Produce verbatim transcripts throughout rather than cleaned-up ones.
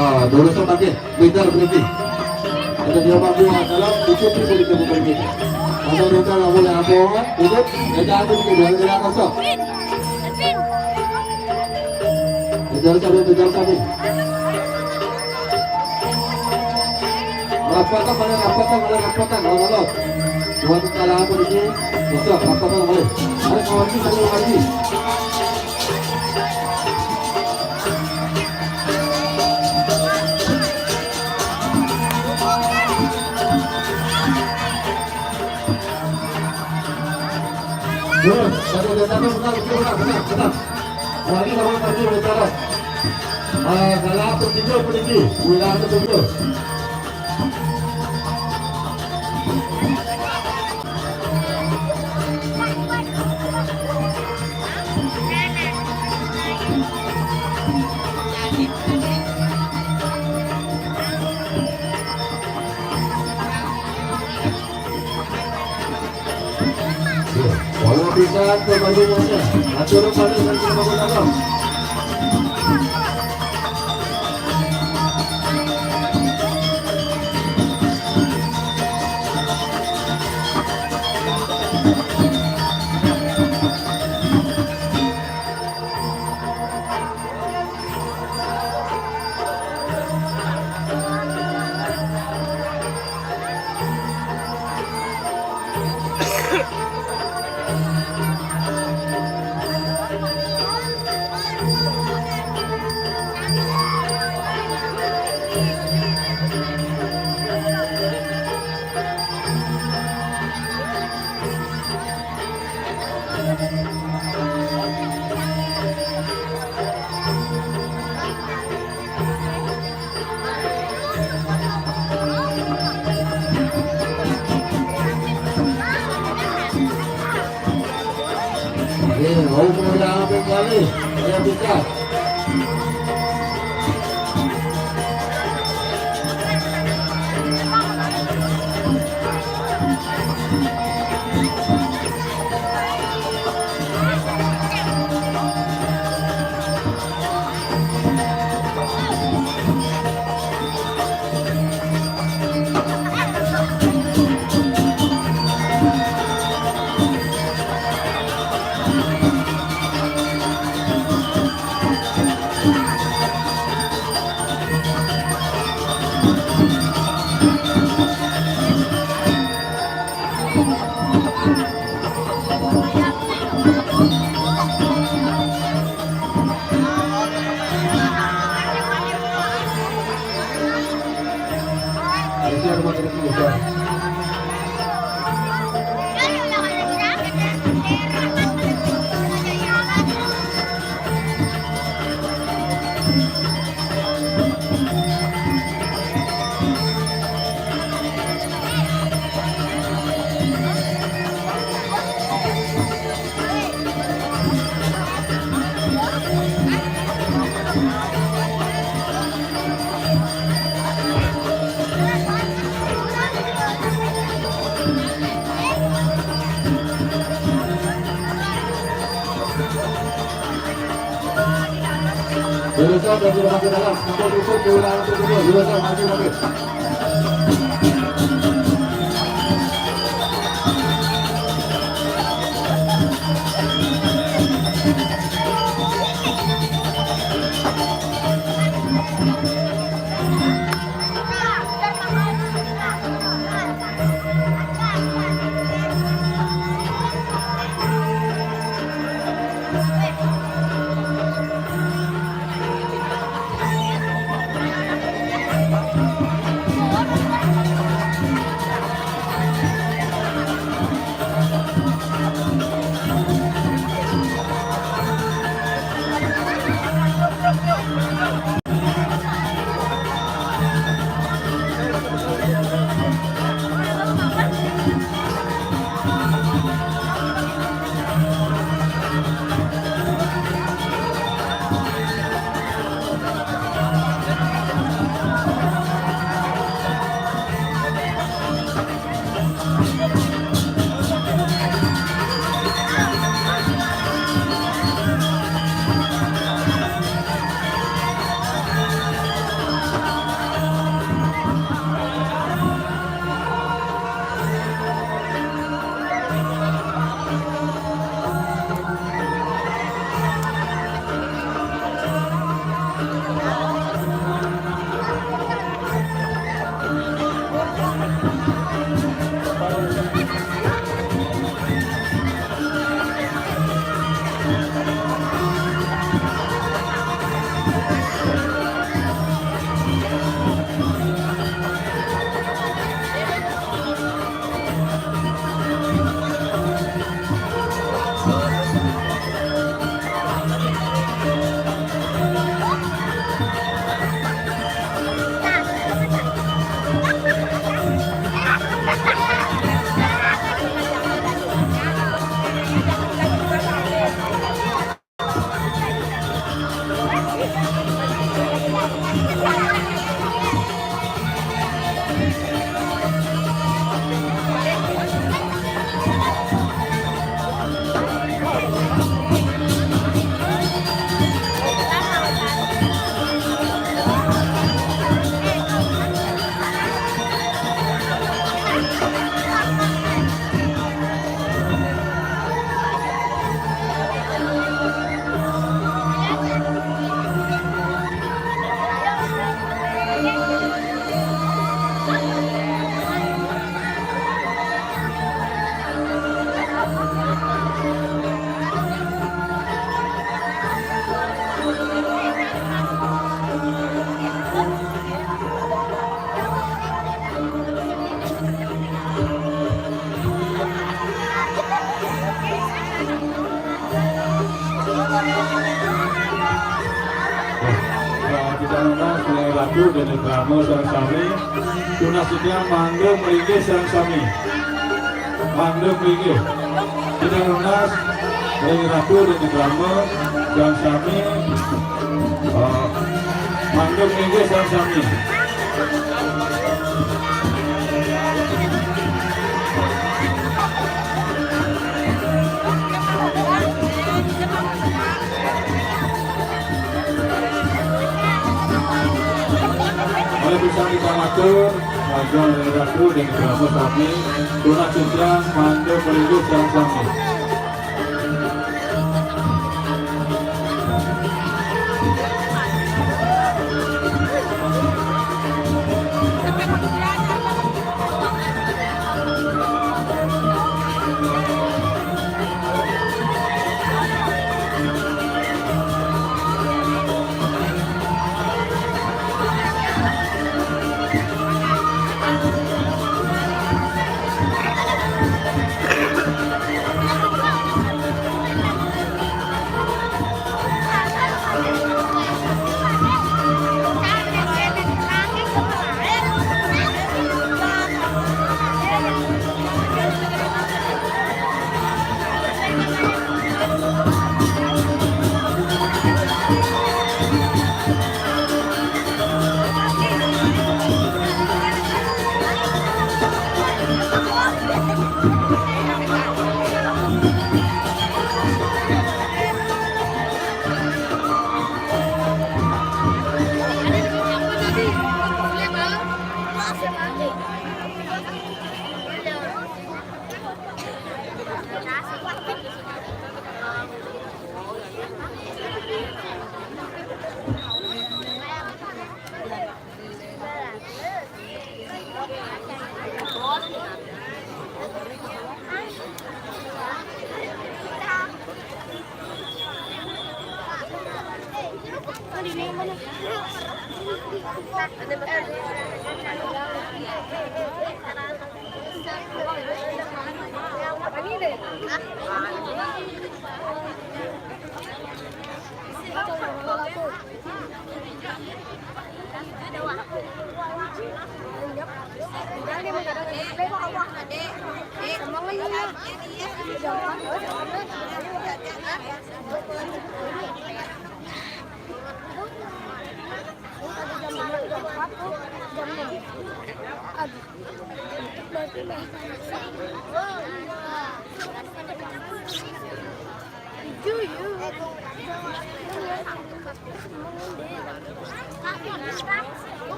Ah, dulu tu pakai. Pintar berhenti. Ada dia mampu dalam, ikut dia boleh dia berhenti. Kalau dia tak boleh apa, duduk, dia jatuh ke dalam dia kosong. Kejar kami, kejar kami. Rapatkan, mana rapatkan, mana rapatkan, kalau kalau. Buat salah apa ini? Besar, rapatkan, mana? Ada kawan kita, ada lagi. Terus, satu dia datang, benar, betul, benar, benar, benar. Lagi sama tadi, betul. Ah, salah apa tiga, apa tinggi? Ulang ke tiga. Walau bisa, kembali. Atur pada dan kembali dalam. Jurusan dan sudah masuk dalam. Untuk tutup ke wilayah untuk kedua. Jurusan maju mundur. Kita nunas, Ratu dan Rama sareng sami. Tunas titiang mangda mlinggih sareng sami. Mangda mlinggih. Kita nunas, Ratu dan Rama sareng sami. Eh, mangda mlinggih sareng sami. Oleh pisan kita matur, Raja Ratu dan Rama sami, tunas titiang mangda mlinggih sareng sami.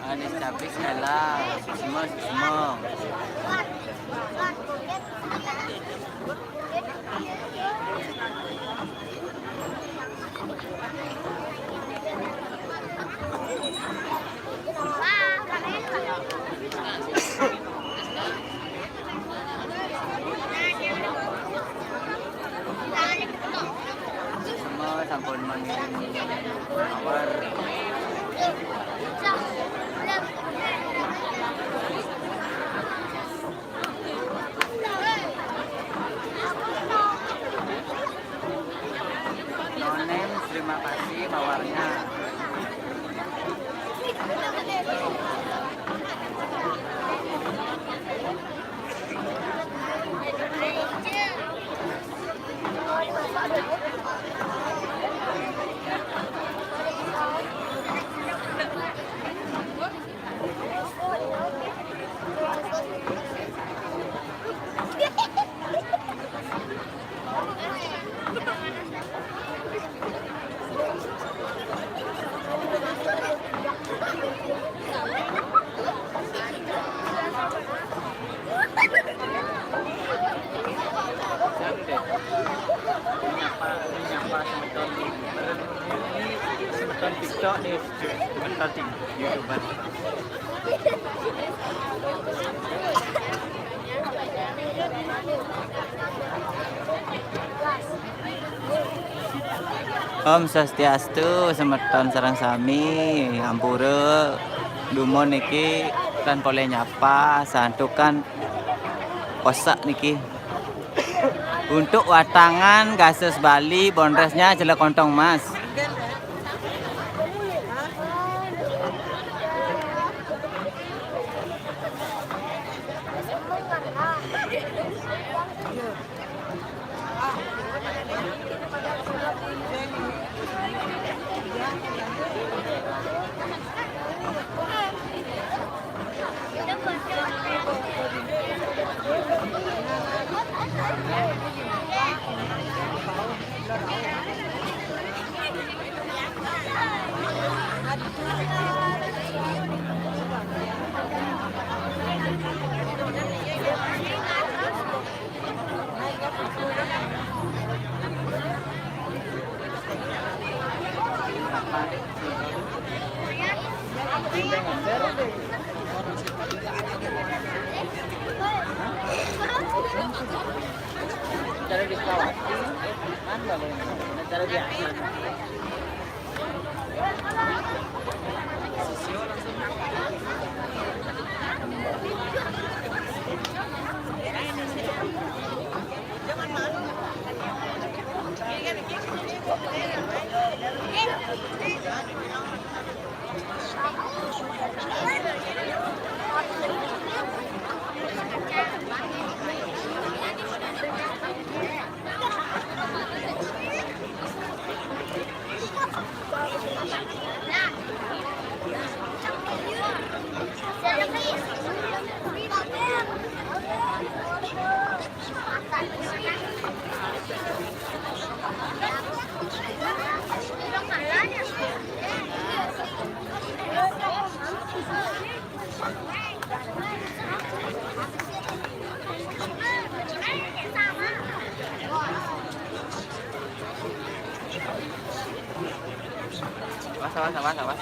Anis capis kalah, semua semua. Semua sampun mangirim mawar. Nonem, terima kasih mawarnya. Nyapa, nyapa semeton. Ini semeton TikTok nih, semeton tik-, YouTuber. Om Swastiastu, semeton sareng sami, ampura dumun niki tan polih nyapa, santukan osak niki. Untuk watangan gasus Bali, bondresnya jelek kontong mas. Cara di Sukawati, kan boleh. Cara di Awas, awas, awas, awas.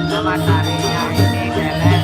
Sama tarinya ini kelek.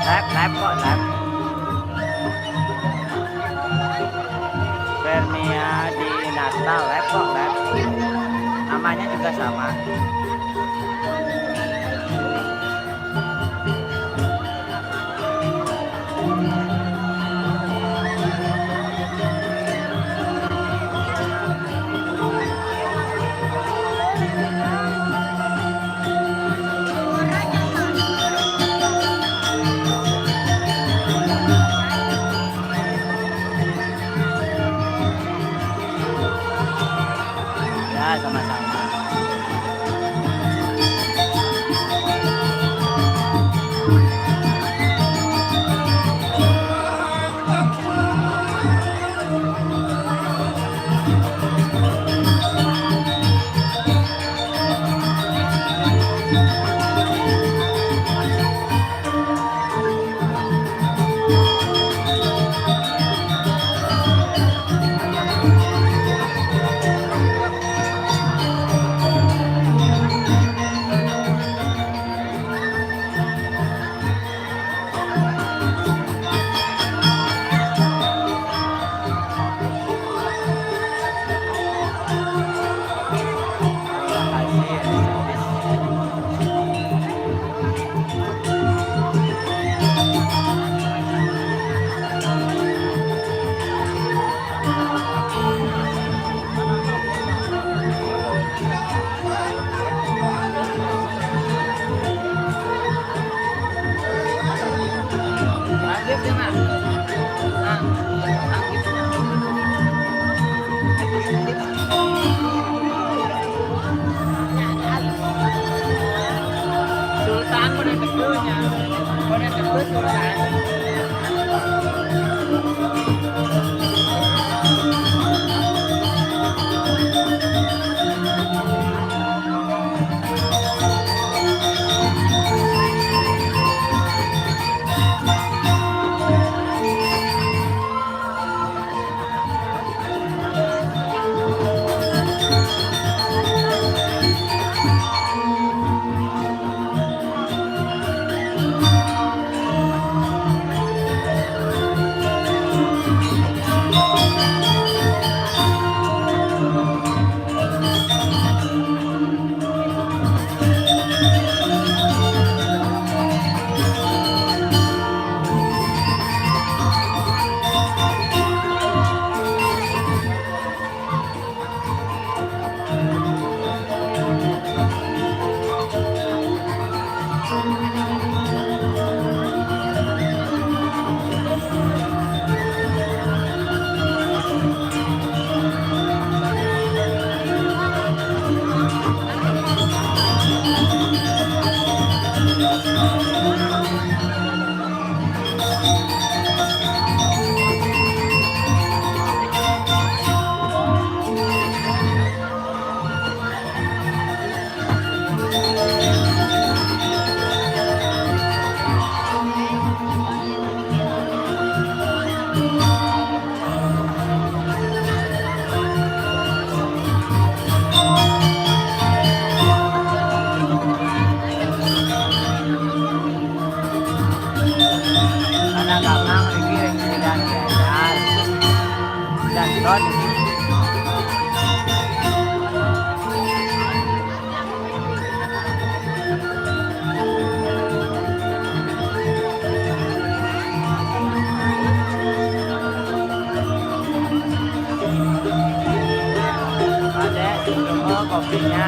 Live, live kok, live. Fernia di Natal, live kok, live. Namanya juga sama. Mana gamang lagi yang jalan, jalan. Jalan. Adek, coba kopinya.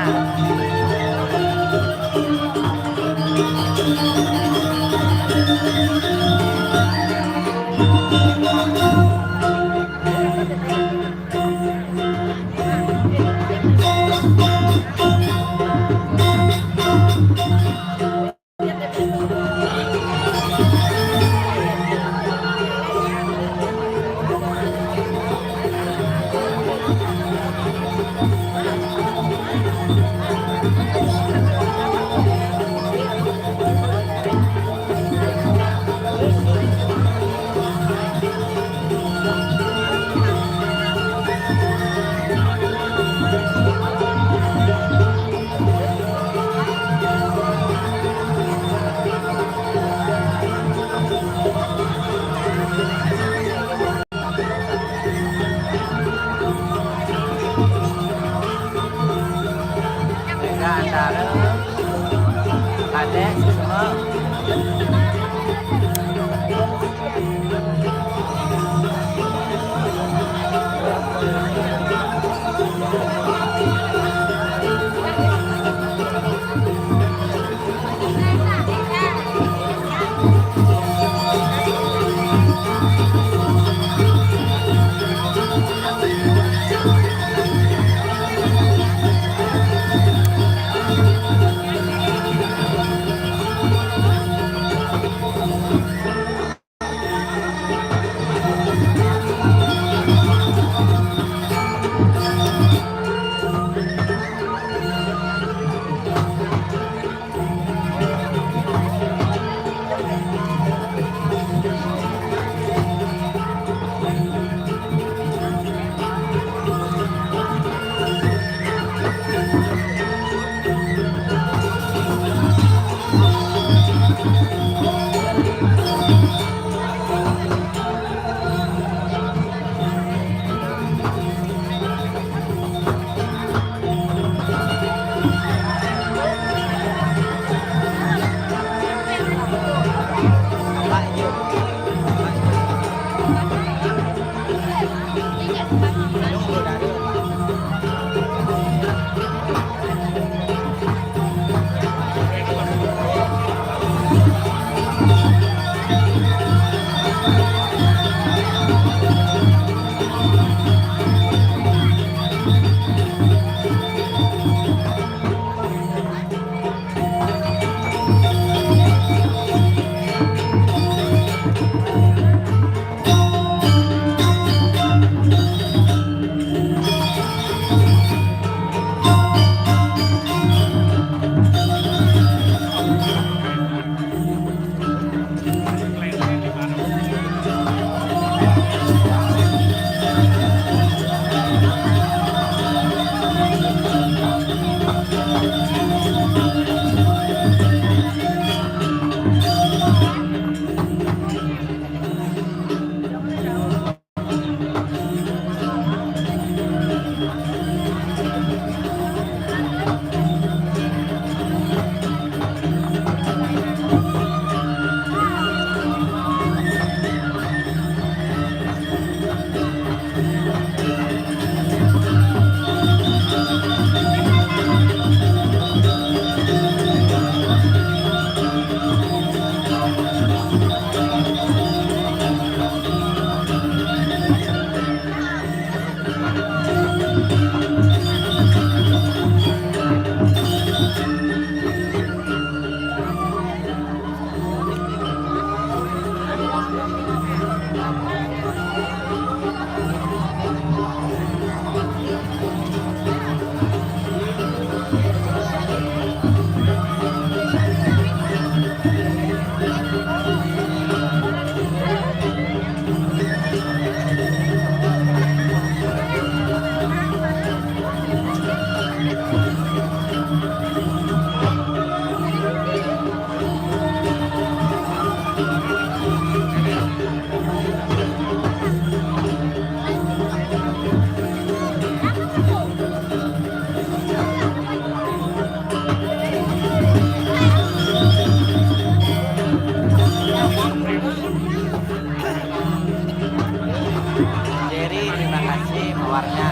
Jerry, terima kasih mawarnya.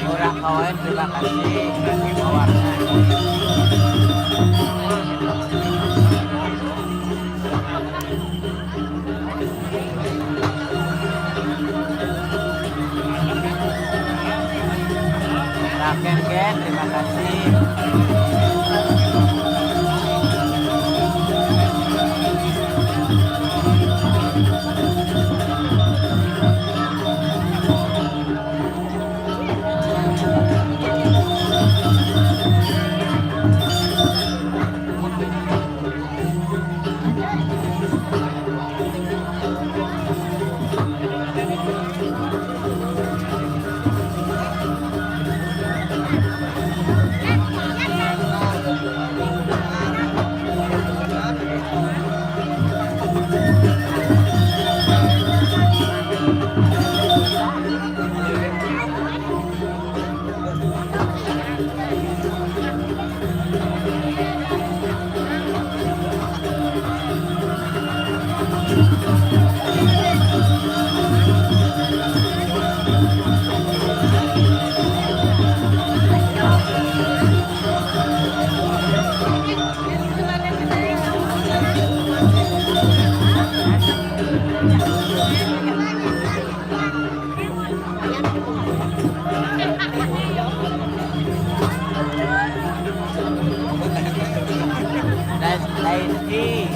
Murah kawan, terima kasih. Mawarnya. Nah, Ken, Ken, terima kasih.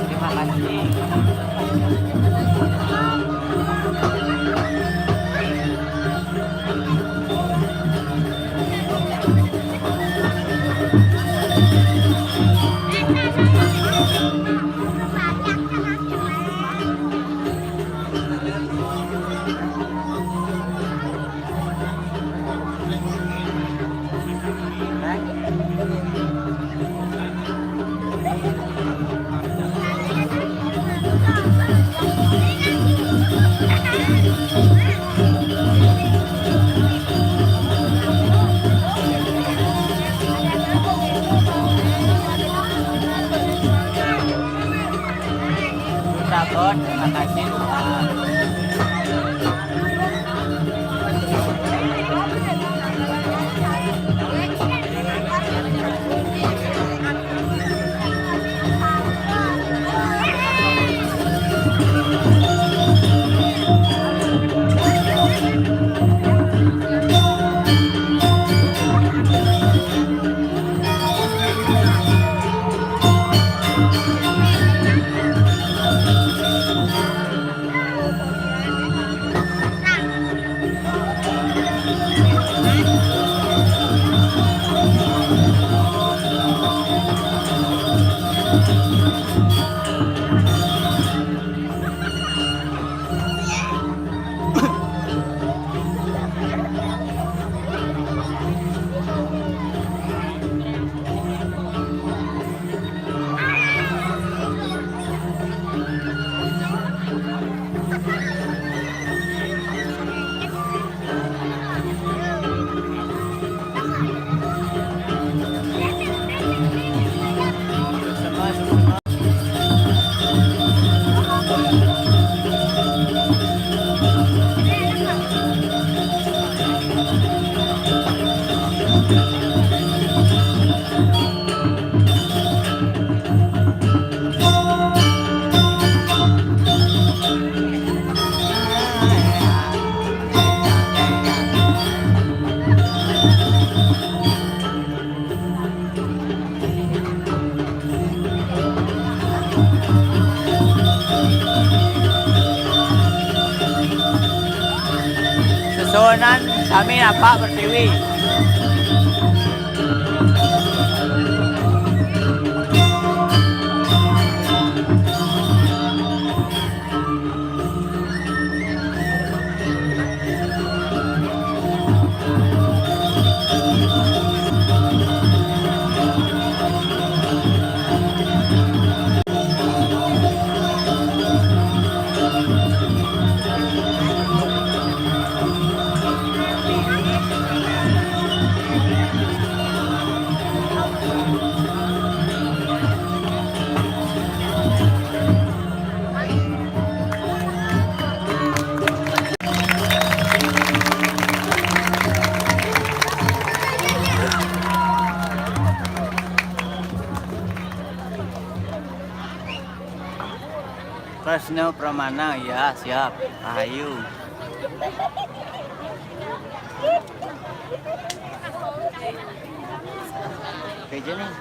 Terima kasih. Terima kasih. Susunan sami napak pertiwi. Tresno Pramana, ya, siap. Ayo. Kerja nih.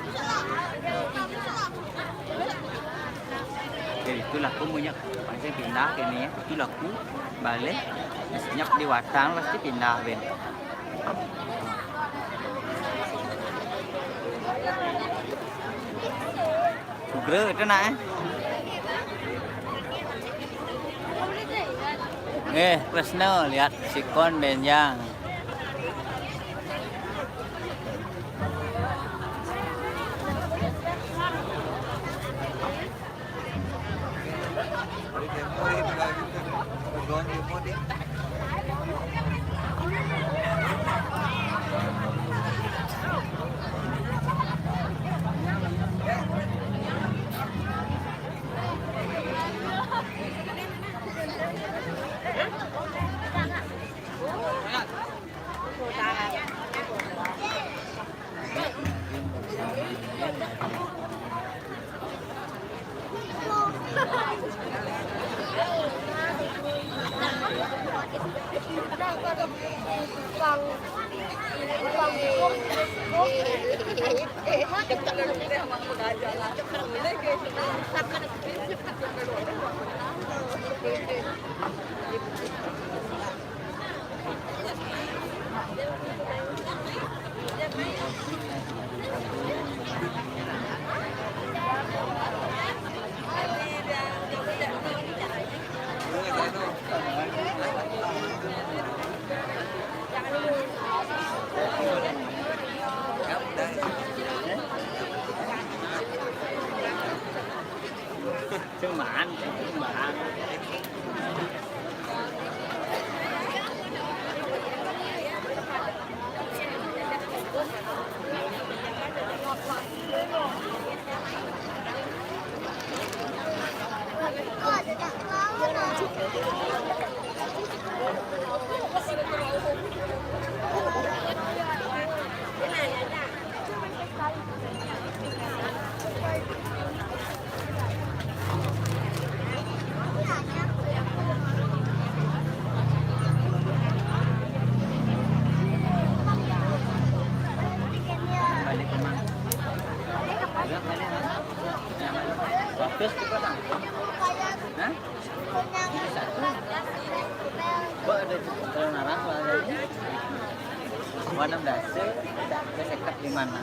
Jadi itulah aku punya, pancen pindah kene ya. Itulah aku balik. Nyap di Watang pasti pindah, Ben. Sugra itu nak, eh. Eh, Kresna, lihat sikon benjang. Cuman, cuman. Bagus kita, Bang. Hah? Ini satu. Kok ada, kalau narang, kalau ada ini? Warna berhasil, ada sekat di mana?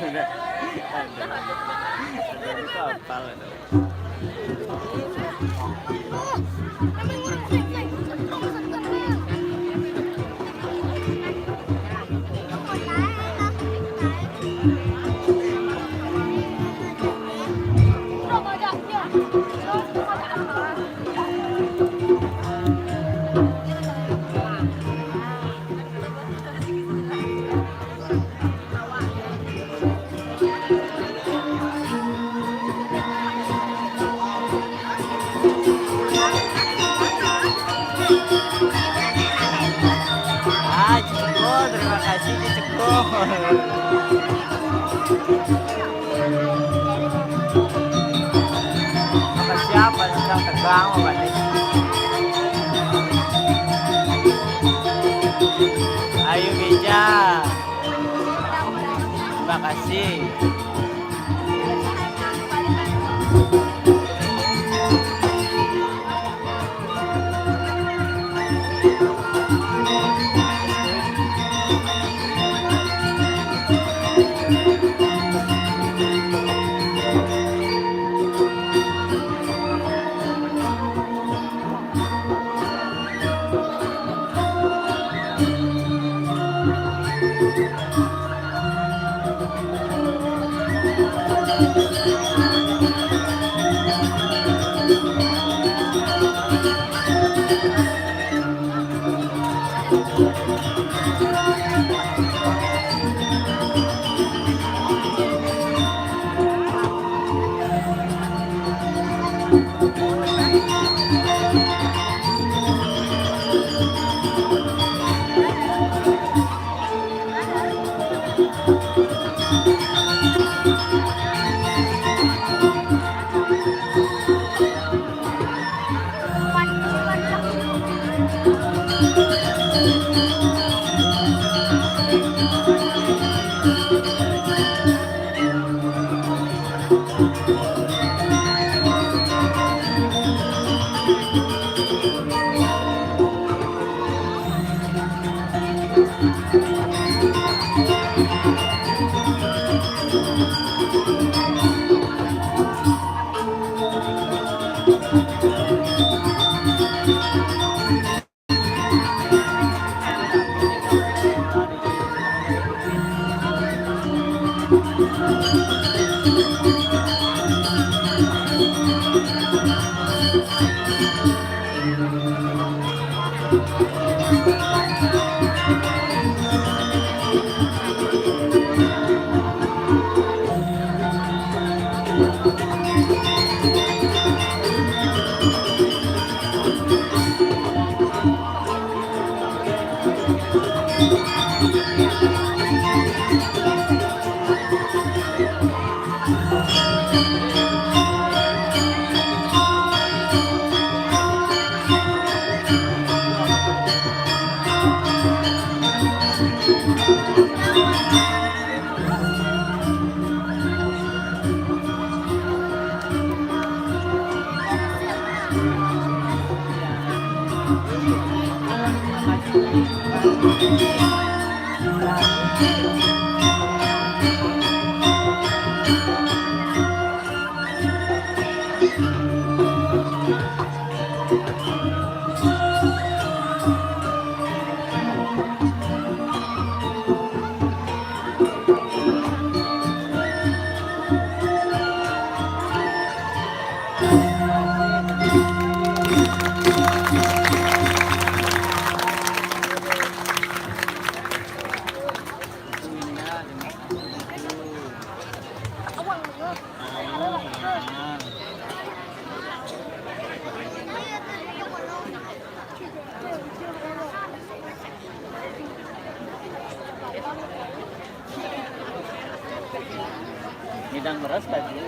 Aduh, aduh, itu apal, aduh. Ah, Ceko, terima kasih, Ceko. Sama siapa sedang tegang, Pak Nis? Ayo, Geja. Terima kasih. Ngidang beras tadi.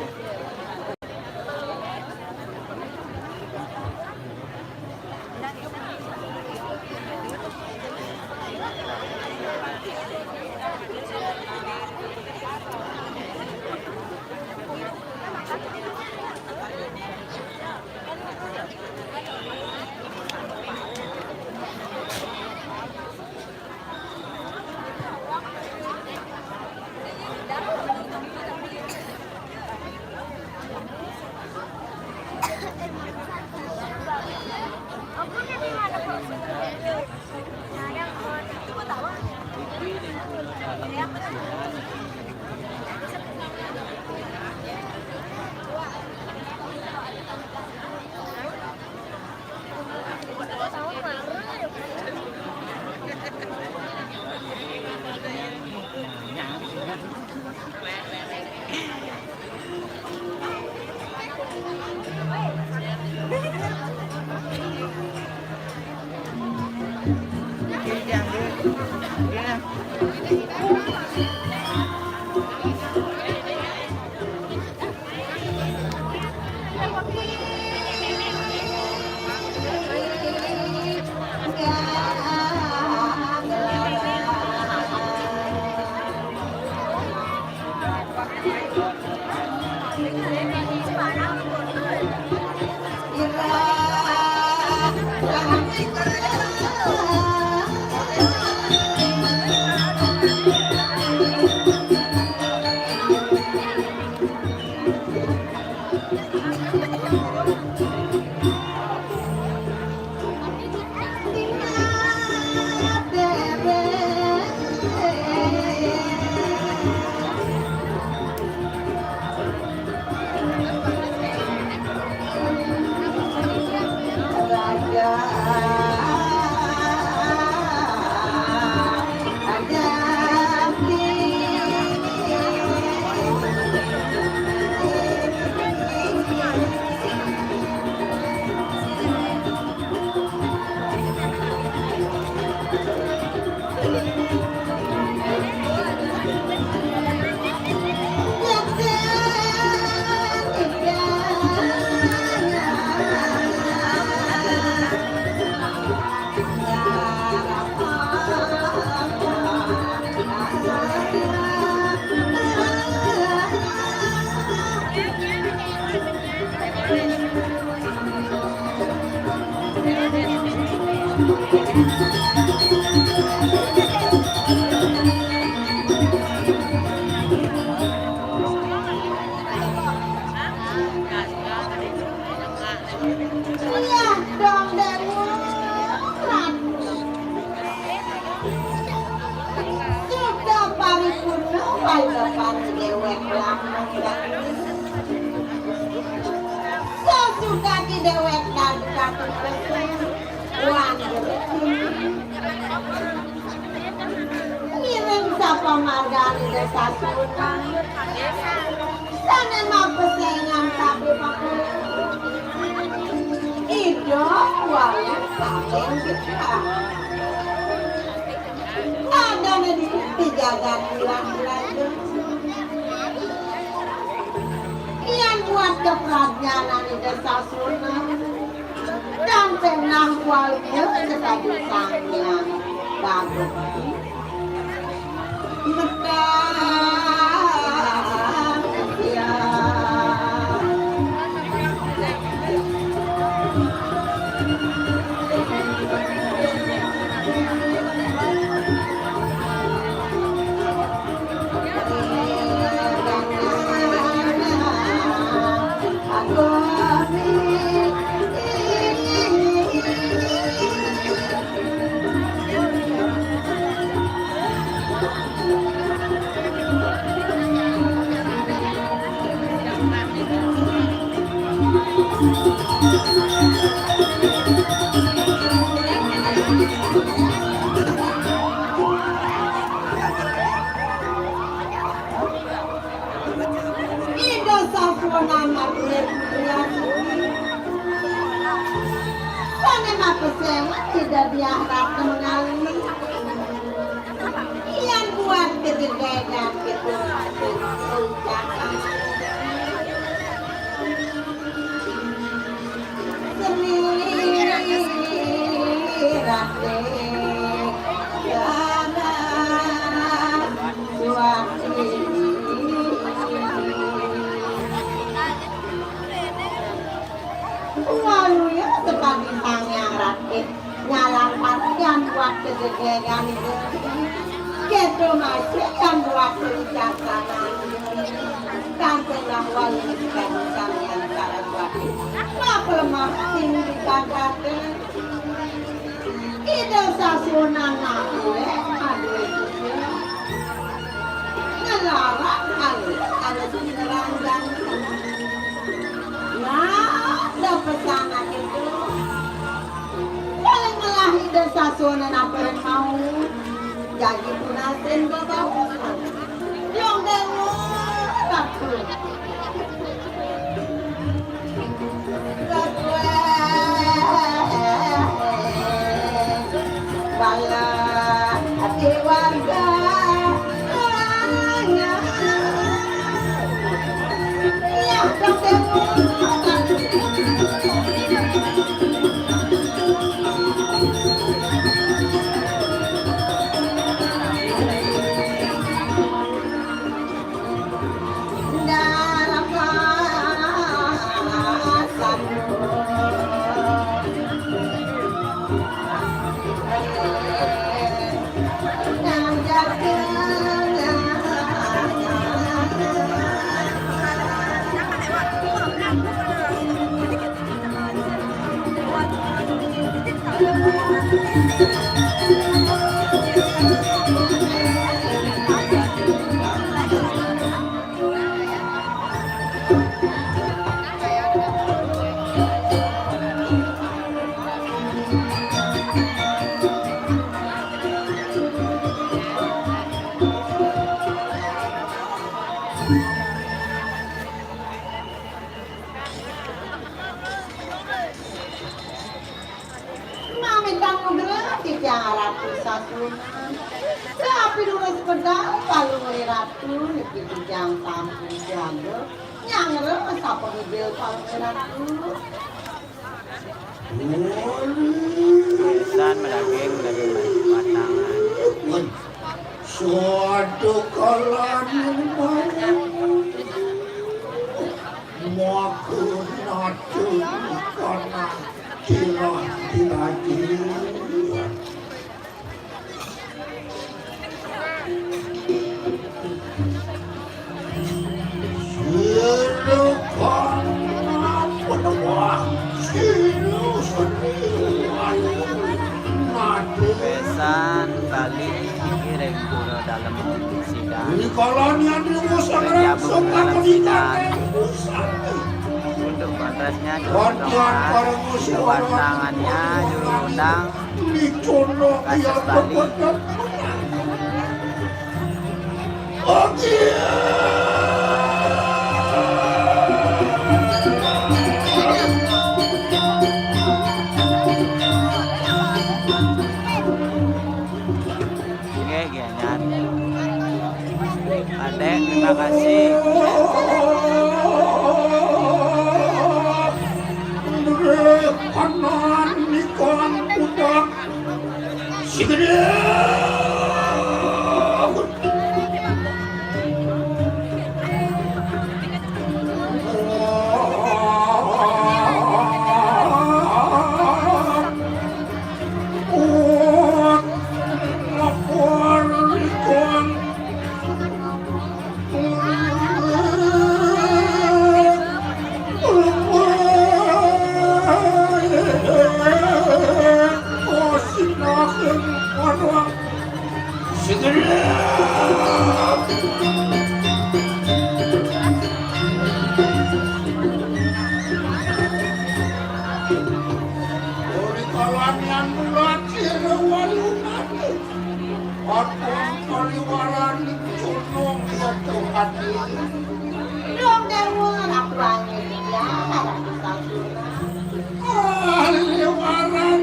Pamargane Désa Sunan. Sane mapesengan kabeh pakuliah. Idup wayah saking kita. Adane di, di jagat ilang raja. Yan buat kepradnyanan Désa Sunan. Dan tenah wayah sekadi Sang Hyang Badukti. Metang ya. Ida sampun anak Putri Asuhi. Sane mapesengan Ida Diah Ratna mengalami. Yan buat kejegegan kita ucapan. Seni rate. Waluya sekadi Sang Hyang Ratih nyalang pantian buat kejegegan itu. Keto masih yang buat kebijaksanaan itu. Dan tengah waluya sekadi Sang Hyang Saraswati. Mak lemah tinggi kagate. Ida sasunan makule aduh itu. Ngelarak aluh aluh sing ngeranjang. Nah, ada pesan itu. Paling ngelah ida sasunan apa yang mau. Jadi tunasin babausan. Yang dengar aku. Mamitang nugraha titiang Ratu Sasuhunan. Sapi durus pedal palungguh Ratu niki titiang sampun jaga. Nyanggra sapangibil palungguh Ratu. Arisan madaging, madaging batangan. Suatu kalaning mau maka natu kana tilah tilaji. Besan Bali ring Pura Dalem Sidan. Jamu Dalem Sidan. Untuk kontesnya juru undang, juru undangannya, juru undang. Kasus Bali. Nggih, nggih, nyan. Adék, terima kasih. Kanan nikon udak si gedé. Ori kalanian mulat sira walungan. Patang kaliwaran cunung jatuh hati. Dong dewa rapuannya dia harap disalurkan. Kaliwaran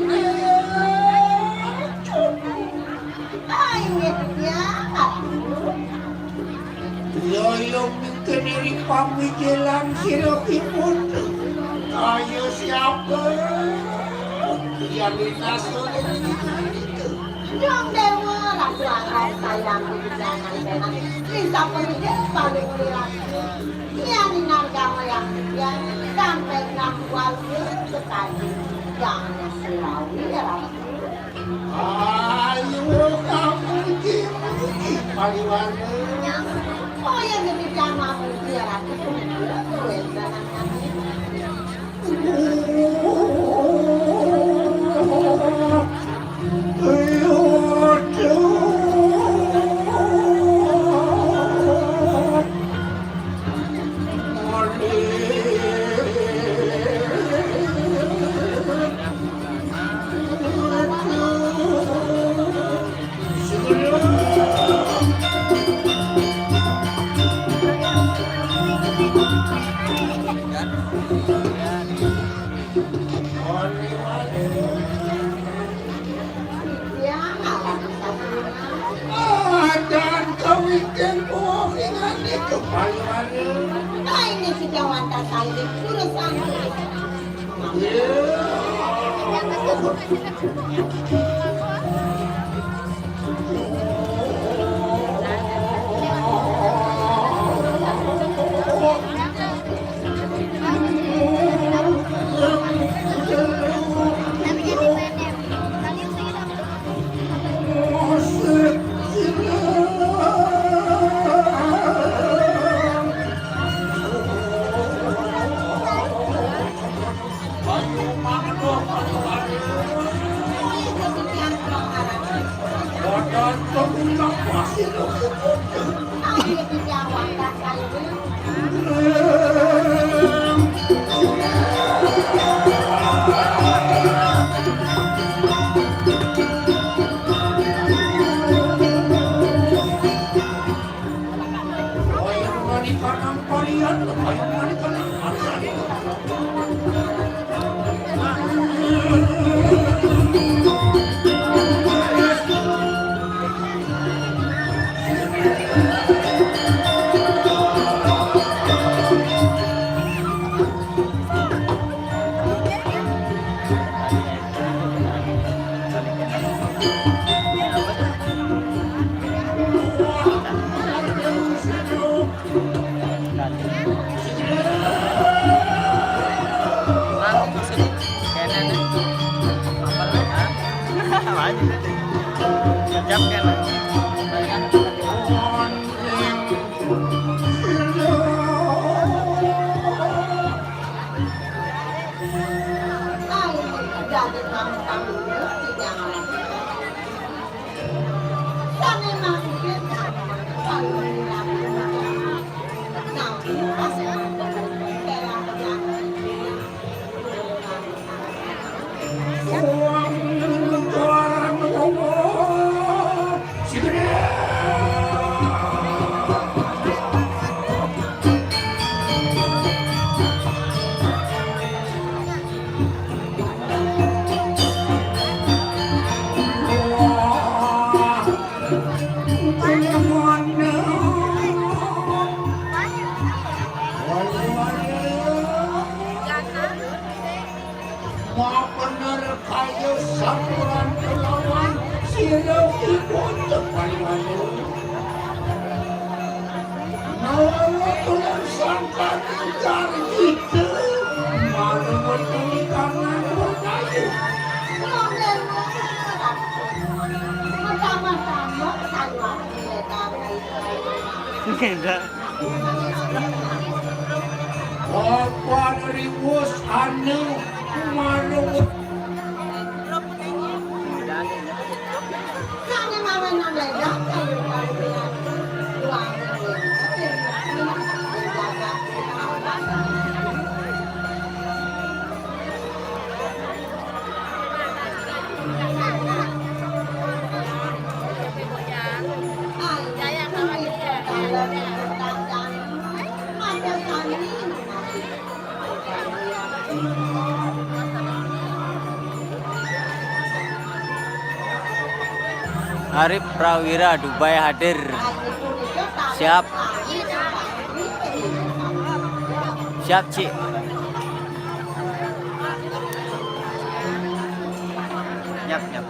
cunung. Ayo dia aku. Yo yo mungkin ini pamikiran sira kipun. Ayo siapa? Yang dikasih itu. Yang dewa rapuangan sayang di jangan benar. Bisa pergi paling laki. Yang dengar kamu yang dia sampai enam bulan sekali. Jangan selawi ya. Ayo kamu muji-muji paliwana. Oh ya, jadi jangan muji ya, Ratu. Dan kawitin puwingan itu paliwara. Nah, ini sudah wadah saya urusan. Apa riwus anu kumaruwut. Arif Prawira Dubai hadir. Siap. Siap, Cik. Siap, siap.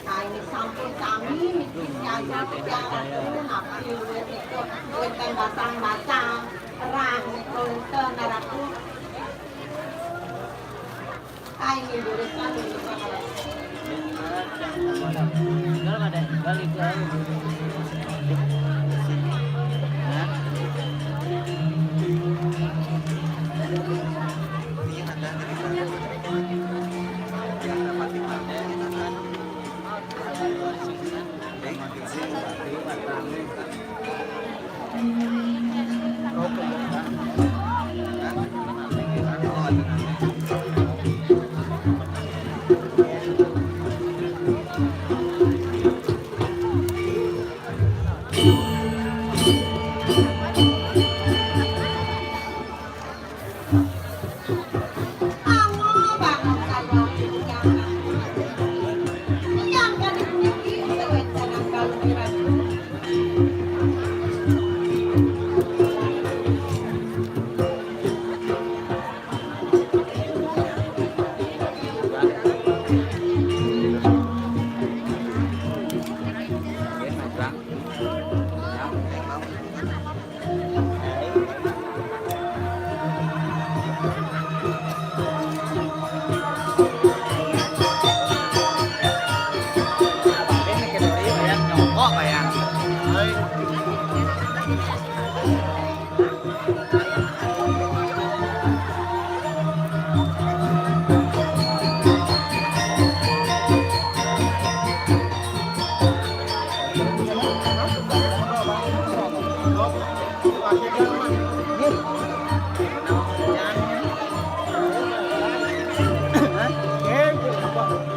Nah, ini sampun sami niki siaga pikiran aku, napi luwih niku wénten basang-basang, perang niku wénten naraku. Ah, ini luruskan, luruskan.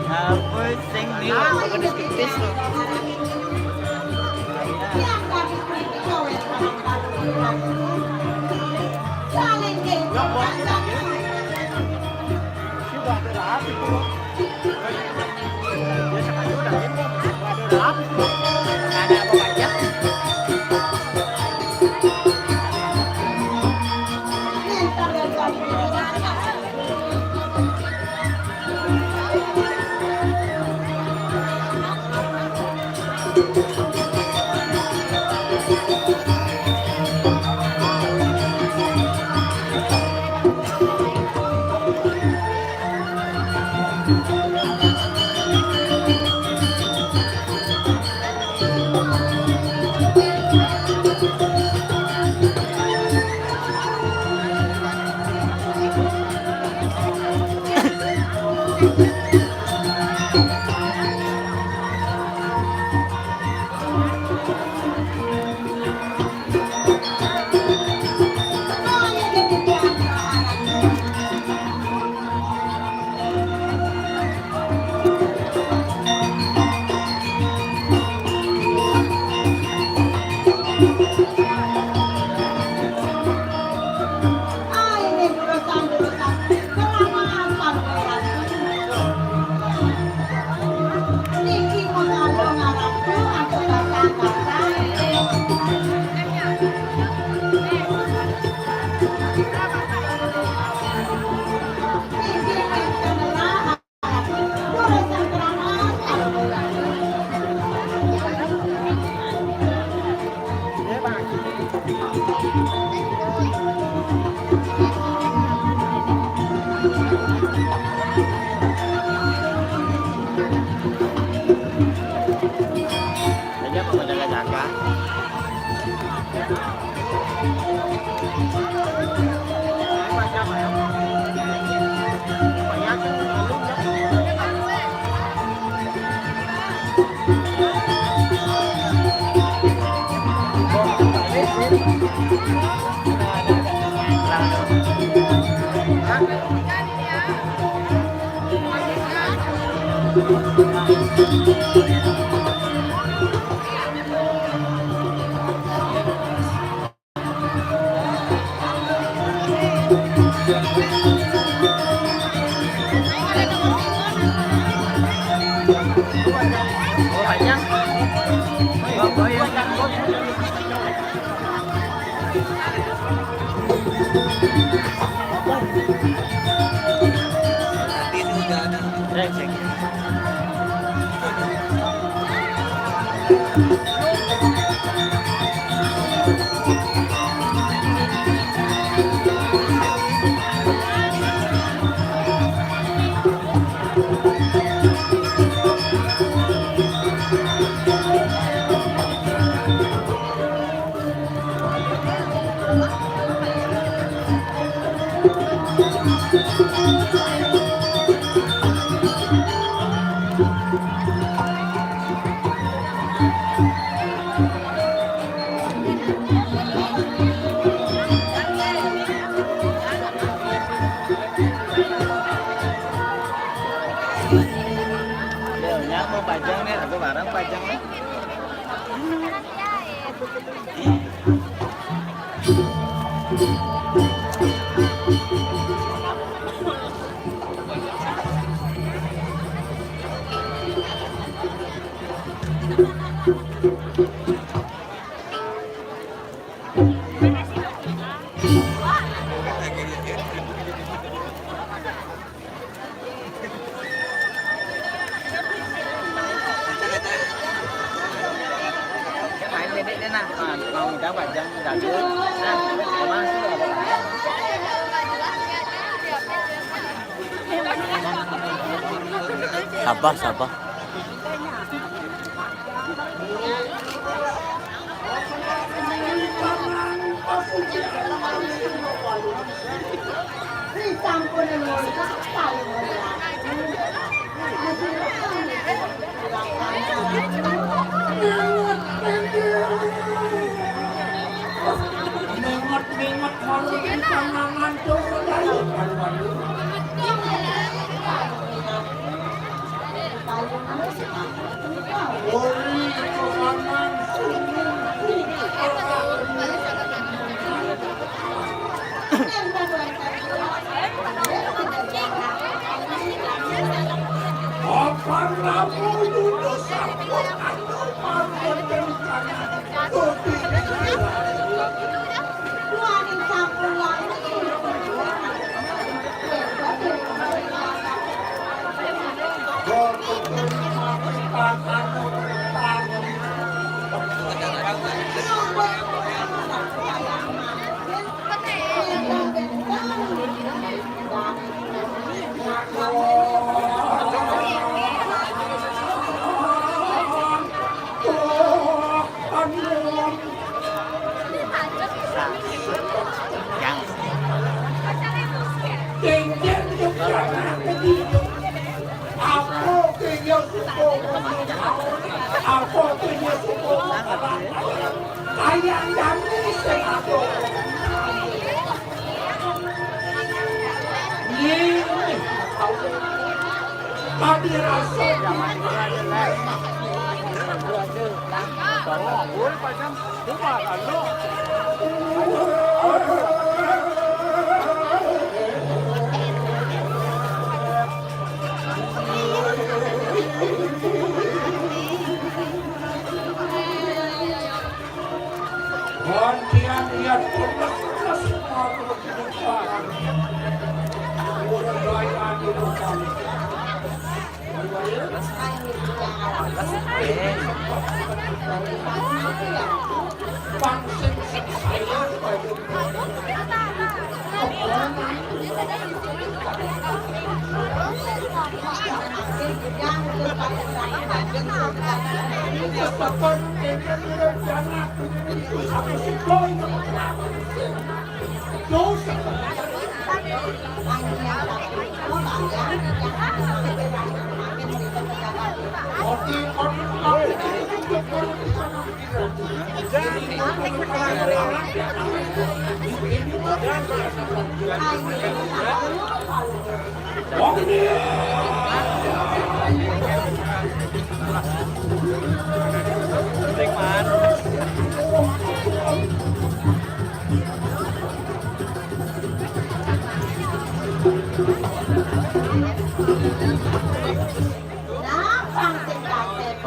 Apa sing liwat kok kena skeptis lo? Ada apa banyak? Kayaknya apa jaga-jaga? Nya mau pajang nih, aku barang pajang nih. Sabar, sabar. Mengot-mengot malu kita mangan tuh. Apa ke dia suka? Apa ke dia suka? Ayah kami sepaku. Ini. Tadi rasa. Gantian lihat pedas-pedas.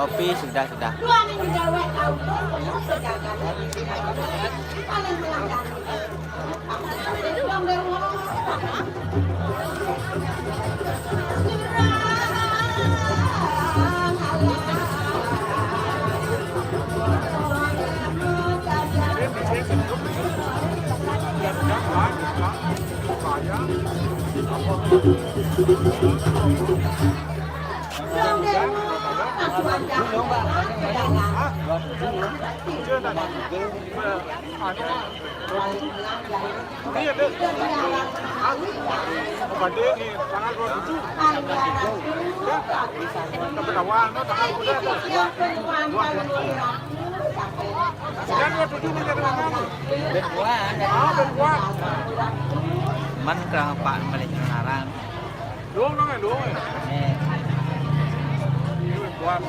Kopi sudah, sudah. Iya, deh. Hah? Banding nih, tanggal dua puluh tujuh. Dapat awal, no, tanggal dua puluh tujuh. Dua puluh tujuh. Sembilan dua puluh tujuh, minta dengan kamu. Ah, berkuat. Man kerang Pak Malik Larang. Dong, dong, ya, dong. Eh. Ini berkuat.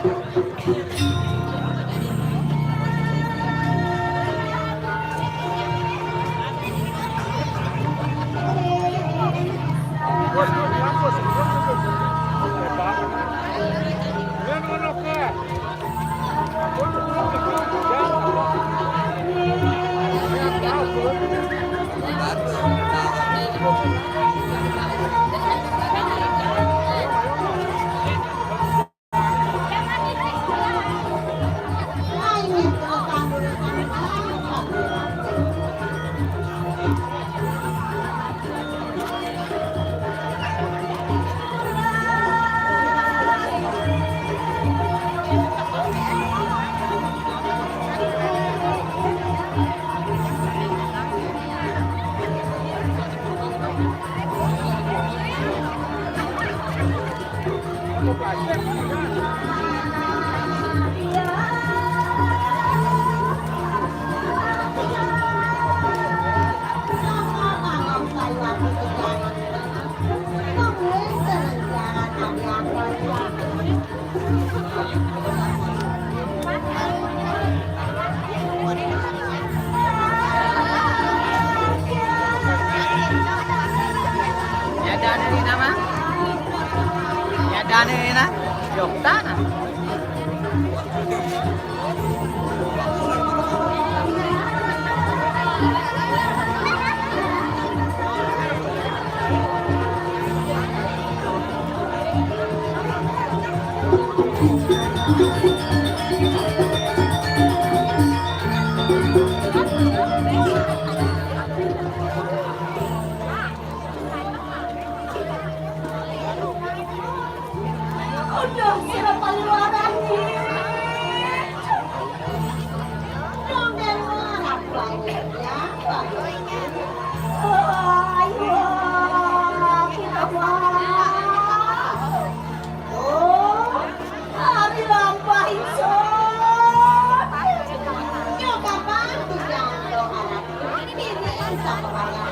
Nyadane ni nama? Nyadane ni na? Jokta na. Udah, sira paluaran ni. Dong, dong, apa ya? Ayo, kita buat. Oh, hari lampah iso. Nyoba bantu jangko anak ini sama banyak.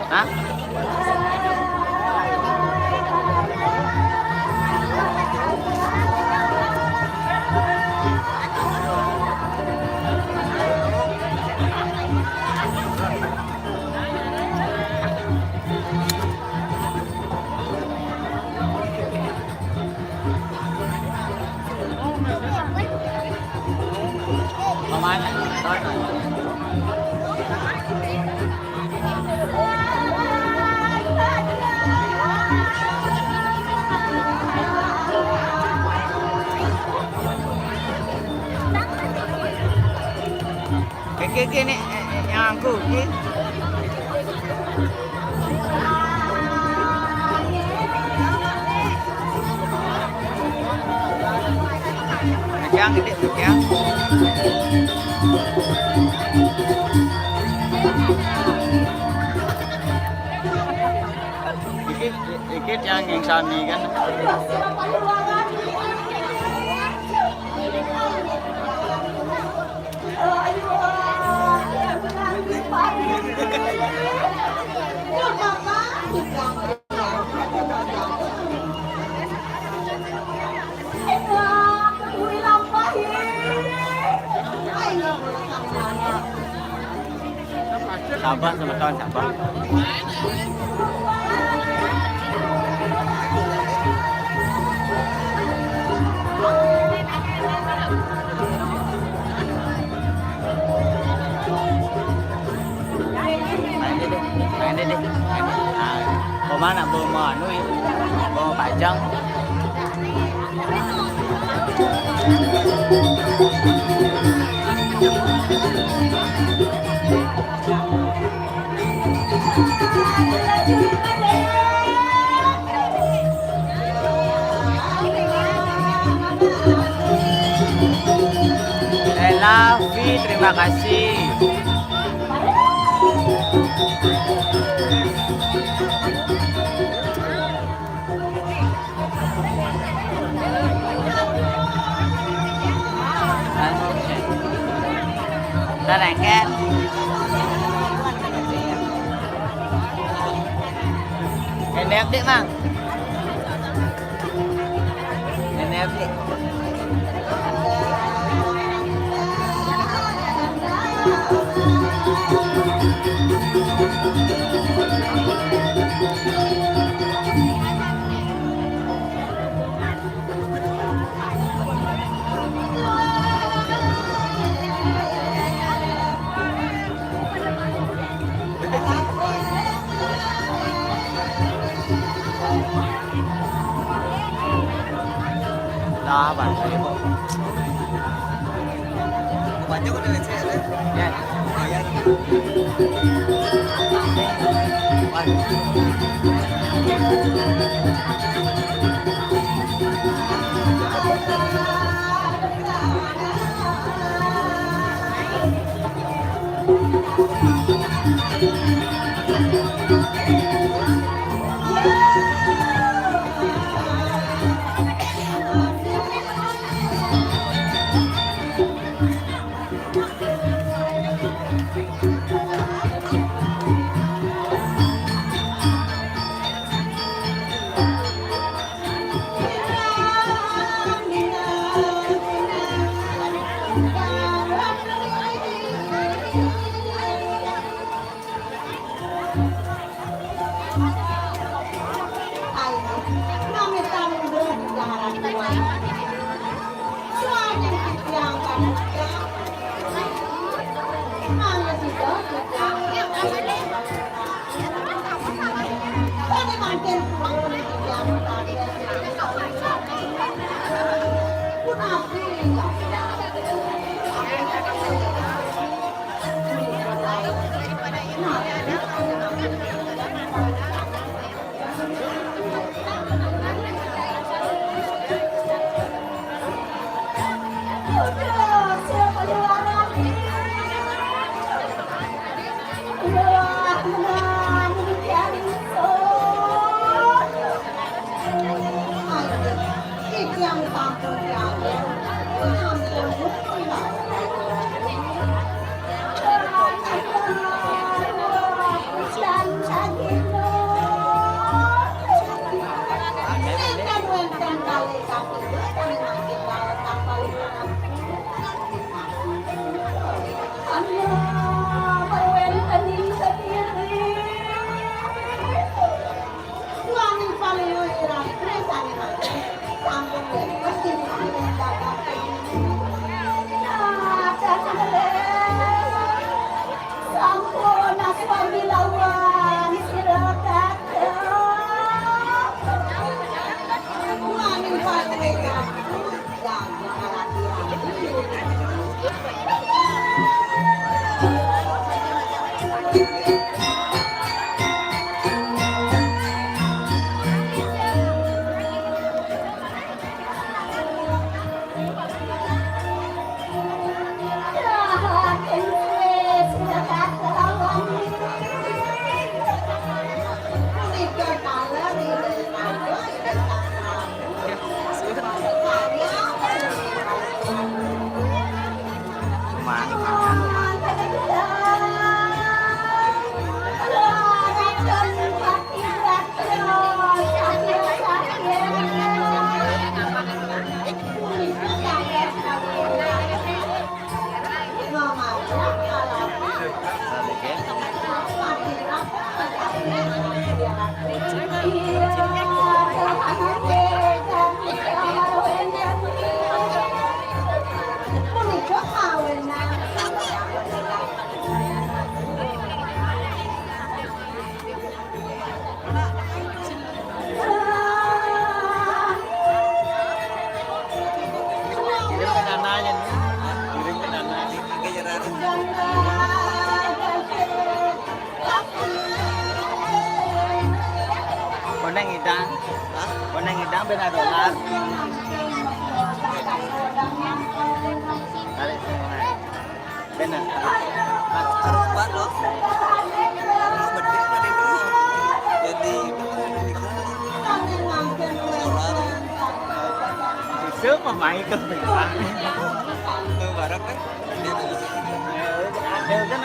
Hah? Oke, oke, nek, eh, eh, yang aku, oke. Yang gede, yang. Iki, iki yang, yang sami kan. Sabar, semeton, sabar. Main deh, deh. Main deh, deh. Main deh. Nah, kok mana bawa mau anu ya? Bawa pajang. Ella V, terima kasih. Udah lengket. N F D, Mang. N F D. Dah, Bang. Banyak udah lecet, ya? Ya. Lumayan. Wah. Koneng idang. Hah? Koneng idang ben dolar. Tarik semua. Benar. Harus kuat loh. Bener tadi tuh. Jadi, itu mah main kan. Tuh, bareng kan. Dia tuh. Ada kan.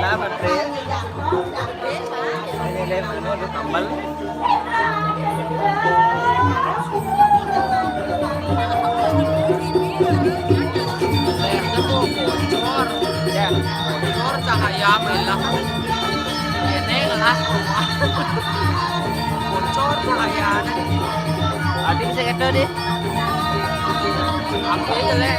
Ini deh, anu, lu tambal. Layarnya tuh bocor. Ya. Bocor cahaya, melah. Ini ngelas rumah. Bocor cahaya. Tadi bisa gitu deh. Apa aja, Le?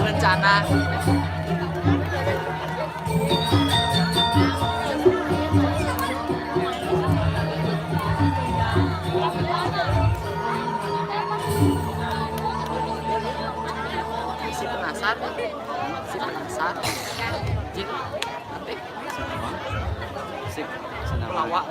Rencana. Si penasar, si penasar. Jin, nanti. Sip, senang. Pelawak.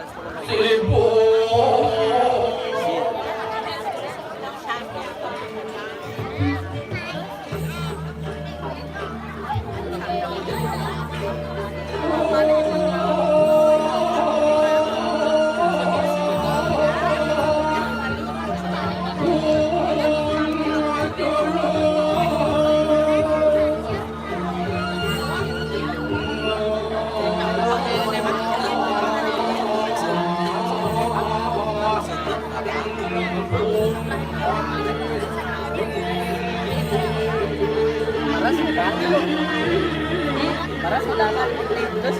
Paras udah. Paras udah. Terus.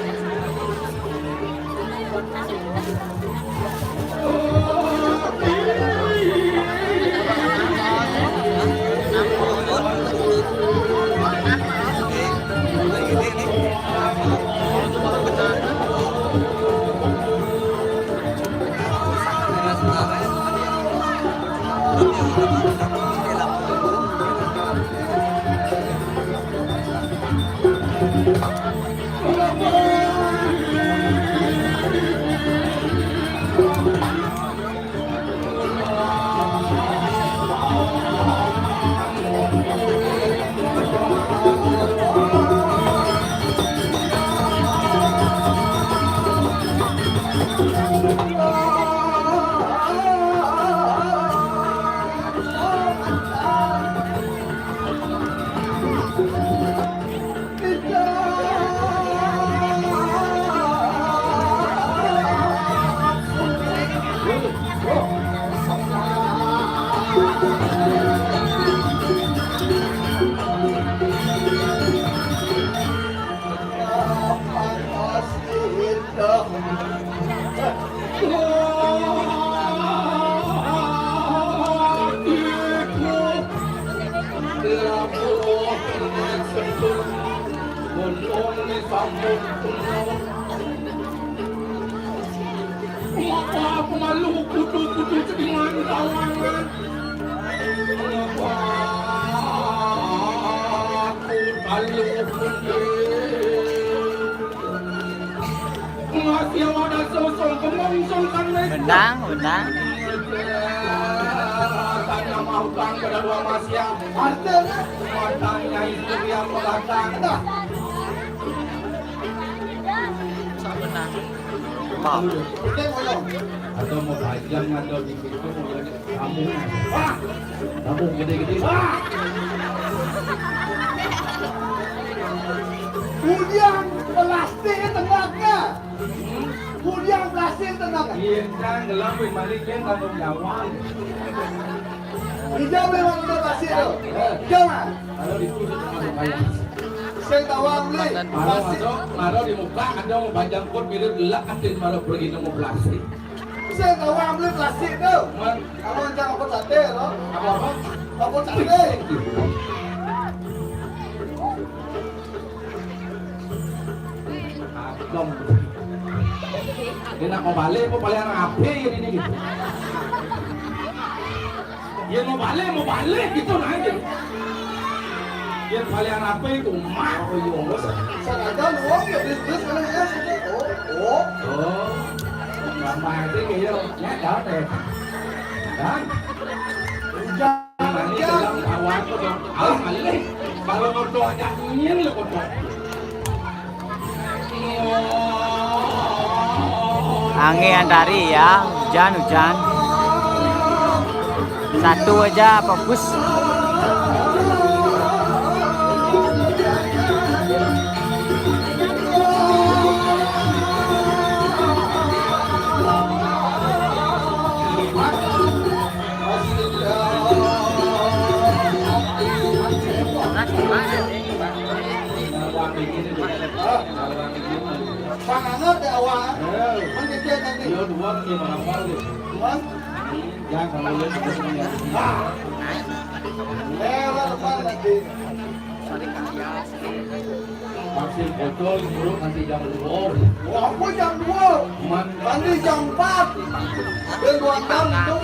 Aku malu kudu-kudu dengan kawangan. Aku malu kudu. Masih ada sosok kemong songkan. Benang, benang. Tanya mau bang pada dua masih. Artinya matanya istri yang mengatang dah. Sabenar. Maaf. Atau mau bajang atau di situ, mau kamu. Wah! Kamu gede-gede. Wah! Hudiang plastik tengahnya. Hudiang plastik tengahnya. Iya, kan, gelap, maliknya tanggung jawab. Ijau memang udah plastik tuh. Jangan. Kalau ditusuk sama supaya. Saya tahu beli. Kalau plastik. Masuk, kalau di muka ada mau bajang kot mirip gelak atin malah pergi nemu plastik. Saya tahu beli plastik tuh. Man. Kamu jangan aku sate loh. Apa-apa? Aku sate. Agam. Dia nak mau balik, mau balik anak apa ya ini gitu? Dia mau balik, mau balik gitu nah gitu. Dia balik anak apa itu? Mak, oh iya, bos. Sengaja luang ya, bis-bis, karena ya, oh, oh. Oh, sama aja kayak, ya, dah deh. Dan? Hujan, hujan. Awas, awas, awas. Angin yang tadi ya, hujan-hujan. Satu aja fokus. Panganut ya, awak. Mengecek nanti. Yo, dua, dia menghafal tu. Dua. Yang kamu lihat itu semuanya. Ah. Lewat depan lagi. Vaksin botol, buruk nanti jam dua. Wah, apa jam dua? Man. Tadi jam empat. Dia dua jam tu.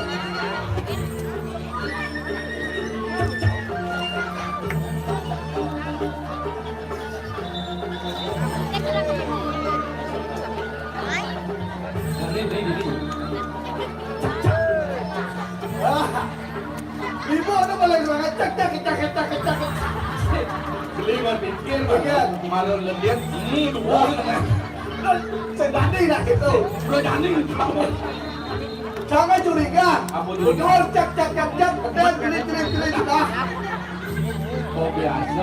Ibu tu boleh semangat. Cek, cek, cek, cek, cek, cek. Beli berpikir, bagian. Kemarin lediat, ini dua. Saya tadi dah gitu. Dua jani. Jangan curiga. Apa tu? Betul, cek, cek, cek, cek. Betul, jerit, jerit, jerit, sudah. Oh, biasa.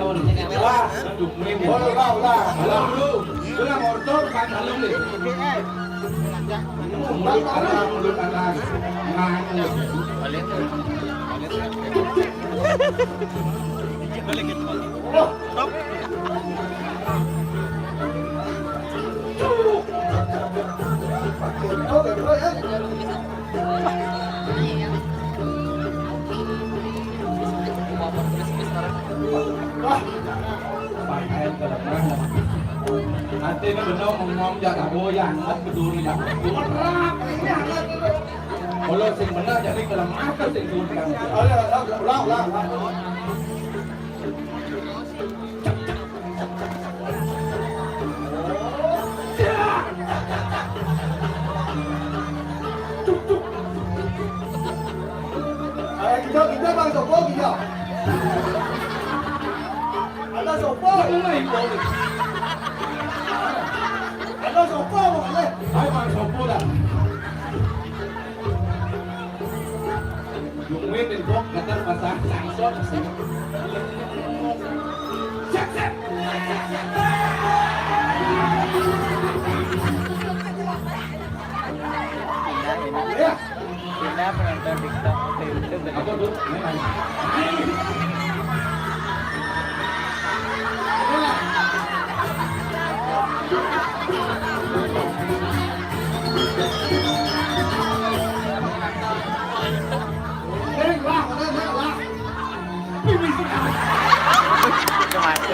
Wah. Udah, udah, udah. Halo, dulu. Itu lah motor, kan, halo, nih. Mulut kanan, mulut kanan. Ngaku. Wah. Pakai kelemah. Nanti ni benar ngomong jak tak goyang, kan, betul ni jak. Berat, ini hangat tu. Kalau sing benar jadi kelemah, kan sing goyang. Ulang, ulang, ulang, ulang. Ayo, kita, kita bang sokong, kita. Ada sopo? Ada sopo, boleh. Hai, Bang Sopo dah. Yung win din po, gatar pa sa sangsot. Siap, siap. Ya. Pindah penonton TikTok ke YouTube. Apa tuh? Itu masuk. Guys.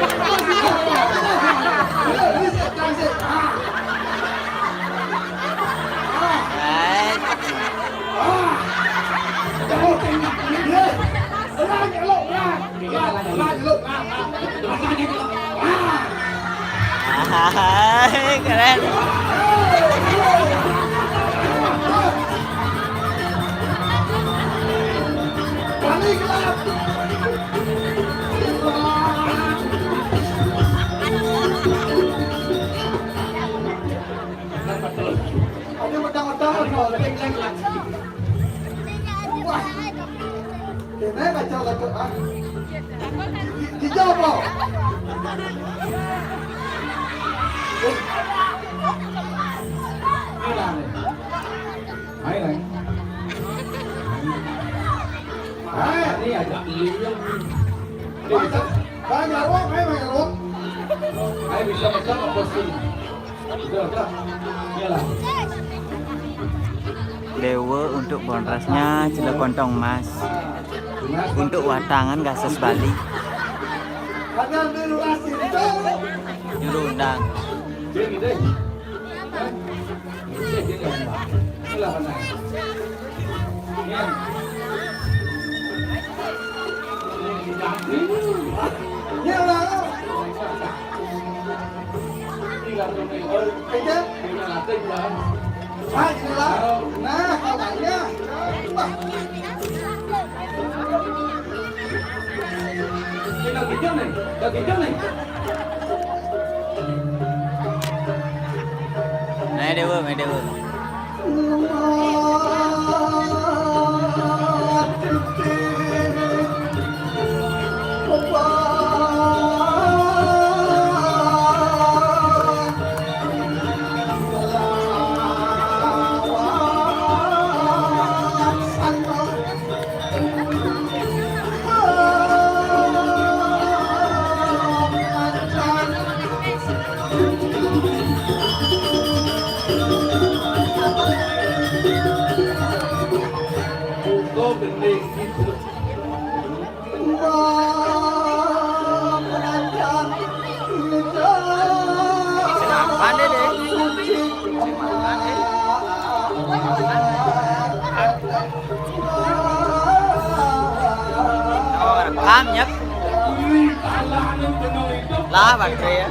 Hai, keren. Ada medang-medang. Wah. Kena kacau-kacau, ah. Ki-, kijau apa? Eh. Hilang. Hai, Lang. Hai, ni ajak liur. Bang, bang, jaruk, hai, bang, jaruk. Hai, bisa pecah apa sih? Udah, udah. Iyalah. Dewa untuk bonrasnya, cila kontong emas. Untuk watangan gases Bali. Juru undang. Dia gitu. Hah? Dia gitu, Mbak. Iyalah, benar. Iya. Iyalah. Nah, inilah. Nah, kawannya. Wah. Tinggal tiga nih. Nah, dewe, nah, dewe. Sing apaan deh, deh? Oh, rekam, nyep. Lah, baterai ya.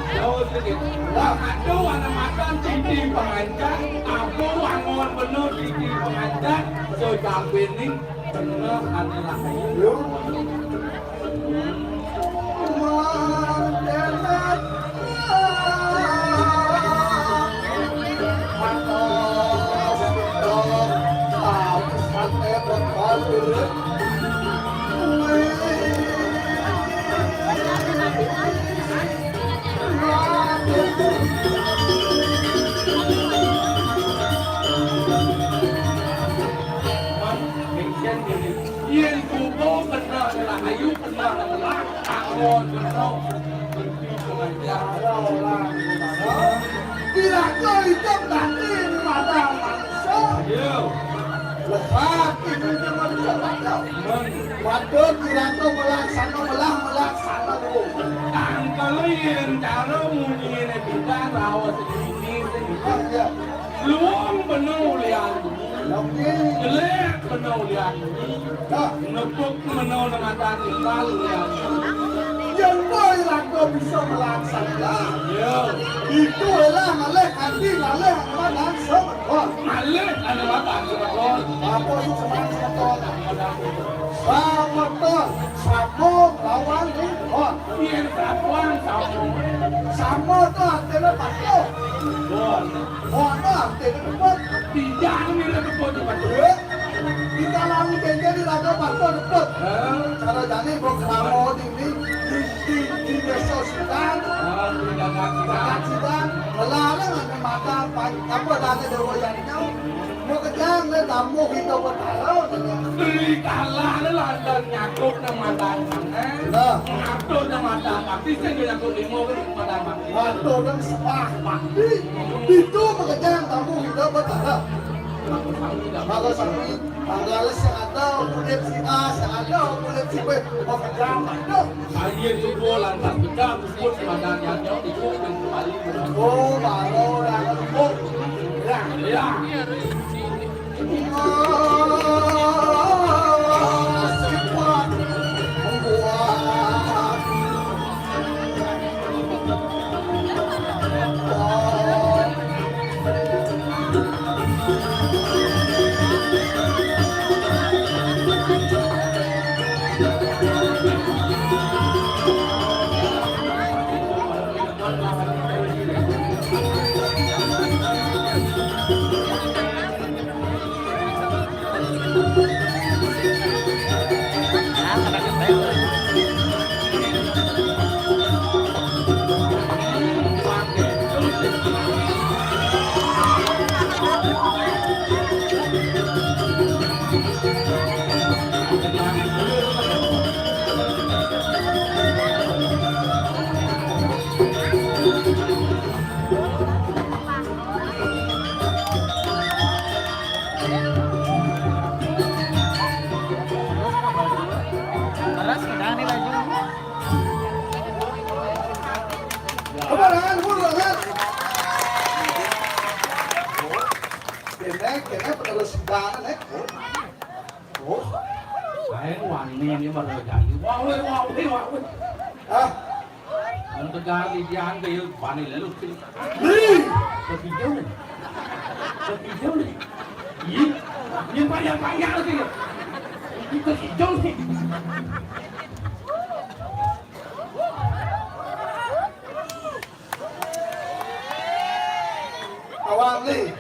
Yen tubuh kena rahayu, kena lelah, tangon kena. Kira-kira itu tadi pada manusia. Iya. Lepas ini dia manusia pada. Waduh, kira-kira melaksana, melah, melaksana dulu. Tangkal yen cara munyi ini kita rawa sendiri. Iya. Luang bener ulian. Oke. Jelek bener ulian. Nah. Nepuk bener nang mata tinggal ulian. Yang boy lagu bisa melaksana. Iya. Itu lah ngalih hati, ngalih amat langsung. Wah. Ngalih amat langsung. Apa sih semangat semeton? Semeton. Sama lawan Lincoln. Iya, sama, sama. Sama tuh artinya patuh. Bon. Bon tuh artinya kebut. Tidak, ini kebut, Pak. Eh? Kita lalu beda di laga patuh kebut. Eh? Cara jani gua keramo di, di, di, di desa Sidan. Oh, di dagang Sidan. Dagang Sidan. Melarang ada mata, apa, ada dewa yang Mau kejang le tamu kita betara, katanya. Beli kalah le lantaran nyakup nang mata maneh. Nah. Ngatur nang mata mati, sing nyakup lima ke mata mati. Ngatur nang sembah mati. Itu mau kejang tamu kita betara. Bagus sami. Tanggal sing ada kulit si A, sing ada kulit si B. Mau kejang, aduh. Aye tubuh lantas pecah, tubuh semadanya jauh, itu kembali. Oh, baru dah lembut. Ya, ya. Terus, udah nih baju. Apa, Ran? Apa, Ran? Kene, kene, terus, udah, nek. Oh. Ae wani ini malah jadi. Wah, weh, wah, weh, wah, weh. Ah. Nang tegar di dian ke yuk, bani lalu sih. Nih. Kekijau nih. Kekijau nih. Iya. Ini banyak-banyak lagi. Ini kekijau nih. Beli.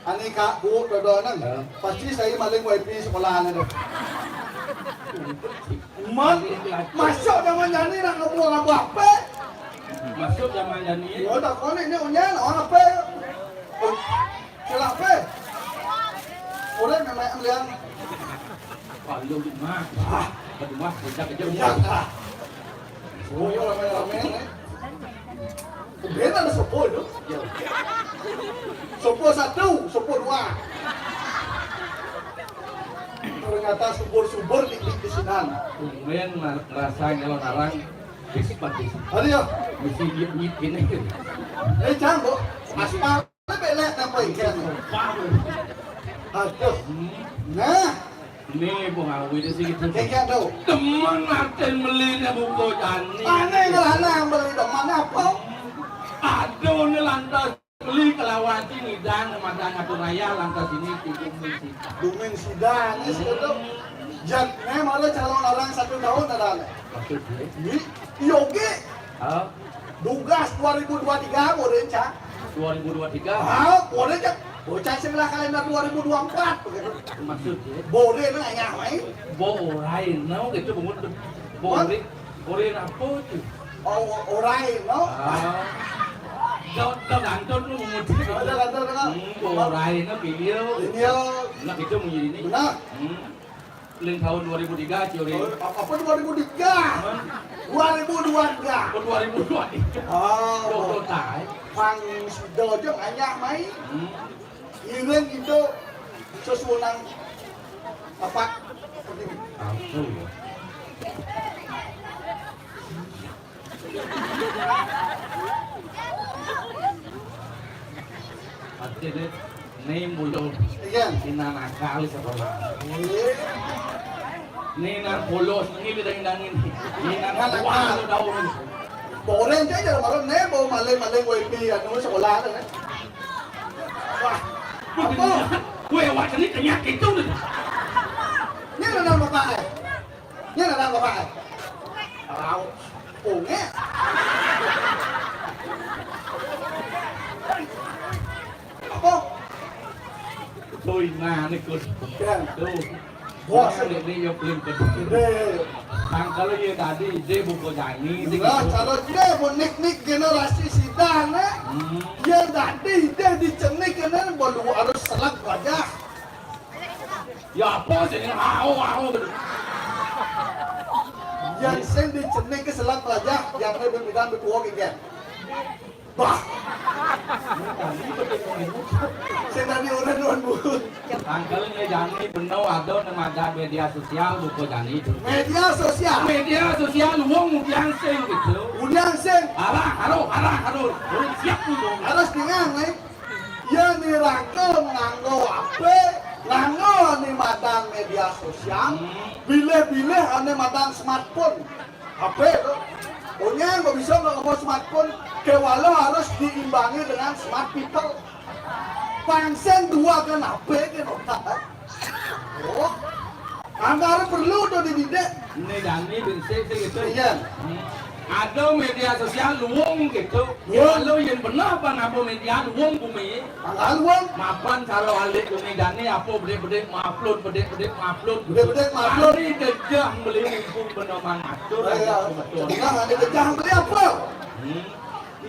Ani kak bu dodo nang. Ya. Pasti saya maling wifi sekolah ni tu. Man, masuk zaman jani nak ngebuang apa? Masuk zaman jani. Oh, tak konek ni unyan orang apa? Salah apa? Orang memang liang. Kalau di rumah, ah, di rumah kita kerja. Iya lah. Oh, iya, ramai-ramai ni. Beda ada sopo tu. Ya. Sopo satu, sopo dua. Ternyata subur-subur di, di, di sinan. Kemudian ngerasa nyalon arang, bis patis. Ada ya? Mesti dia duit gini. Eh, jangan, Bu. Aspal. Tapi nak nampak ikan. Aduh. Nah. Ni Bung Awi dia sikit. Kayak tu. Demen Martin beli ni buku jani. Aneh lah, aneh beli demen apa? Aduh, ni lantas beli kelawati ngidang, madang atur raya, lantas ini tidur mesti. Dumin sidang ni sikit tu. Jan, ni malah calon orang satu tahun ada ni. Maksud dia? Ni, yogi. Ha? Dugas dua ribu dua tiga boleh, Cak. Dua ribu dua tiga? Ha, boleh, Cak. Bocah sebelah kalender dua ribu dua empat begitu. Maksud dia? Boleh lah, ya, mai. Borai, no, gitu, bungut. Borai, borai apa tu? Oh, orai, no? Ah. Dok, dok, gantun lu bungut. Ada gantun, no? Hmm, borai, no, pilih. Pilih. Nak gitu, bunyi ini. Benar. Hmm. Lain tahun dua ribu tiga, Curi. Oh, apa dua ribu tiga? Hah? Dua ribu dua tiga. Oh, dua ribu dua tiga. Oh. Dua puluh tahun. Pang sido aja banyak main. Hmm. Iring itu sesuunan apa? Ampun. Artinya, ni mulu. Iya. Ina nakal sekolah. Iya. Ni nak polos, ni kita indangin. Ni nak kuat daun. Orang je dalam orang ni, bawa maling-maling wifi, anu, sekolah tu, kan. Wah, apa? Weh, awak ni kenyang gitu tu. Ni ada nama bapak, eh? Ni ada nama bapak, eh? Tahu. Oh, ni. Apa? Tuh, nah, ni, Kun. Ya. Tuh. Bos. Nah, ni, ni, yang paling penting. Ini. Tangkal ye tadi, dia buka jani, dia lah, gitu. Kalau dia pun nik-nik generasi sidang, eh? Hmm. Ye tadi, dia dicenik, ini baru harus selak wajah. Ya apa sih ini? Au, au, betul. Yang sing dicenik ke selak wajah, yang ada berpindah bertuah ke dia. Bah. Saya tadi orang tuan bu. Tangkal ni jani beno ada nama ada media sosial buka jani tu. Media sosial. Media sosial wong udiang sing gitu. Udiang sing. Arah, aduh, arah, aduh. Urus siap tu. Harus dengar, eh. Ya ni rangka nganggo H P, nganggo ni madan media sosial, hmm, bilih-bilih ane madan smartphone. H P tu. Onyan kok bisa nggak ngomong smartphone, kewala harus diimbangi dengan smart people. Pangsen dua kan H P kan otak, eh? Oh. Angkara perlu tu dididik. Ni jani bensik sih gitu. Iya. Hmm. Ada media sosial luung gitu. Ya. Lalu yang benar apa ngapa media luung bumi? Angkara luung. Mapan cara alik bumi jani apa bedik-bedik maplut, bedik-bedik maplut. Bedik-bedik maplut. Ini gejah beli mumpung benar mangatur. Ya, ya. Betul. Nah, ada gejah beli apa? Hmm.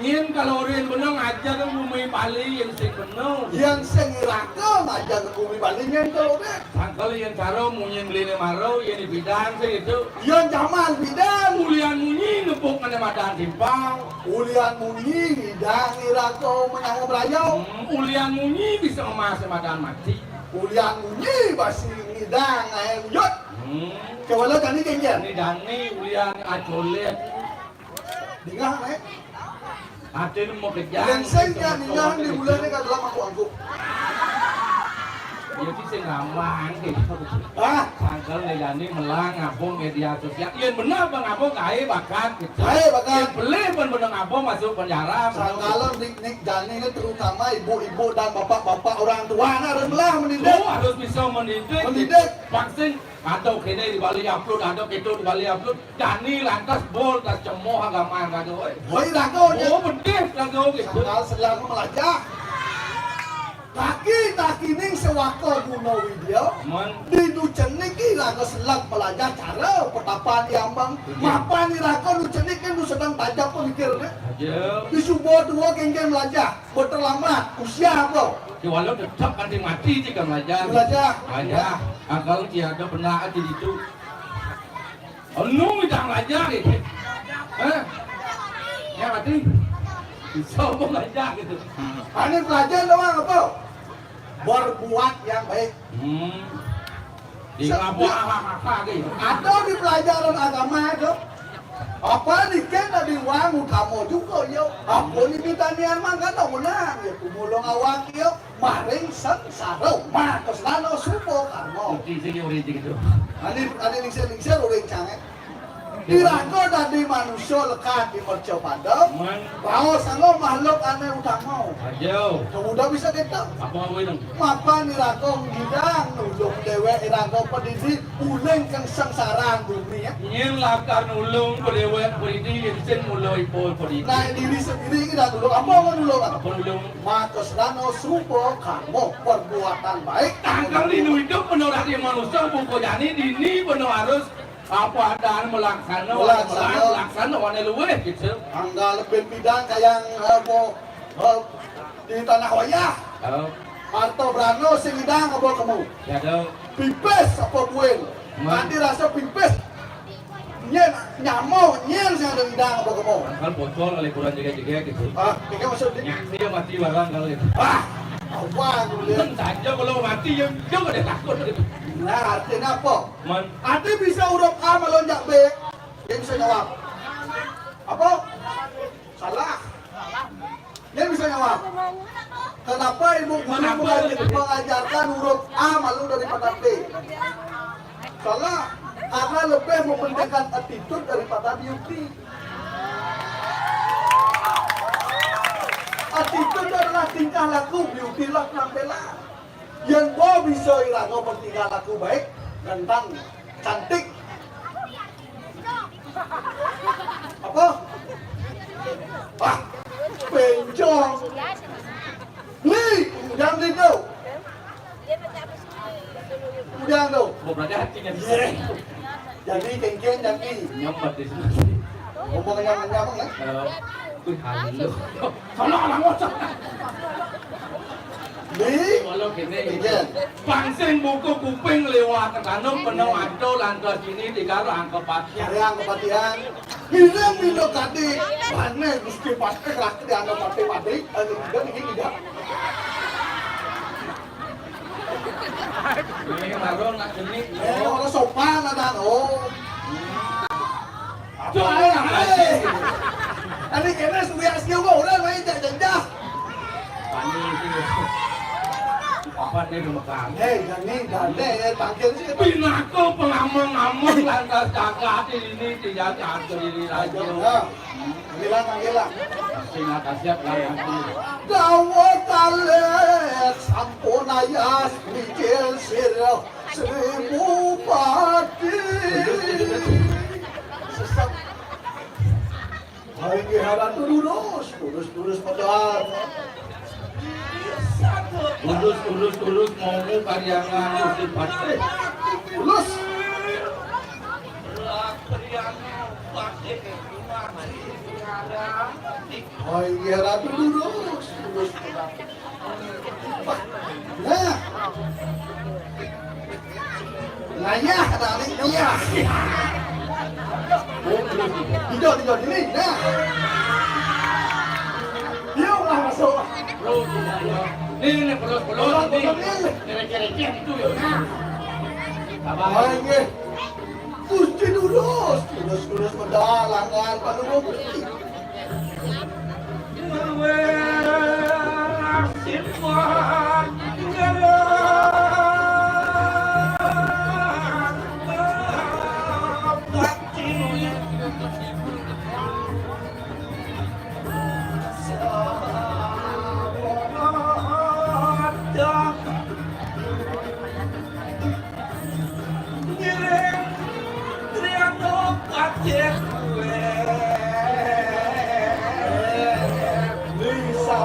Nyin kalau orang benung ajar kan bumi Bali yang sing benung. Yang sing iraka ngajar ke bumi Bali nyin kalau deh. Sangkal yang cara munyin beli ni maro, yang di bidang sing itu. Yang zaman bidang. Ulian munyi nepuk mana madan simpang. Ulian munyi bidang iraka menyangu berayau. Hmm, ulian munyi bisa emas madan mati. Ulian munyi basi ngidang air uyut. Hmm. Kewala tadi kenjer. Ni dani ulian acolet. Dingah, eh? Ati ni mau kejang. Yang sing ya dingah di bulan ni kan dalam aku angkup. Ya, si sing rambang gitu. Ah? Tanggal ni jani melang ngabung media sosial. Yang benar bang ngabung kae bakat gitu. Kae bakat. Yang beli pun benar ngabung masuk penjara. Sangkalan nik-nik jani ni terutama ibu-ibu dan bapak-bapak orang tua ni harus belah mendidik. Oh, harus bisa mendidik. Mendidik. Vaksin ada kene di Bali upload, ada kita di Bali upload. Jani lantas bol tas cemoh agama raga, oi. Oi, raga, oi. Oh, pedih raga gitu. Sandal selalu melajah. Kaki-kaki ning sewaka guna widya. Di nu cenik iraga selag belajar cara petapan di ambang. Mapan iraga nu cenik nu sedang tajam pemikirnya. Di suba tua kengkeng belajar. Beterlambat. Usia apa? Di walau tetap kanti mati jika belajar. Belajar. Belajar. Akal tiada benar di situ. Anu midang belajar gitu. Hah? Ya mati. Bisa apa belajar gitu. Ane belajar doang apa? Berbuat yang baik. Hmm. Di apa? Ada di pelajaran agama itu. Apa ni kan tadi wang utama juga yo. Apa ni kita nian mangga tak menang ya. Pemulung awak yo. Maring sengsara. Maka selana suba karma. Bukti sini orang gitu. Ane ane lingsir-lingsir orang cangek. Iraga dadi manusia lekad di mercapada. Baos anggo makhluk ane utama. Ayo. Kamu udah bisa kita. Apa apa itu? Mapan iraga ngidang nulung dewek iraga pedidi uling kang sengsara dunia. Nyen lakar nulung dewek pedidi yen sing mula ipul pedidi. Nah, diri sendiri kita dulu apa mau nulung? Apa nulung? Maka sedana suba karma perbuatan baik. Tangkal dinu hidup menurut dia manusia buku jani dini benar harus apa adaan melaksana, melaksana, melaksana wane luweh gitu. Anggal lebih bidang kayang eh, bo, eh, di tanah wayah. Oh. Parto Brano sing idang apa kamu? Ya dong. Pipis apa buin? Nanti rasa pipis. Nyen nyamo nyen sing ada idang apa kamu? Kan bocor kali kurang jaga-jaga gitu. Ah, ini maksudnya? Nyaksi ya mati barang kali. Ah, apa aku lihat? Kan saja kalau mati ya dia pada takut gitu. Nah, artinya apa? Man. Ati bisa huruf A malonjak B. Dia bisa jawab. Apa? Salah. Dia bisa jawab. Kenapa ibu guru mengajar- mengajarkan huruf A malu daripada B? Salah. Karena lebih mementingkan attitude daripada beauty. Attitude adalah tingkah laku, beauty lah penampilan. Yen bo bisa iraga bertingkah laku baik, ganteng, cantik. Apa? Ah, bencong. Li, udang li tu. Udang tu. Mau berarti hatinya. Iya. Jadi kengkeng jadi. Nyambat di sini. Ngomong nyambat-nyambat kan? Eh, wih, halus. Sono orang ngocok. Di walau kene gitu. Iya. Pangsing buku kuping lewat ke tanah penuh ada lantas ini tiga angka pakai. Cari angka patian. Bilang bila tadi mana Gusti Pastek laki di angka pakai padi. Aduh, dia begini dah. Ini baru nak jenik. Eh, orang sopan ada. Oh. Aduh, ayo, ayo. Tadi kena sudah asli gua udah main jak jenjah. Panik sih. Apa nih rumah kamu? Eh, jangan, jangan, eh, tangkil sih. Pinaka pengamang-amang lantas jagat ini tidak jagat diri lagi. Ayo, ya. Tanggilan, tanggilan. Sing kasiat lah yang ini. Dawa talih sampun ayas mijil sira Sri Bupati. Sesat. Hai nggih ratu lurus, lurus, lurus padahal. Lurus, lurus, lurus mau karyangan Gusti Patih. Lurus. Hai nggih ratu lurus, lurus padahal. Nah. Nah, iya, ada alik, iya. Tidak, tidak, ini, nah. Iya, lah, masuk. Ini, ini, perut, perut, ini. Perut, perut, ini. Kira-kira itu, ya. Nah. Sabar. Oh, iya. Gusti lurus, lurus, lurus, pedalangan, Pak Lurus. Ngiring trianto patih kuwe. Bisa.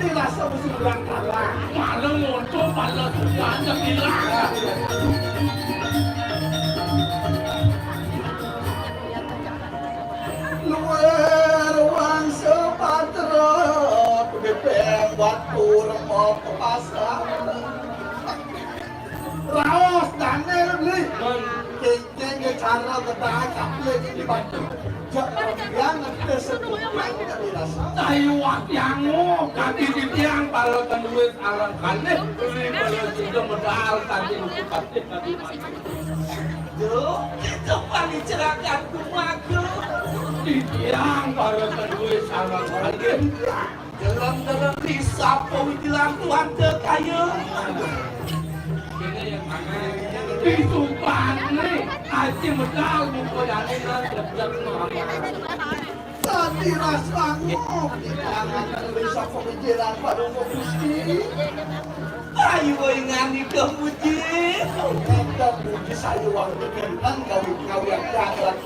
Rasa mesti berangkat lah. Malah ngono malah sudah hilang. Luar wangsa patra, bebeng batu remok pasar. Raos Daniel beli. Kenceng ke cara gedai kaplek di batu. Jak orang yang ngerti sebuah yang tidak dirasa. Ayo wak yang mau kaki di tiang kalau tenulis alang kalih beli beli sudah medal tadi untuk pasti tadi. Duh, kita paling cerakan kumaku. Di tiang para tenulis alang kalih. Dalam-dalam risap pawidilan tuan tekaya. Disumpah ni, aji medal muka dani lan jejak Muhammad. Tadi rasa ngok di tangan risap pawidilan pada Gusti. Ayo ingani kemuji. Kita puji saya waktu tentang kawin-kawin yang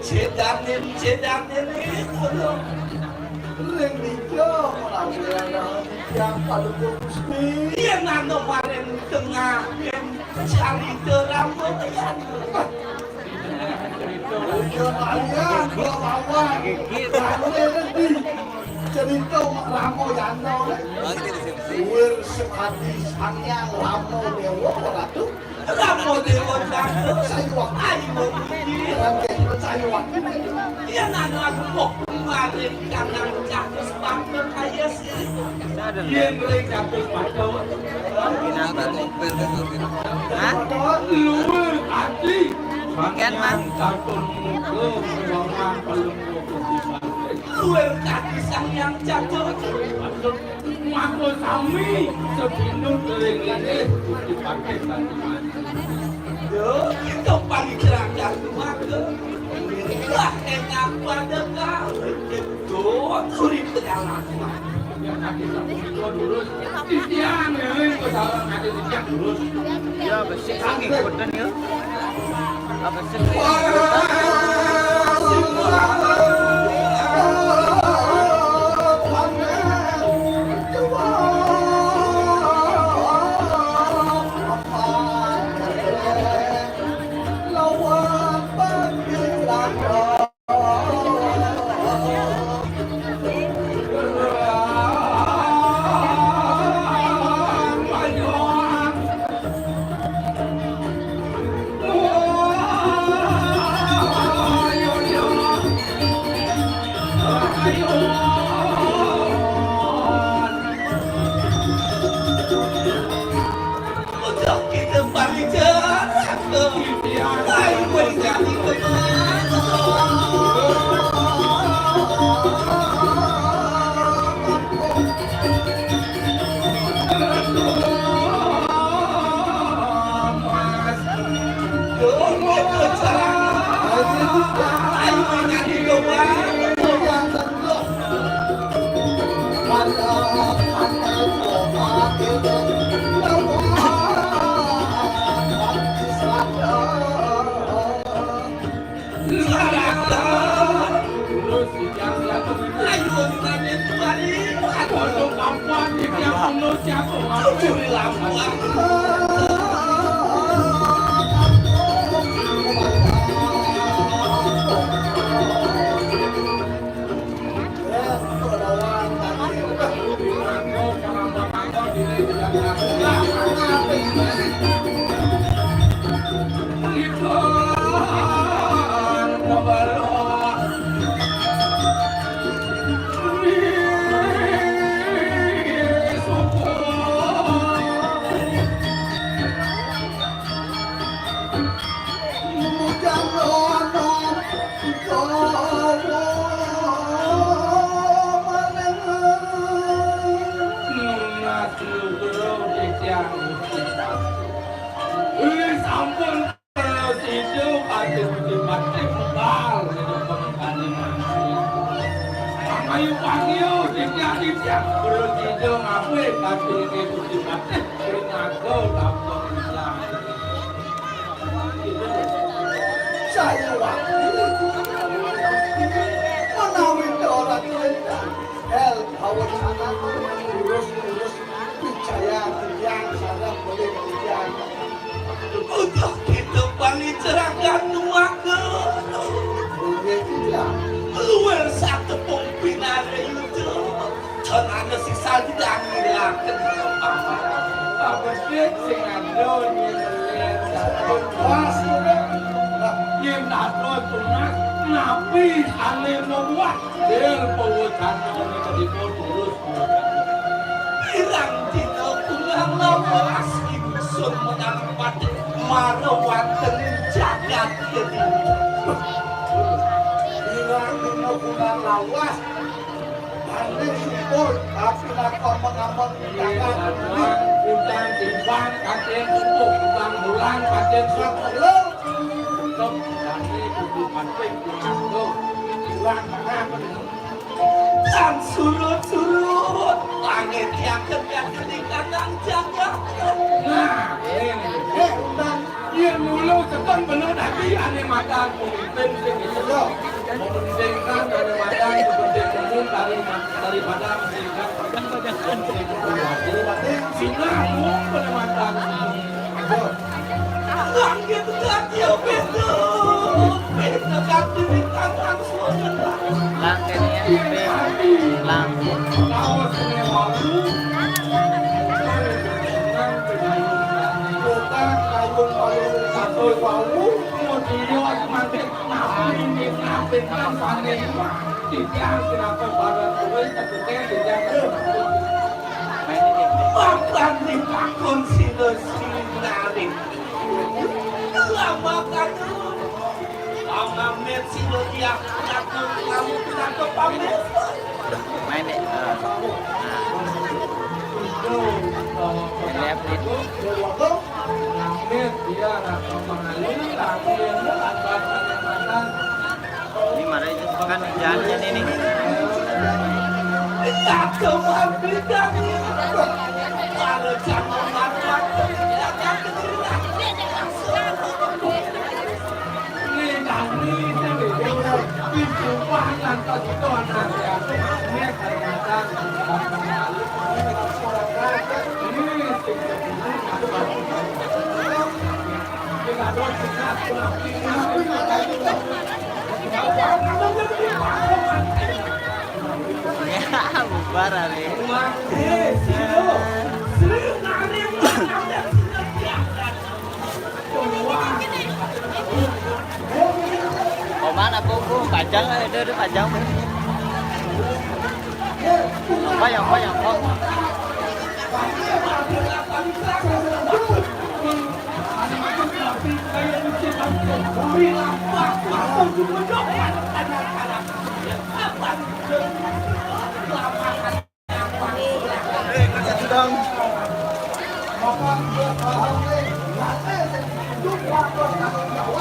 Sedanin, sedanin itu. Ring nika menawi yang paling Gusti. Yen ana maring tengah yen carita Ramayana. Iya, kalian dua lawan. Rame lebih. Cerita Ramayana. Wir sekadi Sang Hyang Rama Dewa Ratu. Rama Dewa Cakra Sayuwakti. Ayo, Rangkeng Sayuwakti. Yen ana aku kok maring kanang Cakra Sepatra kaya sih. Yen ring Cakra Sepatra. Hah? Luwih ati. Ken, Mang. Cakra Muka Ruang Pelungguh Kudiman. Luwih ati Sang Hyang Cakra. Mangko sami sedina ring leleh dipatih satiman. Yo, kita pangicerakan mangko. Lah enak pada kau. Tuh, turi pedalang. Yang kaki satu lurus. Titiang, ya, kesalahan kaki titiang lurus. Ya, besik. Kaki boten, ya. Panggil, Dinda, Dinda. Terus Dinda ngapé kaki ini Gusti Patih, sing ada tampang Dinda. Saya wakil menawi ora kelintang. Hel, hawa sana urus-urus Wijaya tiyang sareng boleh tiyang. Utuh kita pangincerang katuwaken. Boleh tiyang. Luwih satepung pinarayuda. Ton ana sisa didangilaken paman. Pabesik sing ado nyemelir. Wah, sudah. Nah, yen ado tunas, napi ane membuat? Bil pawacana menika dipun urus. Pirang dina kurang lawas ingsun menawi patih mara wonten ing jagat kediri. Pirang dina kurang lawas ane syukur tapi lakon mengamong jagat kediri. Utang timbang kaden tutup, utang bulan kaden tutup. Tutup, utang timbang kaden tutup. Utang bulan kaden tutup. Lan surut-surut langit yang kenyang di kanan jagat. Nah, ini. Eh, Undang, yen mulu seton bener dadi ane madan pemimpin sing iso. Pemimpin kan ane madan, pemimpin umum dari, daripada pemimpin. Sinah umum pada madan. Langit raja beda, beda kaki di tangan suara. Langkene langkene. Tukang kayung payung satu wau, mudia semantik napi ini napi kan sane. Tiang kenapa barang kowe tegese tidak. Makan ditakon sila-sila. Lama kan. Pamit sila dia. Aku kamu kenapa pamit? Main deh. Eh. Ini lihat nih. Pamit dia, nah, pamit, pamit, pamit. Ini marah itu kan hujannya nih, nih. Ya, bubar hari. Oh, mana, Bu? Bu, pajang, ada, ada pajang, Bu. Apa ya, apa ya, apa?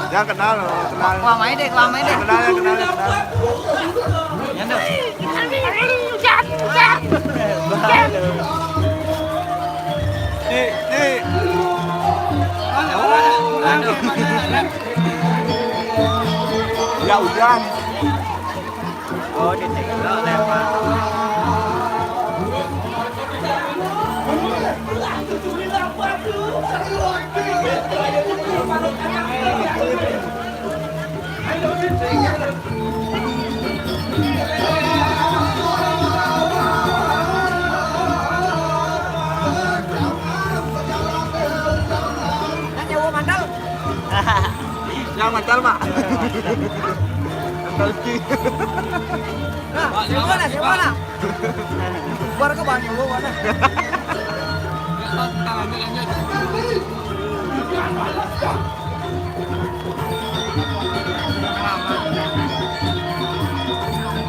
Ya, kenal, kenal. Wah, main deh, wah, main deh. Kenal, ya, kenal, ya, kenal. Ya, Nduk. Bahaya, loh. Di, di. Aduh. Ya, hujan. Oh, di TikTok lewat. Yang mantal, Mak. Mantal ki. Nah, siapa nak? Siapa nak? Bubar ke bang, siapa nak?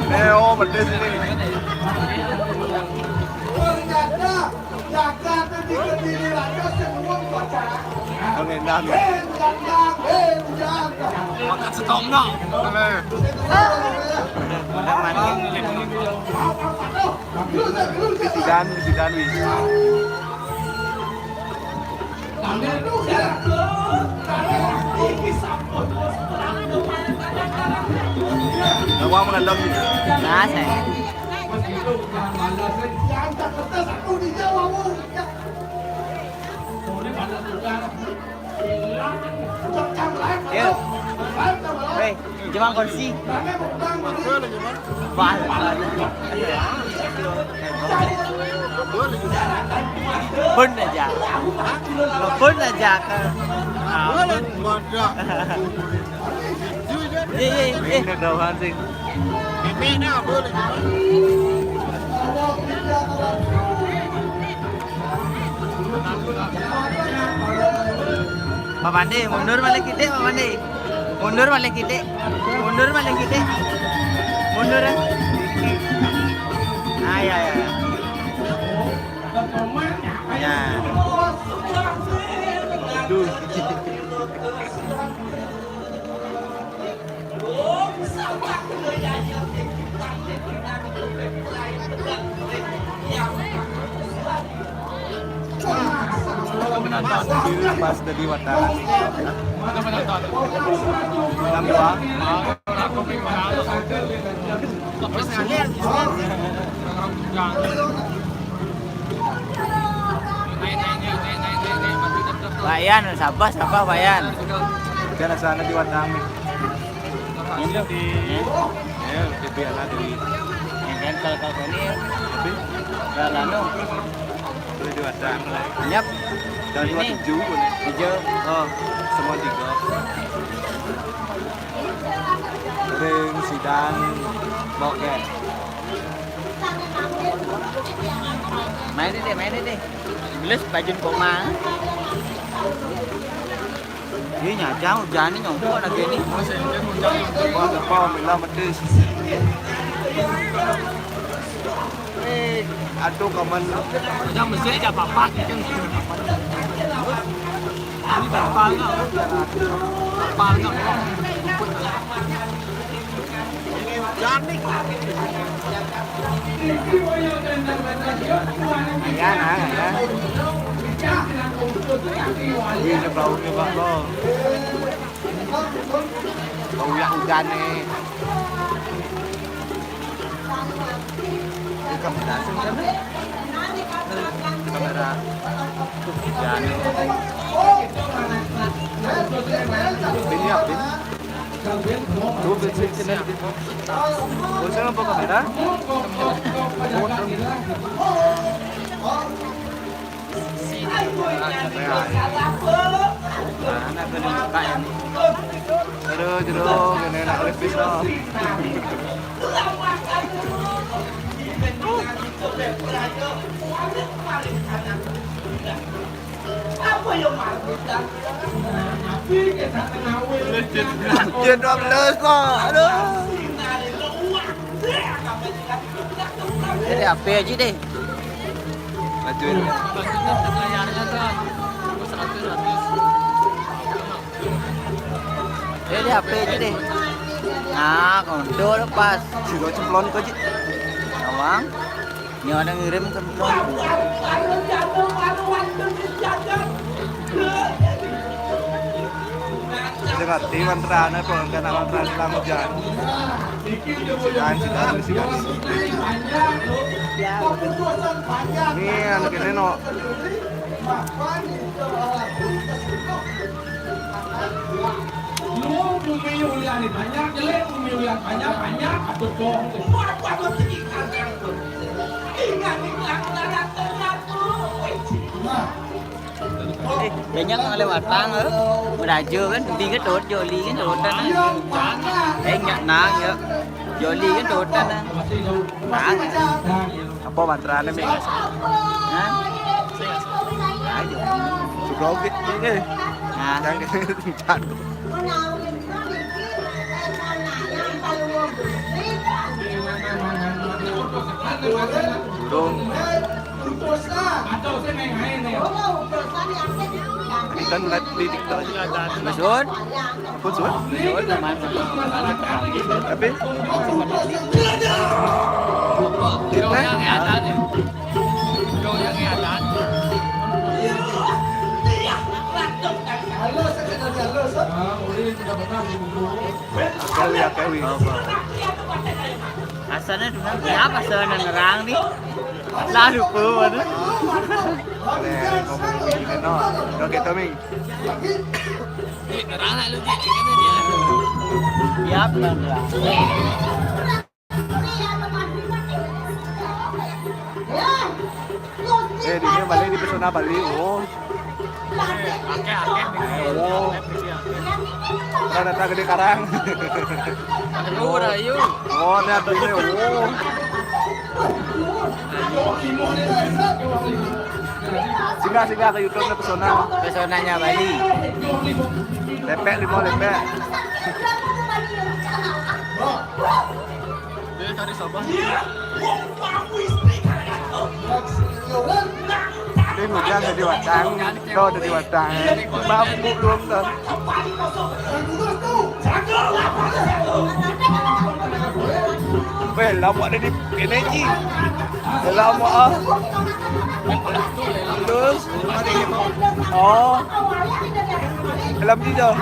Eh, oh, pedes ini. Ternyata Jakarta di Kediri Raja semua kota. Pengendam. Eh, Jakarta, eh, Makan setongno. Udah mandi. Sidan, sidan, wis. Gawang mengendam. Nah, saya. Yuk. Weh, cuma kursi. Bal, bal. Pun aja. Pun aja ke. Iya, iya, iya. Ini kejauhan sih. Pak Pandi, mundur balik kidik, Pak Pandi. Mundur balik kidik. Mundur balik kidik. Mundur, ya. Ah, ya, ya, ya. Ya. Aduh. Pas dari Watan. Nambah. Pak Yan, sabar, sabar, Pak Yan. Jangan sana di Watan. Ini di, ya, di Piala di. Yang kan kalau kau ini, tapi kalau anu, boleh di Watan. Nyap. Jangan dua tujuh, boleh. Hijau. Oh, semua tiga. Ring, sidang, bokeh. Main deh, main deh. Beles bajun koma. Ini nyajang hujan ini nyongkok lagi ini. Wah, depan bilang pedes. Eh, aduh kaman. Yang mesti aja apa-apa gitu. Ini berapa enggak? Berapa enggak? Ayan, ah, ayan. Wih, ini baunya, Pak, loh. Bau yang hujan nih. Ini kamera sih, kan? Kamera hujan. Ini apa ini? Tuh, bensin sini. Bosan apa kamera? Mana kena buka ya? Aduh, jeruk, ini enak lipis loh. Apa yang marah? Dia dua belas kok. Aduh. Jadi apa aja deh? Lanjut. Jadi apa aja deh? Nah, kondo pas. Siro cemplon kok, Ji. Nawang. Ini ada ngirim ke. Sing ngerti mantrane, kok kena mantrane lang hujan. Sikan, sikan, sikan. Ini anak ini no. Lu bumi ulian banyak, jelek bumi ulian banyak, banyak, aduh, dong. Ingat, ingat, ingat, ingat, ingat. Eh, banyak yang lewatan, eh. Beraja kan, di Ketut, Joli kan, Tutan, eh. Eh, enggak nang, ya. Joli kan, Tutan, eh. Nang. Apa mantrane, Mik? Hah? Ayo. Sudah oke, ini. Nah. Yang ini. Burung. Kita ngeliat di TikTok aja. Mas Gun? Apa, Gun? Tapi? Kita? Kewi, ya, Kewi. Asalnya dulu siapa sana nerang nih? Lalu po, aduh. Oke, Tommy. Iya, benar. Eh, di sini balik di pesona Bali. Oh. Oh. Ada datang gede karang. Aduh, rayu. Oh, ini ada ini. Oh. Singgah, singgah ke YouTube-nya pesona. Pesonanya Bali. Lepek, lima lepek. Dia cari sabar. Ini hujan jadi watang, do jadi watang. Bambu belum tuh. Weh, lama ada di kene ji. Lama ah. Terus. Oh. Dalam ji dah.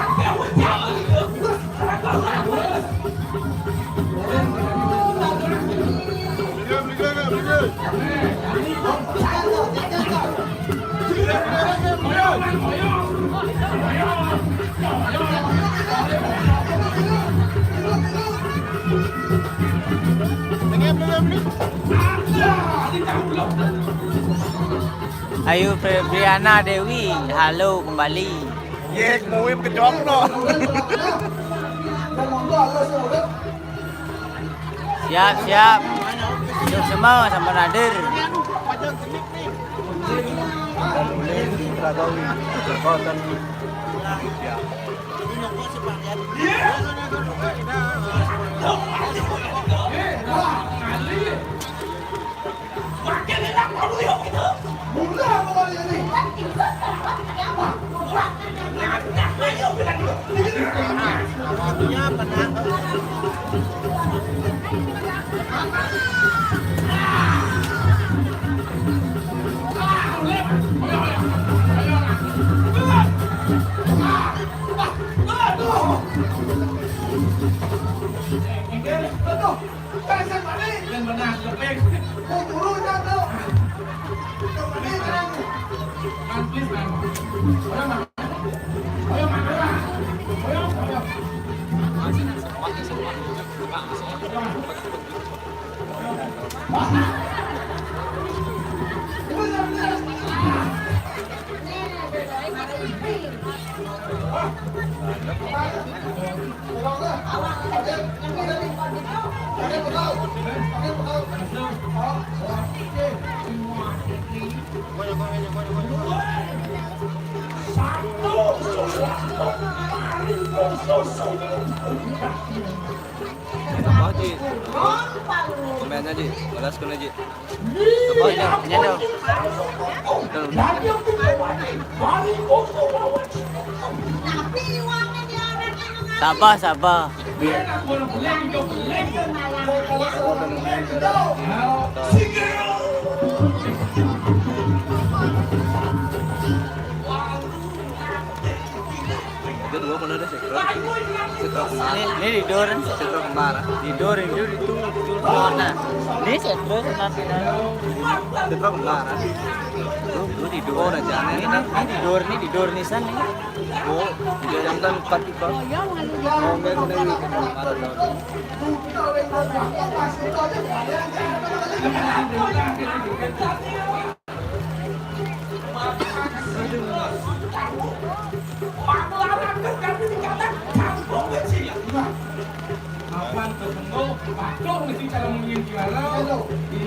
Ayu Febriana Dewi, halo kembali. Yes, mau kencok no. Siap, siap. Yuk semua sama nadir. Apa, Ji? Komen aja, balas kena, Ji. Apa, Ji? Nyendo. Betul. Sabar, sabar. Itu dua mana ada sektor? Sektor kembar. Ini, ini di dor. Sektor kembar. Di dor, ini di dor, di dor. Nah, ini sektor nanti. Sektor kembar. Lu, lu di dor. Oh, udah jalan. Ini, ini di dor, ini di dor nisan nih. Oh, di jam tan empat tiga. Oh, enggak, enggak, enggak.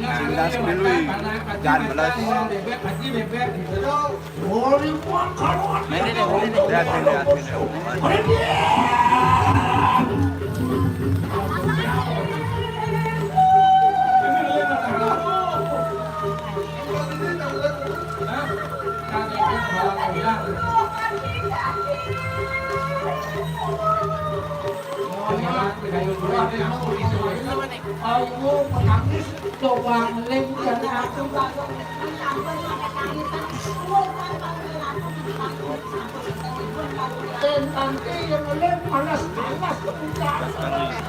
Sebelas dulu, jangan belas. Ini deh, ini deh. Lihat, lihat, lihat. Ayo, petangis, coba ngeling, jangan.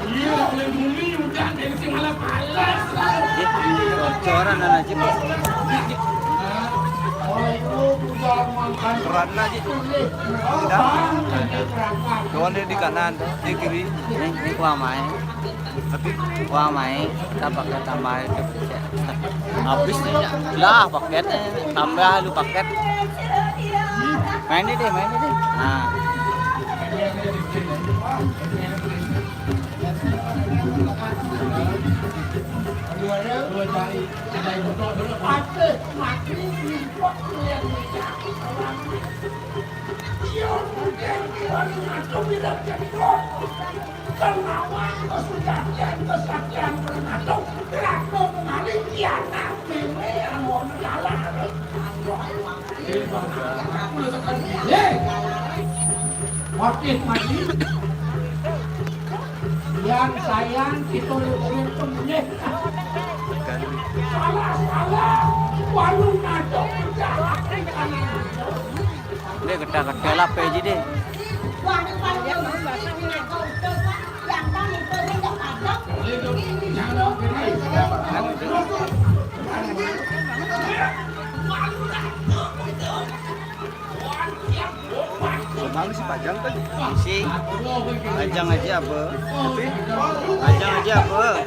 Iya, oleh bumi udah dari sing malah panas. Bocoran aja, Pak. Berat aja. Udah. Tuan dia di kanan, di kiri. Ini, ini kuah main. Tapi kuah main, kita pakai tambah itu. Habis lah paketnya, tambah lu paket. Main ini deh, main ini deh. Nah. Hei, wakil mati. Yang sayang kita lupain pemilih. Salah, salah. Warung ngadok berjalan. Dia gede-gede lah, P J deh. Bang si Pajang kan? Si Pajang aja apa? Pajang aja apa?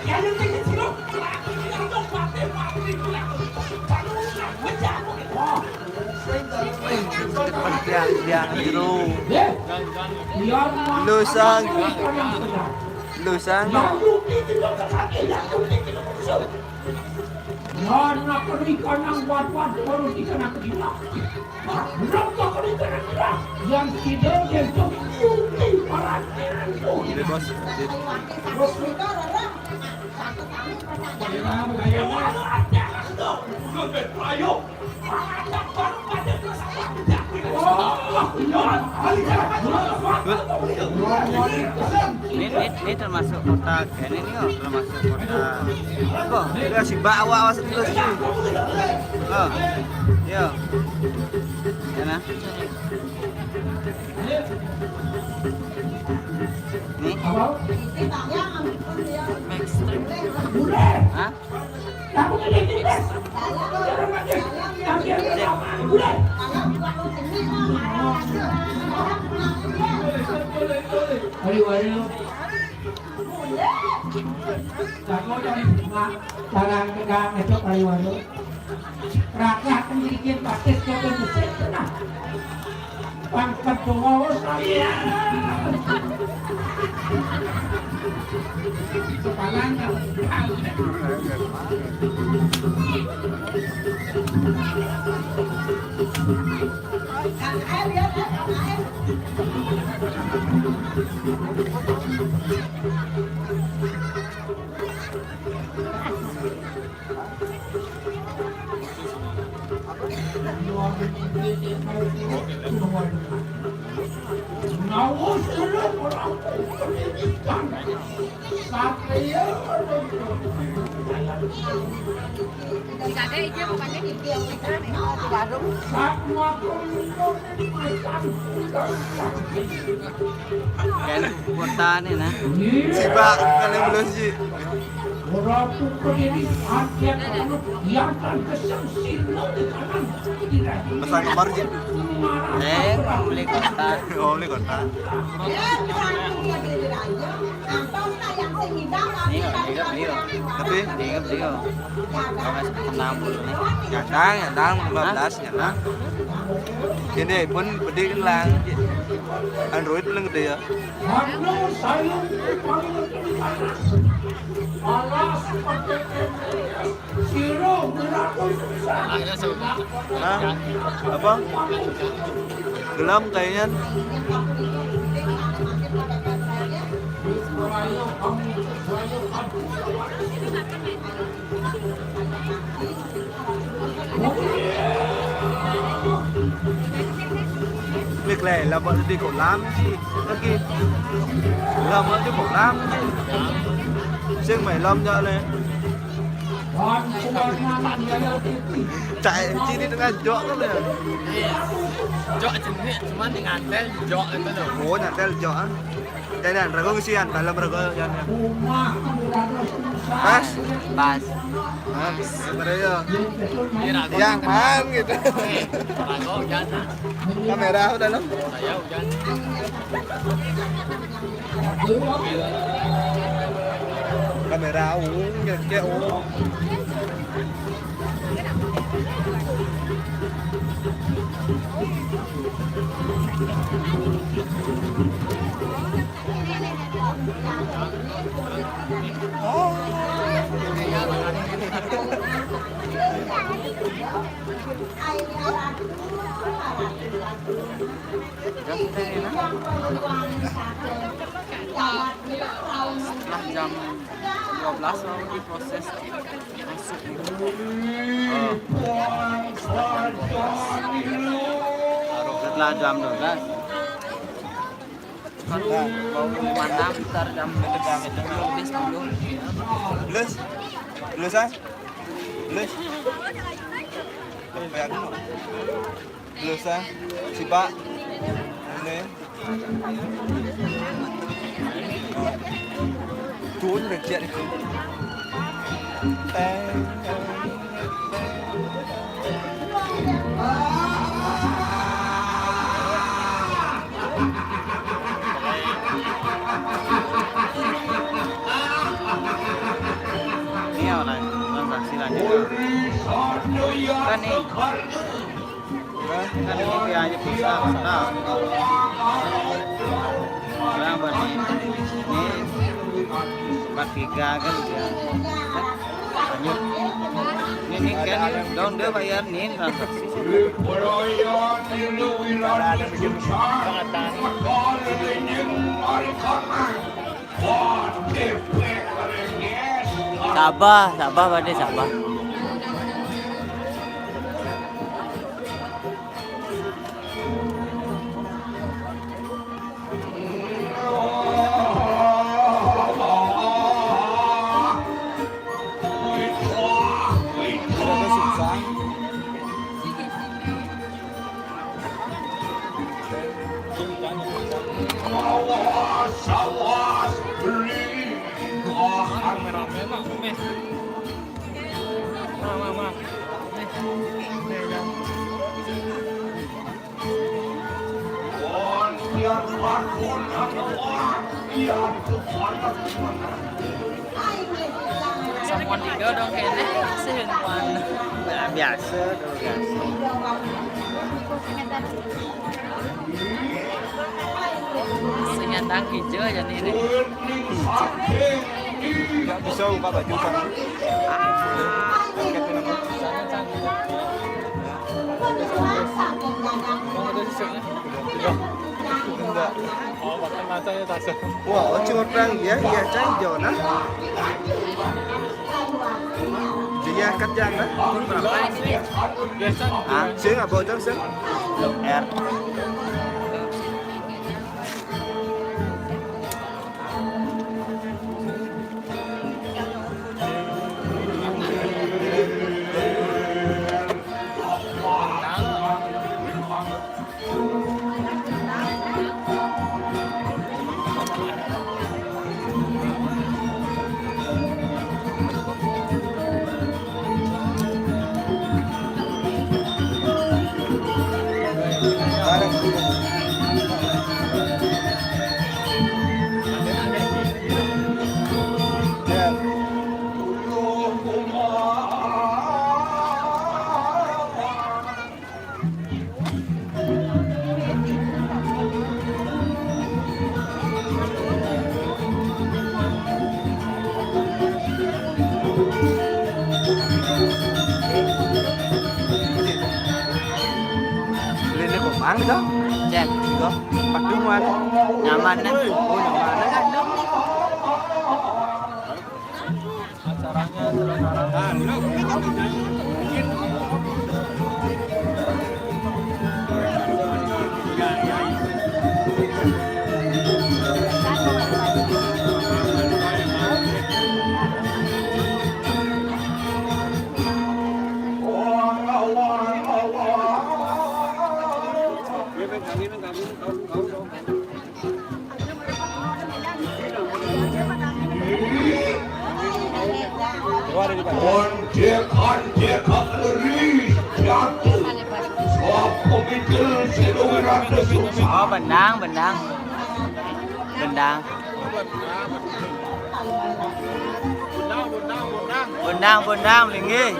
Dia, dia dulu. Lu sang. Lu sang. Anak ikan nang wat-wat baru ikan aku gila. Berapa kali kira-kira yang tidak dia itu? Ini bos. Bos kita orang. Ayo. Ini, ini, ini termasuk kota Gen ini, oh, termasuk kota. Oh, ya si bawa awas terus. Oh, iya. Ya nah. Nih. Backstreet. Hah? Tarang tegang itu kali waduh. Rakyat memiliki basis kepemimpinan. Pangkat Jawa wis. Sekarang Kan kota nih nah. Sibak kali belum sih. Pesan kembar sih. Eh, beli kota. Oh, beli kota. Iya, iya, iya. Tapi dia enam puluh nih. Nyandang, nyandang lima belas nyandang. Ini pun gede lah. Android paling gede ya. Hah? Apa? Gelem kayaknya. Mik lè, là bọn đi Quảng Lam chứ. Nó kia. Lâm ở chứ Quảng Lam chứ. Sing mày Lâm nhớ nè. Chạy chi đi tengah jok kan ya. Jok jenih, cuman dengan tel jok itu loh. Oh, nyantel jok, ah. Jangan ragu kesian, dalam ragu jangan. Pas? Pas. Pas. Yang mana ya? Yang mana gitu? Ragu jangan. Kamera udah dong. Saya hujan. Kamera udah kayak, oh. Setelah jam dua belas baru diproses masuk. Oh. Setelah jam dua belas. Kan mau lima enam, ntar jam sepuluh lebih, sepuluh. Plus? Plus, ah? Plus? Plus, ah? Sipa. Ini. Tuh, udah siap itu. Teng. Ini apa, transaksi lanjut. Kan nih. Kan ini biayanya bisa, nah. Berapa nih? Ini empat tiga kan ya. Lanjut. Ini, ini kan ini, dong, dia bayar nih transaksi. Sabar, sabar, Pak De, sabar. Awas, awas, beli. Wah, rame-rame, Mak. Mak, Mak, Mak. Samuan tiga dong kene, sih handphone. Ya, biasa, kalau biasa. Sing nyandang hijau aja nih, nih. Nggak bisa buka baju kan. Ah. Pakai film. Emang ada sisanya? Iya. Enggak. Oh, makan mata ya, tasuk. Wah, oci orang ya, iya, cai jona. Dia kerja, nah. Biasa. Ah, sih, nggak bocor, sih. R. Beli ini Gopang gitu? Cek. Gitu. Padungan. Nyaman, nah. Oh, nyaman. Acaranya sekarang. Onde kante kageri jatuh. Sapa mitil sira wirata sungsang. Oh, bendang, bendang. Bendang. Bendang, bendang, linggih.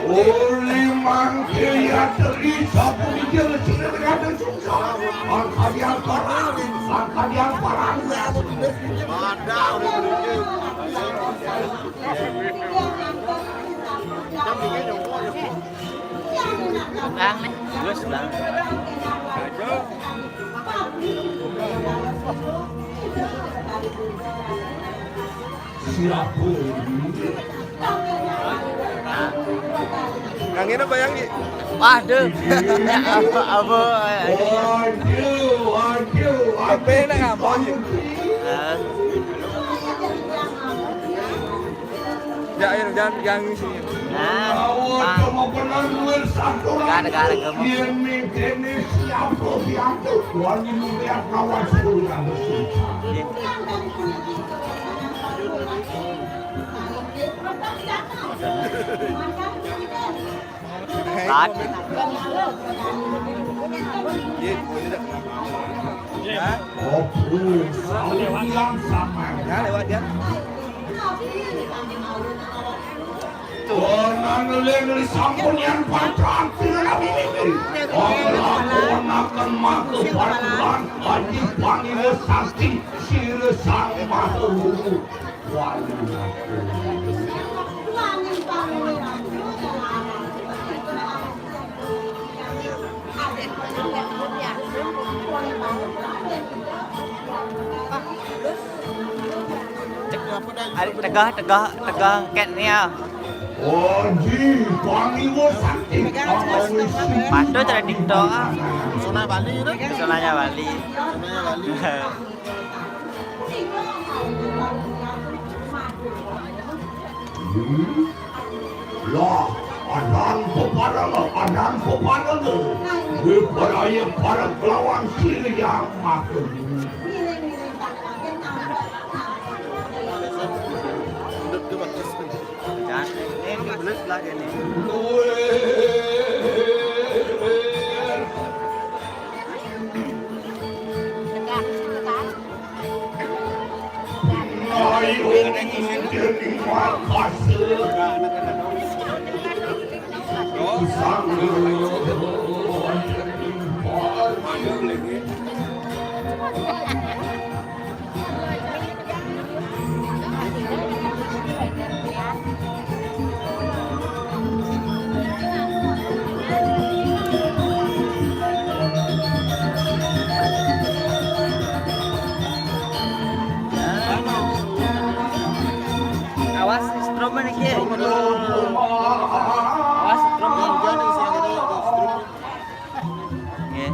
Uli mangke ya teri sapa mitil sira wirata sungsang. Angkadian parang, angkadian parang. Padahal. Bang nih. Terus, Bang. Siapa ini? Yang ini apa yang di? Waduh. Apa, apa? Waduh, waduh, waduh. Apa enak apa? Ah. Ya, ya, jangan, jangan di sini. Nah, Pak. Gara-gara gemuk. Yen mitene siapa diatur, wani mulia kawan sepuluh yang bersusah. Iya. Lagi. Iya, boleh dah. Hah? Oh, saling sama. Ya, lewat dia. Tuh. Nang ngeling sampun yang pacang, tidak lagi ini. Oh, lakonaken maka patuhan, Aji Pangewa Sakti, sira sang maha luhur. Ari tegah, tegah, tegah ket ni ya. Oji, Pangewa Sakti. Patut ada TikTok ah. Pesonanya Bali tu. Pesonanya Bali. Pesonanya Bali. Hmm. Lah, adan peparang, adan peparang. Wiparaya para kelawan sira yang makan. Jangan, ini belas lagi nih. Ayo, jadi makasih. Sang Awas, instrumen iki. Awas, instrumen. Nggih.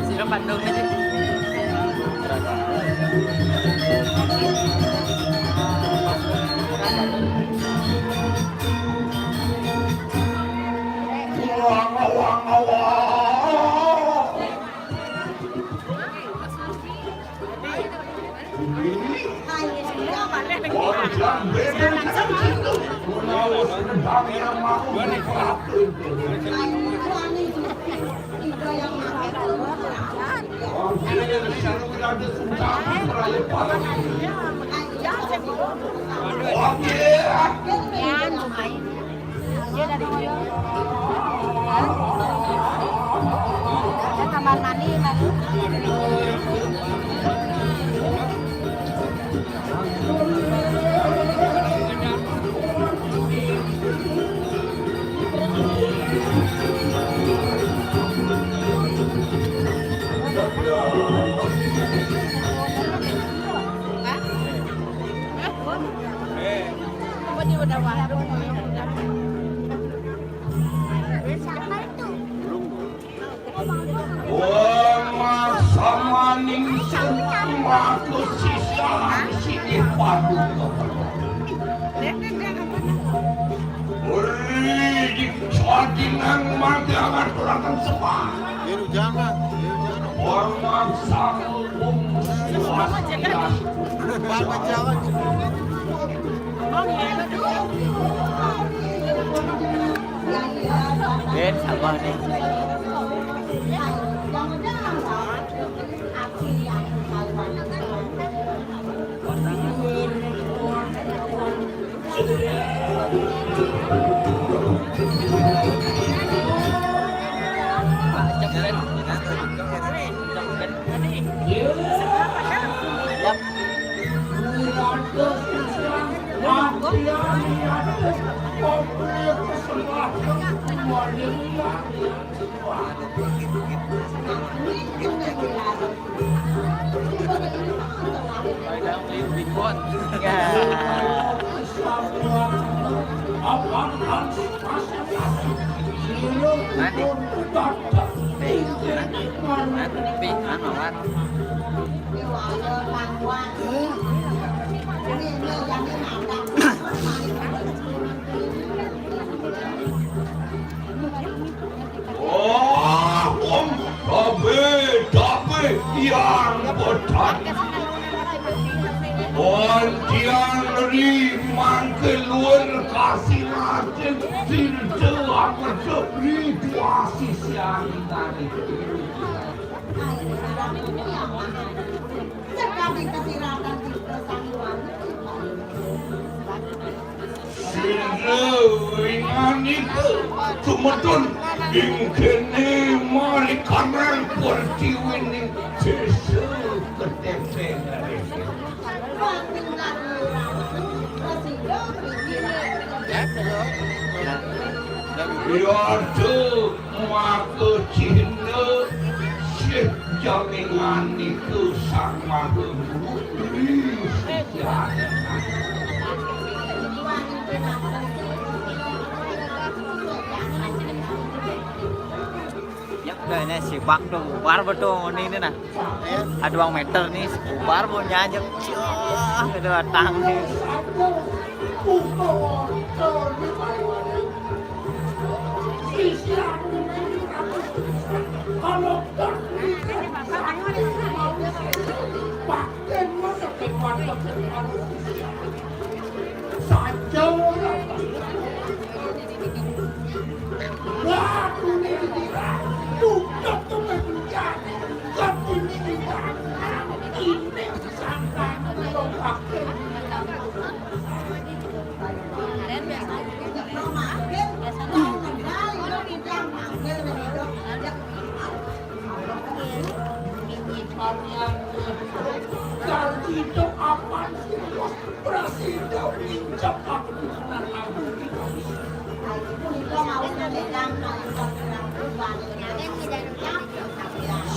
Sira pandung aja. Wah, wah, wah, wah. Oke. Yan, lumayan. Dia dari Moyo. Ada kamar mandi, Mas. Hah? Wong samaning sing maku sisaan sini paduka. Uri di codingan mati akan turakan semua. Biru jangan, biru jangan. Wong sang Bapak jangan. Ben, sabar nih. Oh, om, tapi, tapi, yang bodoh. Om, tiang ri mangke luar kasih lajeng, sirja amerja ri dua sisian tadi. Sekali kesiratan kita sangat. Sira winganiku tumedun ing kene marikanan pertiwining desa Ketepeng. Yaitu maka cihna sih jamingan itu sang maha guru. Ya, udah ini sibak tuh, bubar betul ini, ini nah. Ada dua meter nih, bubar mau nyajek. Ciah, gitu datang nih.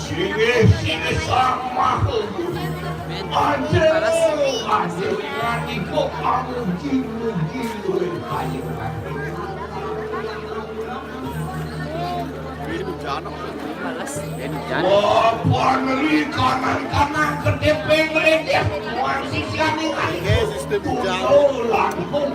Sini, sini sama. Aduh, aduh, iku kamu gilu-gilu kayu. Ini bencana. Males. Ini bencana. Wah, paneli kanan-kanan kedepeng redep. Wah, sisian ini. Oke, sistem bencana. Tuh, langsung.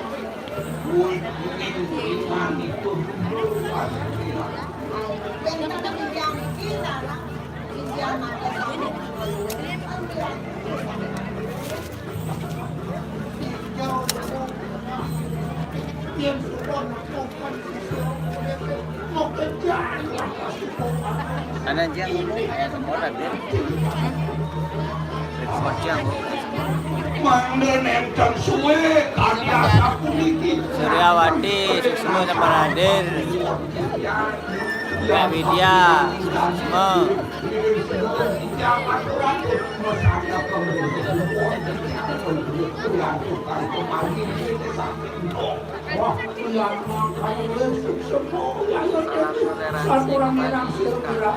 Kanan, Jang. Kayak semua, Raden. Repot, Jang. Mangda nenten suwe kadi asapuniki. Suryawati, Suksma, Samparadir. Widya, Suksma. Wah, yang makanya sakurang-kurang sira kira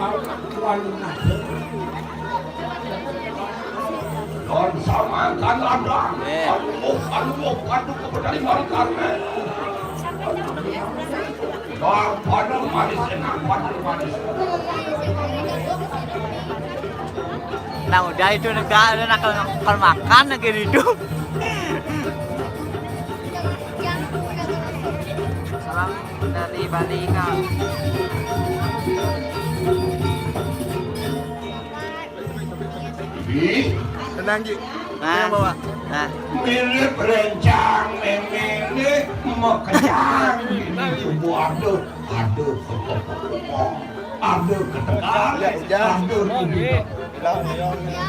wali. Kon sama kan ada. Eh. Aduh, aduh, aduh, kebetulan baru karena. Bar, pada manis, enak, pada manis. Nah, udah itu negara, udah nakal, nakal makan lagi itu. Salam dari Bali, Kang. Ih, tenang, Ji. Nah. Yang bawa. Nah. Mirip rencang, memele, mau kencang. Ini waduh, aduh, aduh, ketegal, aduh, ini.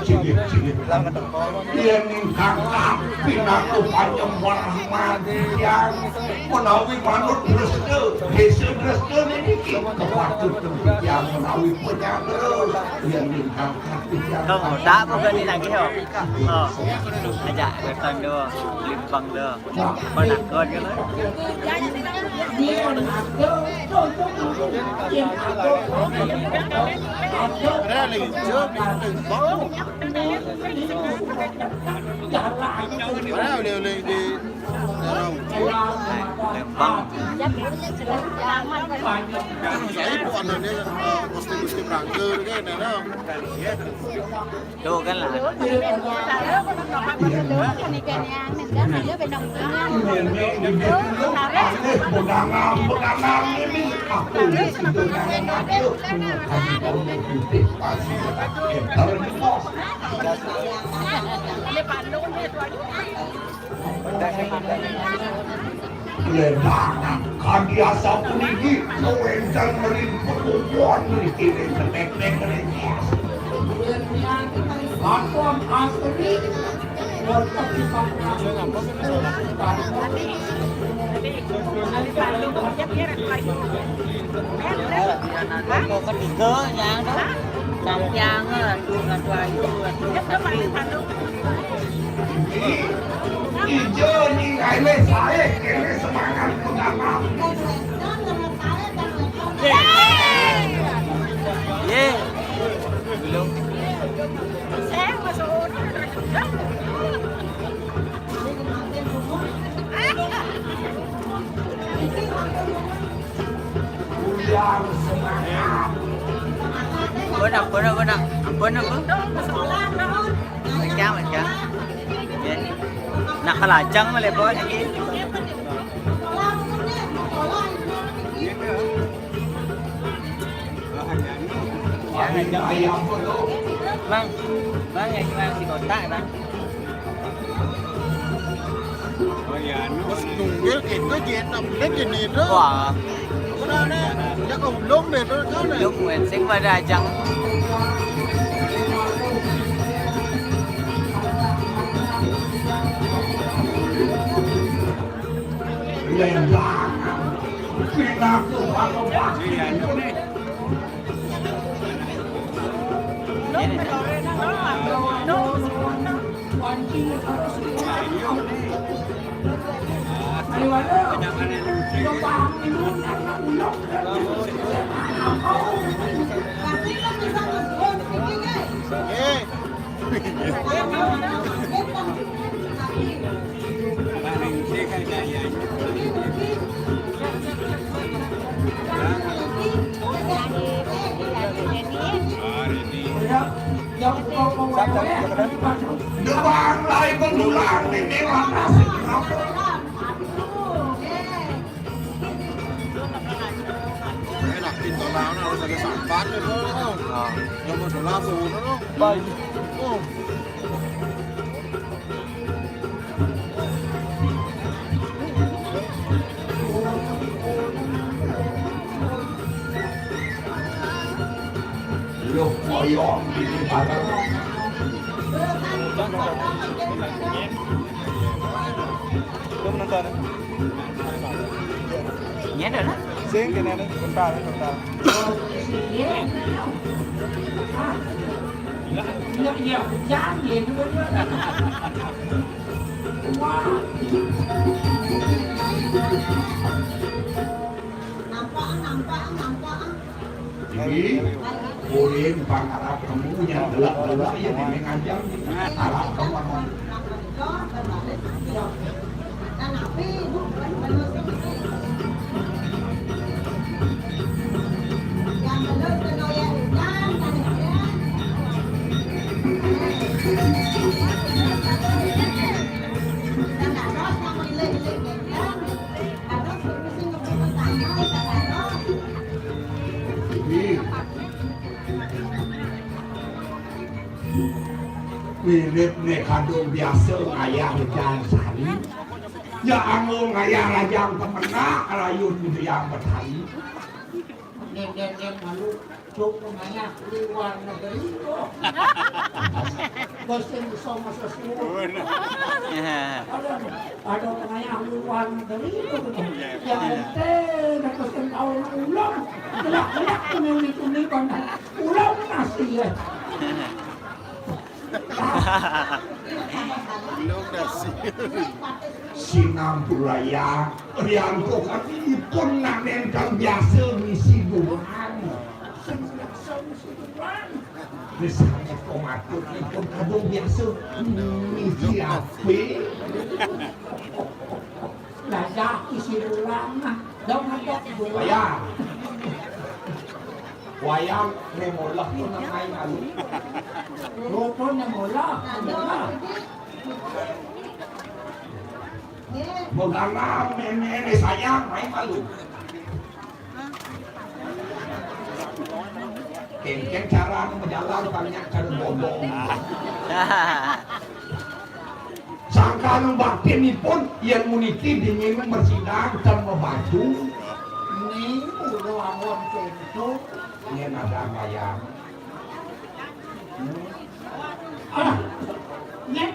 Cigit, cigit. Yen ingkang kaping aku panjang warah madiang. Menawi manut dresta, desa dresta niki kepatut tiyang menawi penyandera. Yen ingkang kaping tiyang. Kang Otak bukan lagi, yo. Oh, ajak datang dulu, limpang dulu. Penakut kan? Mana oleh-oleh di Darau? Lembang. Saya bukan dia, eh, mesti, mesti berangkat, kan, Darau. Tuh kan lah. Ledangan kadi asapuniki kawéntenan ring pakukuhan mriki ring tetekné ring. Katon asri wonten ing Ketiga yang sampiang, aduh, aduh, ayu, aduh. Ijo nyinggaine sae kene semangat pertama. Ye. Belum. Ampun, ampun, ampun, ampun, ampun. Macam, macam. Ya. Nak kelajang malah bawa lagi. Bang, bang, ya, bang, si kotak, bang. Terus nunggil kita, dia enam menit ini itu. Wah. Udah nih, dia ke ulung deh, terus kan. Ulung, wensing pada ajang. Iya, iya. Pinaku, pinaku, pinaku. Enak, pintolan harus ada sampan itu. Oh. Yang mau dolar tuh, no? Baik. Oh. Loh, koyo iki bareng. Lu menonton? Iya, dah lah. Sing, kene, kene, bentar, bentar. Iya, iya, jangan gitu. Nampak, nampak, nampak. Ini. Ulin pangarap kamu nya delak-delak ya memang aja. Arap kamu. Mirip nih kadung biasa ngayah rejang sari. Ya anggo ngayah rajang kemenak rayun yang betari. Nek, nek, nek, malu. Cuk, ngayah luar negeri kok. Bos yang bisa masa suruh. Ada, ada ngayah luar negeri kok. Yang ente, kata sentau ulang. Gelak-gelak tuh yang itu nih, ulang nasi ya. Belum nasi. Sinampuraya, Rianto kan ipun nak nentang biasa ngisi dulang. Sing biasa ngisi dulang. Misalnya komatur ipun kadung biasa ngisi ape. Lah, dah isi dulang nah. Dong ada dulang. Wayang. Wayang memolah tu nang main alu. Rupanya molah, molah. Molah nang main-main sayang main alu. Kengkeng cara anu berjalan banyak cara bodoh. Sangkan batin ipun, yang muniki dingin bersidang dan membantu. Ni ulo awon kento. Ini ada bayar. Ah, ini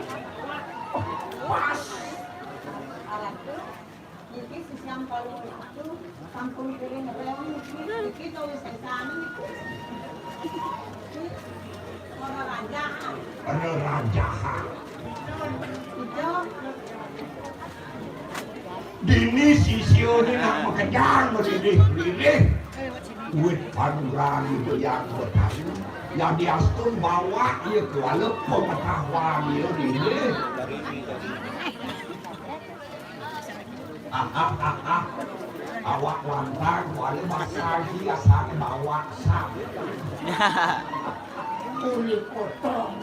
pas. Niki sisian paling itu sampun piring reong niki, niki tulis sesane niku. Para raja. Para raja. Ijo. Dini sisio ni nak makejang melilih-lilih. Wit panuran itu yang bertanya. Yang diastun bawa ia kuala pengetahuan ia dini. Awak wantang, kuali basah, hiasan bawa sam. Kulit potong.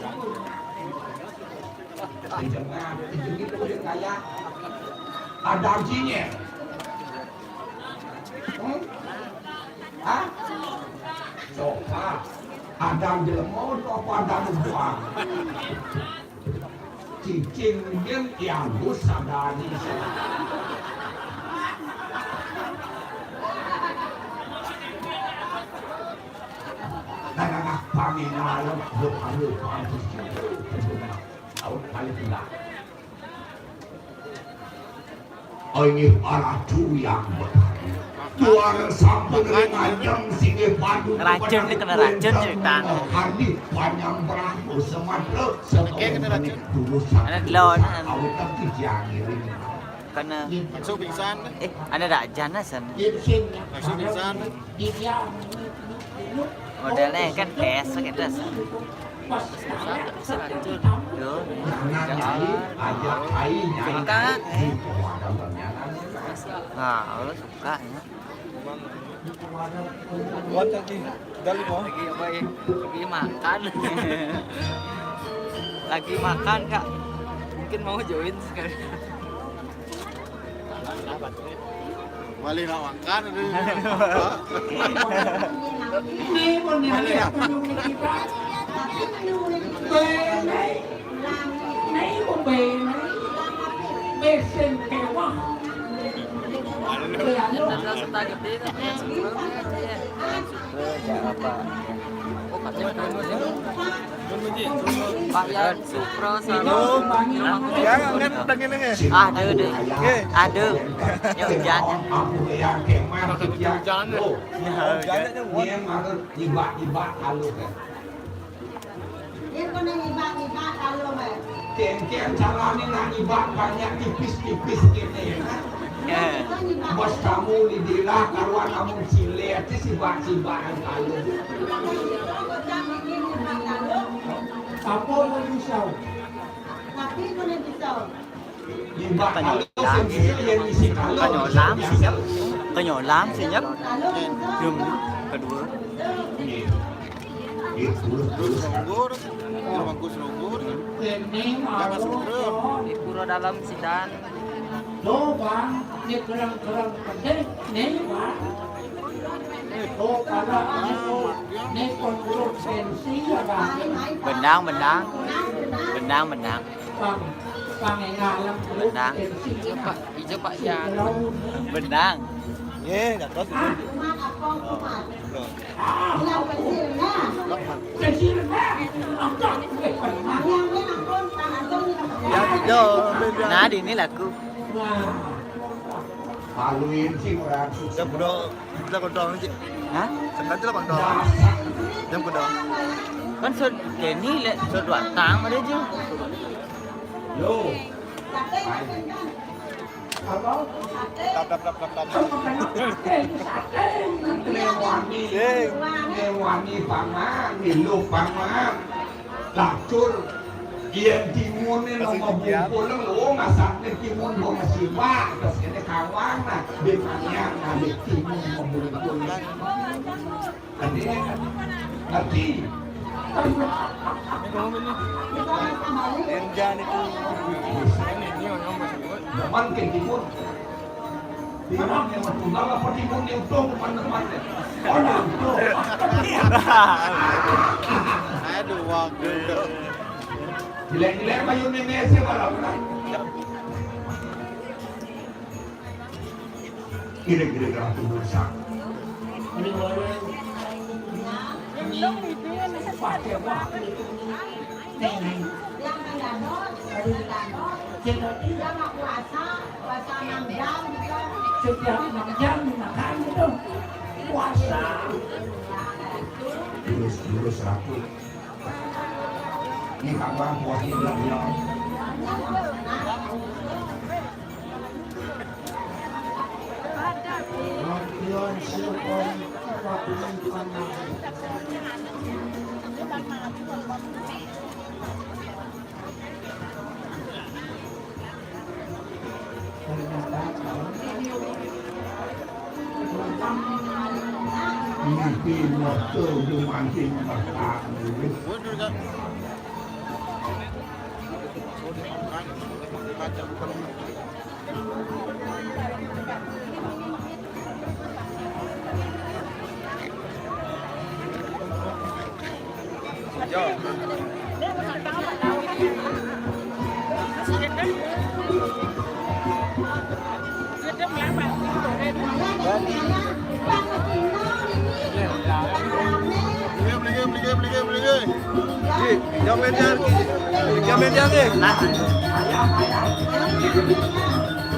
Di tengah, di kulit kaya ada jinya. Hmm? Hah? Coba. Ada jelema apa ada buang? Cicing mungkin yang sadani. Nah, nah, nah, pamina lo, lo, lo, lo, lo, lo, lo, lo, lo, Oh, ini racun yang bertadi. Tuan sampun ring ajeng singgih padu. Racun ni kena racun ceritane. Hadi panjang berahu sematra. Oke, kena racun. Kena delon. Awit tapi jangan ngiring. Kena. Langsung pingsan. Eh, ada rajan lah sana. Langsung pingsan. Modelnya kan tes gitu. Tuh. Suka. Nah, lu suka ya. Kuat lagi. Dali mau. Lagi apa ya? Lagi makan. Lagi makan, Kak. Mungkin mau join sekali. Balik nak makan tu. Ini pun ni ada. Ini pun besen kewah. Ada suka gede tapi yang sebelum. Pak Yan Supro sama. Ya, kan tangan ni. Ah, ada, ada. Ada. Ya, hujan. Hujan. Hujan. Dia kena ngibak-ngibak kalau, eh. Kengkeng carane nak ngibak banyak tipis-tipis kene, ya. Bos kamu di dila karuan amun silet, sibak-sibakan kalu. Apa yang bisa? Tapi mana bisa? Kanyolam, kanyolam sih, Nyep. Kanyolam sih, Nyep. Belum kedua. Di Pura Dalam Sidan. Tuh, Bang, ini kerang-kerang pedih, nih, Bang. Oh, kalau ini, nih, pengurus pensi, ya, Bang. Bendang, bendang. Bendang, bendang. Bang, Bang, yang ngalang, pengurus pensi. Bendang. Ijo, Pak, ijo, Pak, ya. Bendang. Ye, dapat. Ah. Oh, Ya, yo, beda. Nah, di ini lagu. Maluin sih orang. Jam kedua, kita kedua aja. Hah? Sekarang kita kedua. Jam kedua. Kan sod keni lek sod watang ada aja. Yo. Apa? Tap, tap, tap, tap, tap. Lewani, lewani paman, milu paman. Lacur. Yen timun ni lo mabungkul lo, masakne timun lo masibak, terus ini kawang, nah, di mana ada timun mabungkul. Ngerti? Ngerti? Enjan itu. Zaman ke timun. Timun yang tunggal apa timun yang utuh, teman-teman? Oh, yang utuh. Aduh, waktu. Jelek-jelek mah Indonesia malah, kan? Kira-kira aku berusaha. Ini boleh. Pakai waktu. Yang mendadak, mendadak. Jadi, dia nggak puasa, puasa enam jam gitu. Setiap enam jam dimakan gitu. Puasa. Terus, terus aku. Ini kapan puasa bilang ya. Mimpi waktu di mancing makan. Jangan main jangan. Jangan main jangan.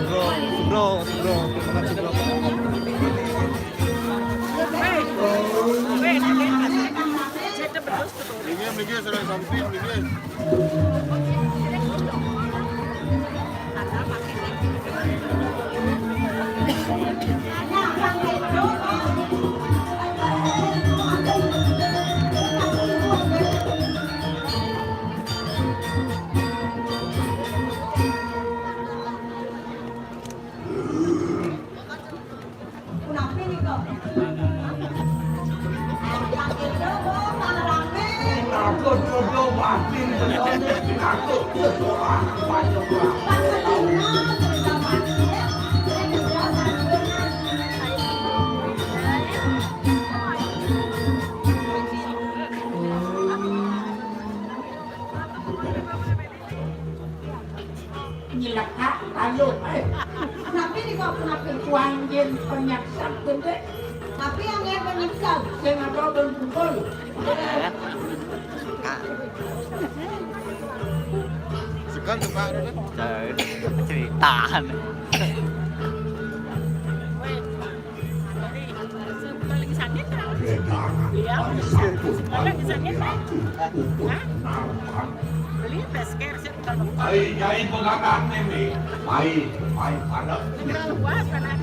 Bro, bro, bro. Minggir, minggir, sudah samping, minggir. Nyelekak, ayo, eh. Kenapa ini kok, kenapa? Wanjen penyaksak gede. Tapi yang yang penyaksak. Sing ada ben kumpul. Segan tuh, Pak. Cerita. Lagi sakit, kan? Iya. Lagi sakit, kan? Hah? Beli pesker sih kalau Ai, nyai pegangan nih, Mi. Mai, mai, panas. Luas, panas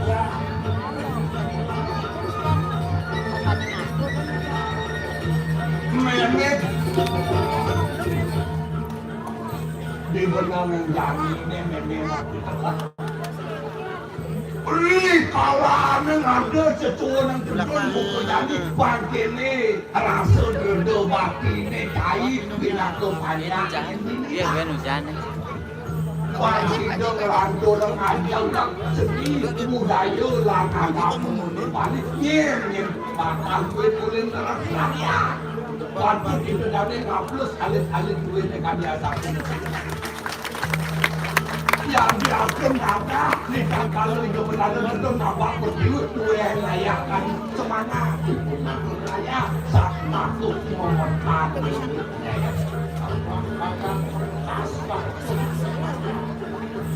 ya. Memet. Di benang jani ini, Memet. Ri, kalane ngada sesuwun nang jebul buku jani, bangkene rasa dreda batine cai pinaka panjang. Iya, ben hujan. Bangkene nglantur ngajak seni budaya lan agama Bali. Yen, yen bakal kuwi ulin terus rakyat. Patut kita dane ngaplus alit-alit duwene kami asapun. Yang diaken kata, nikah kalau itu benar itu nambah pertiwi duwe layakan semangat. Ibu makin kaya, saat masuk memekat.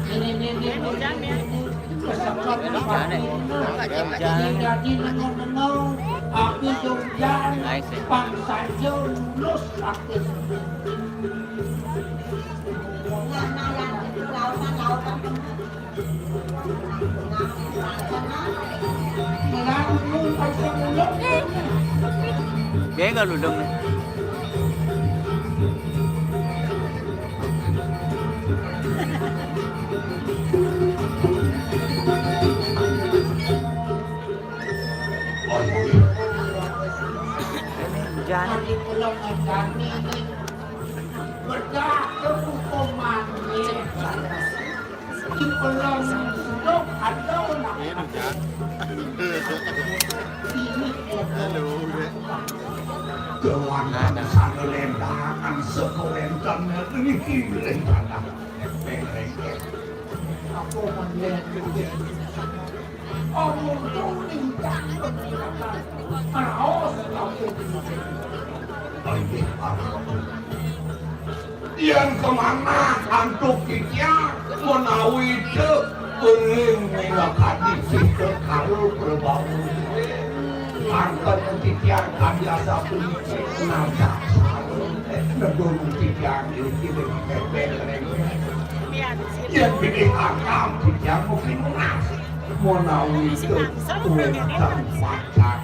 Ini, ini, ini, ini, ini. Kesekat. Hujan, ya. Hujan. Jadi, jadi, nengok-nengok, aku hujan, bangsa lulus aku. Dia enggak ludeng. Hujan. Bedah ke hukumannya. Di pelang sudah ada nak. Ini halo. Keluarga sana lendang, sekawenten ini kiri lendang. Aku melihat. Yen kemana antuk titiang menawi te uling minakadi sida karo Prabawa. Mangken titiang kadi asapuniki ngajak sareng nedun titiang iki ing bebek rengek. Yen pilih akam titiang mungkin menas. Menawi wénten pacang,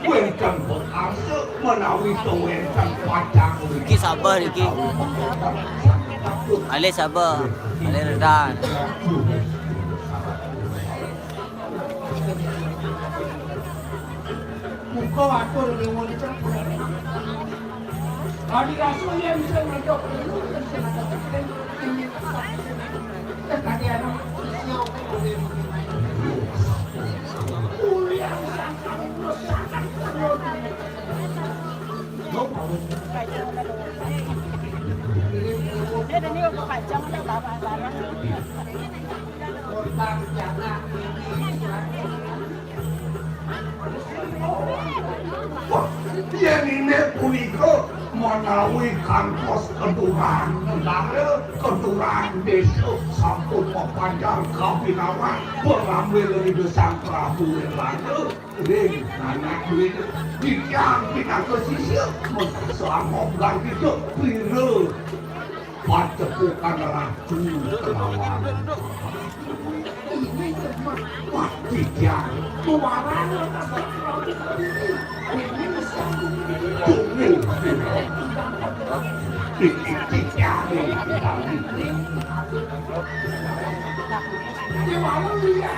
wénten bekasa, menawi wénten pacang. Iki sabar iki. Alih sabar, alih redan. Muka atur nyuwun. Adi rasul yang bisa ngajak. Wah, yen inggih punika menawi kantos keturunan negara, keturunan desa sampun mapanjang kabinawan, pengambil ring Sang Prabu Wirana, ring anak duwene titiang pinaka sisya, mengkasa amok lan kita pira pacepukan ratu kelawan. Ini tempat wah titiang. Tuaran. Ini sambung. Tunggu. Ini titiang. Di mana dia?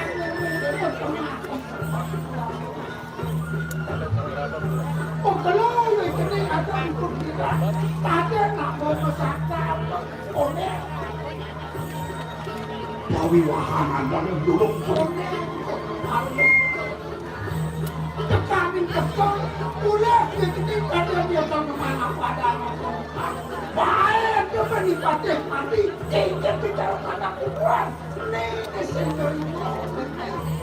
Oh, kalau ini ada ikut kita. Tadi nak mau pesakit. Oleh. Pawiwahan adané durung koné. Tekaning kesel, ulah dikiti kadang dia bang kemana pada. Baik, coba dipatih mati, tinggal di dalam anak kuburan. Nih, sendiri.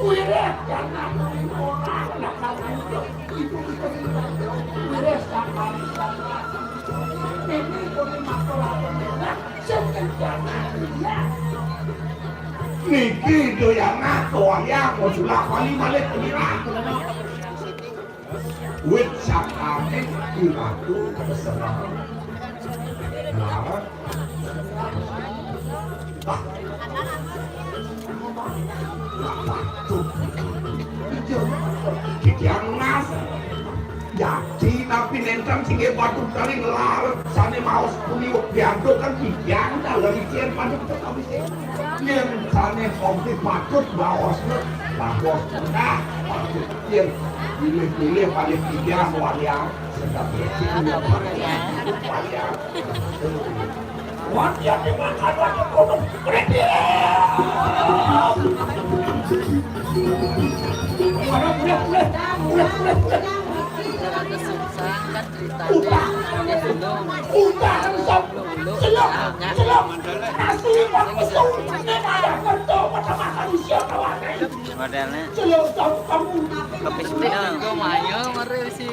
Wirid, jangan orang, nak kata itu. Ibu kita ini, wirid, sama. Ini boleh matur apa, sing kencana iya. Niki doyangan kawayang, sulah kali malih penirah. Wit sakane iratu keseneng. Nah. Wah. Patut. Titiang nunas. Yadi napi nenten singgih patut kari nglar sane maos puni diantukan titiang dalem icen patut tetapi sing. Yen sane komplit patut baosne, baos endah, patut yen pilih-pilih paling titiang wayang sedang bersih wayang. Wati ati makan wati kodok. Udah, udah, udah, udah, udah, udah. Utang, utang, sop, selok, selok. Nasi, wak, usung, nek ada kerja, macam makan usia kawan. Modelnya selok, sop, kamu. Kepis dia. Gue mayo, mari si.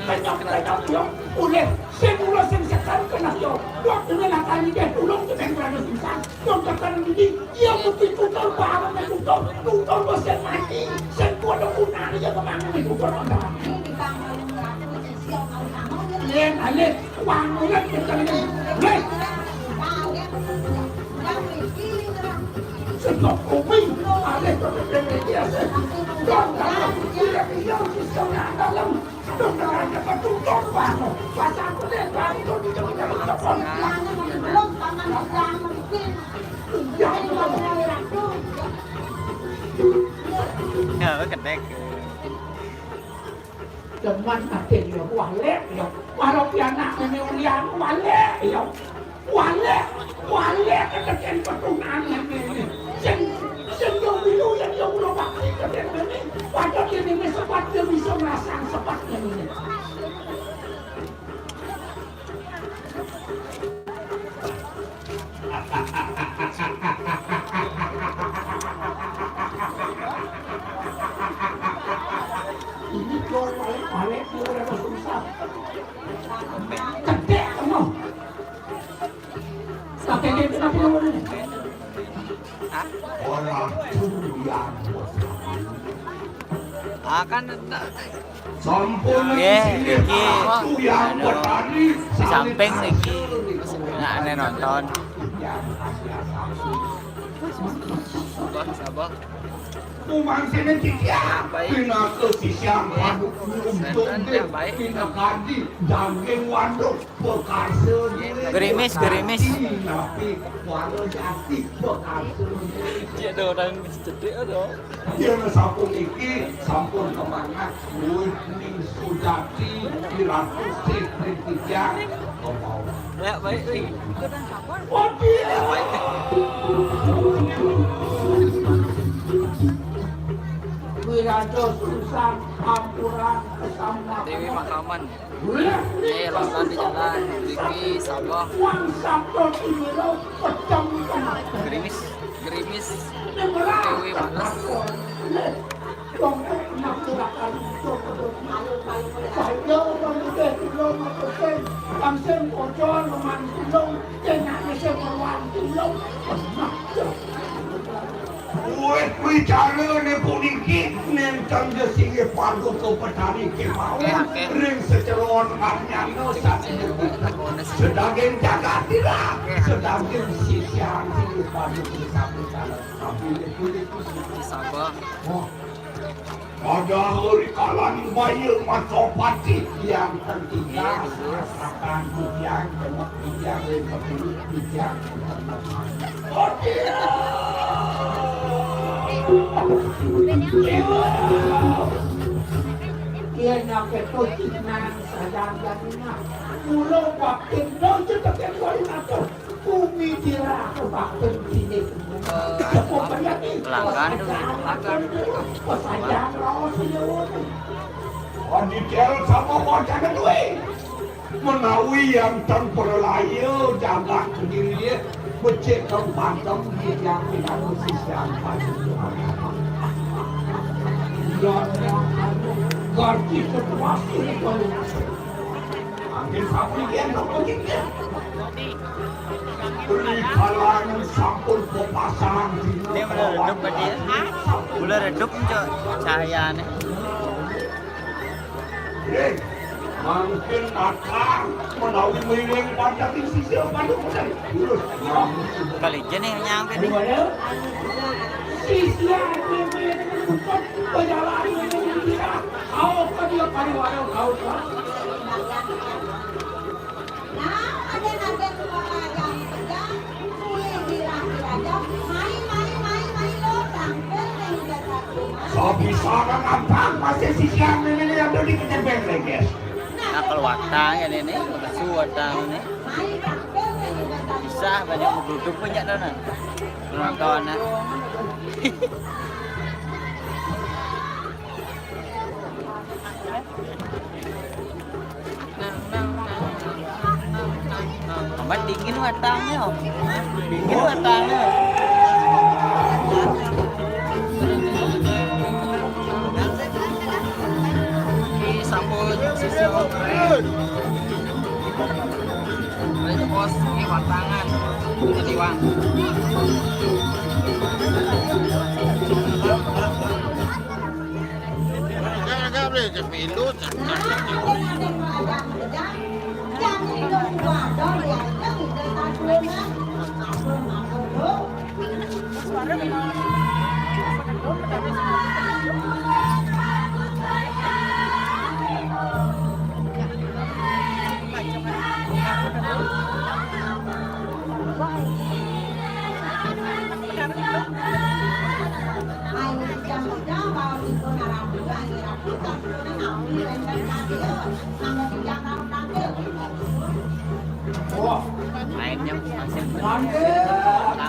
Banyak, banyak, ya. Udah. Sing kula sing sekan kena yo. Waktune lakani deh tulung jeneng Prabu Susan. Wong tekan iki, iya mesti tutur bareng tutur. Tutur wis sing mati. Sing kuwi gunane ya kemangan iku kok ora. Yen ale wangulan ketemu. Wis. Sebab kowe ale kok ketemu iki ya. Wong tak iya iya sing dalam. Ya, kedek. Demen ati ya, walek ya. Karo pianak ngene ulian, walek ya. Walek, walek keteken petungan ngene. Sing, sing yo milu yen yo kula bakti keteken ngene. Padahal yen ini sepat yo bisa ngrasang sepat ngene. Ini dong, balik, balik, balik, susah. Cedek, kamu. Sampai dia kenapa lu ini? Orang curian. Ah, kan sampun nggih, niki. Anu, samping niki. Nah, ane nonton. Sabar, sabar. Kumangsine titiang, pinaka sisian paduk nyumpung, pinakadi daging waduk, pekarsa diri. Gerimis, gerimis. Napi kuala jati, pekarsa diri. Cek ada orang cedek ada. Yen sampun iki, sampun kemangat, luwih ning sujati, pirantu sih ring titiang, kemau. Ya, baik, wih. Waduh. Wirados urusan ampura kesamlahan. Dewi Makaman. Eh, lontar di jalan, Riki, Sabah. Gerimis, gerimis. Dewi Males. Wis wicarane puniki nenten singgih paduka Betari kemawon ring seceron Arnyana saking sedaging jagat ira, sedaging sisian singgih paduka sami kalih. Sabah. Padahal rikalaning baya Masapati yang tertinggal, rasakan titiang, demek titiang, ring kepulih titiang. Yen ape kocik nang sadang jadinya, mula wakil dojo teken wali ngatur. Bumi dirah bakten dini. Pelanggan tuh, pelanggan. Pesajan raos ini. Aditel sama wacana duwe. Menawi yang tan perlaya jagat kediri becik kang pakem di yang pinang sisian padu. Ya, garci situasi itu. Rikala sampun pepasangan dina. Ini mulai redup tadi ya. Mulai redup, Cok, cahayane. Eh, mangkin datang menawi miring pancen ing sisih Bandung. Terus, kali aja nih nyampe nih. Sisih Bandung, pejalan, kau ke dia pariwara, kau ke. Nah, ada-ada tua yang pegang, kulit dirah-dirah, mai, mai, mai, mai, lo, tangkil, yang biasa rumah. Sabisana gampang, masih sisian ini yang udah dikejar benteng, guys. Nah, kalau watang ya ini, bekas watang ini. Mai, tangkil, yang biasa rumah. Bisa banyak menggeruduk banyak dana. Penonton, nah. Amat dingin watangnya, Om. Dingin watangnya. Ini sampul sisi, Om. Ini bos, ini watangan. Ini liwang. Enggak, enggak, boleh. Cemilu, cak, cak, cak, cak. Mainnya masih belum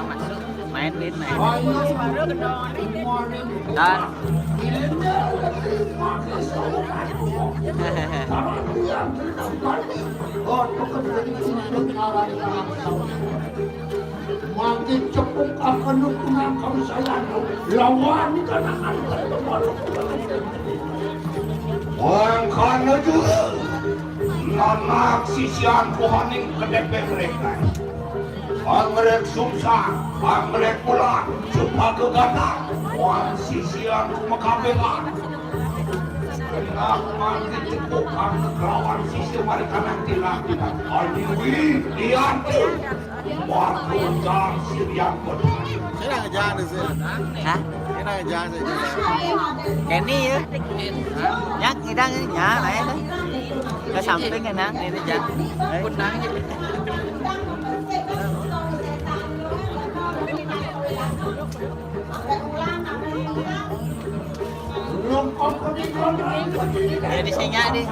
masuk. Main, Win, main. Dan Mangkin cepuk akan nukunang kamu sayang. Lawan ikan akan. Mangkana juga nanak sisian kuhaning kedepeng mereka. Anggrek sungsang, anggrek bulan, supaku gata, wan sisian kumekabekan. Kenapa dicepukan kelawan sisi mereka nanti nanti. Adiwi, dianti. Waktu jam sirian pun. Saya nggak jalan sih. Hah? Saya nggak jalan sih. Kenny ya? Nyak ngidang ya, nyak, ayo. Ke samping ya, nak, ini, Cak. Ayo. Jadi singa di.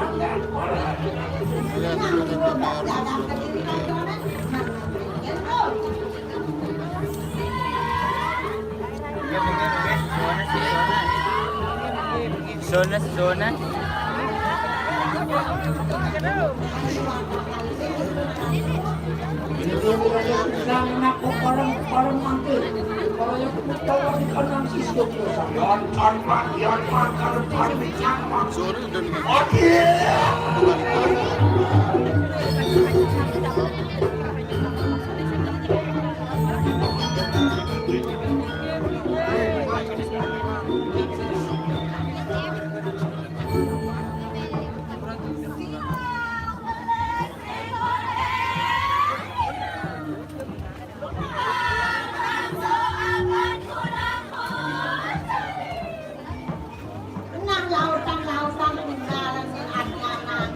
Zona, zona. Nang lautan-lautan tinggalan sing anyanan.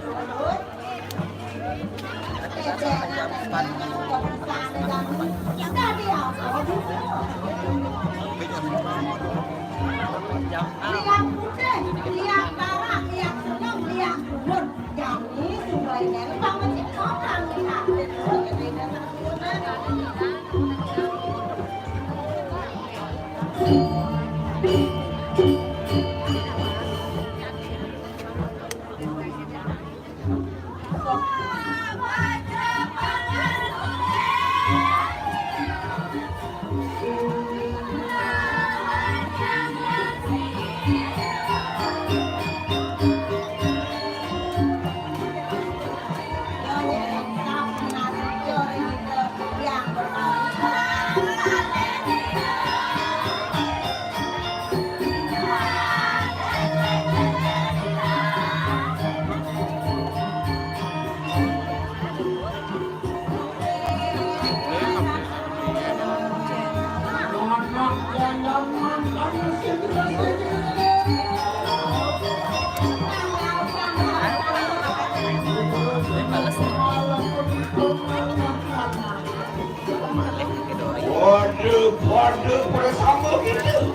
Padha bersama kita.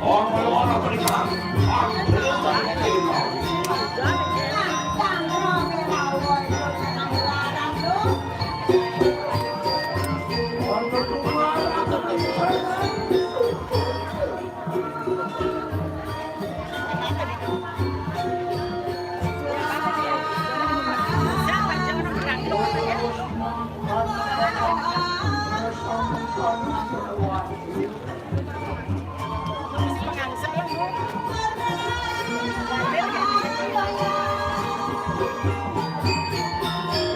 Orang-orang berikan.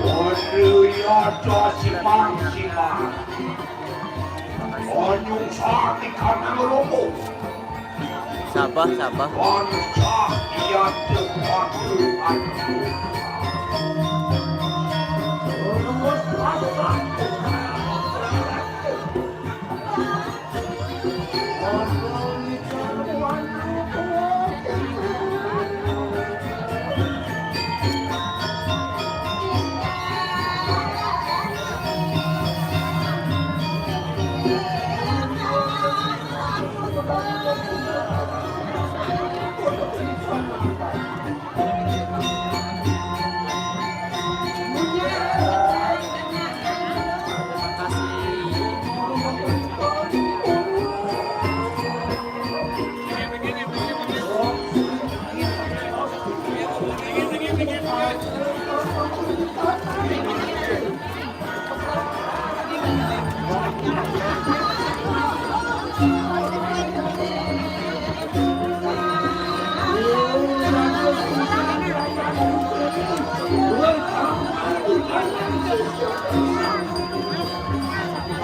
Waduh, ya, ada simang-simang. Onyung sati kanang romo. Sabah, sabah. Bangsa iya tepatu aku.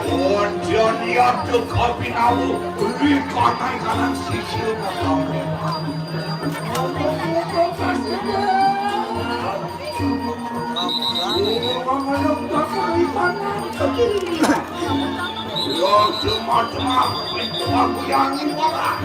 Ojo niat kopi nawu, beli kanan-kanan sisi. Yo, cuma-cuma itu aku yang ini, Pak.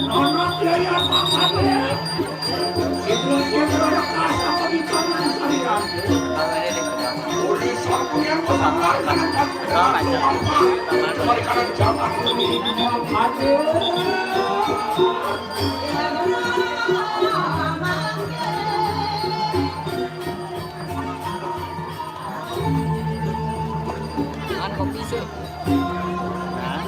Nono biaya apa, Pak? Kan kopi sih. Hah?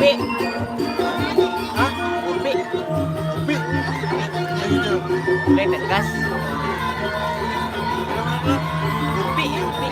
Kopi. Kopi. Kopi. Kopi, kopi.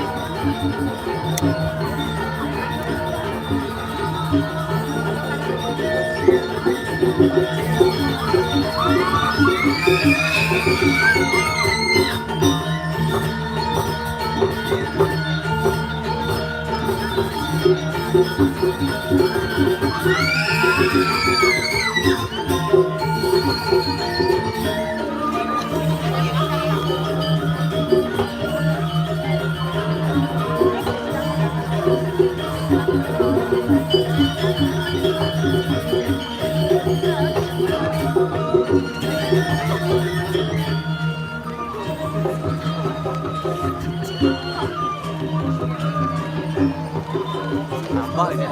Tambah ini.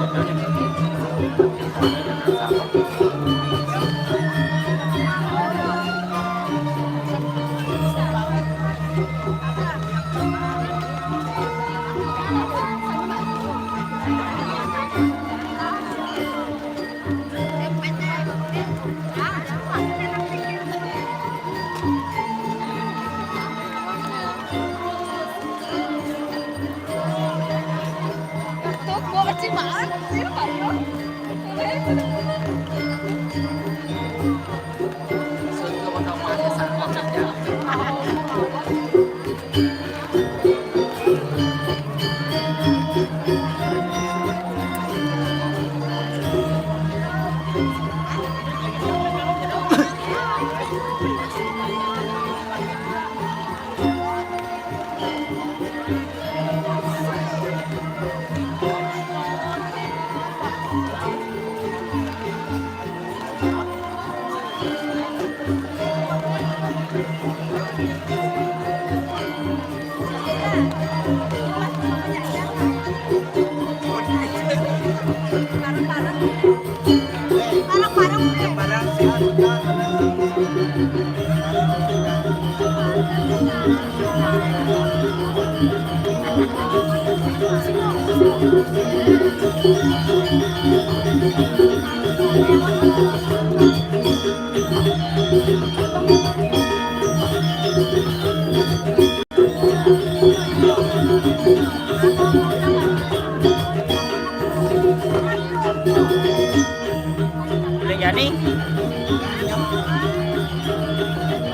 Boleh jadi.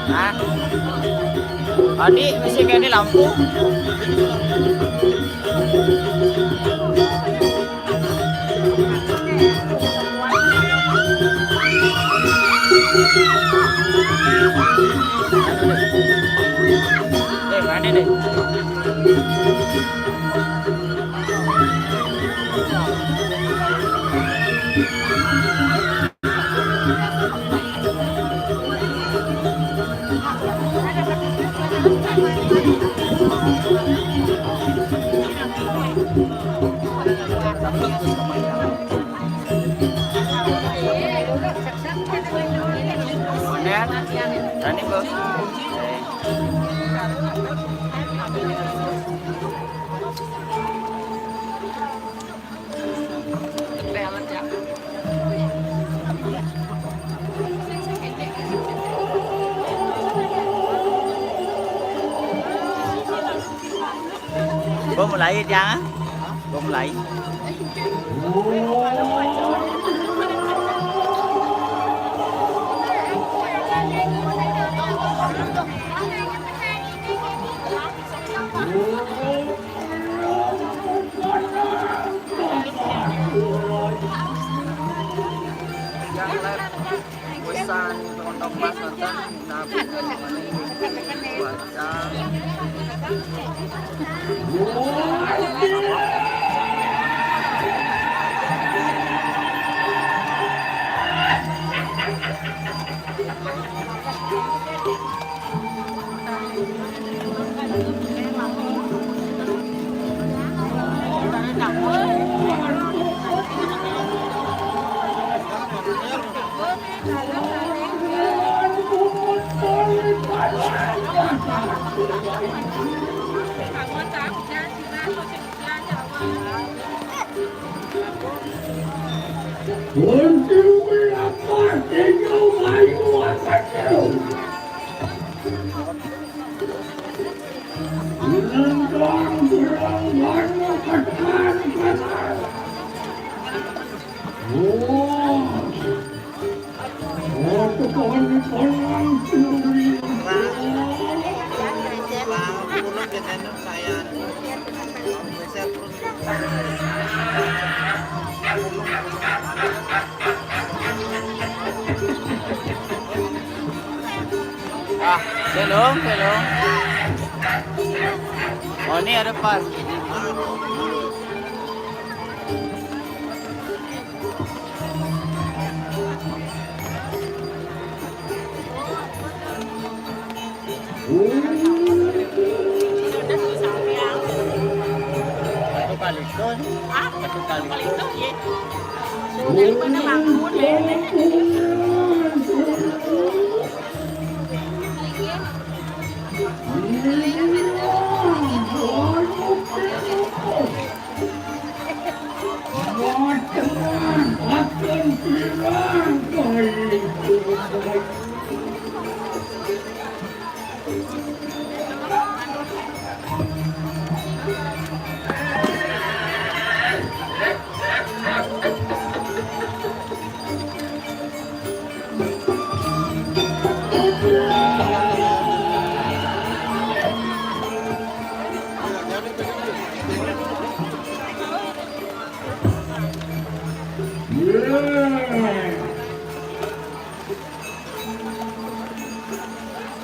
Nah. Tadi mesti kayak ini lampu. Eh, mana deh? Bener? Berani, Bos? Gua mulai, Jang. Gua mulai. Yang live pesan untuk Mas nonton, tapi cuaca. Untuk lapar, kenyang, mayu, akan jauh. Menentang berang, warna, katakan, kanan. Oh. Oh, kepala, kepala, suri. Ah, belum, belum. Oh, ini ada pas. Satu kali itu. Hah? Satu kali itu, ya. Sudah pada bangun, ya.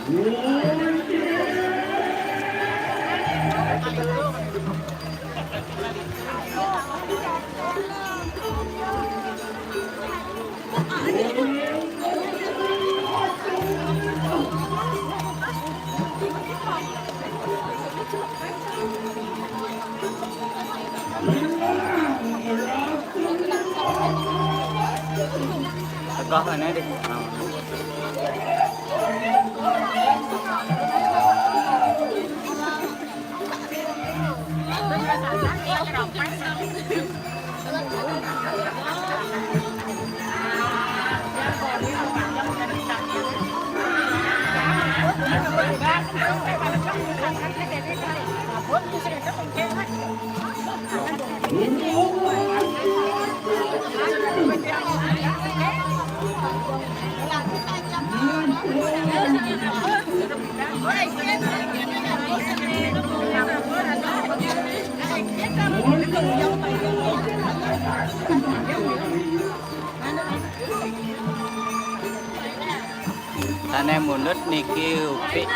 Tegak kan, eh, deh. Sané mundut niki Upik.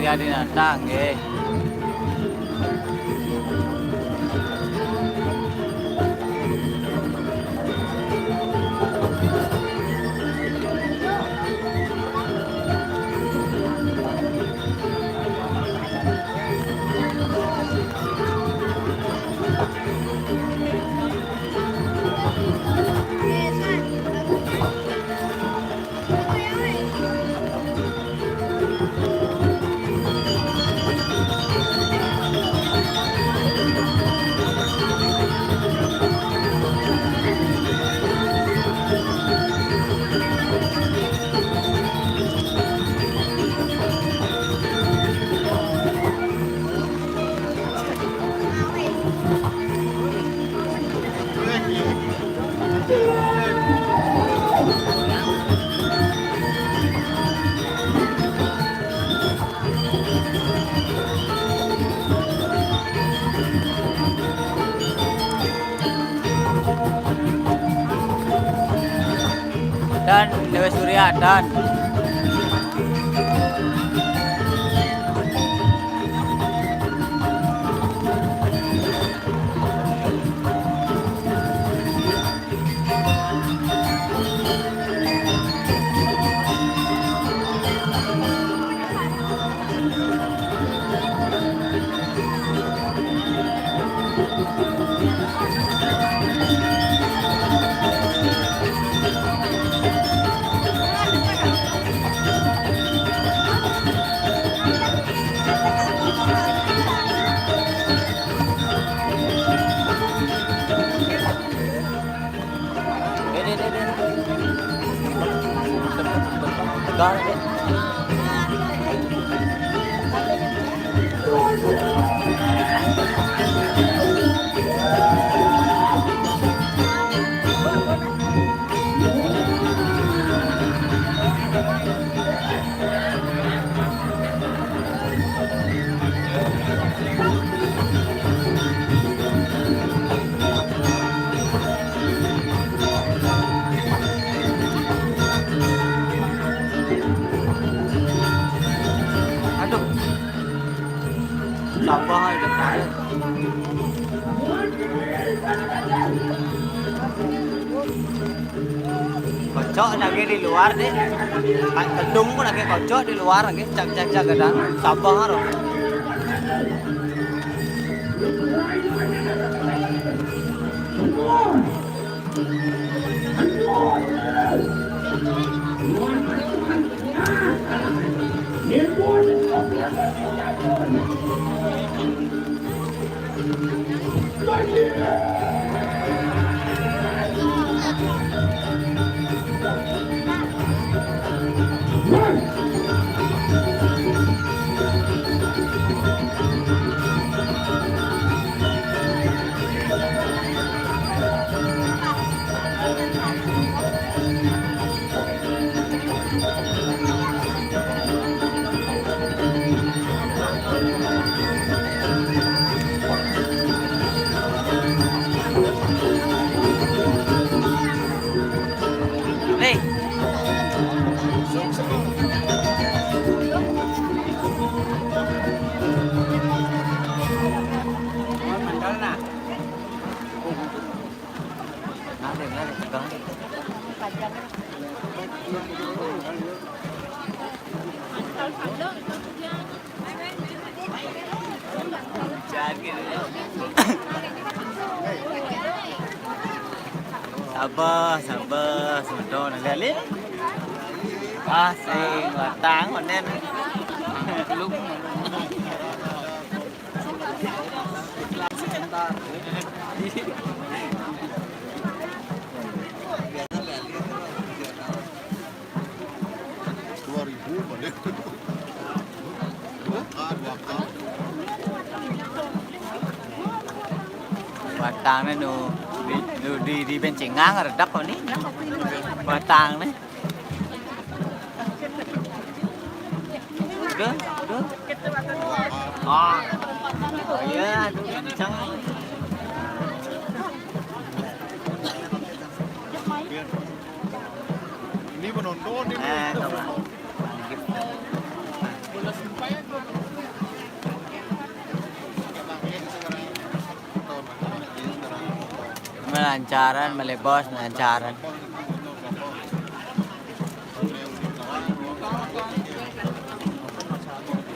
Surya Dinata nggih. Dan Dewi Surya dan Aduh. Sabar aja, tarik. Kocok lagi di luar deh. Pak, gedung pun lagi kocok di luar lagi. Cak, cak, cak, gedang. Sabar, loh. Nih. Mantap, nah. Nah, dia, dia, dia, sabar, sabar, semeton, lihat, lihat. Ah, sing batang, onen. Belum. Dua ribu balik. Dua K, dua K. Batangnya nu di, nu di, di bencingan redak kok nih. Batangnya. Udah, udah. Ah. Oh iya, aduh, kencang. Ini penonton ini. Eh, coba. Melancaran, mele bos, melancaran.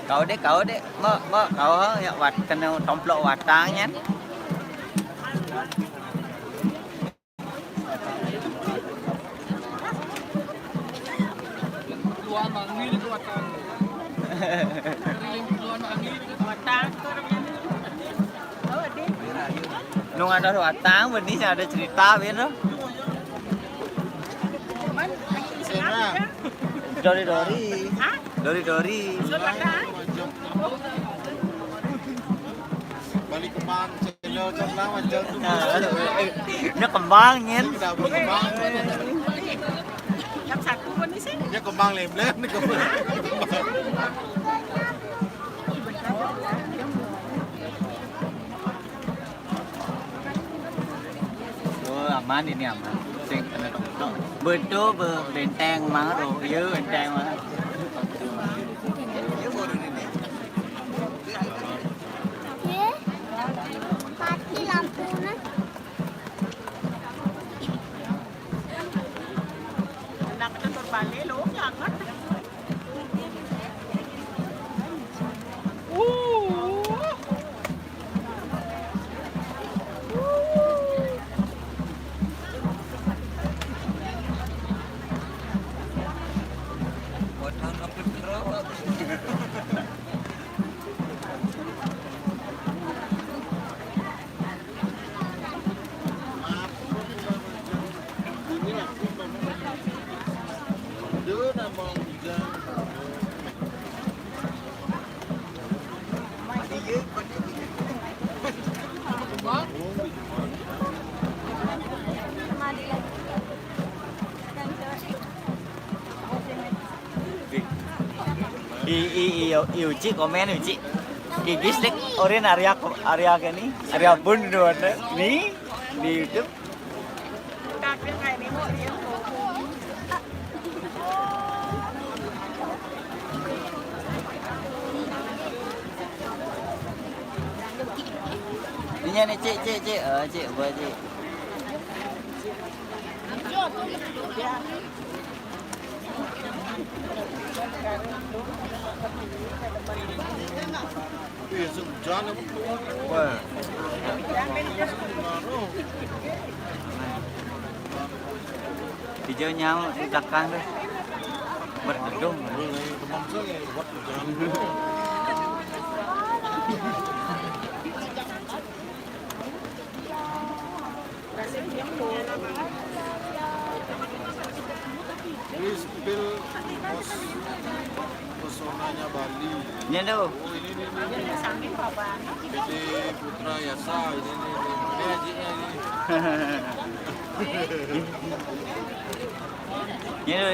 Kau deh, kau deh, mau, mau, kau yang wat kena tomplok watangnya. Luar angin itu watang. Luar angin itu watang. Nung ada watang, benih ada cerita, bener. Dori-dori. Hah? Dori-dori. Balik kembang, channel, channel, macam tu. Nah, aduh, eh, eh, ini kembangin. Ini dah berkembang. Yang satu pun ni sih. Dia kembang lem-lem ni, kembang. Oh, aman ini, aman. Sing kena tok. Betul, be-, benteng mah tu. Ya, benteng mah. Eh, mati lampu nah. Anak kita berbalik lo, jangan. Uh. I, i, i, i Uci komen Uci. Gigis dek orin area ko-, area kene. Area bun dua ni di YouTube. Ini ni cik cik cik. Ah, cik buat cik. Wah. Hijau nyawa di belakang tu. Berdedung. Ini spill pos-, pesonanya Bali. Ini tu. Oh, ini, ini, ini. P D Putra Yasa, ini, ini, ini. Ini aja ini. Ini tu.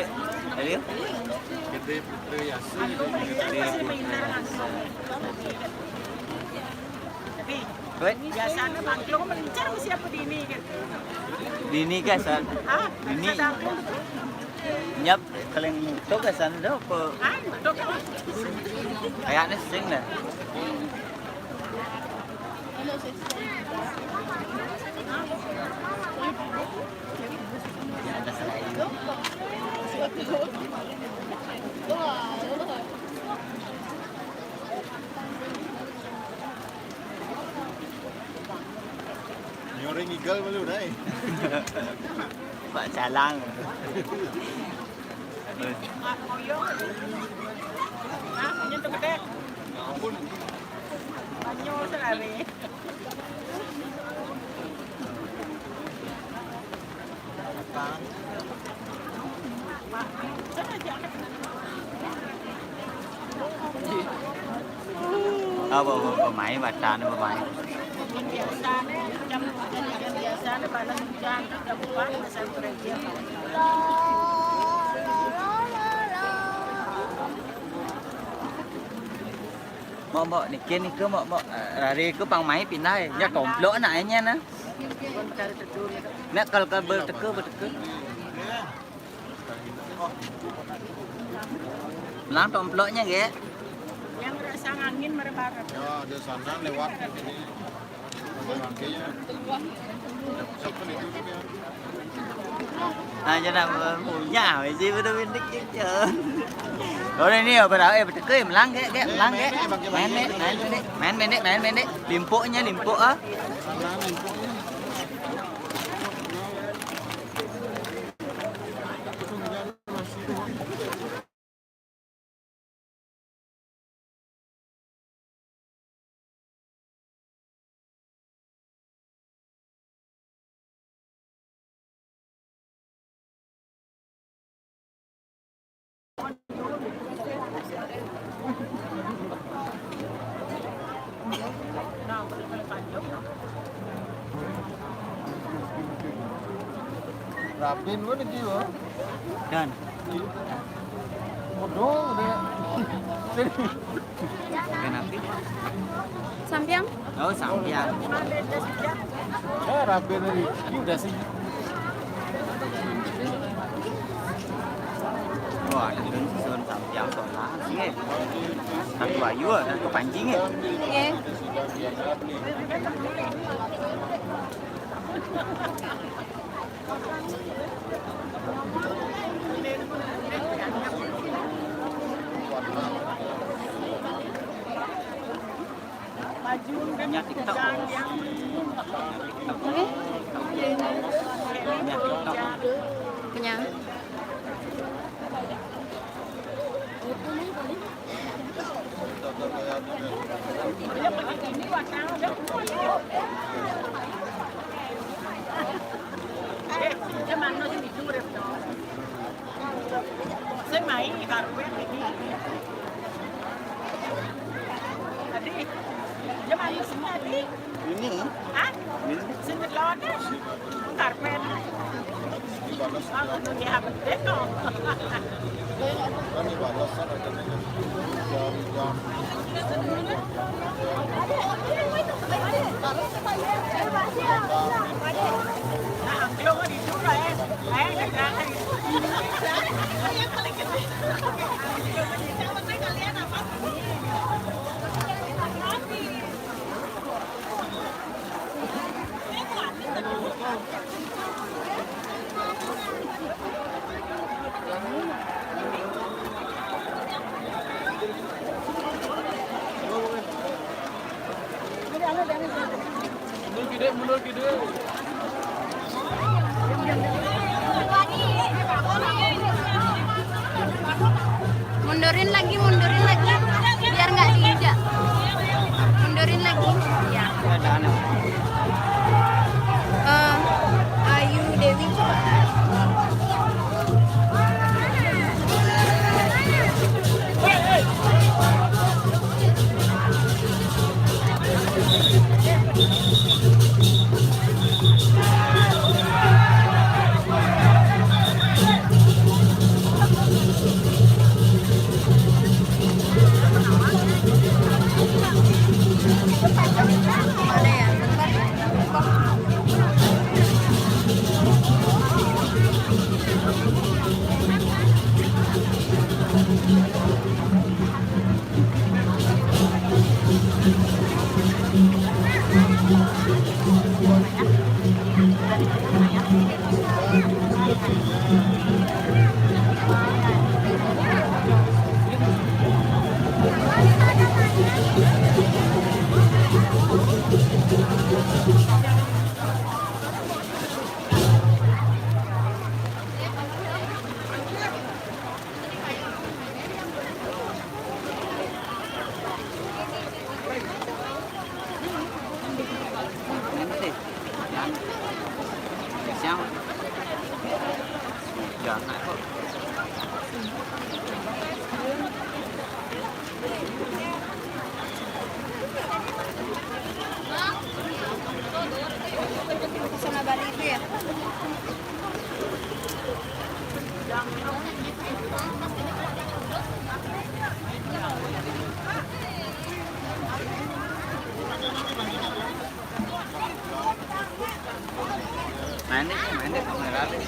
Ayo. P D Putra Yasa, ini. P D Putra Yasa. Weh. Biasanya bangklo melincar mesti apa dini kan? Dini gasan. Ah, dini. Nyap paling tu gasan tu apa? Ah, betul kan? Kayaknya sing dah. Nyoring igal malu dai. Pak Calang. Apa, apa, apa main batan apa main? Mok, mok, niki, niki, mok, mok, eh, rari ku pang mai pindah, eh. Nya tomplok nak, eh, nya, nah. Nak kal, kal berteka, berteka. Melang tomploknya, ge. Yang rasa angin merebar. Ya, ada sana lewat ini. Ada rangkainya. Siapa nih duduknya? Ah, jangan punya, mesti betul bintik je. Orang ni apa dah? Eh, betul ke? Melang ke, ke, melang ke. Main, main, main, main, main, main, main, main. Limpuknya, limpuk ah. Rapin mana dia? Dan. Bodoh dia. Kenapa? Sampiang? Oh, sampiang. Eh, rapi dari ini udah sih. Wah, ada susun sampiang soalnya sih. Satu ayu, satu pancing ya. Iya. Banyak TikTok. Banyak TikTok. Punya. Sing main di karpet ini. Tadi, dia main sini tadi. Ini? Hah? Ini? Sing ngelok deh. Karpet. Mundurin lagi, mundurin lagi, biar nggak diinjak. Mundurin lagi. Ya. Eh, Ayu Dewi, coba. Pesona Bali itu ya. Main deh, main deh, kamera deh.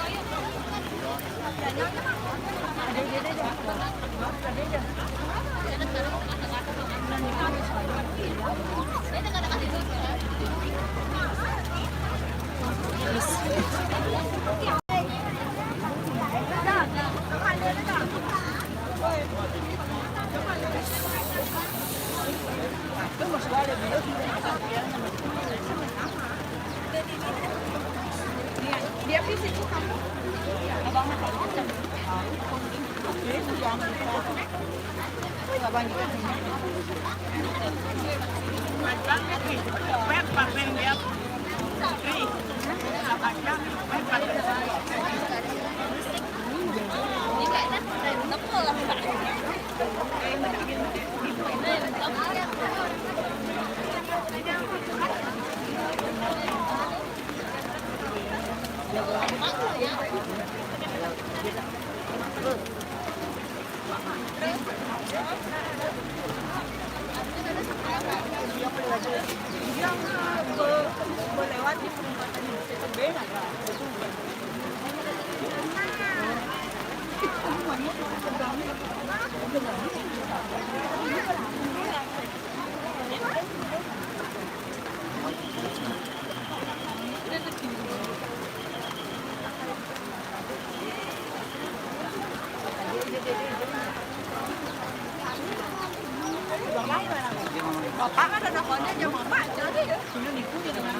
Bapak kan ada konten, dia mau baca deh. Sudah nipu ya dengan.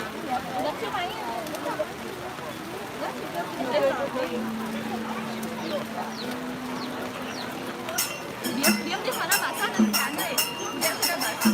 Udah sih main. Diam, diam di sana, basah, nanti anda ya. Udah, udah basah.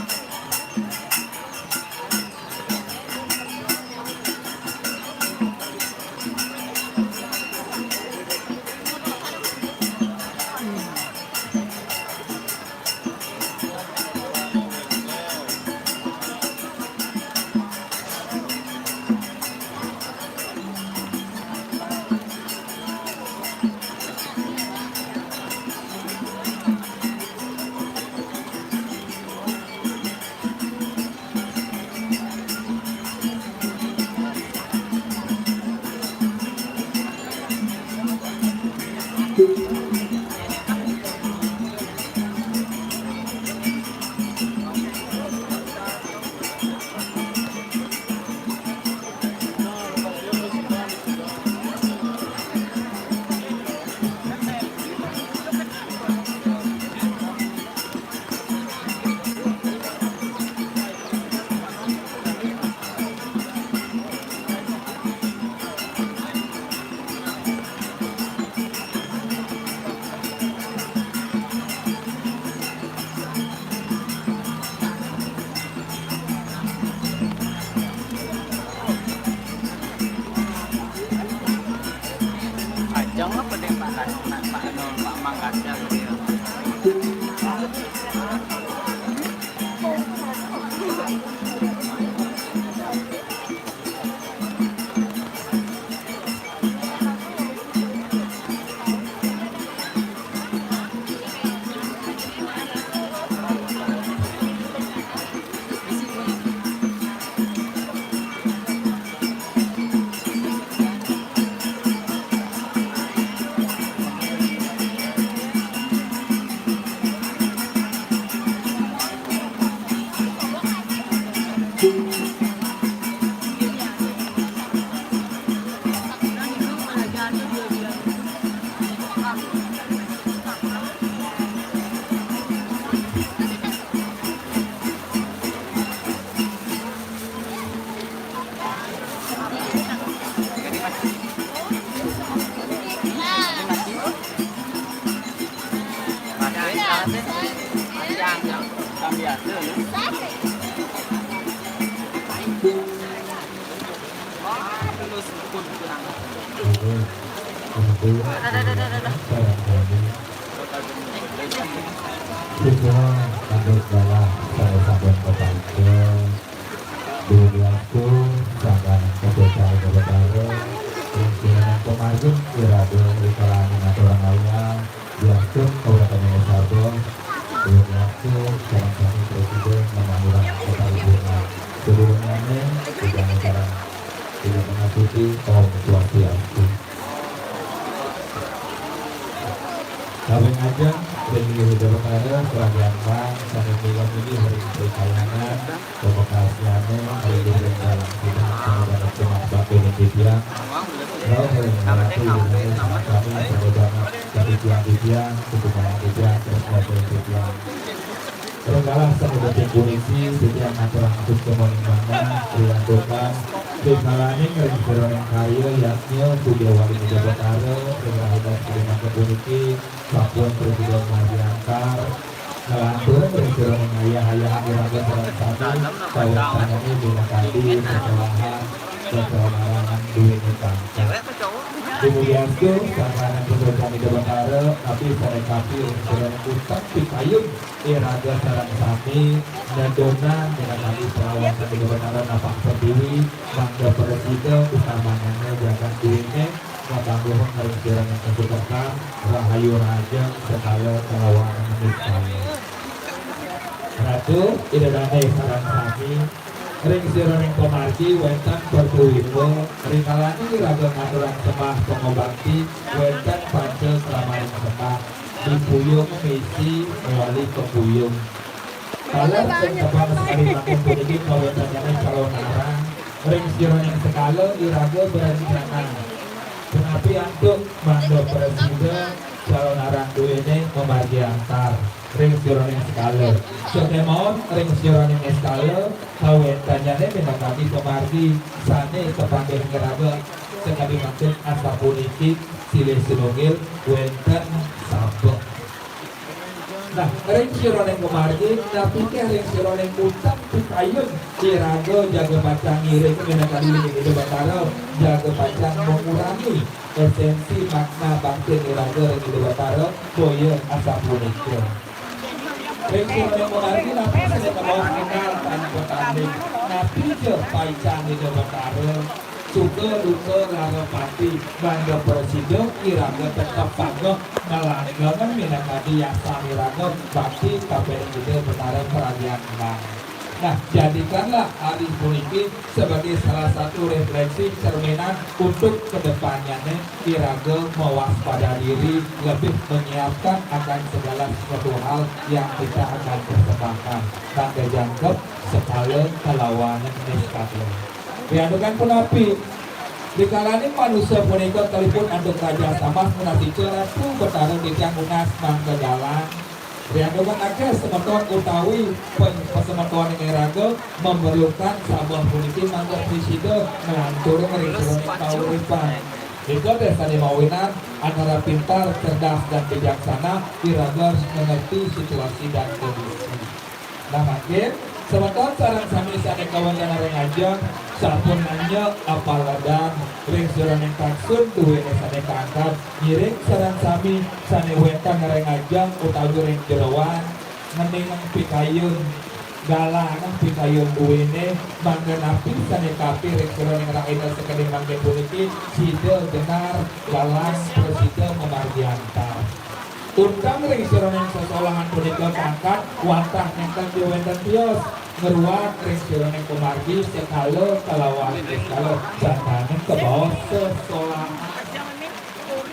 Siswa tanduk dalam sampun kepancel. Dumiastu sangkan kesusahan kebetulan. Pimpinan pemargin irade dikalani aturang ayah. Diastu kabupaten Sabah. Dumiastu sareng sami presiden mamanuran keparibunan. Sedurunge, tidak acara tidak mengasuti, Om Swastiastu. Kaping ajeng, ring Ida Betara, kerajaan bang, sane mila-mili ring perikayanan, pamekasnyane, ring ring dalam sidang, sane banget sumangsa ring titiang. Rauh ring ratu, ring sami, sane banget titiang-titiang, setumbayang titiang, tresna ring titiang. Ring galah sané becik puniki, titiang ngaturang atur kemawon manah, riantukan, rikalaning ring sajeroning karya yadnya sugih wali Ida Betara, ring rahina sakadi mangke puniki, sampun prasida margi antar, nglantur ring sajeroning ayah-ayah iraga sareng sami, kawéntenanipun minakadi sesolahan, sesolahan duéné bangsa. Dumugi astu, sangkaning putra Ida Betara, napi sané kapil, sané utang pikayun, iraga sareng sami, nedonan, minakadi pawartan Ida Betara napak pertiwi, mangda prasida, utamanyana jagat duéné, makangguhang ring sajeroning kasukertan, rahayu rahajeng, sekala kalawan nistaya. Ratu, Ida Dané sareng sami, ring sajeroning pamargi wénten pertiwi, rikalaning iraga ngaturang sembah pangabakti, wénten panca kramaning sembah, dipuyung misi, mawali pepuyung. Taler ring tebang sakadi mangkin puniki kawéntenanipun calonarang, ring sajeroning sekala iraga berencana. Punapi antuk mangda prasida calonarang duéné mamargi antar. Ring sajeroning sekala. Sakémaon ring sajeroning sekala, kawéntenannyané minakadi pamargi sané kapanggih iraga sakadi mangkin asapuniki silih sinunggil wénten sabeh. Nah, ring sajeroning pamargi, napiké ring sajeroning utang pikayun iraga jaga pacang ngiring minakadi ring Ida Betara, jaga pacang mengurangi esensi makna bakti iraga ring Ida Betara, boya asapunika. Ring sajeroning pamargi napi sané kabaos kenal tanpa tanding, napi ja paican Ida Betara, suka duka lara pati, mangda prasida iraga tetep pageh nglanggengang minakadi yasan iraga bakti kapining Ida Betara paradian embang. Nah, jadikanlah hari puniki sebagai salah satu refleksi cerminan untuk kedepannya nih, iraga mewaspada diri, lebih menyiapkan akan segala sesuatu hal yang kita akan persembahkan. Mangda jangkep sekala kalawan nistaya. Riantukan punapi, rikalaning manusa punika kaliput antuk raja samas, punasica Ratu Betara titiang nunas mangda galang. Riantukan akéh semeton utawi pen-, pasemetoning iraga memerlukan sabeh puniki mangda prasida nglanturang ring sajeroning kauripan. Nika té sané mawinan antara pintar, cerdas, dan bijaksana, iraga harus mengerti situasi dan kondisi. Nah, mangkin Semeton sareng sami sane kawéntenan ring ajeng, sampun nanya apaladan ring sajeroning taksun duene sane kaangkat, ngiring sareng sami sane wénten ring ajeng utawi ring jeroan, ngeningang pikayun, galangang pikayun duene, mangda napi sane kapi ring sajeroning rahina sakadi mangkin puniki, sida jenar galang prasida mamargi antar. Unteng ring sajeroning sesolahan punika kaangkat, wantah nenten ja wénten tios, ngruat ring sajeroning pamargi sekala kalawan niskala, jantaning kabaos sesolahan.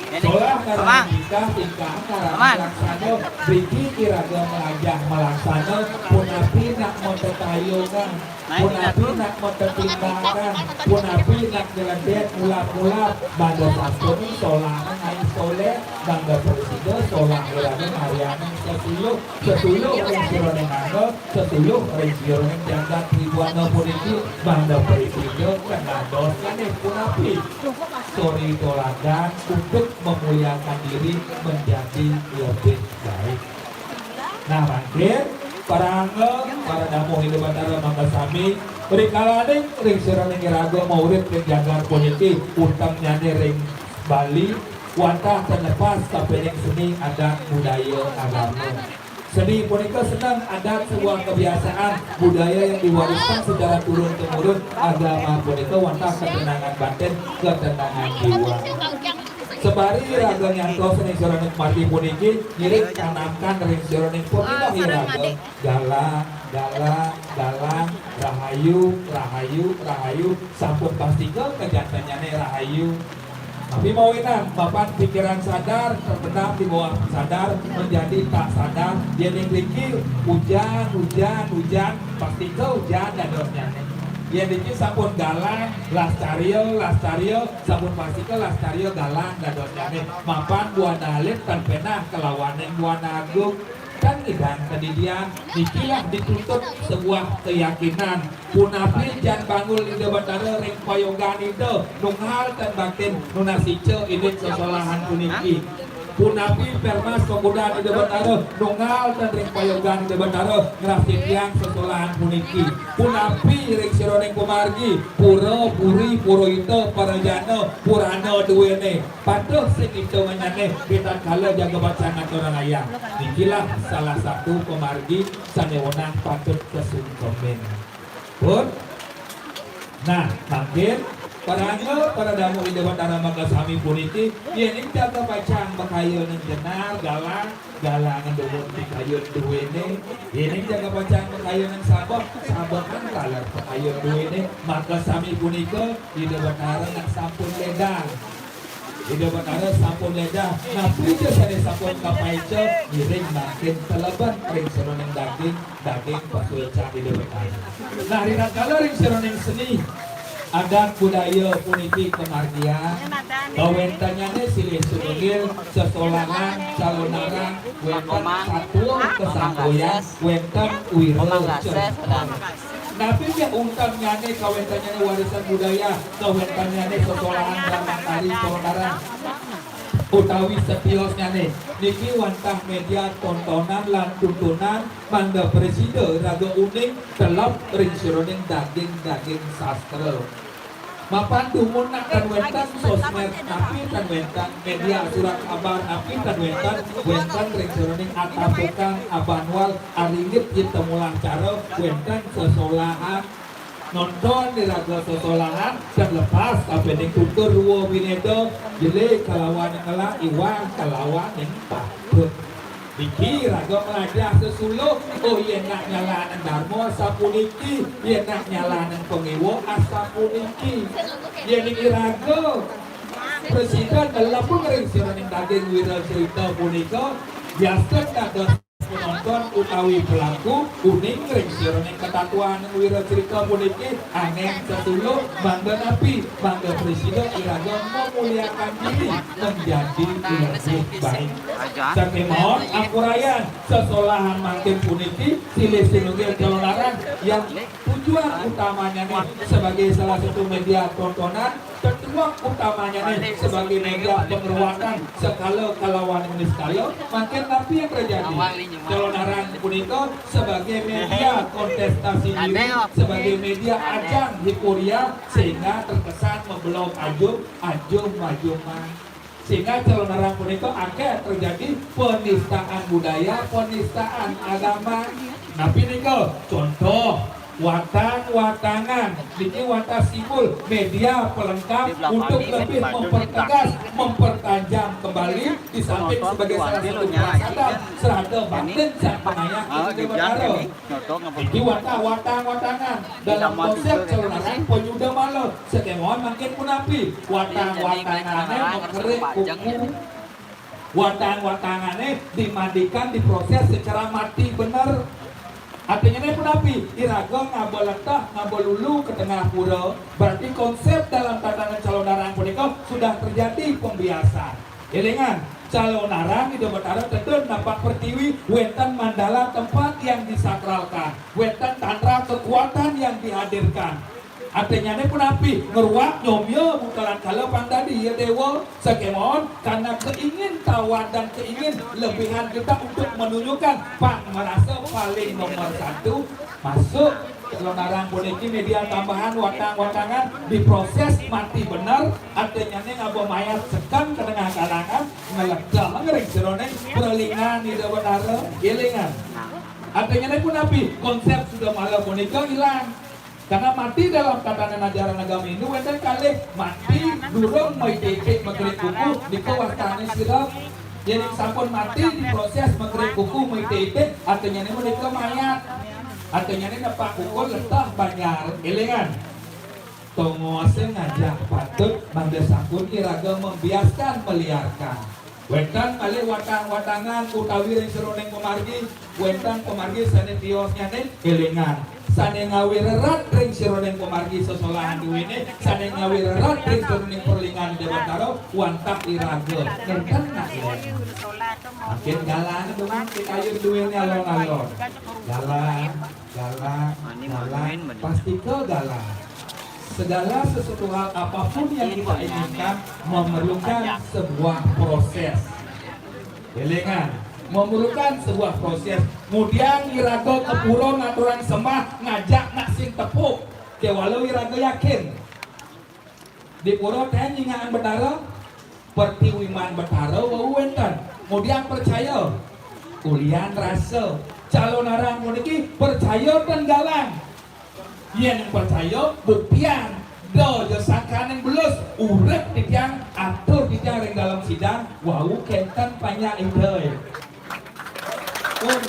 Solah ngaran tingkah, tingkah ngaran laksana, riki iraga malajah malaksana, punapi nak matetayungan, punapi nak matetindakan, punapi nak nyeledet ngulap-ngulap, mangda sampun solahan ai soleh, mangda prasida solah iraga ngaryanin sesuluh, sesuluh ring sajeroning angga, sesuluh ring sajeroning jagat Tribuana puniki, mangda prasida kena dosane punapi. Suri toladan untuk memuliakan diri menjadi lebih baik. Nah, mangkin, parangga, para damuh Ida Batara makasami, rikalaning ring sajeroning iraga maurip ring jagat puniki, untengnyane ring Bali, wantah tan lepas sapining seni adat budaya agama. Seni punika seneng adat sebuah kebiasaan budaya yang diwariskan secara turun-temurun, agama punika wantah ketenangan batin, ketenangan jiwa. Sembari raga nyantos ring sajeroning pamargi puniki, ngiring kanamkan ring sajeroning paminah iraga, galang, galang, galang, rahayu, rahayu, rahayu, sampun pastika kajantennyane rahayu. Tapi mawinan, mapan pikiran sadar terbenam di bawah sadar, menjadi tak sadar, yening riki ujan, ujan, ujan, pastika ujan dadosnyane. Yen riki sampun galang, lascarya, lascarya, sampun pastika lascarya galang dadosnyane. Mapan buana alit tan penah kalawaning buana agung, tan ngidang kadidian, nikilah dituntut sebuah keyakinan. Punapi jan banggul Ida Batara ring payogan Ida, nunggal tan baktin nunas ica indik sesolahan puniki. Punapi permas pakudan Ida Batara, nunggal tan ring payogan Ida Batara, ngrastitiang sesolahan puniki. Punapi ring sajeroning pamargi, pura, puri, purahita, parajana, purana duene. Patuh sing itungannyane, ritatkala jaga pacang ngaturang ayah. Nikilah salah satu pamargi sane wenang patut kasungkemin. Pun. Nah, mangkin, parangga, para damuh Ida Batara makasami puniki, yening jaga pacang makayunin jenar, galang, galangan dumun pikayun duene, yening jaga pacang makayunin sabeh, sabehan taler pikayun duene, makasami punika, Ida Batara nak sampun ledang. Ida Batara sampun ledang. Napi ja sane sampun kapaica, ngiring mangkin teleben ring sajeroning daging, daging pasuecan Ida Batara. Nah, ritatkala ring sajeroning seni adat budaya puniki kamargiang, kawentennyane silih sinunggil, sesolahan, calonarang, wenten satua kasanggoyang, wenten wira cerita. Napi ya untengnyane kawentennyane warisan budaya, kawentennyane sesolahan, drama tari, calonarang, utawi setiosnyane niki wantah media tontonan lan tuntunan mangda prasida raga uning teleb ring sajeroning daging-daging sastra. Mapan dumun nak tan wenten sosmed napi tan wenten, media surat kabar napi tan wenten, wenten ring sajeroning atapukan, abanwal, aringgit, yen temulah cara, wenten sesolahan, nonton iraga sesolahan, tan lepas sapining tutur rua wineda, jelé kalawan ngelak iwang kalawan ning patut. Niki raga melajah sesuluh, oh, yen nak nyalanin darma asapuniki, yen nak nyalanin pangewa asapuniki. Yen iraga prasida nelebang ring sajeroning daging wira cerita punika, yasta dados penonton utawi pelaku uning ring sajeroning katatuan wira cerita puniki, anggén sesuluh, mangda napi, mangda prasida iraga memuliakan diri menjadi lebih baik. Sakémaon ampurayan sesolahan mangkin puniki, silih sinunggil calonarang yang tujuan utamanya nih sebagai salah satu media tontonan, tujuan utamanya nih sebagai media pengeruatan sekala kalawan niskala, mangkin napi yang terjadi? Calonarang punika sebagai media kontestasi diri, sebagai media ajang hiporia, sehingga terkesan mebelog ajum, ajum majuman. Sehingga calonarang punika akeh terjadi penistaan budaya, penistaan agama. Napi nika? Contoh, watang-watangan niki wantah simbol media pelengkap untuk lebih mempertegas, mempertajam kembali, di samping sebagai salah satu perasatan serada batin Sang Pangayah Ida Batara. Niki wantah watang-watangan dalam konsep calonarang panyuda mala. Sakemawon mangkin punapi? Watang-watangane makerik kuku. Watang-watangane dimandikan, diproses secara mati bener. Artinya punapi? Iraga ngaba leteh, ngaba lulu ke tengah pura. Berarti konsep dalam tatanan calonarang punika sudah terjadi pembiasan. Elingan, calonarang Ida Batara tedun napak pertiwi, wenten mandala tempat yang disakralkan, wenten tantra kekuatan yang dihadirkan. Artinyane punapi? Ngruak nyomya bukalan kala pang dadi ya dewa. Sakemawon karena keingin tahuan dan keingin lebihan kita untuk menunjukkan pang merasa paling nomor satu. Masuk calonarang puniki media tambahan watang-watangan diproses mati bener. Artinyane ngaba mayat seken ke tengah kalangan, ngeledeng ring seroning perlingan Ida Batara. Elingan. Artinyane punapi? Konsep suda mala punika ilang. Karena mati dalam tatanan ajaran agama Hindu wenten kalih, mati durung maitik-itik makerik kuku, nika wastane sirep. Yen sampun mati diproses makerik kuku, maitik-itik, artinyane menika mayat. Artinyane nepak kuku leteh banjar. Elingan. Tongose ngajak patut mangda sampun iraga membiaskan meliarkan. Wenten malih watang-watangan utawi ring seroning pamargi, wenten pamargi sane tiosnyane, elingan. Sane ngawi rerat ring seroning pamargi sesolahan duwene, sane ngawi rerat ring seroning perlingan Ida Batara, wantah iraga. Nenten nak ya. Makin galang dong, kita ayo duwene alon-alon. Galang, galang, galang, pastika galang. Segala sesuatu hal apapun yang kita inginkan memerlukan sebuah proses. Elingan, memerlukan sebuah proses. Kemudian iraga ke pura ngaturang sembah, ngajak nak sing tepuk. Kewala iraga yakin. Di pura ten nyingakan Betara, pertiwiman Betara wau wenten. Kemudian percaya. Ulian rasa. Calonarang puniki percaya ten galang. Yen percaya, buktian. Da ja sangkaning belus, urip titiang, atur titiang ring dalam sidang, wau kenten panjak Ida. Pun.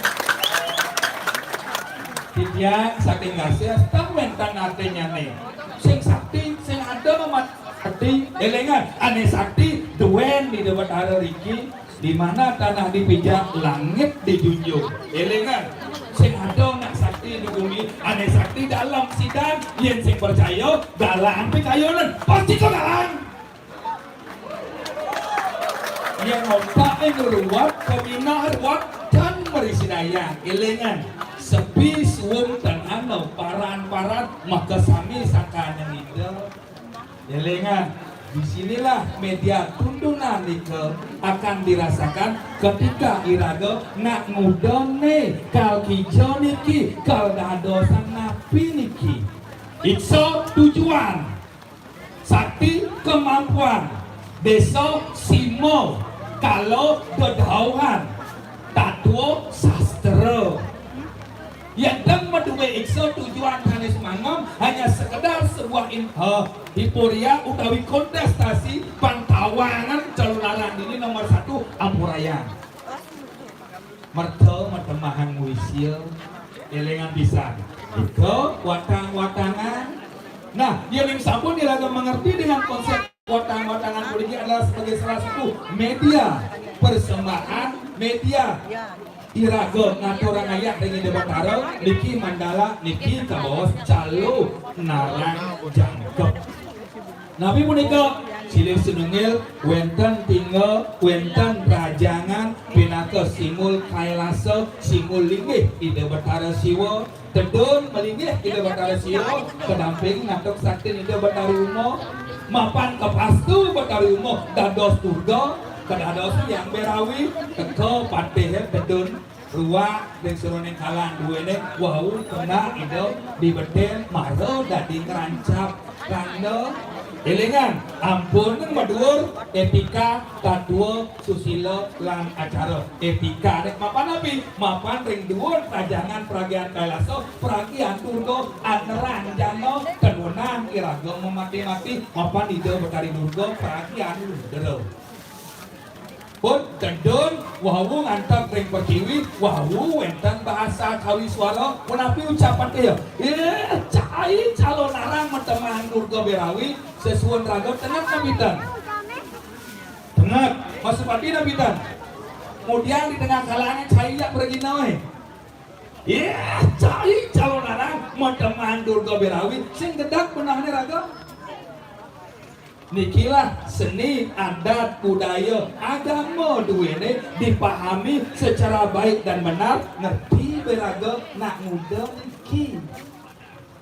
Titiang saking Gasih, ten wenten artinyane. Sing sakti, sing ada mamat sakti, elingan, ane sakti, duen di Ida Batara riki. Di mana tanah dipijak, langit dijunjung. Elingan, sing ada nak sakti di bumi, ane sakti dalam sidang, yen sing percaya, galang pikayunan, pasti kok galang. Yen ompake ngruwet, peminah ruwet, dan merisidayang. Elingan, sepi suwung tenano, paran-paran, makasami sangkaning Ida. Elingan, di sinilah media tuntunan nika akan dirasakan ketika iraga nak ngudene kal kija niki, kal dadosan napi niki. Iksa tujuan, sakti kemampuan, desa sima, kala dedauhan, tatwa sastra. Yen dang madue iksa tujuan sane sumangem hanya sekedar sebuah in-, eh, hiporia utawi kontestasi pangtawangan calonarang dini nomor satu ampurayang. Merta matemahang wisia, elingan pisan. Nika watang-watangan. Nah, yen ring sampun iraga mengerti dengan konsep watang-watangan puniki adalah sebagai salah satu media persembahan, media iraga ngaturang ayah ring Ida Batara, niki mandala, niki kabaos calonarang jangkep. Napi punika? Silih sinunggil, wenten tingga, wenten rajangan, pinaka simbol kailasa, simbol linggih Ida Batara Siwa, tedun malinggih Ida Batara Siwa, kadamping ngantuk sakti Ida Batari Uma, mapan kapastu Batari Uma, dados Durga, kadados Hyang Berawi, teka patih tedun. Ruak ring sajeroning kalangan duéné wau kena Ida di betél mara dadi ngrancap randa. Élingang, ampun maduur étika, tatua, susila, lan acara. Étika né mapan napi? Mapan ring duur rajangan pragian Kailasa, pragian Durga anranjana, ten wenang iraga mamati-mati, mapan Ida Betari Durga pragian Ludra. Pun tedun, wau nganteg ring pertiwi, wau wénten bahasa kawiswara, punapi ucapan ké ya? Ih, cai calonarang matemahan Durga Bérawi, sesuun raga tenget napi ten? Tenget, masupati napi ten? Mudiang di tengah kalangan cai ya pragina, éh. Ih, cai calonarang matemahan Durga Bérawi, sing gedeg benehné raga. Nikilah seni, adat, budaya, agama duéné dipahami secara baik dan benar, ngerti bé raga nak nguda niki.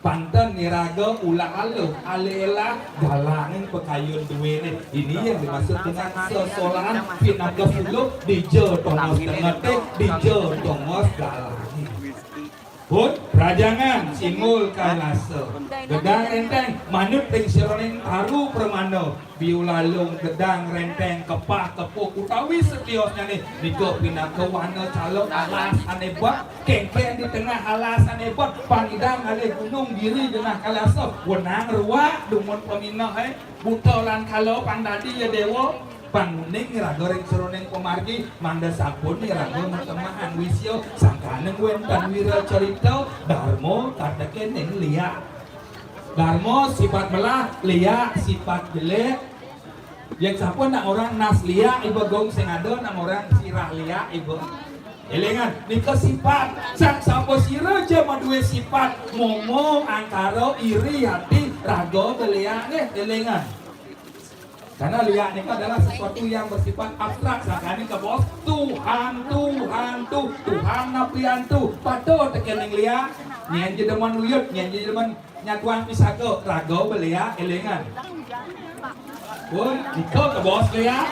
Pang ten iraga ulah aluh, alih-elah galangin pakayun duéné. Ini yang dimaksud dengan sesolahan pinaka suluh, dija tongos tengeté, dija tongos galangé. Pun, rajangan Simbul Kailasa. Gedang rénténg, manut ring sajeroning taru pramana, biulalung, gedang rénténg, kepah, kepuh, utawi setiosnyané, nika pinaka wana cala alas ané bet, kénkén di tengah alas ané bet, pang nyidang alih gunung giri genah Kailasa, wenang ruak dumun paminehé, buta lan kala pang dadi ya déwa. Panguning iraga ring sajeroning pamargi, mangda sampun iraga matemahan wisia, sangkaning wénten wiracarita, darma katekéning liak. Darma sipat melah, liak sipat jelék. Yén sampun nak orang nas liak iba gong sing ada, nak orang sirah liak iba. Élingang, nika sipat. Sang sapasira ja madué sipat momo, angkara, iri ati, raga beliak nggih, élingang. Karena liak nika adalah sesuatu yang bersifat abstrak, sangkaning kabaos Tuhan, Tuhan, tu, Tuhan napi antu. Pada tekéning liak, nyén ja demen uyut, nyén ja demen nyatuang pisaga, raga beliak, élingang. Pun, nika kabaos liak.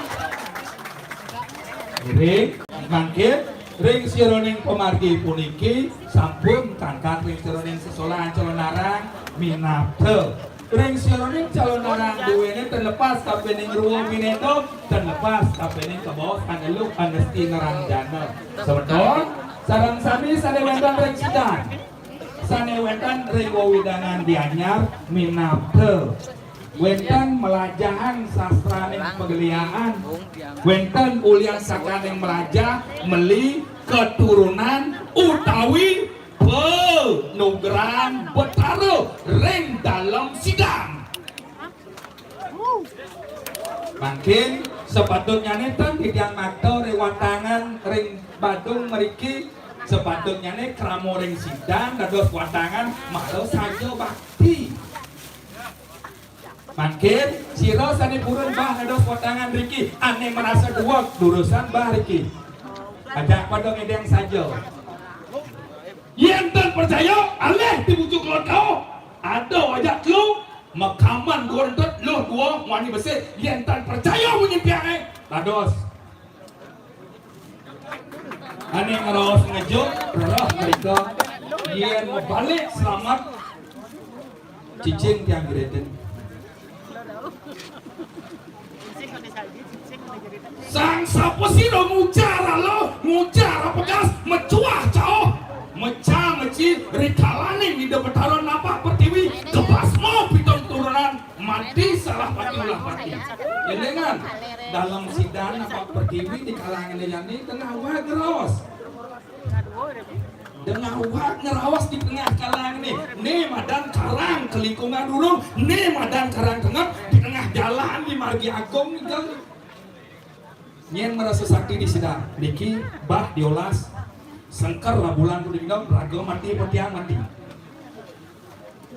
Ngiring, mangkin, ring sajeroning pamargi puniki, sampun kangkat ring sajeroning sesolahan calonarang, minabda. Ring sajeroning calonarang duéné ten lepas kapining rua mineda, ten lepas kapining kabaos aneluh anesti naranjana. Semeton, sareng sami sané wénten ring sidan, sané wénten ring wewidangan Gianyar, minabda. Wénten melajahan sastraning pageliaan, wénten ulian sakaning melajah, meli, keturunan, utawi panugrahan Betara ring dalem sidan. Mangkin sepatutnyané ten titiang makta ring watangan ring Badung mriki, sepatutnyané krama ring sidan dados watangan mara saja bakti. Mangkin, sira sané purun bah dados watangan riki, ané marasa dueg, durusang bah riki. Ajak pada ngedeng saja. Yén tan percaya, alih di bujuk Kelod Kauh. Ada ajak telu, makaman dua rentut, luh dua, muani besik. Yén tan percaya munyi piané, dados. Ané ngraos ngejuk, rereh mrika. Yén mabalik slamet, cicing tiang giritin. Sang sapasira ngujar aluh, ngujar apegas, mecuah cauh, meca meci, rikalaning Ida Betara napak pertiwi, kabasma pitung turunan, mati salah pati ulah pati. Élingang, dalem sidan napak pertiwi di kalangan jani tengah wag ngraos. Tengah wag ngraos di tengah kalangan né. Né madan karang kalingkungan durung, né madan karang tenget di tengah jalan di margi agung ninggal. Nyén marasa sakti di sidan. Niki bah diolas. Sengker Rabulan tu dingdong, raga mati, petiang mati.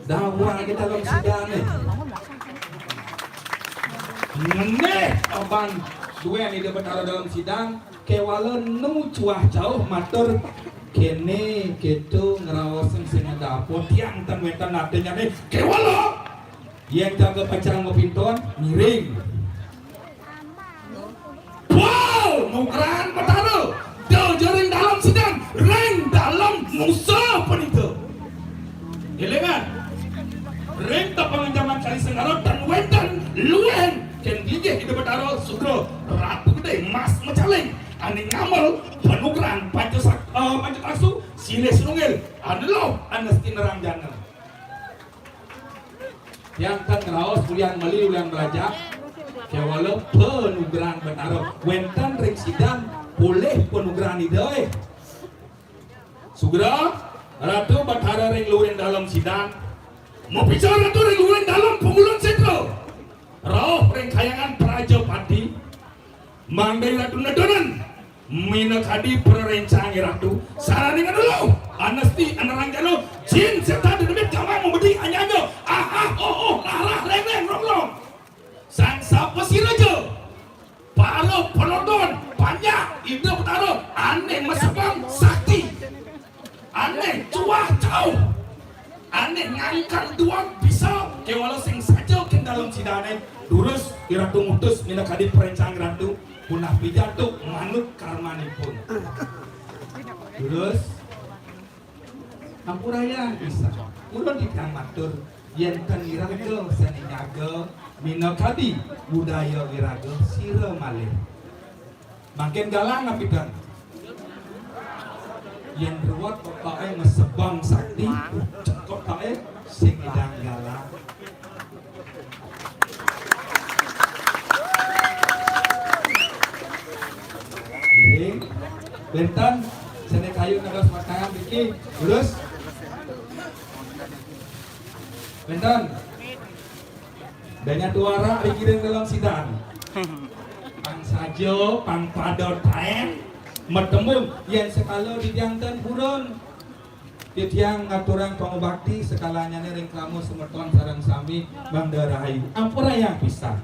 Dawai kita dalam sidan né. Ngenéh aban duén Ida Betara dalam sidan, kéwala nu cuah cauh matur kéné kéto ngraos sing ada apa tiang tan wénten artinyané kéwala. Yén jaga pacang mapinton, ngiring. Wow, nugrahan Betara. Da ja ring dalem sidan, Usaha panita. Élingang. Ring tepang jaman Kali Senggara tan wénten luén kén gigih Ida Betara Sudra Ratu Gedé Mas Mecaling ané ngamel panugrahan Panca Sak-, eh, Panca Taksu silih sinunggil ané loh ané sati nerang jana. Tiang tan ngraos ulian meli ulian mrajah. Kéwala panugrahan Betara. Wénten ring sidan polih panugrahan Ida, eh. Sugra, Ratu Betara ring lurin dalem sidan. Mapica Ratu ring lurin dalem pangulun sétra. Rauh ring kayangan Prajapati. Mangda Ratu nedunin. Minakadi prarencang Ratu. Saraning anu luh. Anesti anerang jana. Jin sétan dedemit gamang mabedi anyanya. Ah, ah, oh, oh, lah, lah, reng, reng, rong, rong. Sang sapa sira ja. Para penonton, panjak Ida Betara ané masebeng sakti. Ané cuah cauh. Ané ngangkat duang bisa kéwala sing saja kén dalem sidané. Durus, Iratu ngutus minakadi prarencang Ratu. Punah pijantuk manut karmanipun. Durus. Ampurayang pisan. Kula titiang matur, yén ten iraga sané nyaga minakadi budaya iraga sira malih. Mangkin galang napi ten? Yén ruwet kotaké masebeng sakti, ucek kotaké sing nyidang galang. Inggih. Wénten sané kayun dados patangan mriki, lurus. Wénten. Banyak tuara dikirim dalam sidan. Pang saja, pang pada taén, matembung, yén sekala didiang ten purun. Titiang ngaturang pangubakti sekalanyané ring krama semeton sareng sami mangda rahayu. Ampurayang pisan.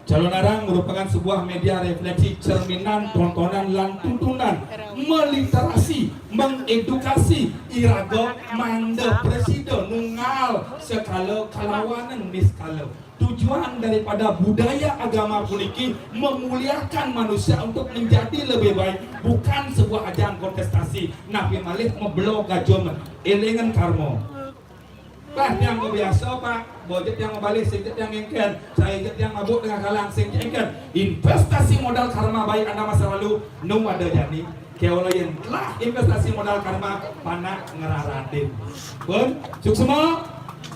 Calonarang merupakan sebuah media refleksi, cerminan, tontonan, lan tuntunan, meliterasi, mengedukasi iraga mangda prasida nunggal sekala kalawaning niskala. Tujuan daripada budaya agama puniki memuliakan manusia untuk menjadi lebih baik, bukan sebuah ajang kontestasi. Napi malih mabelo gajum, élingang karma. Bah, tiang mabiasa, Pak. Bojet tiang mabalih, sing tiang ngéngkén. Saya tiang mabuk tengah kalang, sing tiang ngéngkén. Investasi modal karma baik anda masa lalu, nu ada jani. Kéwala yén telah investasi modal karma, panak ngraradin. Pun, suksma,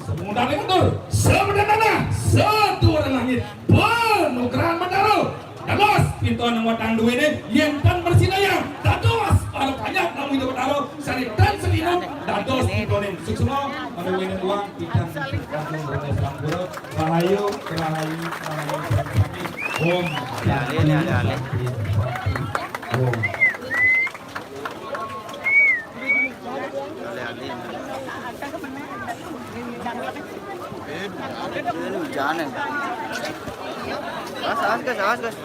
semudang atur, semedan tanah, seturan langit, panugrahan Betara. Dados, pinton nang watang duwéné, yén tan prasida, dados, para panjak nang Ida Betara, sané tan sané inut, dados pintoné. Suksma, pada duwéné tuang, pinton sampura, rahayu, rahayu, rahayu, sami. Om. Ada, ada, ada, ada. Om. Hujan ya. Awas, awas, guys, awas, guys.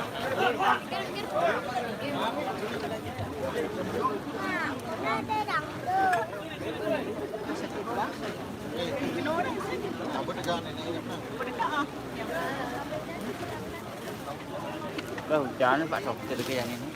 Wah, hujan, Pak Sopir ke yang ini.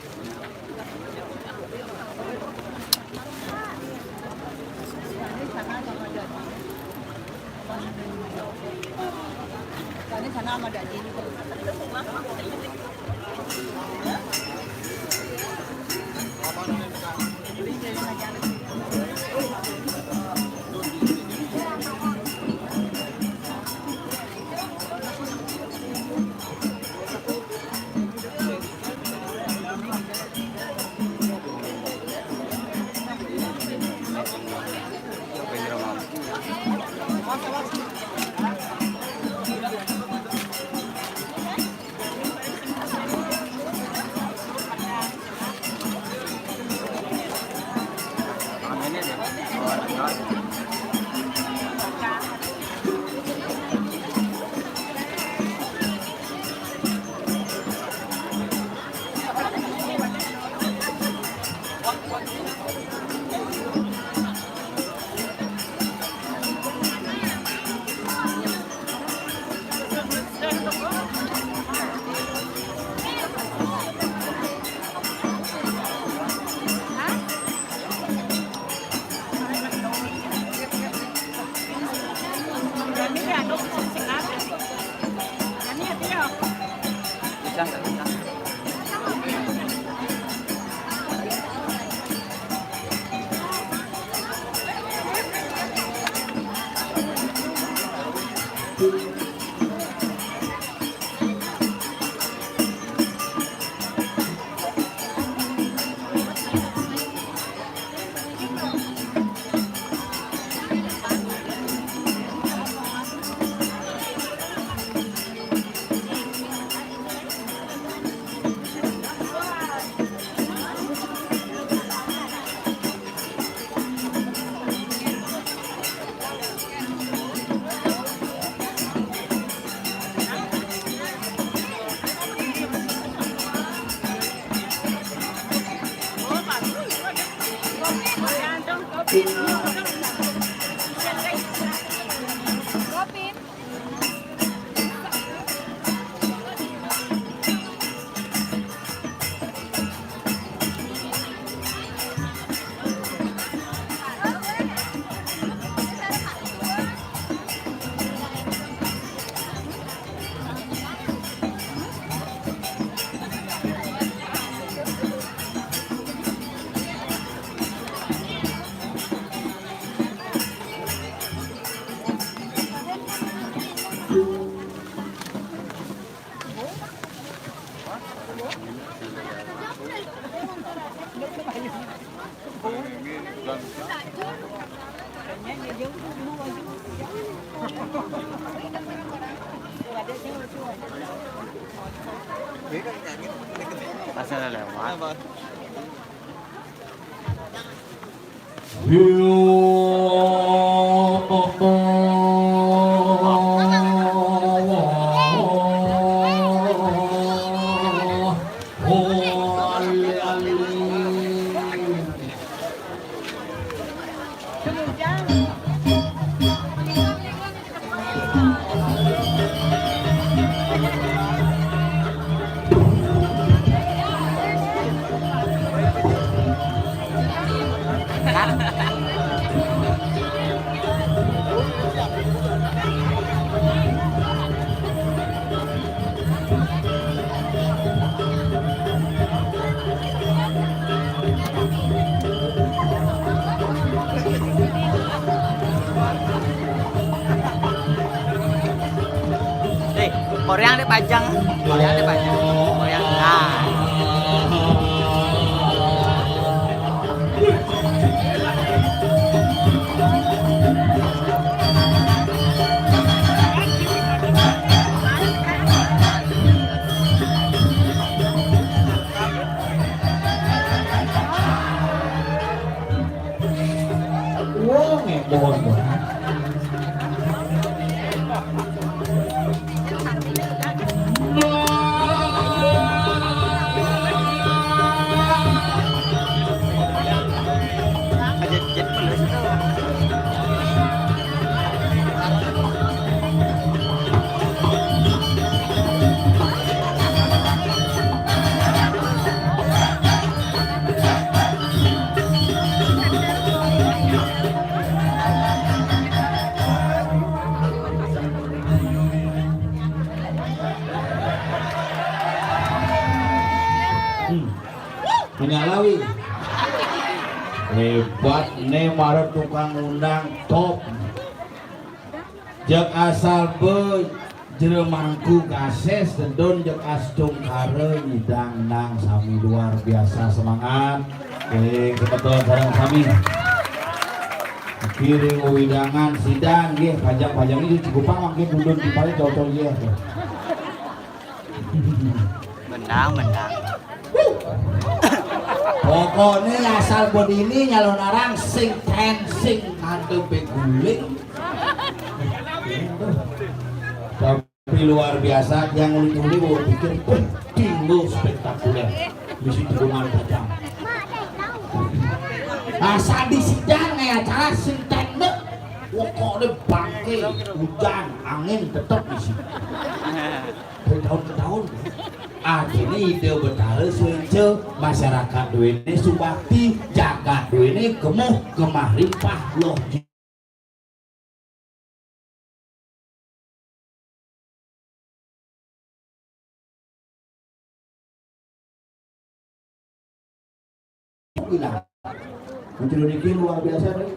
Pasal lewat. Eh, Korea ada panjang, Korea ada panjang, Korea. Nah. Wong ngebon. Hmm. Menyalawi. Hebat nih, mara tukang undang top. Jek asal be jero mangku gases dedon jek astungkara nyidang nang sami luar biasa semangat. Oke, kebetulan sareng sami. Kiring wewidangan sidan nggih, pajang-pajang ini cukup mangke dudun di pare cocok nggih. Menang, menang. Pokoknya asal bodini nyalon arang sing ten sing ngadepe guling. Tapi luar biasa, yang unik-unik gue pikir, wih, tinggal spektakuler. Misi tikungan tajam. Asal disidan kayak acara sing ten deh. Pokoknya bangke, hujan, angin tetap di sini. Dari tahun ke tahun. Artinya ide Betara suenca masyarakat duene subakti, jagat duene gemuh gemah rimpah loh. Gila. Mencuri niki luar biasa nih.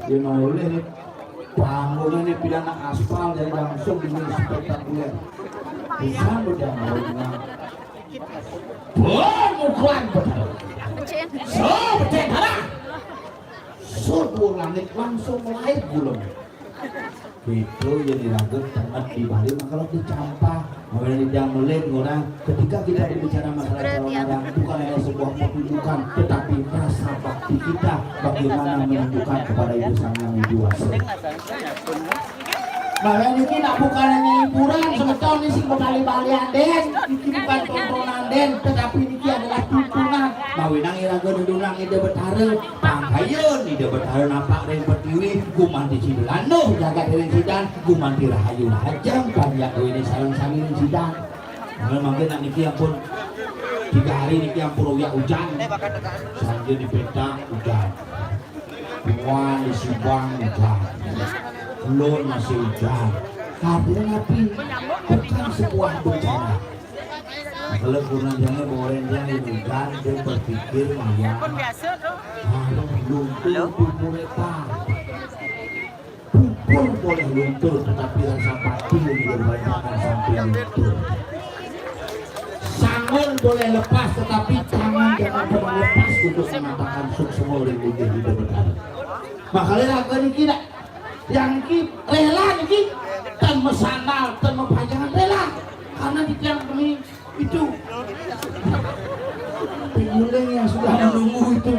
Dia mau oleh nih. Panggungnya nih pidana aspal jadi langsung ini spektakuler. Bukan udah mau menang. Pemukulan betul. So, betul, darah. Sur langit langsung melahir gulung. Itu yang dilakukan ternak di Bali, maka lo dicampah. Kemudian dia melin orang, ketika kita berbicara masalah calon orang, bukan hanya sebuah pertunjukan, tetapi rasa bakti kita, bagaimana menunjukkan kepada Ibu Sang Yang Widi Wasa. Makanya ini nak bukan hanya hiburan, sebetulnya sih kembali Bali anden, ini bukan tontonan den, tetapi ini adalah tuntunan. Mawinang iraga nundunang Ida Betara, pangkayun Ida Betara napak ring pertiwi, gumanti sida landuh jagat ring sidan, gumanti rahayu rahajeng panjak duene sareng sami ring sidan. Mangke, mangke nak niki ampun tiga hari niki ampun uyak ujan. Sanja di peta ujan. Tuan di Subang ujan. Kulon masih ujan. Karena napi? Bukan sebuah bencana. Kalau kurang jangan bawa renjang ujan, dia berpikir maya. Kalau belum tentu mereka. Pun boleh luntur, tetapi rasa batin tidak boleh jangan sampai luntur. Sangun boleh lepas, tetapi tangan jangan pernah lepas untuk mengatakan suksma ring linggih Ida Betara. Makanya lagu niki nak, yang niki rela niki, tan masandal, tan mapajangan, rela. Karena di tiang kami itu. Piguling yang sudah menunggu itu.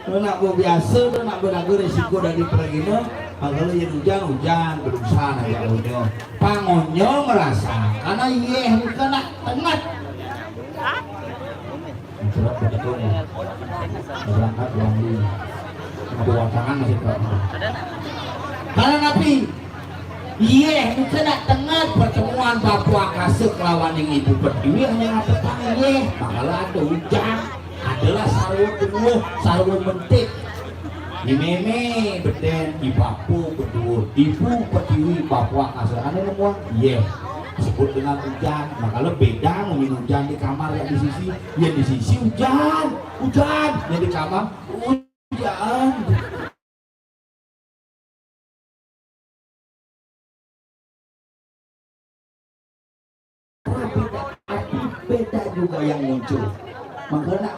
Nak biasa tu, nak beraga resiko dari peragina. Kalau yang hujan, hujan, berusaha aja punya. Pangonyo merasa, karena yeh bukan nak tengat. Surat betul ya. Berangkat uang ini. Ada watangan masih berangkat. Karena napi? Yeh, nika nak tengah pertemuan Bapa Akasa kelawan ning Ibu Pertiwi hanya ngatetang yeh, bakal ada ujan, adalah sarwa penuh, sarwa mentik. Di meme beden, di bapa kedua, Ibu Pertiwi, Bapa Akasa. Ane nemuan yeh, sebut dengan ujan, makanya beda munyi ujan di kamar yang di sisi, yang di sisi ujan, ujan, yang di kamar ujan. Beda arti, beda juga yang muncul. Makanya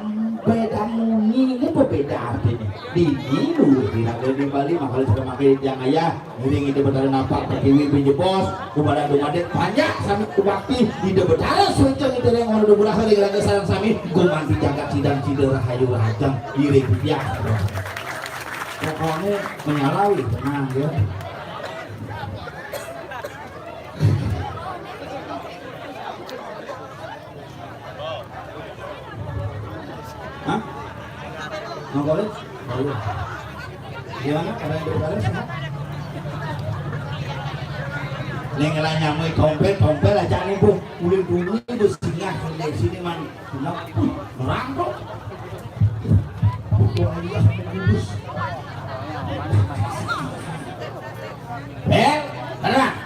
beda munyi ini berbeda artinya. Dini dulu tidak ada di Bali, makanya sudah pakai yang ayah. Ngiring Ida Betara napak pertiwi pinjebos, kumadan dumadik panjak sami kubakti, Ida Betara suncung Ida ring ora duburaha ring raga sareng sami, gumanti jagat sidang sida rahayu rahajeng, iring titiang. Pokoknya menyalawi, tenang ya. Hah? Mau balik? Oh, iya. Gimana? Ada yang berbalik semua? Ning lah nyamui tompel, tompel aja nih, Bu. Uling bumi itu singgah di sini, man. Nah, uh, nerang tuh. Wah, iya, bagus. Eh, tenang.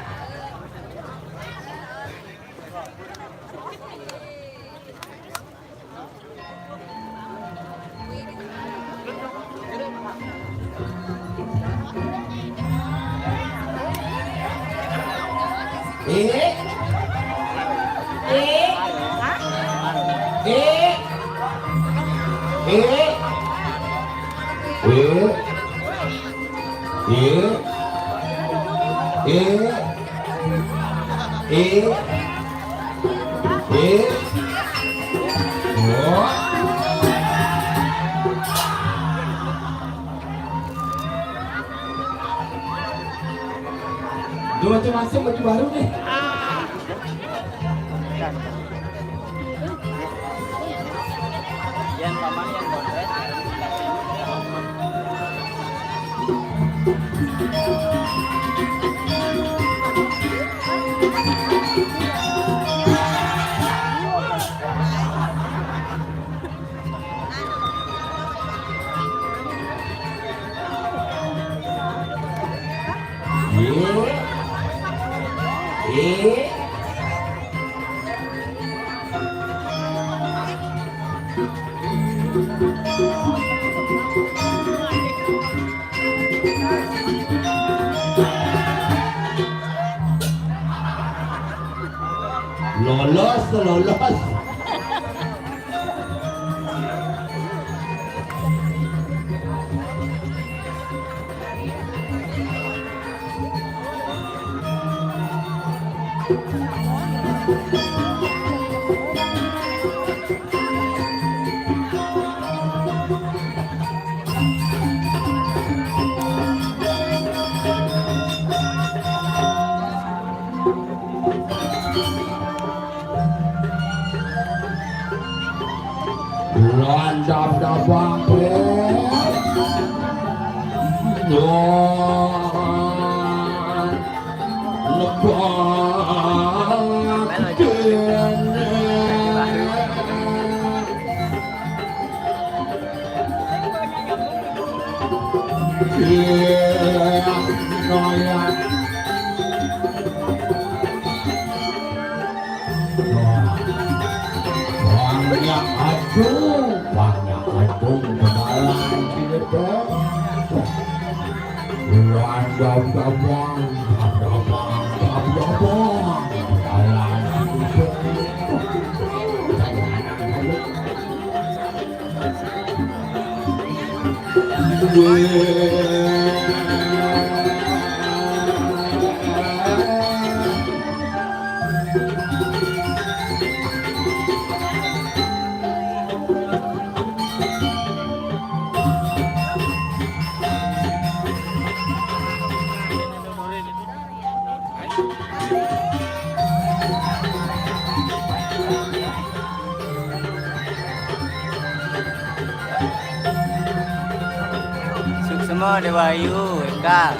Eh? Eh? Eh? Eh? Eh? Eh? Eh? Eh? Eh? Oh. Udah macam-macam baju baru nih. Yan, paman, yan, bondret. Iya. Iya. Lolos, lolos. Landap dabang peh. Wah. Lebak kene. Iya, noyak. Wah. Banyak aduh, banyak aduh, kenalan kita. Luar Suksma Dewa Ayu, Eka.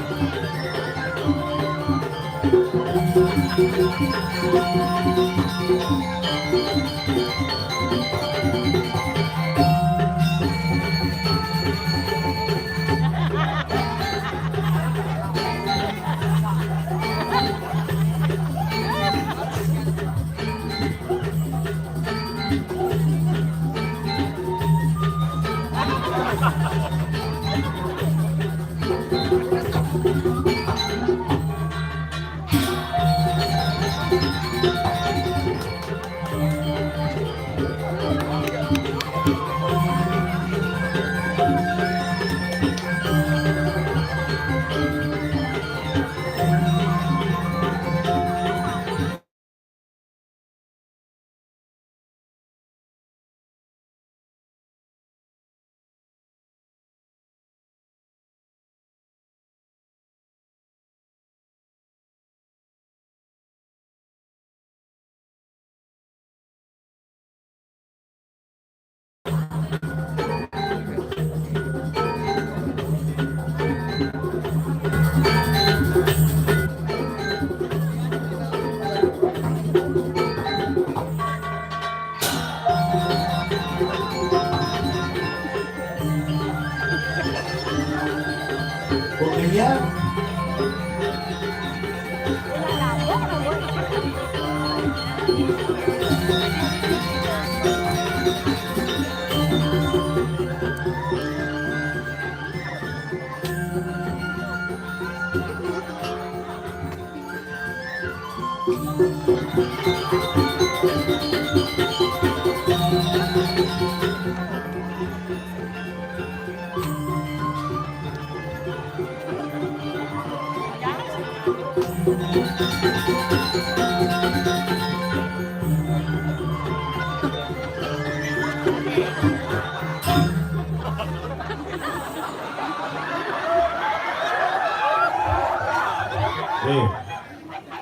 Eh,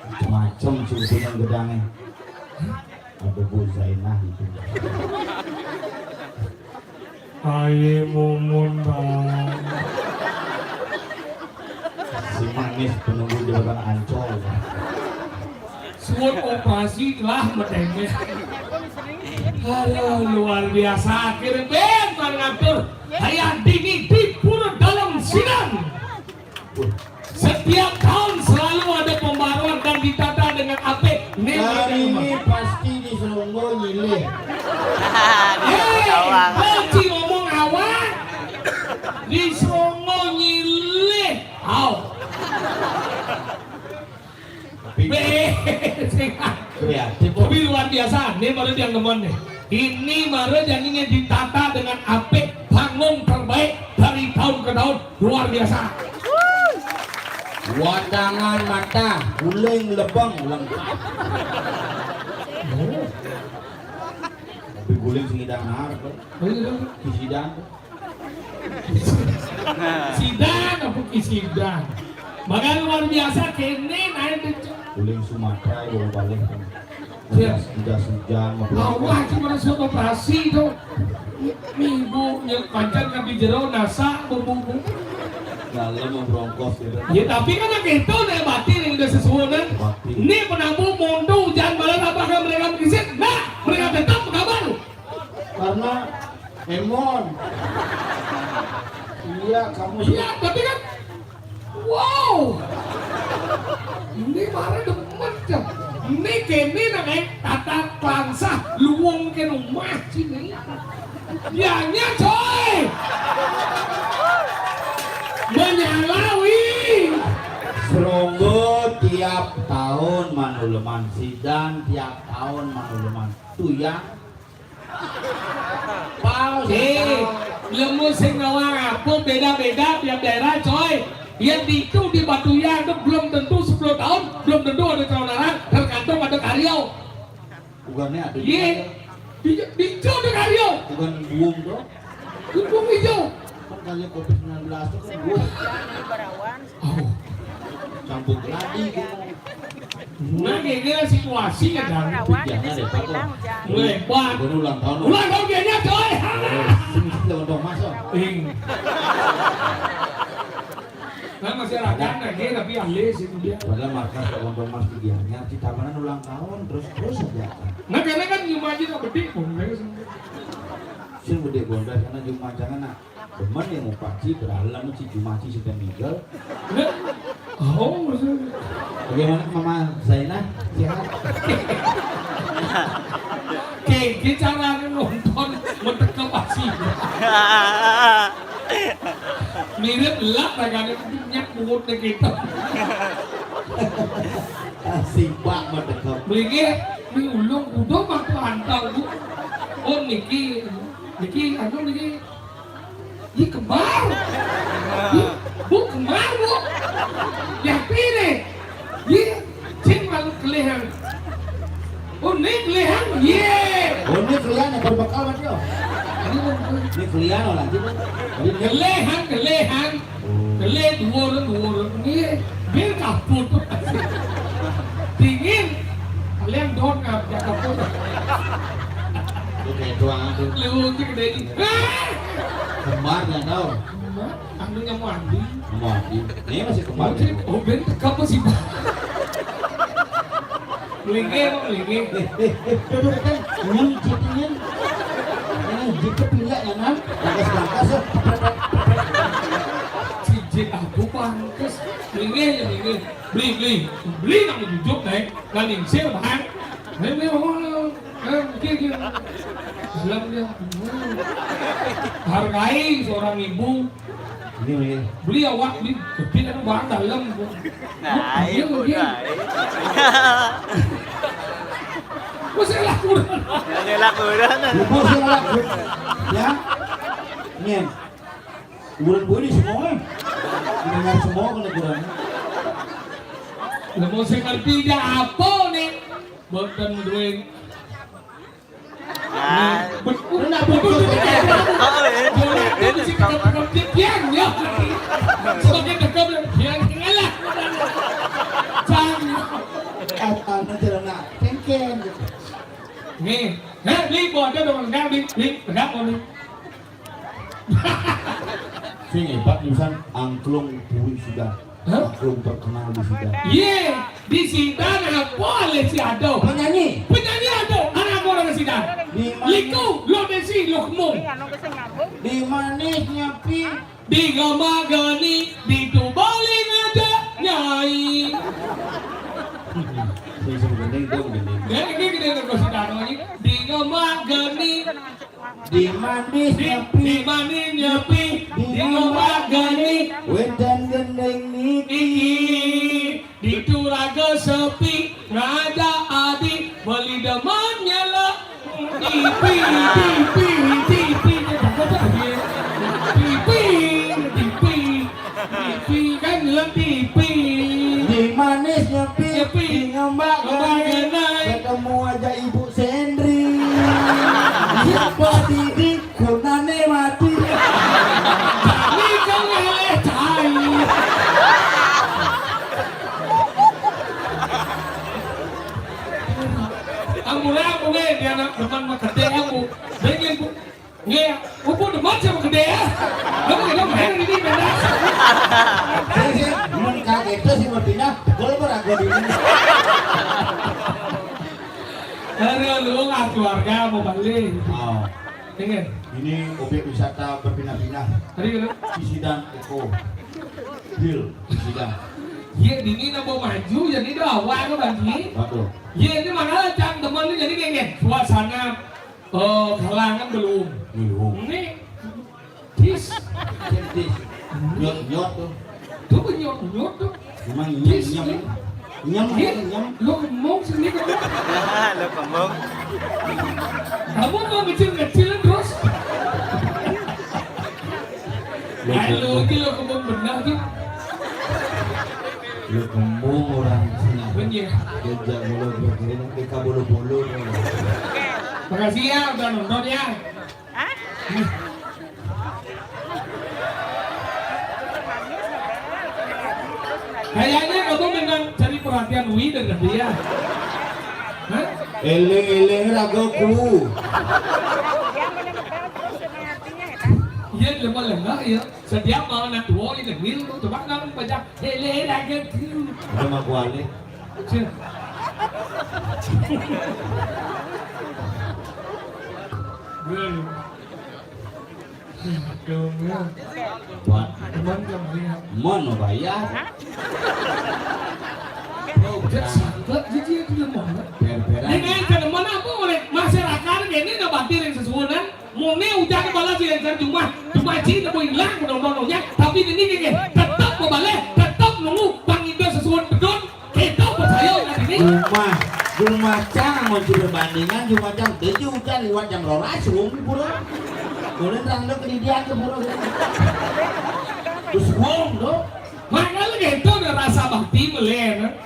macam-macam sih gedangnya. Ada Bu Zainah itu. Aye Mumun, Bang. Si manis penunggu jabatan Ancol. Suwun operasi telah medengnya. Aduh, luar biasa. Akhirnya ben, Bang, ngatur. Hayang dini di Pura Dalem Sidang. Setiap tahun selalu ada pembaruan dan ditata dengan apik. Nih, kali ini pasti di Seronggo nyilih. Hei, Haji ngomong awak, di Seronggo nyilih. Au. Tapi kreatif, tapi luar biasa. Ini baru yang demen nih. Ini baru yang ini ditata dengan apik, panggung terbaik dari tahun ke tahun. Luar biasa. Wadangan mata, guling lebeng lengkap. Oh. Tapi guling sing idang nahar, Bang. Oh, iya, dong. Di sidang. Sidang apa ki sidang? Makanya luar biasa kene naik becek. Guling Sumatera, ya, balik. Iya. Udah, udah hujan, mau berangkat. Awah, cuma suatu operasi tuh. Minggu yang panjang kan di jero nasa bumbu. Dalam mau berongkos gitu. Ya, tapi kan gitu deh, batin yang udah sesuai kan. Batin. Ini penampu mundu hujan malam, apakah mereka berisik? Nah, mereka tetap kabar. Karena Emon. Iya, kamu sih. Iya, tapi kan, wow. Ini marah demen, Cak. Ini kene nang tata klansah luwung ke rumah sini. Dianya, coy. Menyalawi. Tiap tahun manuleman sidan, tiap tahun manuleman tuyang. Pau, eh, lemu sing nawang apa beda-beda tiap daerah, coy. Yang di itu di Batuyang itu belum tentu sepuluh tahun, belum tentu ada calon orang, tergantung ada karyo. Bukannya ada. Iya. Di, di itu ada karyo. Bukan buung tuh. Buung hijau. Kan karyo covid sembilan belas itu kan buung. Oh. Campur keladi gitu. Nah, ini situasi kan. Jangan deh, Pak. Lebar. Bukan ulang tahun. Ulang tahun dia nya, coy. Eh, sini kita ulang tahun masuk. Ing. Nah, masih ada kan, nah, dia tapi alih sih dia. Padahal markas Pak Gondong Mas di Gianyar, di Tabanan ulang tahun, terus-terus aja. Nah, karena kan cuma aja tak bedik, Bang. Sing bedik Gondong karena cuma jangan nak. Demen ya mau paci beralam si Jumaci si Temigel. Nah, oh, maksudnya. Bagaimana Mama Zainah? Sehat? Kayak caranya nonton mentekep paci. Mirip lah ragane minyak mulut kita. Sibak mentekep. Beli ini ulung kudu mah pantau, Bu. Oh, niki, niki, anu niki. Ih, kembar. Ih, Bu, kembar, Bu. Yakin nih. Ih, cing malu kelihan. Oh, ini kelihan. Ye. Oh, ini kelihan yang berbekal, Mas, yo. Ini, Bu. Ini kelihan, oh, lanjut, Bu. Ini kelihan, kelihan. Oh. Kelih dhuwur, dhuwur. Nggih, bir kaput. Dingin. Kalian don ngap, ya kaput. Oke, doang tuh. Lu gede ini. Ah! Kembar ya kau. Kembar, anu nyamuk anjing. Nyamuk anjing. Ini masih kembar. Oke, ya, Bu. Oh, ben teka apa sih, Pak? Melingkir, Pak, melingkir. Eh, eh, eh, duduk kan. Nyam, jitinya. Ini jitu pilek ya, Nam. Bagas-bagas, ya. Cicit aku pantes. Beli, beli, beli. Beli, beli nang jujuk, Neng. Nang lingsir, Bang. Beli, beli, oh, eh, mikir, mikir. Dalam dia. Hmm. Hargai seorang ibu. Ini, ini. Beli awak, beli. Kecil kan barang dalam. Nah, iya, mungkin. Udah, iya. Gue salah kurang. Ya, salah kurang. Gue salah kurang. Ya. Nyen. Kuburan gue ini semua. Dengar semua kena kurang. Lah mau saya ngerti dia apa nih? Boten duit. Nah. Betul, betul, betul. Oh, iya. Bola itu mesti tetap, tetap dia, ya. Sebagai tetap dia, ngalah. Jangan. Kata nanti nak kengkeng gitu. Nih, nah, nih, bodoh dong, enggak, nih, nih, enggak, nih. Sing hebat pisan angklung puri Sidan. Hah? Angklung terkenal di Sidan. Iya, di Sidan apa oleh si Ado? Penyanyi. Penyanyi Ado, anak orang Sidan. Di mana? Liku, lo desi, lo kemung. Di manisnya pi. Di Gama Gani, di Tubaling ada Nyai. Sing, sing gending, dia gending. Ya, ini gede terus Sidan ini. Di Gama Gani. Di manis di, nyepi. Di manis nyepi. Di ngembak gani. Wedan gendeng niki. Niki. Di turaga sepi. Raja adi. Beli demen nyala. Tipi, tipi, tipi. Tipi, tipi. Tipi kan nyala tipi. Di manis nyepi. Nyepi. Di ngembak gani. Ngembak gani. Ketemu aja ibu Sendri. Siapa Didi? Kunane mati. Ini kan ngeleh cai. Ampun, ampun, eh, dia nak demen mah gede, Bu. Pengen, Bu. Nggih, Bu, demen sama gede ya. Kamu gede main ini, benar. Saya sih, men kaget sih, mestinya, kalau pernah gue di. Aduh, lu nggak keluarga mau balik. Oh. Pengen. Ini objek wisata berpindah-pindah. Tadi gitu. Di Sidan Eko. Hill, di Sidan. Iya, dini nak mau maju, jadi doa awak ke bagi. Betul. Iya, ini makanya cang teman ini jadi kayak gini. Suasana, eh, kalangan belum. Belum. Ini tis. Tis. Nyot-nyot tuh. Tuh nyot-nyot tuh. Memang nyot-nyot. Tis, nyot. Ini. Nyem, nyem. Lu kembung sini, kembung. Lu kembung. Kamu mau kecil-kecilan terus? Lu kembung. Lu kembung benar tuh. Lu kembung orang sini. Bener. Kerja mulu, pikirin ke kabulu-bulu. Makasih ya udah nonton ya. Kayaknya kamu memang cari perhatian Wi dari tadi ya. Hah? Eling-eling ragoku. Iya, lemah-lemah ya. Setiap mau anak tua ini wil tuh coba kamu baca eling-eling ragoku. Ada mah kuali. Cih. Gue. Buat teman kamu ya. Mon mau bayar. Oh, udah sanggup jadi itu yang mana? Ber-beran. Ini kan ke mana apa oleh masyarakat ini nggak batin yang sesuai kan? Mone ujar kepala si yang cuma cuma cina mau hilang menontonnya, tapi ini gini tetap mau balik, tetap nunggu Bang Indo sesuai betul. Kita percaya kan ini? Rumah, rumah cang mau perbandingan, rumah cang tujuh hujan lewat jam rolas, rumah pura. Boleh terang dok di dia ke pura. Terus wong dok. Makanya gitu ada rasa bakti melen.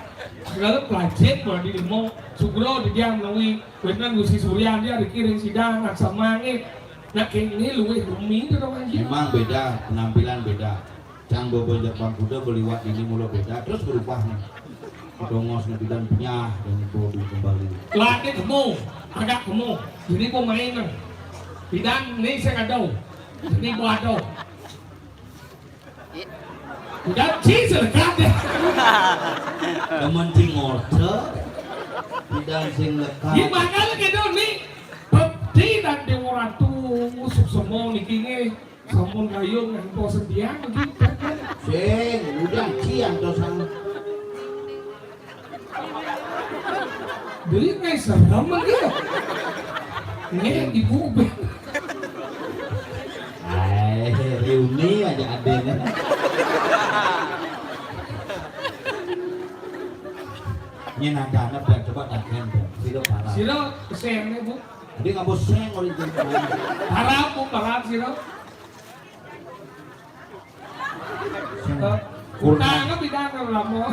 Kalau pelajar kalau di mau Sugro di dia melalui Wetan Gusti Surya dia dikirim sidang nak sama nih. Nak ini luwih rumi itu dong anjir. Memang beda, penampilan beda. Cang bobo jak bangkuda beliwat ini mula beda, terus berubah nih. Dongos ngebidan penyah dan bobi kembali. Lagi kamu, agak kamu. Jadi mau main nih. Bidan nih saya kadau. Jadi mau adau. Udah sih selekat deh. Temen sing ngorte. Bidan sing lekat. Gimana lu gitu nih? Peti dan Dewa Ratu, musuh semua nih kini. Sampun kayung yang bosen dia begitu. Sing, udah cian to sana. Beli ngai serem lagi ya. Ngai ibu be. Ai, Riuni aja adanya. Ini nada anak biar coba tagihan tuh. Siro parah. Siro kesen nih bu. Jadi nggak bos seng orang itu. Parah bu, parah siro. Kurang. Kurang apa tidak lama?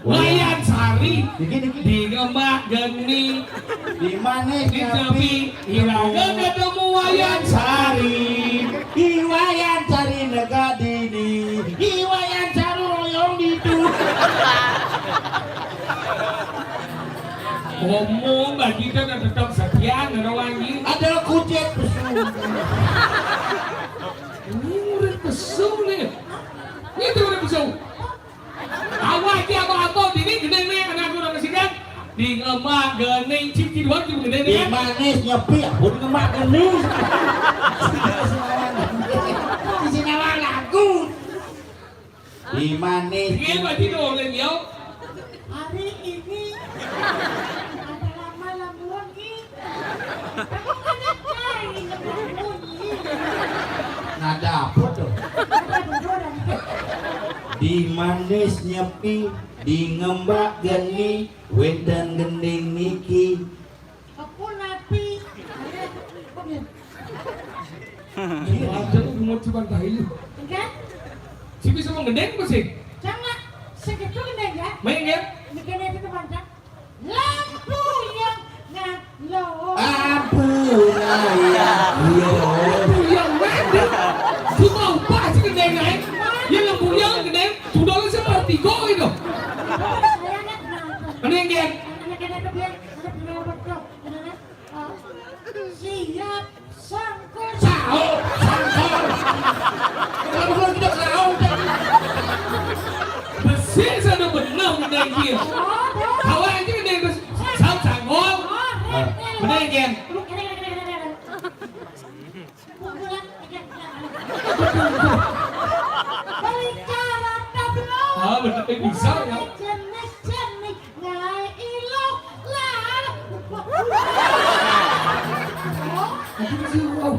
Wayan Sari. Niki, niki. Di Gemak Geni. Di mana di Japi. Iraga ketemu Wayan Sari. Di Wayan Sari nega dini. Di Wayan Sari royong ditu. Ngomong bagi kita tetap setia ngerawani. Ada kucing pesu. Ini murid pesu nih. Ini tuh murid pesu. Awak dia apa-apa, ini gede nih, anak aku orang sini. Di ngemak gening ciki dua tuh gede nih. Di manis nyepi, aku di ngemak gening. Di sini lagu. Di manis. Iya, berarti tuh orang dia. Hari ini ada lama lamuan ki. Nada apa tuh? Di manis nyepi, di ngembak geni, wedan gending niki. Apa napi? Iya, ada tuh bunga cuma tahi. Enggak? Si bisa menggendeng apa sih? Jangan. Segitu gendeng ya? Main ya? Bikin itu teman kan? Lampu yang ngalo. Ampun, ya. Iya. Lampu yang mana? Cuma upah sih gendeng lain. Ya lampu yang gendeng. Sudah lu seperti kau itu. Saya nggak kenal. Mending dia. Anak-anak dia. Anak-anak dia. Siap, sangkul. Sahur, sangkul. Kalau bukan kita kau, besi sana benar benar dia. Kawan aja benar bes. Sahur, sangkul. Benar kan? Beli cara tablo. Ah, benar, eh, bisa ya. Jenis-jenis. Ngai ilo lah. Aku sih, wow.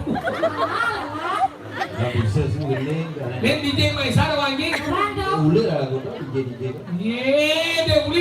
Nggak bisa sih, ini. Ini D J Maisar, Wan, Ji. Ule lah lagu tuh, D J, D J. Iya, dia ule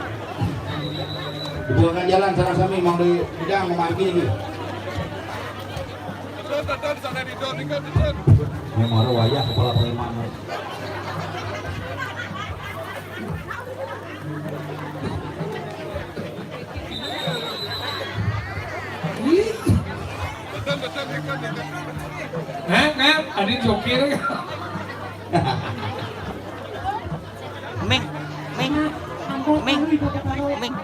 Buangkan jalan sana sami, Mang Doi Bidang memarkir ini. Memang wayah kepala preman. Hah, Kang? Adin sopir. Ming, Ming, Ming, Ming.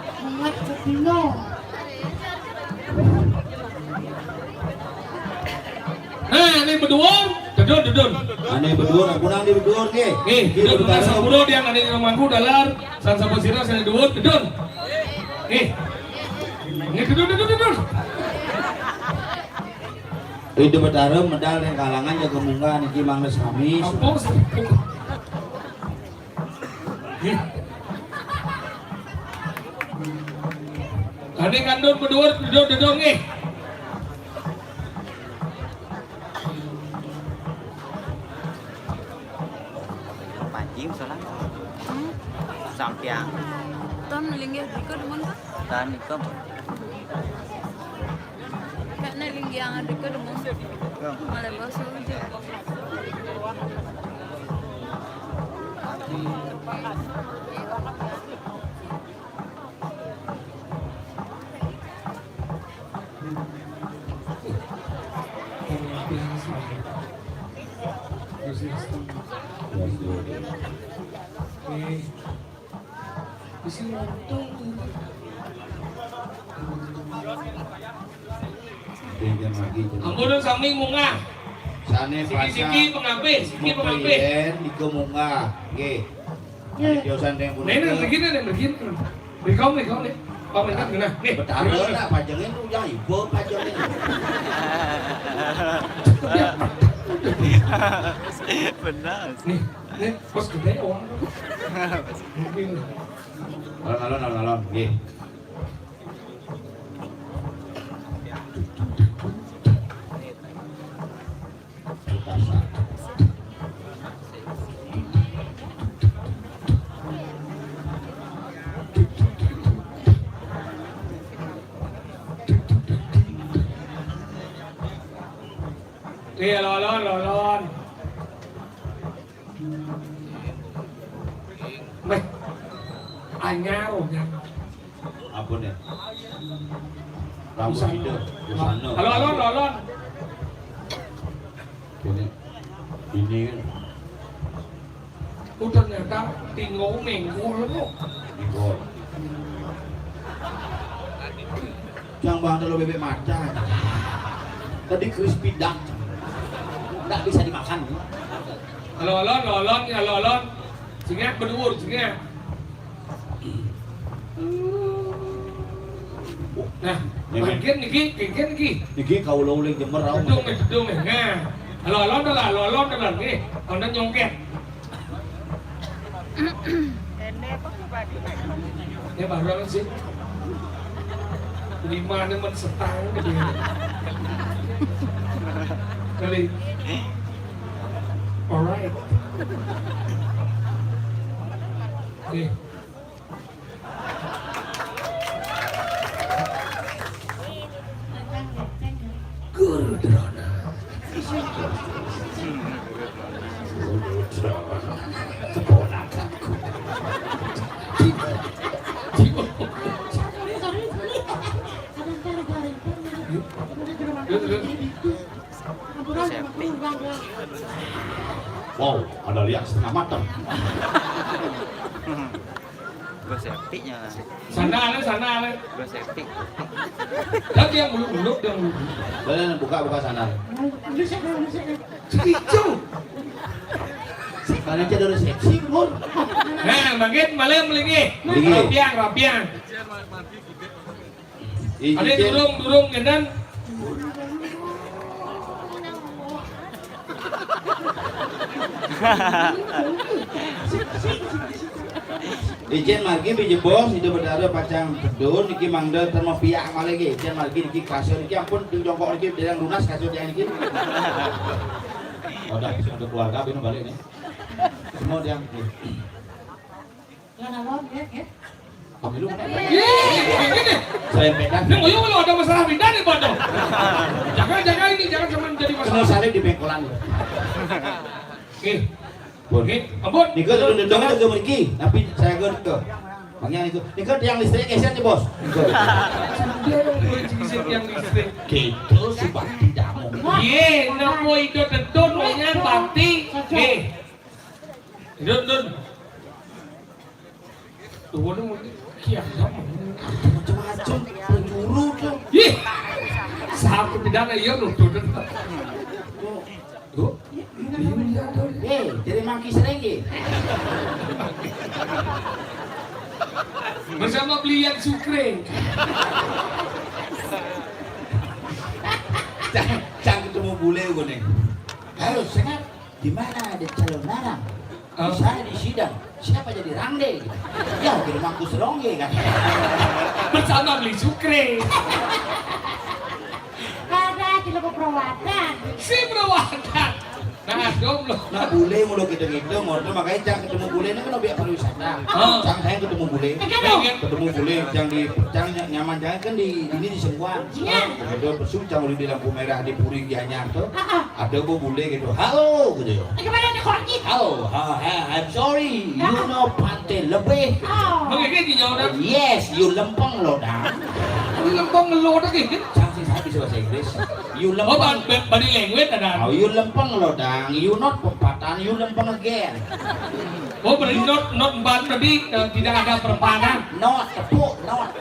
Nah, ini berdua, dedun, dedun. Ane bedur, ampun, ane bedur nggih. Nggih, nggih, dedun, bener, sampura tiang ane mangku dalar, san sampun sira sane dhuwur, dedun. Nggih. Nggih, dedun, dedun, dedun. Ida Betara medal ring kalangan jaga munggah niki mangda sami. Apa? Nggih. Ane kandun berdua, dedun, dedun nggih. Panji, salah. Hmm? Sampiang. Tan linggih dika demen, Pak? Tan ika. Kak, na linggih dika demen. Ya. Malah bahasa aja. Ampun sami munggah. Sane siki-siki pangabih, siki pangabih. Nika munggah. Nggih. Nggih. Tiosan ring punika. Nah, ini begini, nih, begini. Mriko, mriko, nih. Pak Mentan, nah, nih. Betara nak pajengin, uyah ibu pajengin. Benar. Nih, nih, bos gede orang. Mungkin. Alon, alon, alon, alon. Nggih. Iya, lolon, lolon. Meh. Anyar, anyar. Apa nih? Rambut sida, busana. Halo, halo, halo, halo. Ini, ini kan. Oh, ternyata tinggal menggol kok. Menggol. Yang bahan telur bebek mata. Tadi crispy duck. Nggak bisa dimakan. Halo, halo, halo, halo, halo, halo. Singkat berdua, singkat. Nah, mangkin niki, mangkin niki. Niki kawula uling jemer, rauh. Gedung, gedung. Nah. Alon-alon dah lah, alon-alon dah lah nggih. Konten nyongket. Ini barang sih. Lima ini men setang gitu ya. Kali. Alright. Oke. Guru Drona. Guru Drona. Keponakanku. Wow, ada lihat setengah matang. Gue sepiknya. Sana, sana, sana. Gue sepik. Dan dia muluk-muluk, dia muluk-muluk. Boleh buka, buka sana. Hijau. Sekarang aja ada resepsi, Lur. Nah, mangkin malih mriki. Mriki. Rapian, rapian. Ade durung, durung, ngenten. Ijen margi bijebos, Ida Betara pacang tedun, niki mangda ten mapiak malih nggih. Ijen margi niki kasur niki ampun jongkok niki dereng lunas kasur yang niki. Udah, ada keluarga bini balik nih. Semua dia. Lan alon, nggih, nggih. Pemilu mana? Ih, kayak gini. Saya pegang. Ini mau ada masalah pindah nih, Pak, dong. Jangan, jangan ini, jangan cuma jadi masalah. Kena salib di bengkolan. Oke. Oke, ampun. Nika sudah dengar ke mriki, tapi saya ke ke. Bang yang itu. Nika tiang listrik geser nih, Bos. Nika. Sudah, Bos, geser tiang listrik. Gitu, si Bakti Damu. Ye, nopo itu tetun, wongan Bakti. Oke. Dun, dun. Tuh, waduh, waduh. Kiamat. Macam-macam, penjuru tuh. Ih, satu pidana iya loh, tuh, tuh. Tuh. Iya, iya, tuh. Eh, jadi mangki sering, ya? Bersama belian Sukre. Cang, cang ketemu bule gue nih. Halo, Sengat. Di mana ada calon larang? Di sana di sidang. Siapa jadi rangde? Gitu. Ya, di rumahku serongge kan. Bersama beli Sukre. Ada di lebo perawatan. Si perawatan. Nah, jomblo. Nah, bule mulu gitu-gitu, ngono makanya cang ketemu bule ini kan obyek pariwisata. Oh. Cang saya ketemu bule. Ketemu bule, cang di, cang nyaman, cang kan di ini di Sengkuan. Iya. Gitu, besuk cang udah di lampu merah di Puri Gianyar tuh. Ada bu bule gitu, "Halo," gitu ya. Gimana nih, Korki? "Halo, ha, ha, I'm sorry, you know Pantai Lebih." Oh. Bagaimana sih, nyawa? "Yes, you lempeng lo, dang." Lu lempeng lo, dang, gitu? Cang sih, saya bisa bahasa Inggris. "You lempeng." Oh, body language ada. "Oh, you lempeng lo, dang. You not perempatan, you lempeng again." Oh, berarti not, not empat, berarti, eh, tidak ada perempatan. Not, tepuk, not.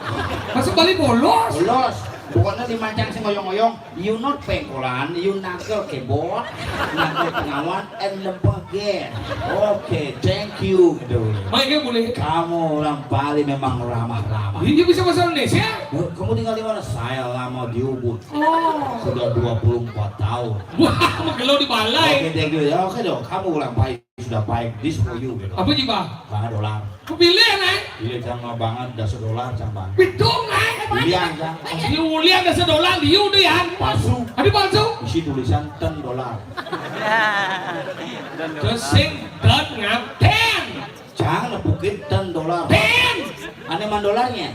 Masuk Bali bolos. Bolos. Pokoknya di mancang sing ngoyong-ngoyong. You not pengkolan, you nangkel kebot, nangkel pengawan, and lempeng again. Oke, thank you, gitu. Baik, ya, boleh. Kamu orang Bali memang ramah-ramah. Iya, bisa bahasa Indonesia? Kamu tinggal di mana? Saya lama di Ubud. Oh. Sudah dua puluh empat tahun. Wah, megelo di balai. Oke, thank you. Ya, oke dong. Kamu orang Bali. Sudah baik, this for you, gitu. Apa sih, Bang? Banget dolar. Kepilih, Nay? Pilih, cang, mau banget, dah sedolar, cang, bang. Pitung, Nay? Ulian, cang. Ini ulian dah sedolar, liu deh, ya? Palsu. Ada palsu? Isi tulisan ten dolar. Terus sing ten ngaten. Cang, nepukin ten dolar. Ten! Aneh man dolarnya?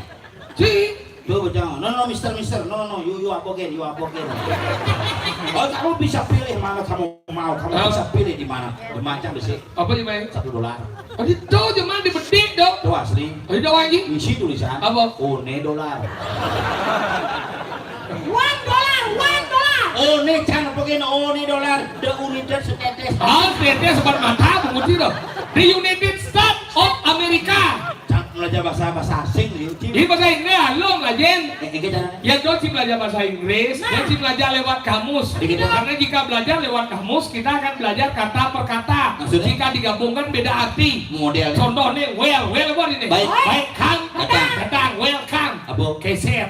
Si. Tuh, bocah. No, no, mister, mister. No, no, you, you apa again? You apa again? Oh, kamu bisa pilih mana kamu mau. Kamu bisa pilih di mana. Di macam di sini. Apa sih, Bang? Satu dolar. Oh, itu zaman di bedik dong. Itu asli. Oh, itu lagi? Isi tulisan. Apa? One dolar. One dollar, one dollar. One, cang, apa again? One dollar. The United States. Oh, States, sebat mata, menguji dong. The United States of America. Cang belajar bahasa, bahasa asing, liu, Cip. Ini bahasa Inggris, halus lah, Jen. Eh, eh, kita. Ya, dong, Cip belajar bahasa Inggris, nah. Dan Cip belajar lewat kamus. Iya, gitu. Karena jika belajar lewat kamus, kita akan belajar kata per kata. Maksudnya? Jika digabungkan beda arti. Model. Contohnya, well, well apa ini? Baik. Baik, come. Datang. Datang, welcome. Apa? Keset.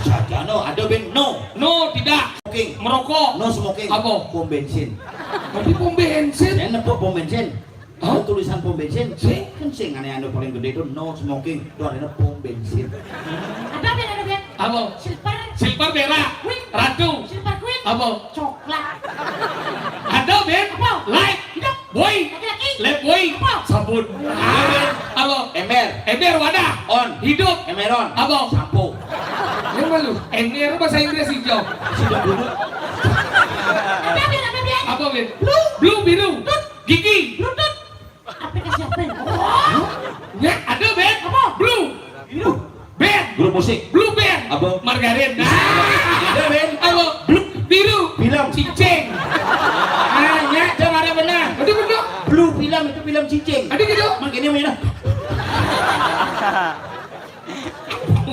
Saja, no. Ada ben? No. No, tidak. Smoking. Merokok. No smoking. Apa? Pom bensin. Tapi pom bensin. Saya nepuk pom bensin. Hah? Ada tulisan pom bensin. Sing? Kan sing, anu, anu paling gede itu no smoking. Itu artinya pom bensin. Ada ben, ada ben. Apa? Silver. Silver berak. Queen. Ratu. Silver queen. Apa? Coklat. Ada ben. Apa? Light. Hidup. Boy. Laki-laki. Life boy. Apa? Sabun. Ah, apa? Ember. Ember wadah. On. Hidup. Emeron. Apa? Sampo. Yang malu. Ember bahasa Inggris hijau. Sudah dulu. Ada ben, ada ben. Apa ben? Blue. Blue biru. Tut. Gigi. Blue tut. Aplikasi apa? Oh. Ya, ada ben. Apa? Blue. Blue. Ben. Grup musik. Blue Ben. Apa? Margarin. Nah. Ada ben. Apa? Blue. Biru. Film. Cicing. Ah, ya, jangan ada benar. Ada benar. Blue film itu film cicing. Ada gitu? Makanya mana?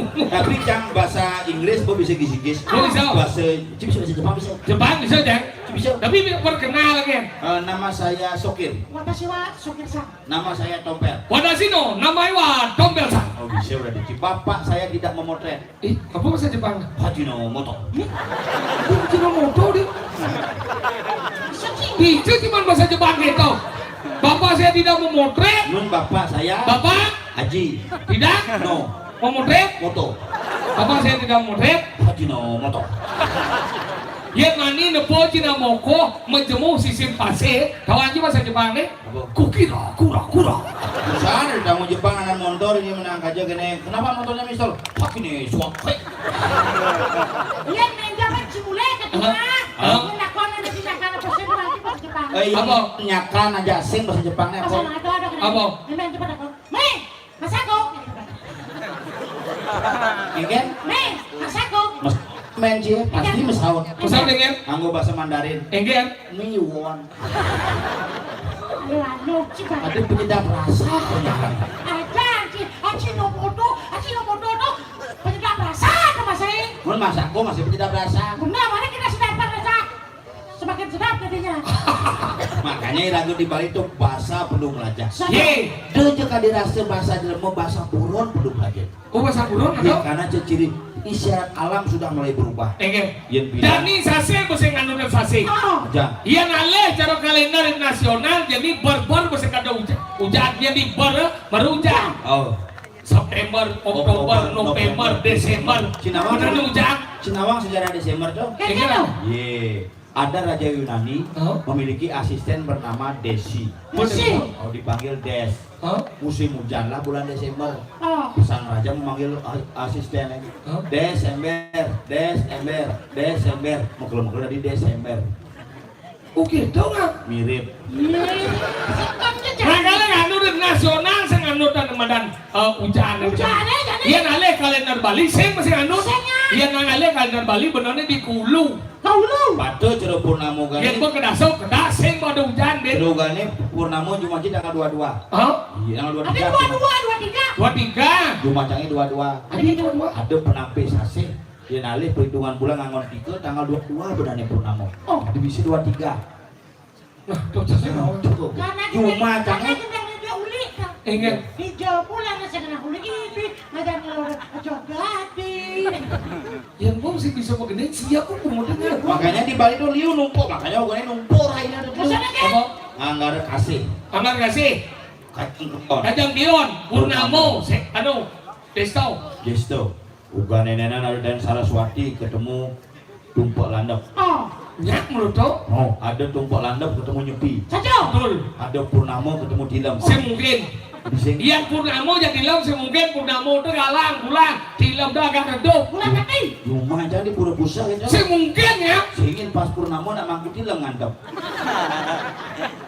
Tapi cang bahasa Inggris, bo bisa gisi-gisi. Bo bisa. Bahasa, Cip bisa bahasa Jepang bisa. Jepang bisa, Jang. Cip bisa. Tapi perkenal kan? Eh, nama saya Sokir. Watashi wa Sokir-san. Nama saya Tompel. Watashi no namae wa Tompel-san. Oh, bisa udah dikit. Bapak saya tidak memotret. Eh, apa bahasa Jepang? Hajinomoto. Ih, Hajinomoto deh. Itu cuma bahasa Jepang gitu. Bapak saya tidak memotret. Nun bapak saya. Bapak? Haji. Tidak? No. Memotret? Moto. Bapak saya tidak memotret. Hajinomoto. Yén mani nepo cina moko, majemu sisin pasé. Tahu aja bahasa Jepang né? Apa? Kukira, kura, kura. Sana tamu Jepang anak motor ini menang aja gini. Kenapa motornya misal? Pak ini suak. Iya, main jaman cimule ke Hah? Hah? Ini lakon ada di sana apa sih, nanti pas Jepang. Eh, iya. Apa? Nyakan aja asing bahasa Jepangnya apa? Apa? Apa? Main cepat apa? Main. Masako. Engken? Nih, Masako. Mas, men cie, pasti mesaut. Mesaut engken? Nganggo bahasa Mandarin. Engken? Miwon. Aduh, anu, coba. Ada penyedap rasa, ya. Ada, Aji, Aji no moto, Aji no moto tuh penyedap rasa tuh, Mas, eh. Mun Masako masih penyedap rasa. Benar, mana kita sedap rasa? Semakin sedap jadinya. Makanya iraga di Bali tuh basa perlu melajah. Yé. Dia aja kadi rasa basa jelema, basa buron perlu melajah. Oh, basa buron. Ya, atau? Karena ciri isyarat alam sudah mulai berubah. Engke. Yén bilang. Jani sasih mesti nganutin sasih. Oh. Aja. Yén alih cara kalender nasional, jadi ber-ber mesti kada ujan. Ujan, jadi ber, baru ujan. Oh. September, Oktober, Oktober, November, November, Desember. Cina wang. Bener ujan. Cina wang sejarah Desember tuh. Engke. Iya. Ada raja Yunani Hah? Memiliki asisten bernama Desi. Desi. Oh, dipanggil Des. Hah? Musim hujan lah bulan Desember. Oh. Sang raja memanggil a-, asisten lagi. Hah? Des ember, Des ember, Des ember. Mengkel-mengkel tadi Desember. Oh, gitu nggak? Mirip. Iya. Makanya nganu nasional, saya nganu dan madan, eh, hujan. Hujan, eh, jadi. Iya, ngalih kalender Bali, sing masih nganu. Sing, ya. Iya, ngalih kalender Bali, benernya di hulu. Ka hulu. Patuh, Cero Purnamo gani. Yén ba ka dasa, kada sing ba ada ujan, Din. Cero gani Purnamo Jumaji tanggal dua dua. Hah? Iya, tanggal dua tiga. Ada dua dua, dua tiga. Dua tiga. Jumaji dua dua. Ada dua dua. Ada penampi sasih. Yén alih perhitungan bulan nganggon tiga, tanggal dua dua benane Purnamo. Oh. Ada bisa dua tiga. Nah, tuh, sasih mau. Cukup. Karena kita, Jumaji. Karena kita udah uli, Kak. Ingat. Di jauh pulang, saya kena uli ini, ngajar ngelor, joget. Yang gua mesti bisa begini, siap gua mau dengar. Makanya di Bali tuh liu numpuk, makanya gua numpuk raine tuh. Maksudnya, Kak? Apa? Anggar kasih. Anggar kasih. Kacang Kion. Kacang Kion, Purnamo, se-, anu, Desto. Desto. Uga nenenan ada dan Saraswati ketemu Tumpek Landep. Oh. Nyak menurut tuh? Oh, ada Tumpek Landep ketemu Nyepi. Saja. Betul. Ada Purnamo ketemu Tilem. Sing mungkin. Di sing. Yang Purnamo jadi Tilem, sing mungkin Purnamo itu galang, pulang. Tilem dah agak redup. Pulang tapi. Cuma jadi pura pusat gitu. Sing mungkin ya. Singin pas Purnamo nak mangku Tilem ngantep.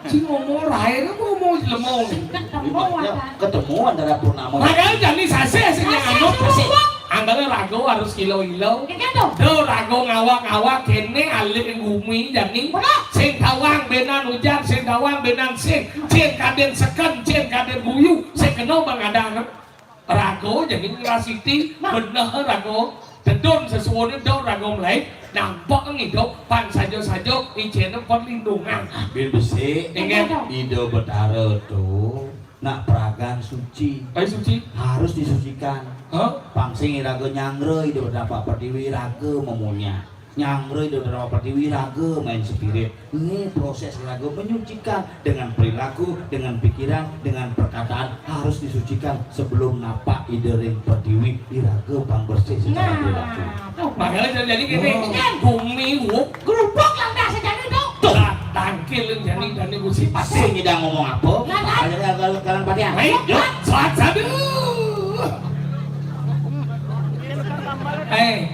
Si ngomong lain apa ngomong lemong? Sing ketemu. Ya, apa? Ketemu antara Purnamo. Padahal jani sasih sing yang anu. Sasih. Antara rago harus kilo-kilo. Kayak gitu. Do rago ngawak-ngawak kene alih gumi jani. Bener. Sing tawang benan ujan, sing tawang benan sing. Sing kaden seken, sing kaden guyu, sing kena bang ada anak. Rago jani ngrasiti. Nah. Bener rago. Dedon sesuwune do rago mlaih, nampak ngidup pan saja-saja ijene perlindungan. Bin besi. Ingat. Ida Betara tuh nak peragan suci. Ayo suci. Harus disucikan. Hah? Pang sing iraga nyanggra Ida Betara Pak Pertiwi, raga memunya. Nyanggra Ida Betara Pak Pertiwi, raga main spirit. Ini proses raga menyucikan dengan perilaku, dengan pikiran, dengan perkataan harus disucikan sebelum napak Ida ring pertiwi, iraga pang bersih secara perilaku. Nah, tuh. Makanya jadi gini, oh, bumi wuk. Gerubuk yang dah sejadi tuh. Tuh. Lah, tangkil jani dan ibu sifat. Sing ida ngomong apa? Lah, lah. Ada, ada, ada, ada, ada, ada. Ayo, yuk, saat sadu. Eh,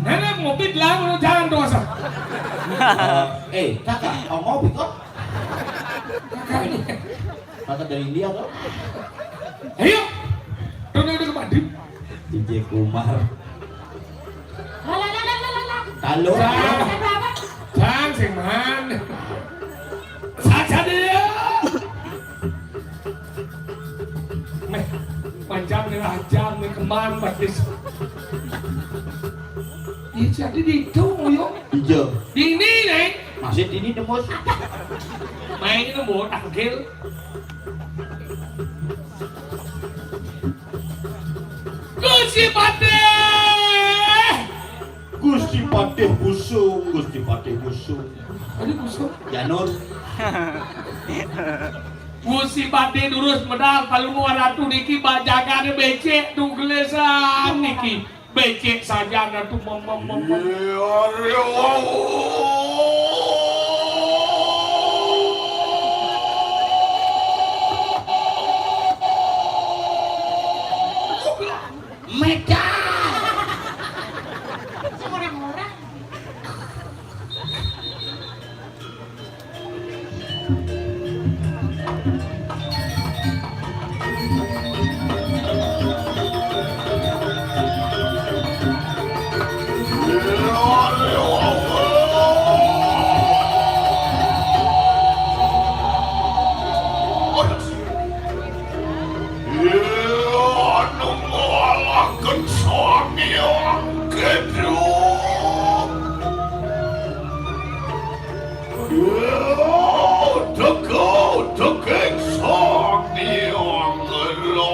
nenek mau pitlah, lu jangan dosa. Eh, kakak, oh, ngopi kok? Kakak dari India tuh. Ayo. Tuh, tuh, tuh, ke Madrid. D J Kumar. Lah, lah, lah. Halo. Sang. Sang, sing man. Saja dia. Meh, panjang nih, rajang nih, kemang, batis. Iya, jadi di itu, yo. Iya. Di ini, Neng. Masih di ini, tembus. Main itu, Bu, tangkil. Gusti Patih. Gusti Patih Busung, Gusti Patih Busung. Tadi Busung. Janur. Gusti Patih durus medal, Palungguh Ratu niki bajagane becek, tugelesan niki. Becek saja atuh, mem-, mem-, mem-, mem-. Medan. Orang-orang. Anu ngalaken Sang Hyang Gedhe. Degel deging Sang Hyang Gedhe.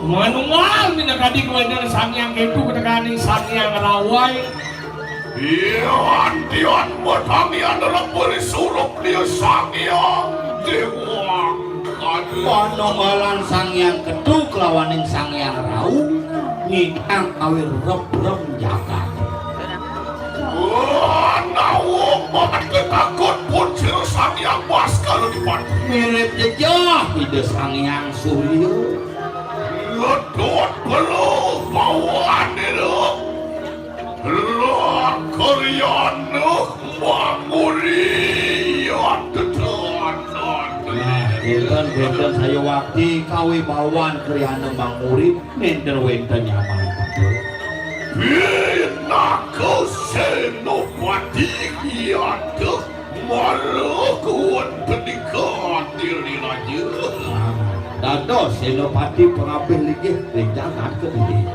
Manual minangka kawéntenan Sang Hyang Gedhe, ketekaning Sang Hyang Rawai. Yan tian matamian rebul surup dia Sang Hyang Dewa. Panunggalan Sang Hyang Ketu kelawaning Sang Hyang Rau ngidang kawirep-rep jagat. Ana wong banget ketakut pun sira Sang Hyang Baskara dipan. Mirip jejeh Ida Sang Hyang Surya. Ngedot beluh bawane lho. Lah, karyané manguri adedan. Nah, kénten, kénten saya wakti kawibawan karyané manguri nénten wénten nyaman. Pinaka Senopati adedan malah wénten ing kadiri raja. Nah, dados Senopati pangabih linggih ring jagat kediri.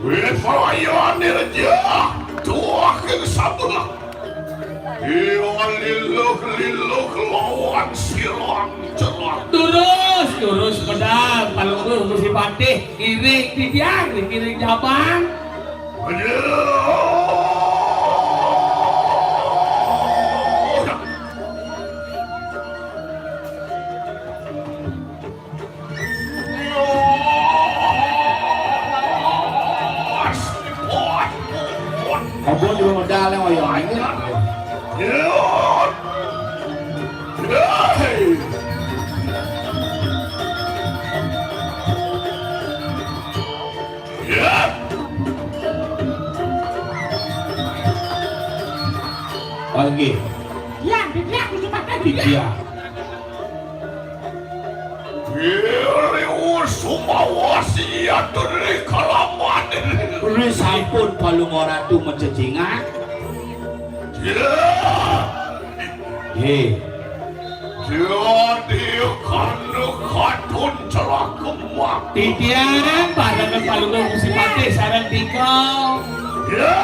Wis raya nirja, tuah ing sabeh. Iya liluh-liluh lawan sirang cerah. Durus, durus medal, Palungguh Gusti Patih, ngiring titiang, ngiring jabang. Aduh. Ampun, ibu medal yang wayang ini. Oh, nggih. Iya, dia aku cepat lagi. Iya. Iri usumawa siya dene kalaman. Ri sampun Palungguh Ratu majejengan. Ya. Nggih. Jadi kana katun celaka mati. Titiang, parangan Palungguh Gusti Patih sareng tiga. Ya.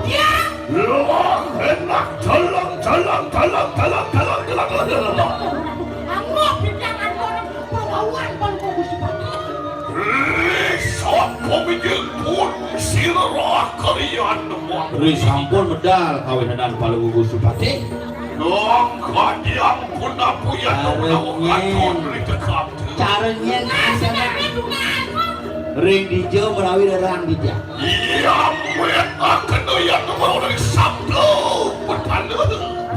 Ya. Wah, enak. Jalang, jalang, jalang. Angop, jangan orang berbauan, Palungguh Gusti Patih. Ri sapa mijil pun sira karyan. Ri sampun medal kawéntenan Palungguh Gusti Patih. Dong kadiang pun apuya. Arep menawa nyen. Katun ri tekap. Cara nyen asana. Ring dija menawi rerang dija. Iya, murid akan doyan menawa ring sabda petala.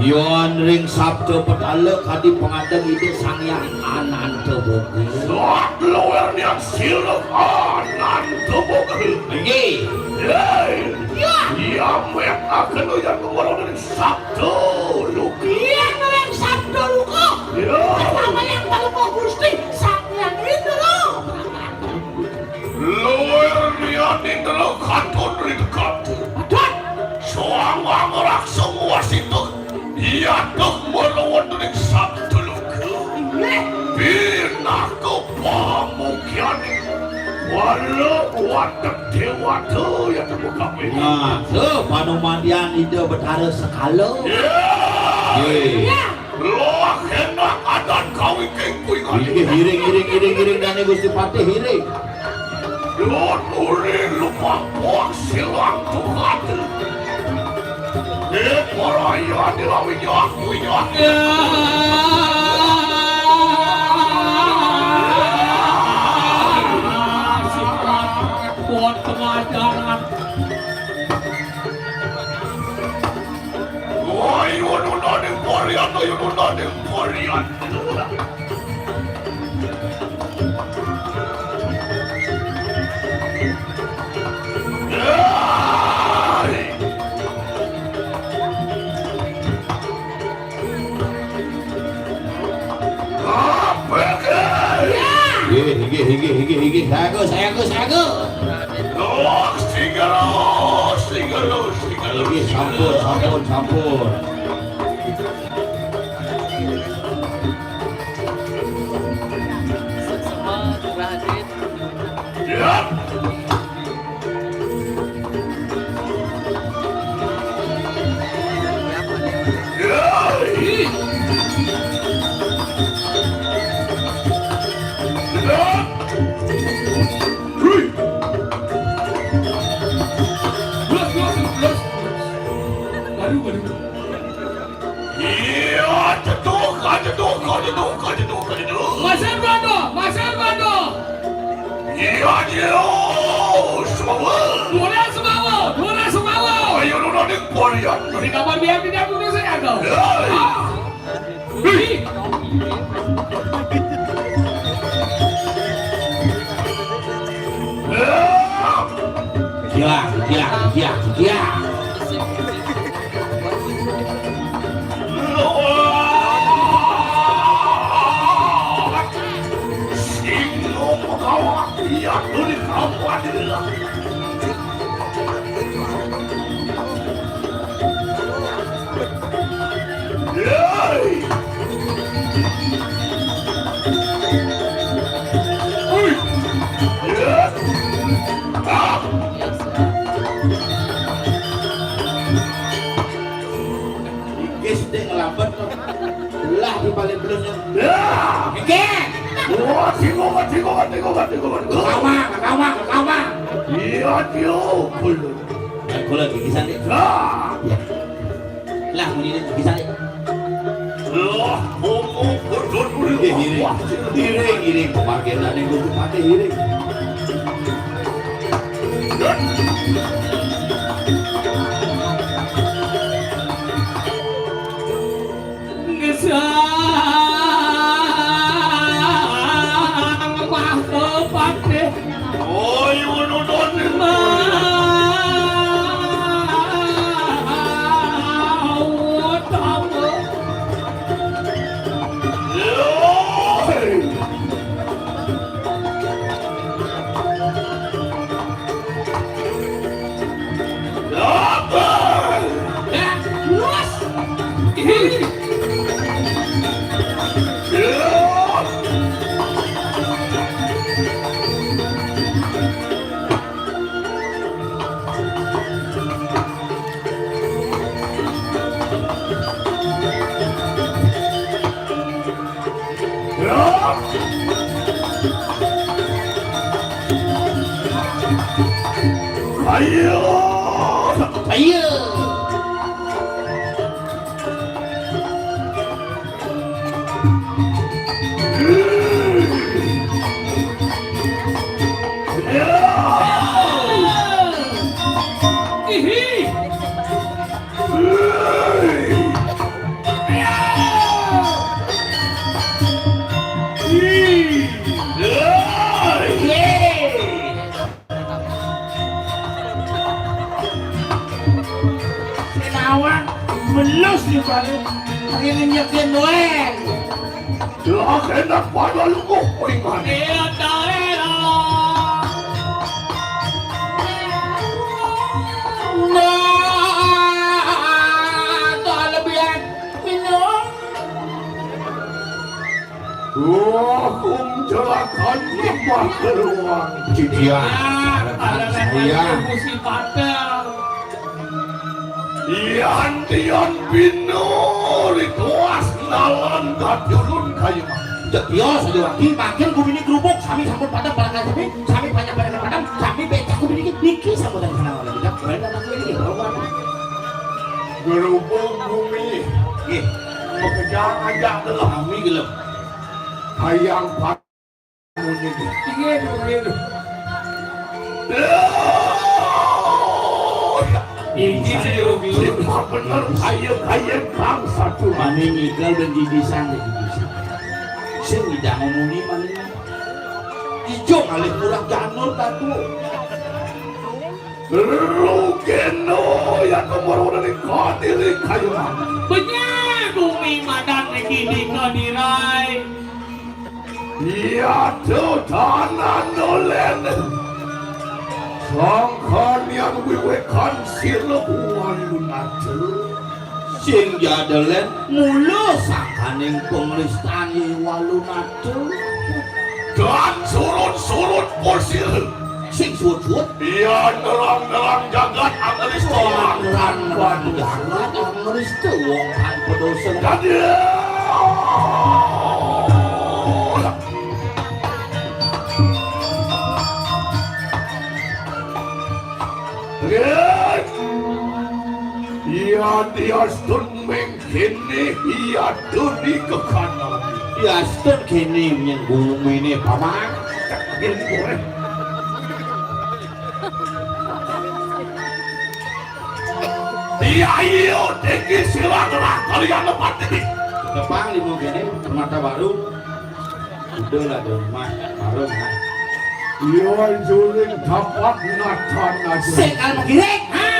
Yon ring sabda petala kadi pangadeg Ida Sang Hyang Ananta Boga. Sok luwir niat sira Ananta Boga. Nggih. Hei. Iya. Iya, murid akan doyan menawa ring sabda luka. Iya, ring sabda luka. Iya. Sama yang Palungguh Gusti, Sang Hyang Indra. Luwir niat Indra katun ri tekap. Aduh. Soang ngraksa wasituk. Iya tuk mara wonten ing sabda loka. Inggih. Pinaka pamukyane. Wala wadek dewata ya temu kami. Nah, so, panumandian Ida Betara Sekala. Ya. Nggih. Ya. Loh, enak adan kawiking kuwi. Inggih, iring, iring, iring, iring, dane Gusti Patih, iring. Lho, nuri lumapuk silang tukat. Eh, para iya dilawi nyak, kuwi nyak. Ya. Sipat. Kuat. Inggih, inggih, inggih, inggih, inggih. Saestu, saestu, saestu. Los, tiga los, tiga los, tiga los. Inggih, sampun, sampun, sampun. Siap. Iya, cetuk, cetuk, cetuk, cetuk, cetuk. Masar Bando, Masar Bando. Iya, iya. Semawa. Dua semawa, dua semawa. Ayo, lu nanti kuliah. Di kamar biar tidak bunuh saya kau. Hei. Ah. Hei. Gila, gila, gila, gila. Inggih, sithik ngelambet kok. Lah, di paling belum yang. Inggih. Wah, singgungan, singgungan, singgungan, singgungan. Kawang, kawang, kawang. Iya, Tio. Belum. Eh, kula gigisan, Dik. Ah. Lah, munine gigisan, Dik. Lah, ngomong, ngomong, ngomong. Nggih, ngiring. Wah, ngiring, ngiring. Pamargina ning Gunung Patih, ngiring. Gesang Mahapatih. Oh, iya, nonton. Mautama. Iya. Ayo. Ayo. Ihi. Sinawang melus di balik. Pengen nyekin doang. Lah, enak pada lu kok, Iman. Iya, tahu. Nah, tak lebihan minum. Wah, kum jelakan lemah keluar. Cidian. Ah, ada saya. Musi patel. Yan, yan, binur, ituas, nalan, gadulun, kayu. Cek tios, aja wati, makin kum ini kerupuk, sami sampun padam, barang sami, sami banyak, banyak padam, sami becak kum ini, niki sambutan senang oleh kita, keren anak gue ini, kalau kuat. Gerubung bumi. Nggih. Pekerjaan aja gelem. Kami gelem. Hayang pa-, munyi. Iya, iya, iya. Iki sing rugi. Sing bener, ayo, ayo, Kang Satu. Mani ngikel dan gigisan, dan gigisan. Sing ngidang muni mani. Ijo ngalih murah janur tatu. Rugeno ya kemoro dari kadiri kayu. Benyah bumi madan iki di kadirai. Iya, tuh, tanah nolen. Sangkanian wiwekan sira Walunata. Sing jadelen mula sangkaning pangristan Walunata. Dan surut-surut posil. Sing suwut-suwut. Iya, nerang-nerang jagat angrista. Nerang-nerang jagat angrista, wong kan pedosen. Dadi. Iya, dia stun meng Kene iya duni kekanan. Iya, stun kene menyang gumine paman. Iya, iya, tinggi silang lah kalian lepas ini. Depan lima kene, permata baru. Udah lah, dong, Mas. Baru, Mas. Iya, juling dapat ngatan aja. Sekal menggiring. Ha!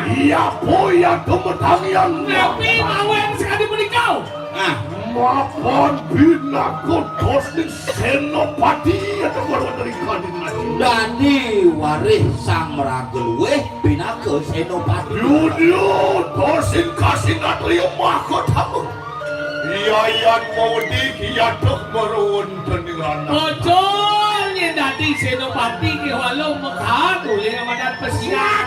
Iya, boya gemetangian. Tapi mawen sekali menikau. Nah, mapan binaku tosning senopati atau baru dari kandungan. Dadi warih sang meraga luweh binaku senopati. Yudyo, tosin kasih natrio mahkotamu. Iya, yan mau di kiyatuk merun tenirana. Bocor yen dadi senopati ki walu mekhat ulih madan pesiat.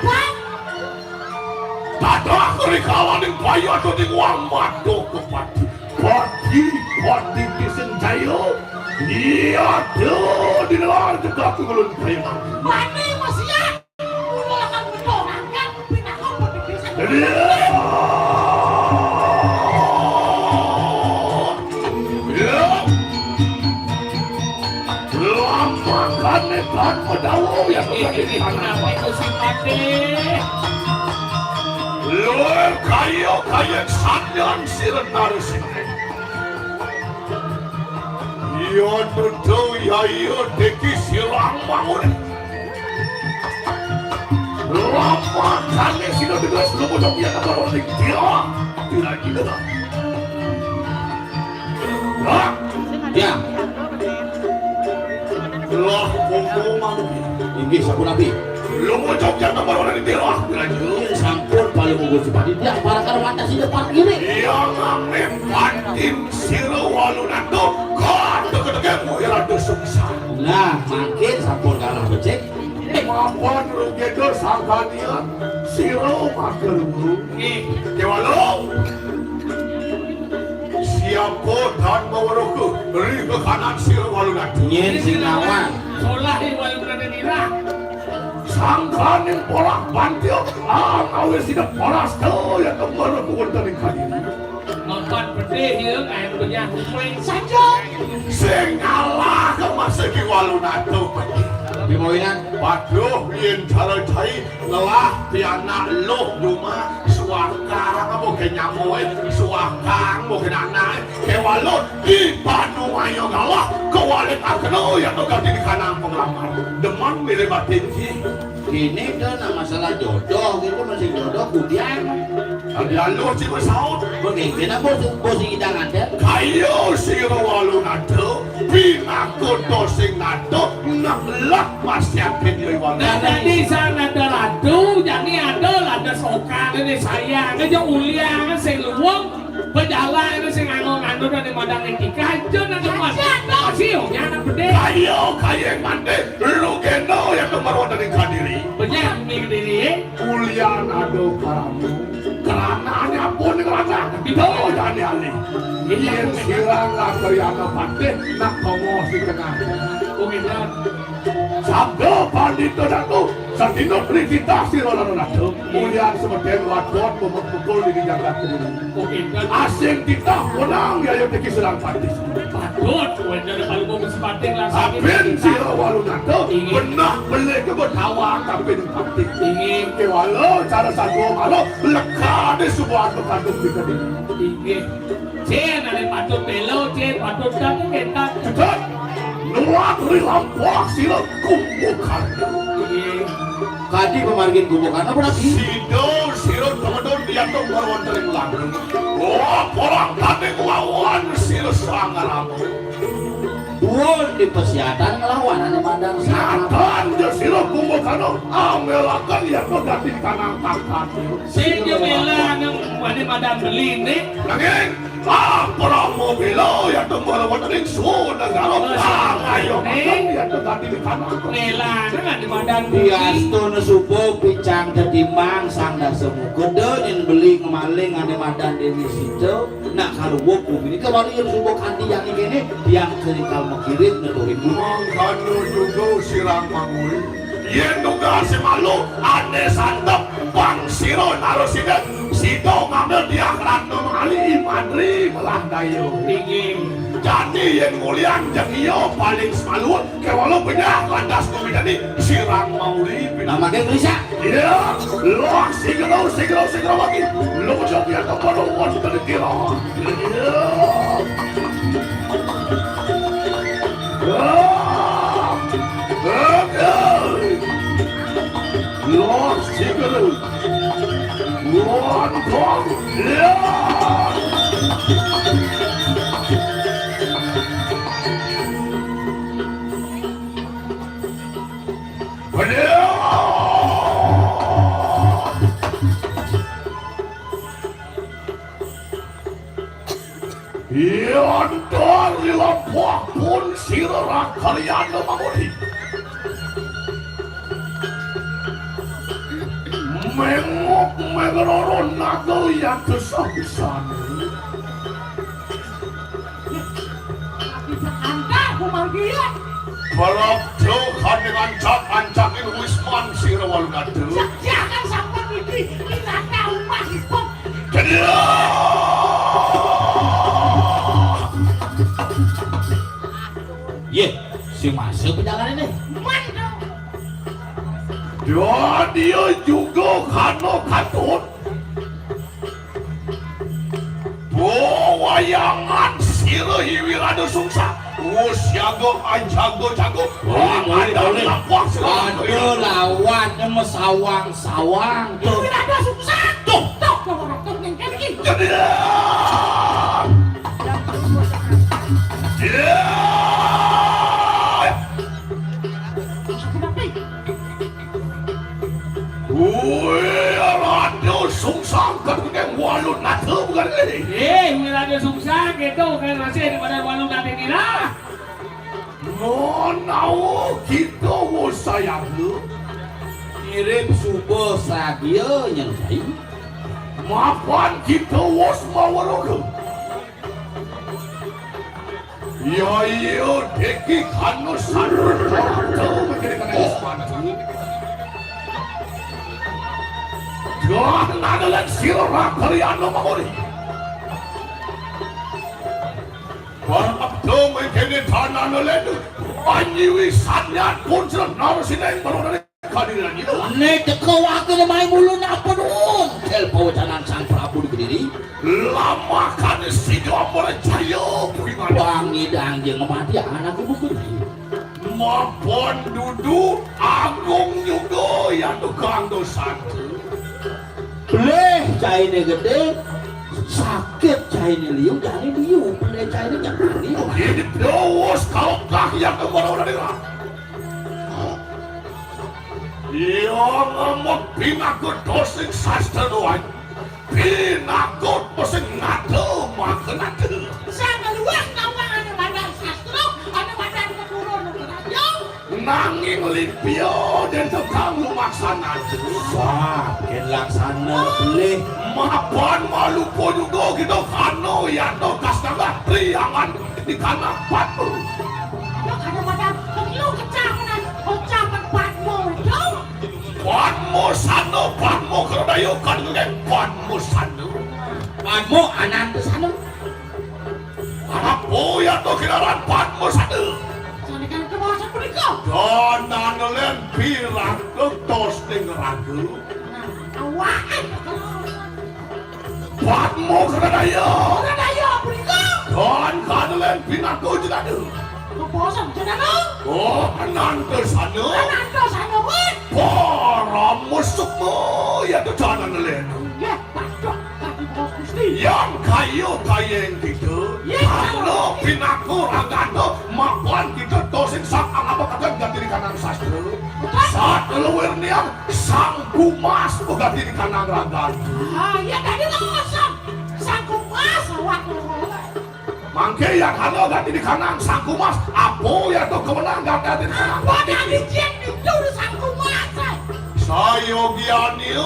Dadah rikawaning payah dadi wang madu kepati. Pati, pati disenjayo. Iya, tuh, di luar juga aku belum terima. Mati pesiat. Kula akan ngetoraken pinaka pemimpin. Lampakane tan medawa ya. Iki, iki, kenapa itu si Patih? Lur kayo kayen sanyan siren narusine. Iya, tutu, ya, iya, deki silang bangun. Lama kali sino dengan seluruh dunia tak berhenti. Dia tidak gila. Hah? Ya. Lah, komo manuk. Inggih, sapunapi? Lumu Jogja nomor ora ditiru, ah, bilaju. Sampun paling monggo Sipati. Dia para karo wates sing depan kiri. Iya, ngameh patin sira walu nado. Kok teke-teke muhir ado suksan. Nah, mangkin sampun kalah becik. Mapan rugeda sangkanian sira magelung. Nggih, Dewa Lung. Siapa dan maweruhku ri kekanan sira walu nado. Nyen sinawan. Solah ing walu nado nira. Sangkaning polah pantiok, ah, awis sida polas to ya kembara kuwon dari kadiri. Mapan pedih ya, kayak penyah kumpling saja. Sing ngalah ke masa ki walu nado pedih. Tapi mawinan. Waduh, yen cara cai ngelah pianak luh rumah suakang apa ke nyamoe, suakang apa ke nanae, ke walu di Banu ayo ngalah, ke walit akeno ya to ganti di kanang penglamar. Demen milih batin ki. Kene to nak masalah jodoh gitu, masih jodoh kudian. Ada lu si besaut. Begini, kena bos, bos idang ada. Kayo sira walu nado, pinakoto sing nado, nak lak pas yakin yo walu. Nah, dadi sang nado ratu, jani ada lada sokan, ini sayang, aja ulian, sing luwung, pejalan, sing nganggo nganu, dan madang etika, aja nang depan. Masih, ya, anak gede. Kayo, kayo yang mandi, lu kena yang nomor one dari kadiri. Benyah, mi kediri. Ulian ado karamu. Keranane apa ning lanang? Itu jane ali. Yen sirang lakoriana patih, nak komo si tengah. Kumidan. Sabda pandita datu, Dina prititah sira lan ratu, mulian semeton wadon pemekul di jagat ini. Asing titah wenang yaya teki sedang patih. Patut, wénten palupa mesti patih langsung. Apin sira walu nata, inggih, benah beli ke betawang tapi patih. Inggih. Kéwala cara satua malu, lekade sebuah bekadung kita ini. Inggih. Cén, ané patut béla, cén, patut tak kéntan. Cedek, nuat ri lampah sira kumbukan. Inggih. Kadi pamargin kumbukan apa lagi? Sida sira temedun diantuk wonten ring langgeng. Wah, perang tanding lawan sira sangarama. Duun di pasiatan nglawan ané madan. Natan ja sira kumbakana amelaken yatno dadi kanang tangkat. Sing ja bela ané, ané madan beli né. Nanging, ah, prama bela yatno nglawan ring Sunda Garut. Oh, ah, ayo, ning. Madan yatno dadi kanang. Bela ané madan beli. Diastuna suba picang tetimbang Sang Dasamuka. Da nyen beli ngemaling ané madan Déwi Sita. Nak kaluwung gumine kewali yen suba kanthi yang kene, tiang sering kal makirit neturin gumong. Mangkana juga sirang manguri. Yen tugas malu ane santep pang sira narusine sida ngambil diah ratna mali imandri melah daya. Inggih. Jani yen ngulian jeng iya paling semaluun. Kéwala benyah lantas gumine sirang mauri. Namake ngrisak. Iya, loh, sing kena, sing kena, sing kena lagi. Lo jok ya tempat lo mau cerita kira. Iya. Ah, oke. Loh, sing kena. Lontong. Iya. Yontor lila pun sira rakaryan mamuri. Mengok mengroro naga yang kesah-kesah. Bisa anda kumargian. Prapta kandhing ancak-ancaking wisman sira Walunata. Sejakan sampun iki, pinaka umahipun. Kedah! Yeh, sing masuk perjalanan ini. Mantap. Dia, dia juga kano katut. Bawayangan sira Hyang Wirata Sungsang. Oh, siaga, ajaga, jaga. Boleh, boleh, boleh. Ada lawan mesawang-sawang. Tuh. Hyang Wirata Sungsang. Tuh. Tuh, tuh, tuh, ning kene iki. Jadi. Ya. Wih, Ratu Sungsang ketinggian Walunata bukan ini. Eh, Wirata Sungsang gitu kan masih di badan Walunata ini lah. Menawa kita wus sayang lu. Ngirim suba sadia nyelesai. Mapan kita wus maweruga. Ya iya, deki kanu sanu. Tuh, begini kena ispan. Jangan ada sira rakariano mawuri. Para abdo mengkene tanana lendu. Anyiwi sanyat pun sira narasine baru dari Kadiran ira. Nek teka wakil mai mulu napa nuwun? Tel pawacanan Sang Prabu di Kediri. Lamakane sida Ambarajaya kuwi mati. Pangidang jeng mati anak ibu kuwi. Mapan dudu agung juga ya tukang dosa. Bleh caine gedhe, sakit caine liu, jane liu, bleh caine nyakani. Ini terus kalau kah yang kemana-mana. Iya ngemot pinakut dosing sastra doang. Pinakut dosing ngada makenada. Sing luwih nawangane mandang sastra, ane mandang keturun raja. Nanging lipia den tekang lumaksanada. Wah, yen laksana belih. Mapan malupa juga kita kano yanto kas nambah priangan di tanah batu. Aduh, kadang-kadang pemilu kecaman, kecaman batu itu. Ayo kan ngeling Padmasana. Padma Anantasana. Anak boya to kilaran Padmasana. Sané kan kemasan punika. Danane lén pirang tos ning raga. Nah, awake. Padma Kradaya. Kradaya punika. Dan kanelen pinaka jenana. Keposan jenana. Oh, Anantasana. Anantasana, Wan. Parama sukma ya to janana lena. Nggih, paduh, kaki bos Gusti. Yang kaya kaya yang kita. Iya. Karena pinaka ragana mapan kita to sing sak angabakaken gati di kanang sastra. Betul. Saat leluhur niang Sang Kumas pegati di kanang ragan. Ah, iya tadi lawasang. Sang Kumas, wah, lawasang. Mangke yang ada gati di kanang Sang Kumas, apa ya to kemenang gati di kanang? Apa gati? Tadi cek itu Sang Kumas, eh. Sayogiane,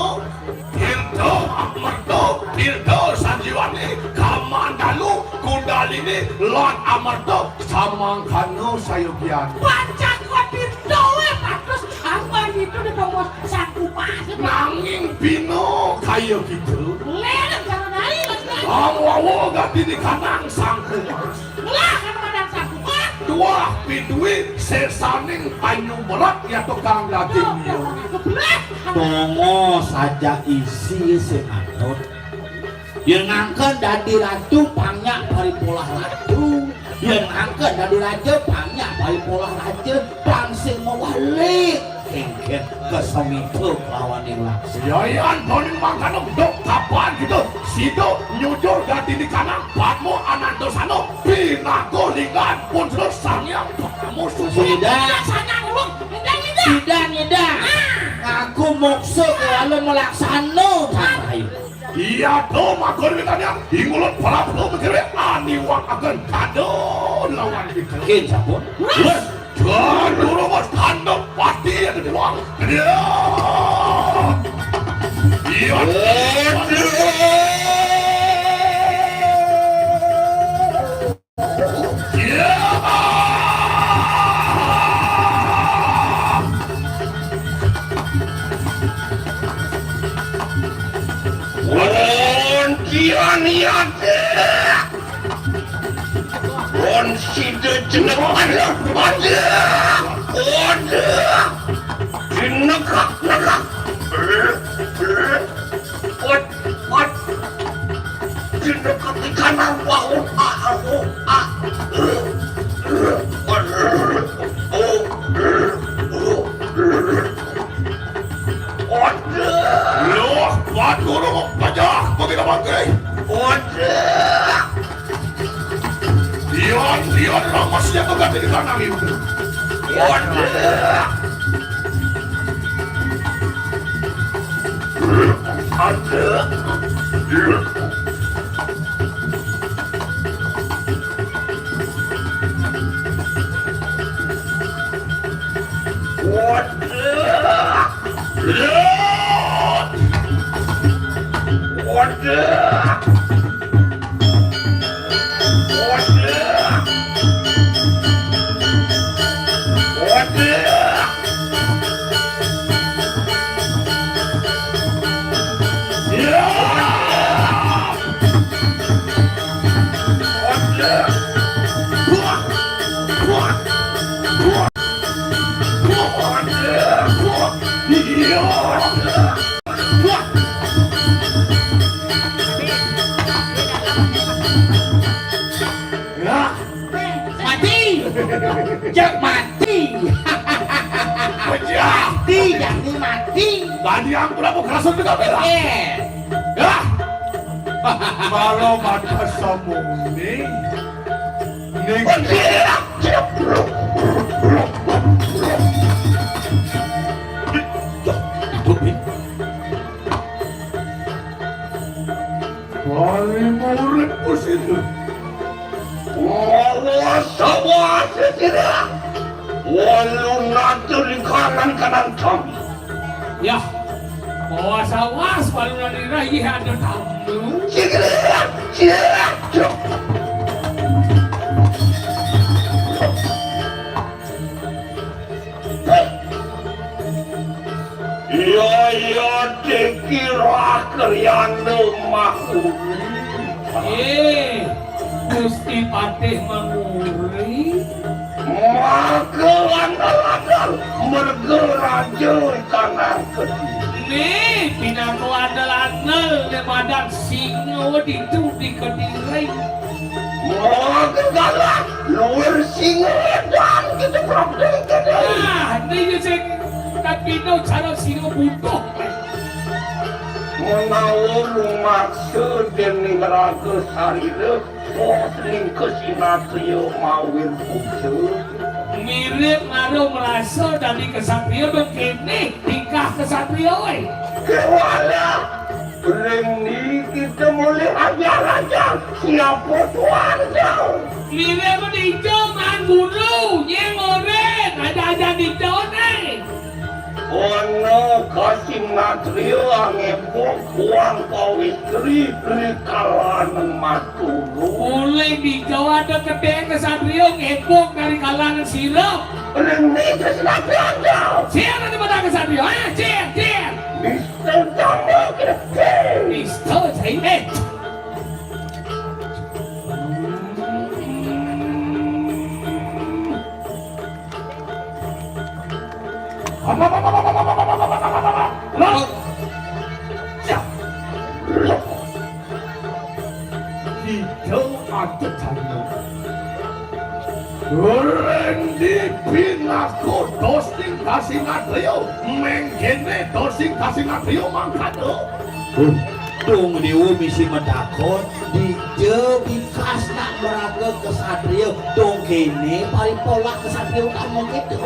Tirta Amerta, Tirta Sanjiwani, Kamandalu, Kundalini, lan Amerta, samangkana sayogiane. Pancakwa Tirta, eh, patus Amban itu dipongos Sang Kumas. Nanging bina kaya gitu. Leren cara nari, Mas Bang. Ang wawa gati di kanang Sang Kumas. Ngelah kan madang Sang Kumas. Tuah piduwi sesaning banyu merak ya tukang daging dia. Kebelah. Tongos aja isi sing anut. Yén angkén dadi ratu, pang nyak paripolah ratu. Yén angkén dadi raja, pang nyak paripolah raja. Pang sing mawalik kéngkén kasemita kelawaning laksana. Yayan paning mangkana dok kapan kita sida nyujur dadi di kanang Padma Anantasana pinaka linggan pun terus Sang Hyang Parama Suci. Sida. Sida, sida. Ngaku moksa kelawan malaksana, Tan Rayu. Iya to makon witanya, ingulut Prabu Mengkiri aniwang akan kado lawan kita. Kin sampun. Wes, jangan rumah kandang pati ada di luar. Iya. Iya. Won kian yate. Won sida jeneng. Aduh, aduh, aduh. Dinegak-negak. Ot, ot. Dina ketiga nang wahun, ah, ah, ah. Ot. Loh, waduh, pajak, bagi nama, Grey? Ot. Dion, Dion, ramasnya tuh gak jadi tanah itu. Ot. Ada. Waduh. Waduh. Waduh. Waduh. Mati. Cek mati. Pecah. Mati, jadi mati. Tadi yang berapa kerasa juga bela? Eh. Ya. Kalau mata semuni. Ning. Wali murid pusing. Wawa sawa sisira. Walu natu lingkaran kanan kami. Ya. Bawa sawas walu nira iya ada tamu. Sisira. Sisira. Yaya dikira kriana mahuri. Eh, Gusti Patih Manguri. Maka andel-andel merga raja kanang kediri. Nih, pinaka andel-andel né madan singa ditu di kediri. Maka galak luir singa dan kita praktek kediri. Ah, né ya sing kapino cara singa butuh. Menawa lumaksa dening raga sarira, kok ning kasinatria mawir puja. Mirip karo merasa dadi kesatria, dong kéné tingkah kesatria, wé. Kéwala, ring ni kita mulih ajar-ajar siapa tuan kau. Mirip apa dijo, man guru, nyeng oren, ajar-ajar dijo, né. Ana kasinatria ngébok kuang pawéstri ri kalaning maturu. Olih dija ada kedéng kesatria ngébok dari kalaning sira. Rene kesatria. Siapa nama kesatria? Eh, cek, cek. Mister Jambul. Mister Jambul. Kita aja cari. Rendi pinako dosing kasing atrio, mengkene dosing kasing atrio mangkado. Dong Dewa misi matakon, dija bikas nak meraga kesatria, dong kene paripolak kesatria utama gitu.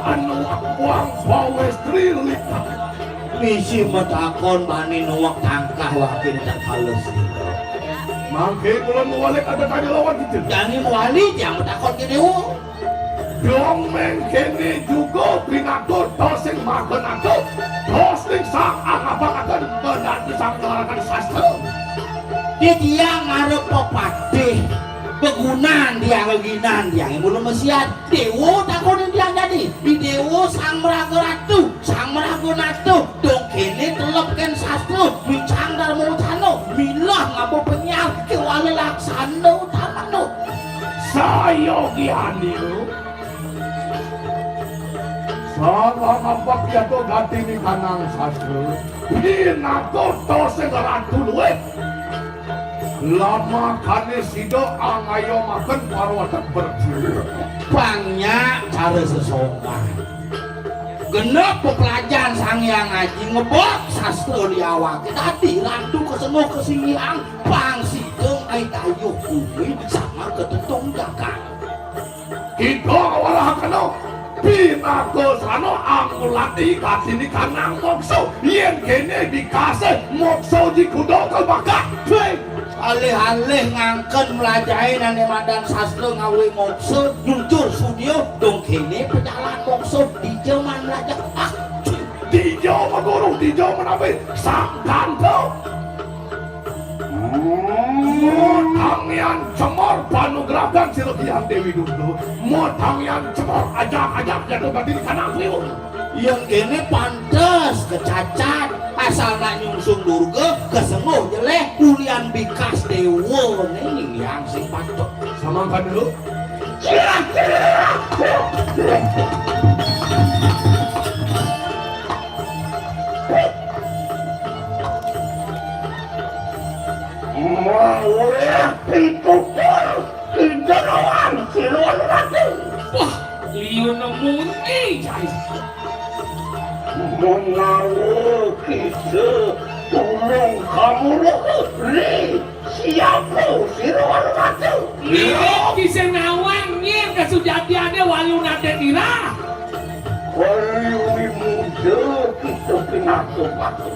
Anu wang pawestri lita. Misi matakon bani nuwak tangkah wakin tak halus gitu. Mangke kula mawalik ada tanya lawan gitu. Jani mawali yang matakon ke Dewa. Dong mengkene juga pinatur dosing magenatur dosing sang angabangaken menanti sang ngelarakan sastra. Di tiang ngarep pepatih, begunan tiang, beginan tiang, mula mesiat. Dewa takonin tiang jadi. Di Dewa sang meraga ratu, sang meraga natu, dong kene telep ken sastra, micang darma utana, milah ngapa penyar, kewala laksana utamana. Sayogianira. Salah nampak jatuh gati ni kanang sastra. Pinaka to sing ratu luwih. Lamakane sida angaya makan parwatan berjiwa. Banyak cara sesongkan. Genep pepelajahan Sang Hyang Aji ngebok sastra di awake. Tadi ratu kesenguh kesinggihan pang sida ai dayuh kuwi sama ketetung jagat. Kita awalahakena pinaka srana angulati katini kanang moksa. Yen kene bikase moksa di kuda kalbaka. Alih-alih ngangken mlajahe nane madan sastra ngawe moksa, nyuncur sudia, dong kene pejalan moksa, dija man mlajah. Ah, dija maguru, dija menawi sang ganta. Modang yan cemor panugrahan sira Hyang Dewi Durga. Modang yan cemor ajak-ajak jatuh batin kanang priun. Yang kene pantes kecacat, asal nak nyungsung Durga, kesenguh jeleh, ulian bikas dewa ne yang sing patut. Samangkan dulu. Maweh pitutur kinjeroan siluan ratu. Wah, liuna mundi, cai. Menawa kita tulung kamu ri. Siapa sira walu ratu? Ngiring kisah nawang nyir kasujatiane walu nate ira. Kali uli muda kita pinatu patu.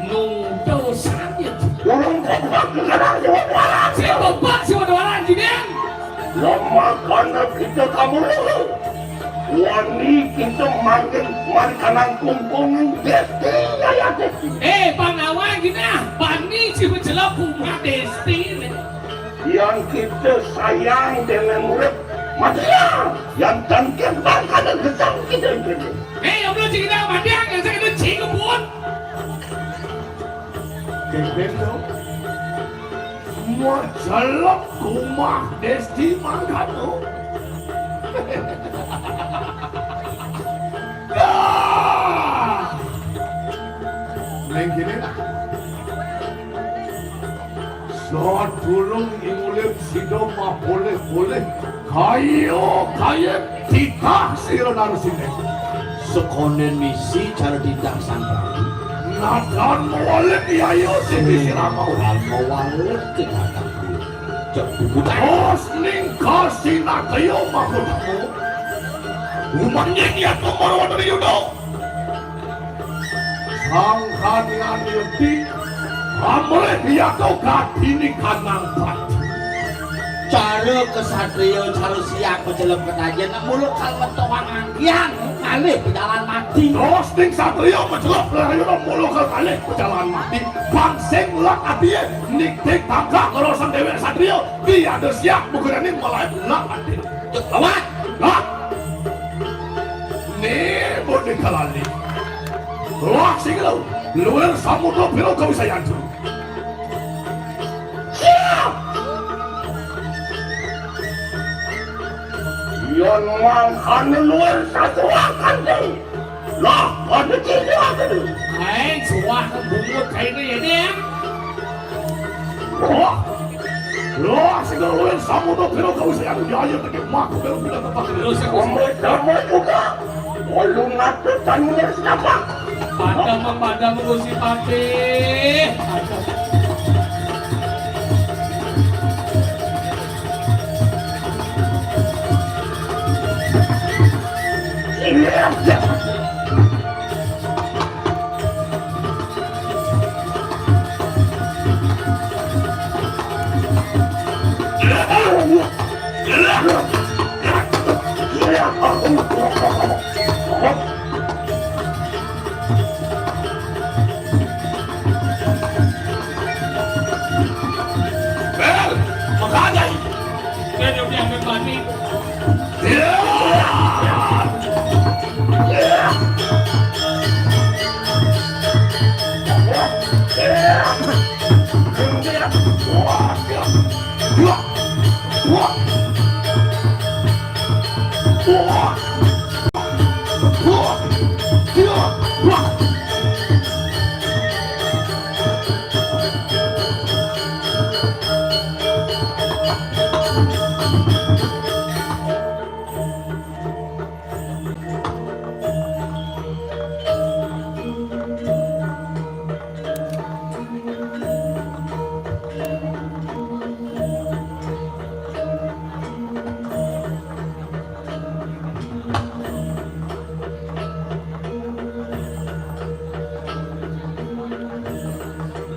Nuda sanyet. Urung kompak kenal siwa dwaran. Si bapak siwa dwaran, Judin. Lamakana kita kamu lulu. Wani kita mangkin mari kanang kungkung desti yaya desti. Eh, panawa gina, bani si mencelok rumah desti. Yang kita sayang dengan urip mati ya. Yang tangkir bangkana gesang kita ini. Eh, yang belum cerita mati ya, Macelep kumah Desti mangkat, oh. Dah. Ning kene nah. Sadurung ingulip sida mapoleh-poleh, kaya kaya titah sira narusine. Sekonden misi cara titah Sang Prabu. Nadan mawalip yayo sing disirama. Nadan mawalip tindakan kuwi. Cek bubutan. Os ning kasinatya mahutama. Umanying yatno marwatri yuda. Sangkanian yekti amrih yatno gadini kanang pati. Cara kesatria, cara siap pecelep ketajen, nak muluk kal mentoan angkian, ngalih pejalan mati. Terus ning satria pecelep layuna muluk kal ngalih pejalan mati. Bang sing lak atie, ning tik tangkah ngerosan dewek satria, dia ada siap bukanane mulai lak ati. Cek lawat. Lah. Nih, bonek kalali. Wah, sing lo. Luwir samudra pira kawisayan, Juru? Siap. Yen mangkane luwir sasuwakan, Ding. Lah, pada ciri aku. Hai, suwah bungut kaine ya, Ding. Wah. Wah, sing luwih samudra pira kau sing aku yaya teke maku karo pindah tempat. Terus aku sampai damai juga. Walu ngatur dan mulai sapa? Padam, padam, Gusti Patih. Padam. Iya. Bel, makanya. Dia dia dia mati.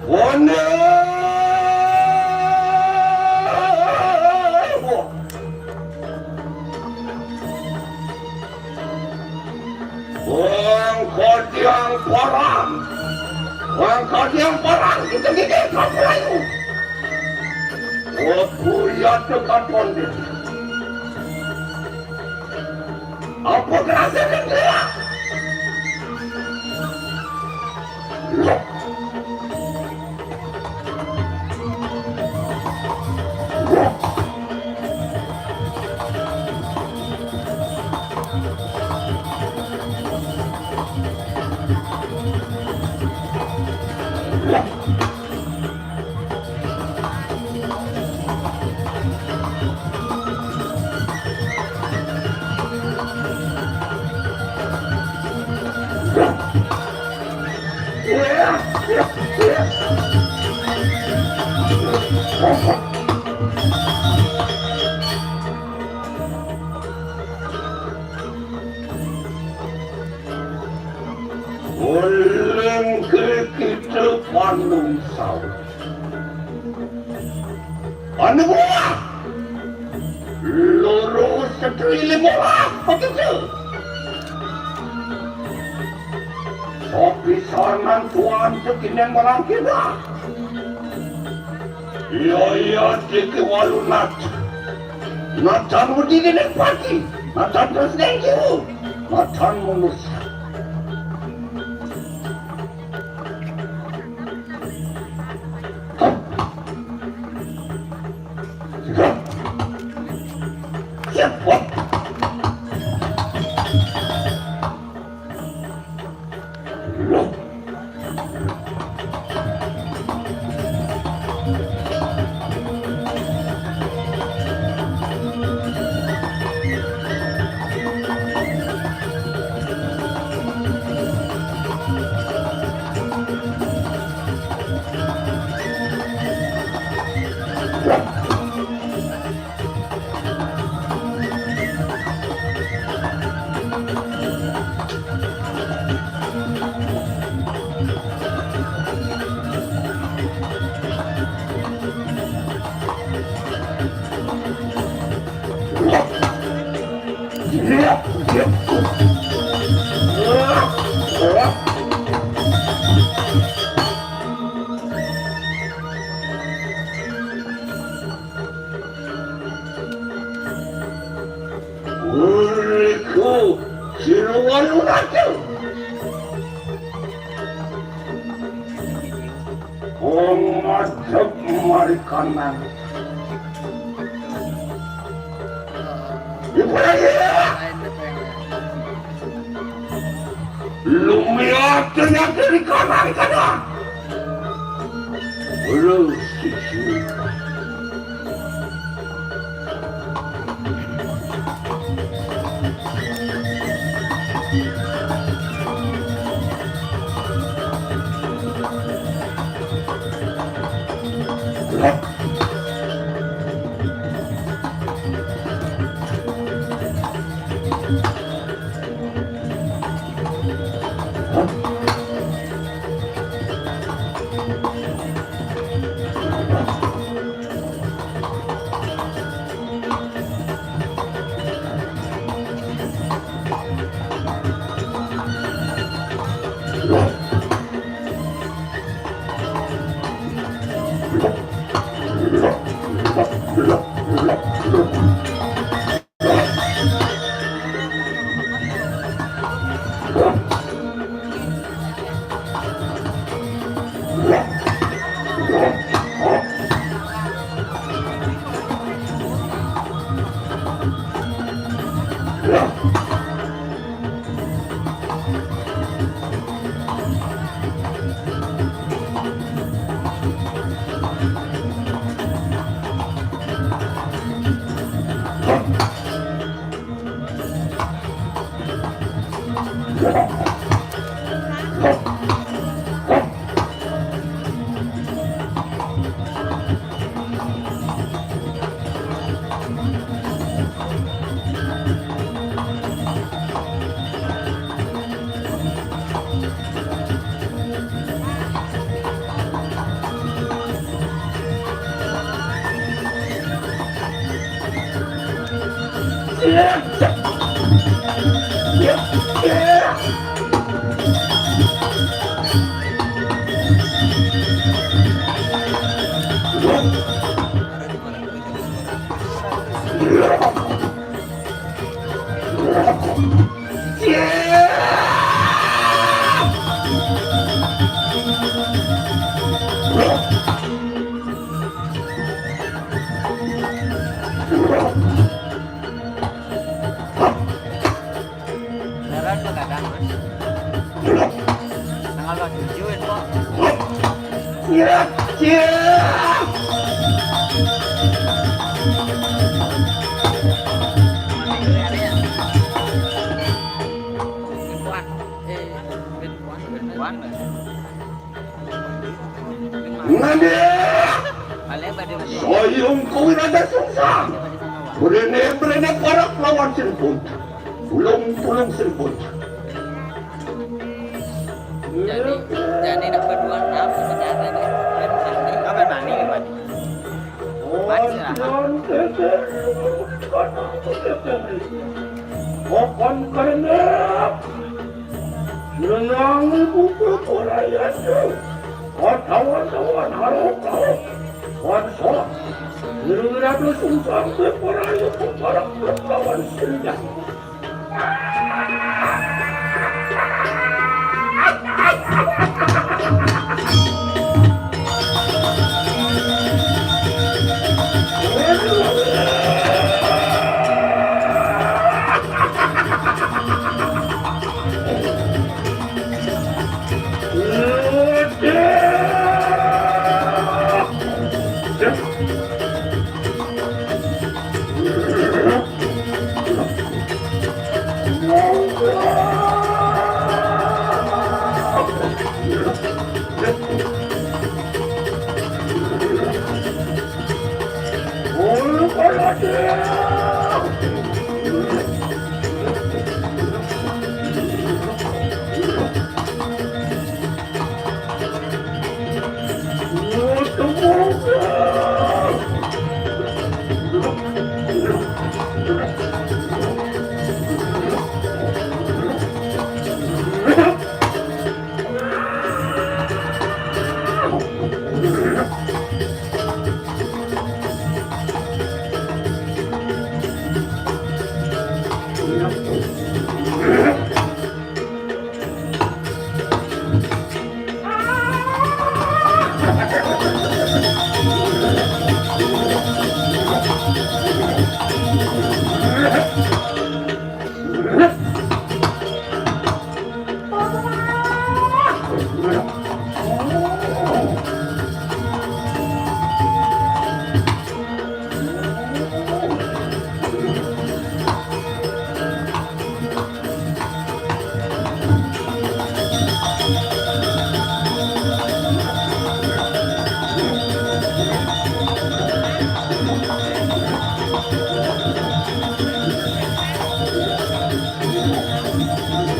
Wonten. Wong kodiang parang. Wong kodiang parang kita gigit kamu layu. Aku ya dekat kondisi. Apa kerasa dia? Uleng ke kita panungsau. Anu buah. Lurus setri lima belas begitu. Tapi sanan tuan sekinen barang kita. Iya, iya, diki walunat. Natan wedi dening pati. Natan terus nengkiu. Natan mundur. Uriku, sinuan unatu. Komadep marikanan. Ibrahim! Lumiat kanya kiri kanan kanan. Terus sisi. Lebaran begadang, Mas. Tanggal dua puluh tujuh, info. Iya, iya. Infoan. Eh, infoan, infoan. Ngandé. Soyong kuwi rada sungsang. Brene-brene parak lawan Sri Puncak. Tulung-tulung Sri Puncak. Jadi, jadi nak berdua, nah, sebenarnya nih. Kapan mani, kapan mani? Mati lah. Kapan karena Ngenangi buku korayan tu. Kawan-kawan harap kau. Kawan soal. Ngerung ratu sungsang ke korayan tu barang berkawan sendiri.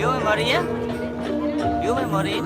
Yo me morí, ¿eh? Yo me morí.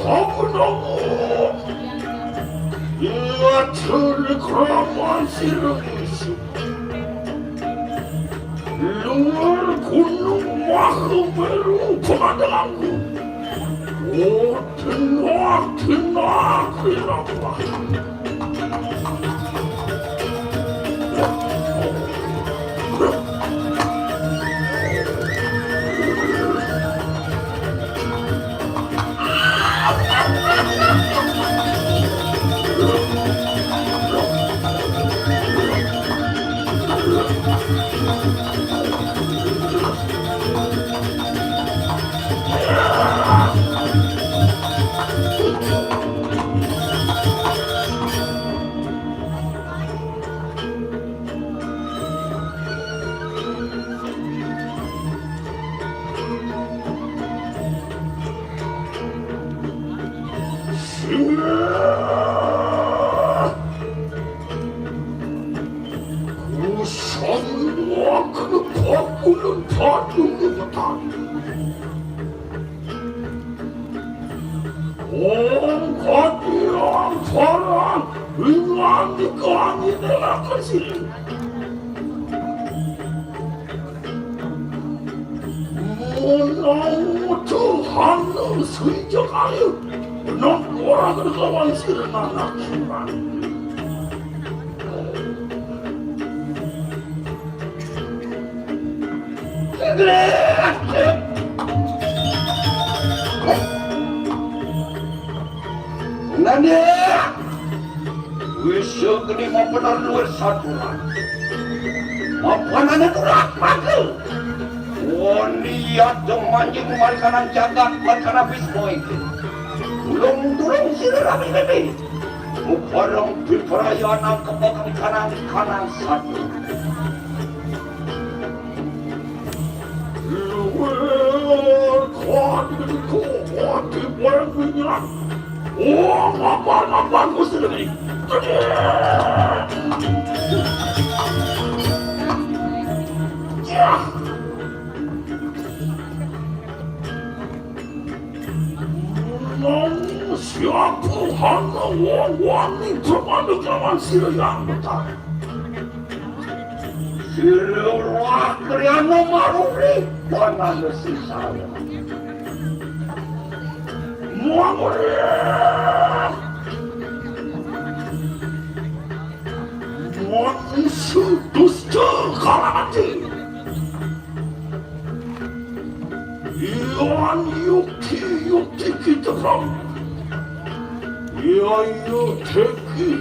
Aku nemu. Iya, curi keraman sirung isi. Luar gunung Mahameru pemandanganku. Oh, tenang, tenang, tenang. Kusang wakil pakulun padu lumetan. Ong kati ang parang ingan di kami nelakan sini. Munang Tuhan sejak ayu. Benar orang berkawan sirna nak. Nani? Wis geni mapener luwih saturan. Mapanane turak mangkel. Woni ya manjing markanan jagat markana Bisma iki. Tulung-tulung sira rabi-rabi. Mubareng bibrayana kepakan kanan kanan satu. Luwih kuat demiku kuat di barang minyak. Oh, apa-apa Gusti Negeri. Ya. Nang siapa hana wong wani pemanu kawan sira yang betah. Sira wah kriana maruri panana sisara. Muang uri. Muang sutus kalamati. Ion yukti yukti kita pram. Ion yukti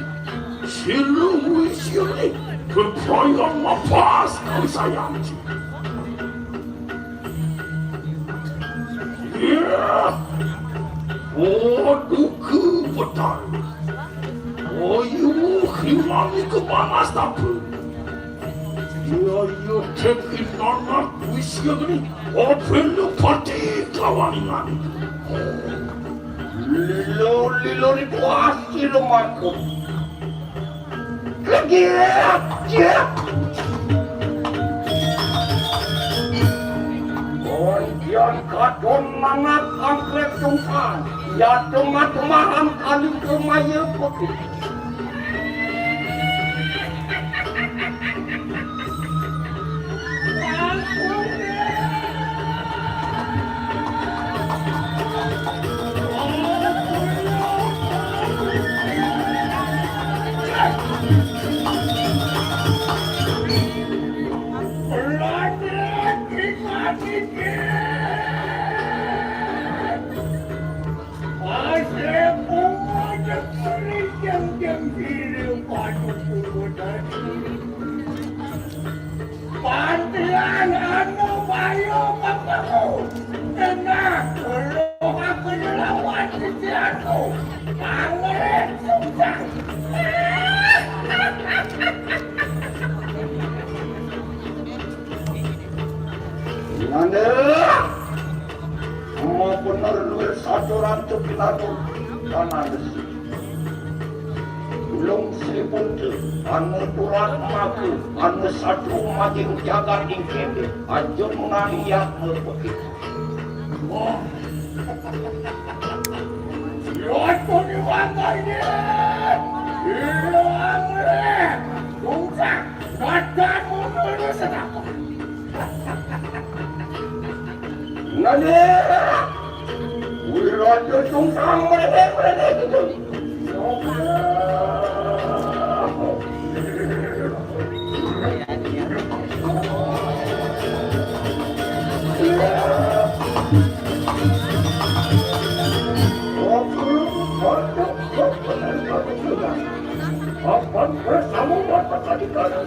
silu wisili keprayang mapas kang sayanti. Iya. Oh, duku betal. Ayu himani kemanas tapu. Ayu tekin anak wis yagni. Opelu pati kawaningan. Lilo lilo ni kuasi lumaku. Kegiat, giat. Kondian kadon mangat angkrek tungkang. Ya tengah-tengahan kali kemaya putih. Pantian anu bayu kapaku. Tengah, tolong aku nyelawan titianku. Pangeran susah. Nanda, mau bener luwih saturan tu pinatur. Tanah besi. Ulung Sri Punta, anu turak maka, anu satu majeng jagat ing kende, ajun ngaliyat mepekit. Wah. Puniwangkane. Iya, amre. Tungkak. Kadang ngono lho, sedap. Nane. Wirata sungsang mrene-mrene gitu. Apan bersama mata kali kanan.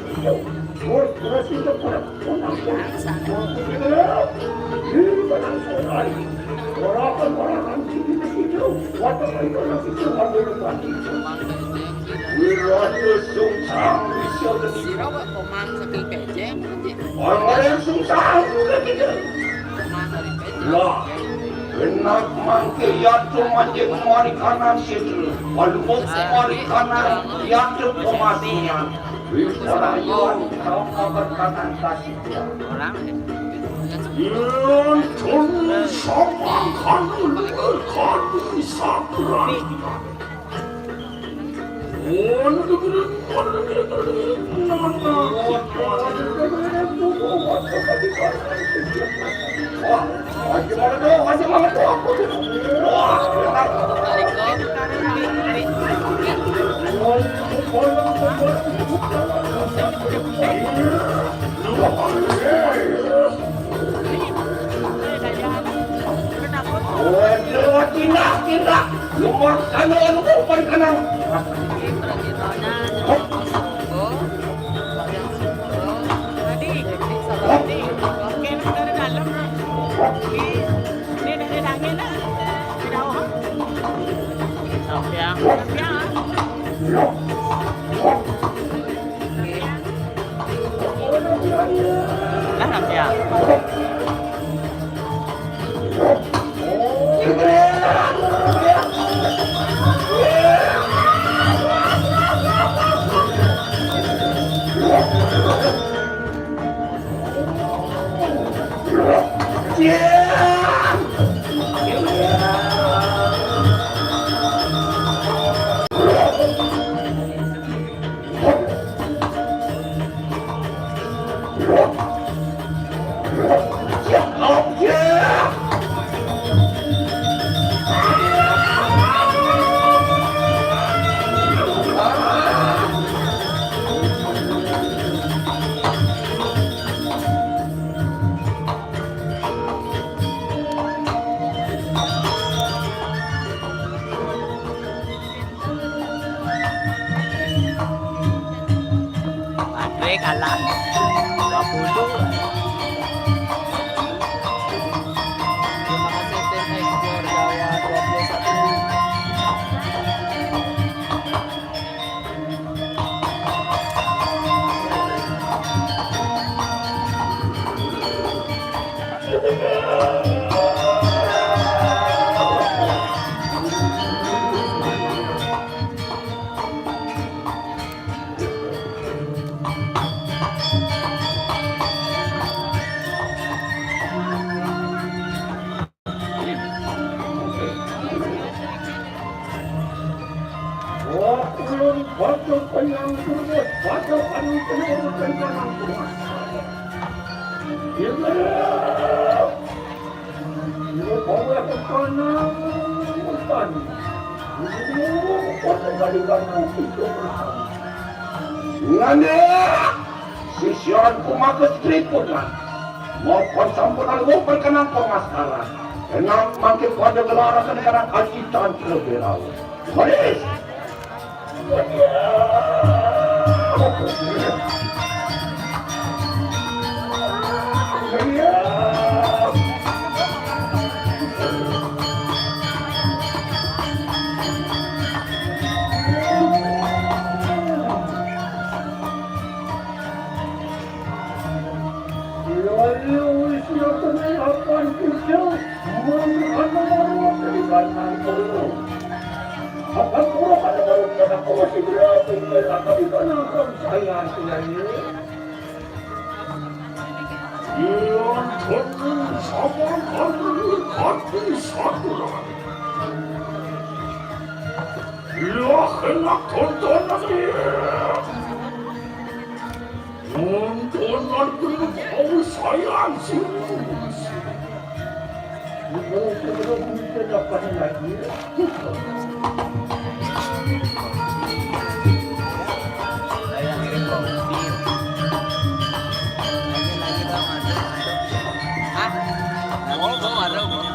Terus, terus itu kurang. Sira kok komang saking becek, becek. Orang-orang sungsang juga gitu. Komang dari becek. Lah, genap mangke yatu manjing marikanan situ. Walu marikanan yatu pemasian. Wisarayuan kau kabar kanan kasih. Orang. Ilon tun sama kanu kanu saturan. Waduh, tindak, tindak. Lumah, anu, anu, umpan kanang. Tadi, tadi, oke, dari dalam. Ini dari angin, ah. Di bawah. Siap, ya. Siap, ya. Lah, ya. Andre kalah dua puluh. Terima kasih tim Explore Jawa dua puluh satu. Wah, ulun batu penyang turun, batu anu penyang turun. Iya, iya, bawa ke kanan, bukan. Iya, kota kali kanan itu. Ngane, sisian kumakas tripunan. Mau kon sampun alwuh perkenang pemasaran. Kenang mangke pada gelar akan negara kacitan terlebih laut. Manis. Lalu usia kenai akan kita menghantar dari batang dulu. Akan kurang ada baru kita kursi berarti kita akan dikenalkan saya ini. Yang tenang sama kami hati satu. Kena tontonan ieu. Tontonan kena kawisayan si Uus. Ibu, ibu, ibu, ibu, apa lagi? Hah? Oh, oh, ada, oh.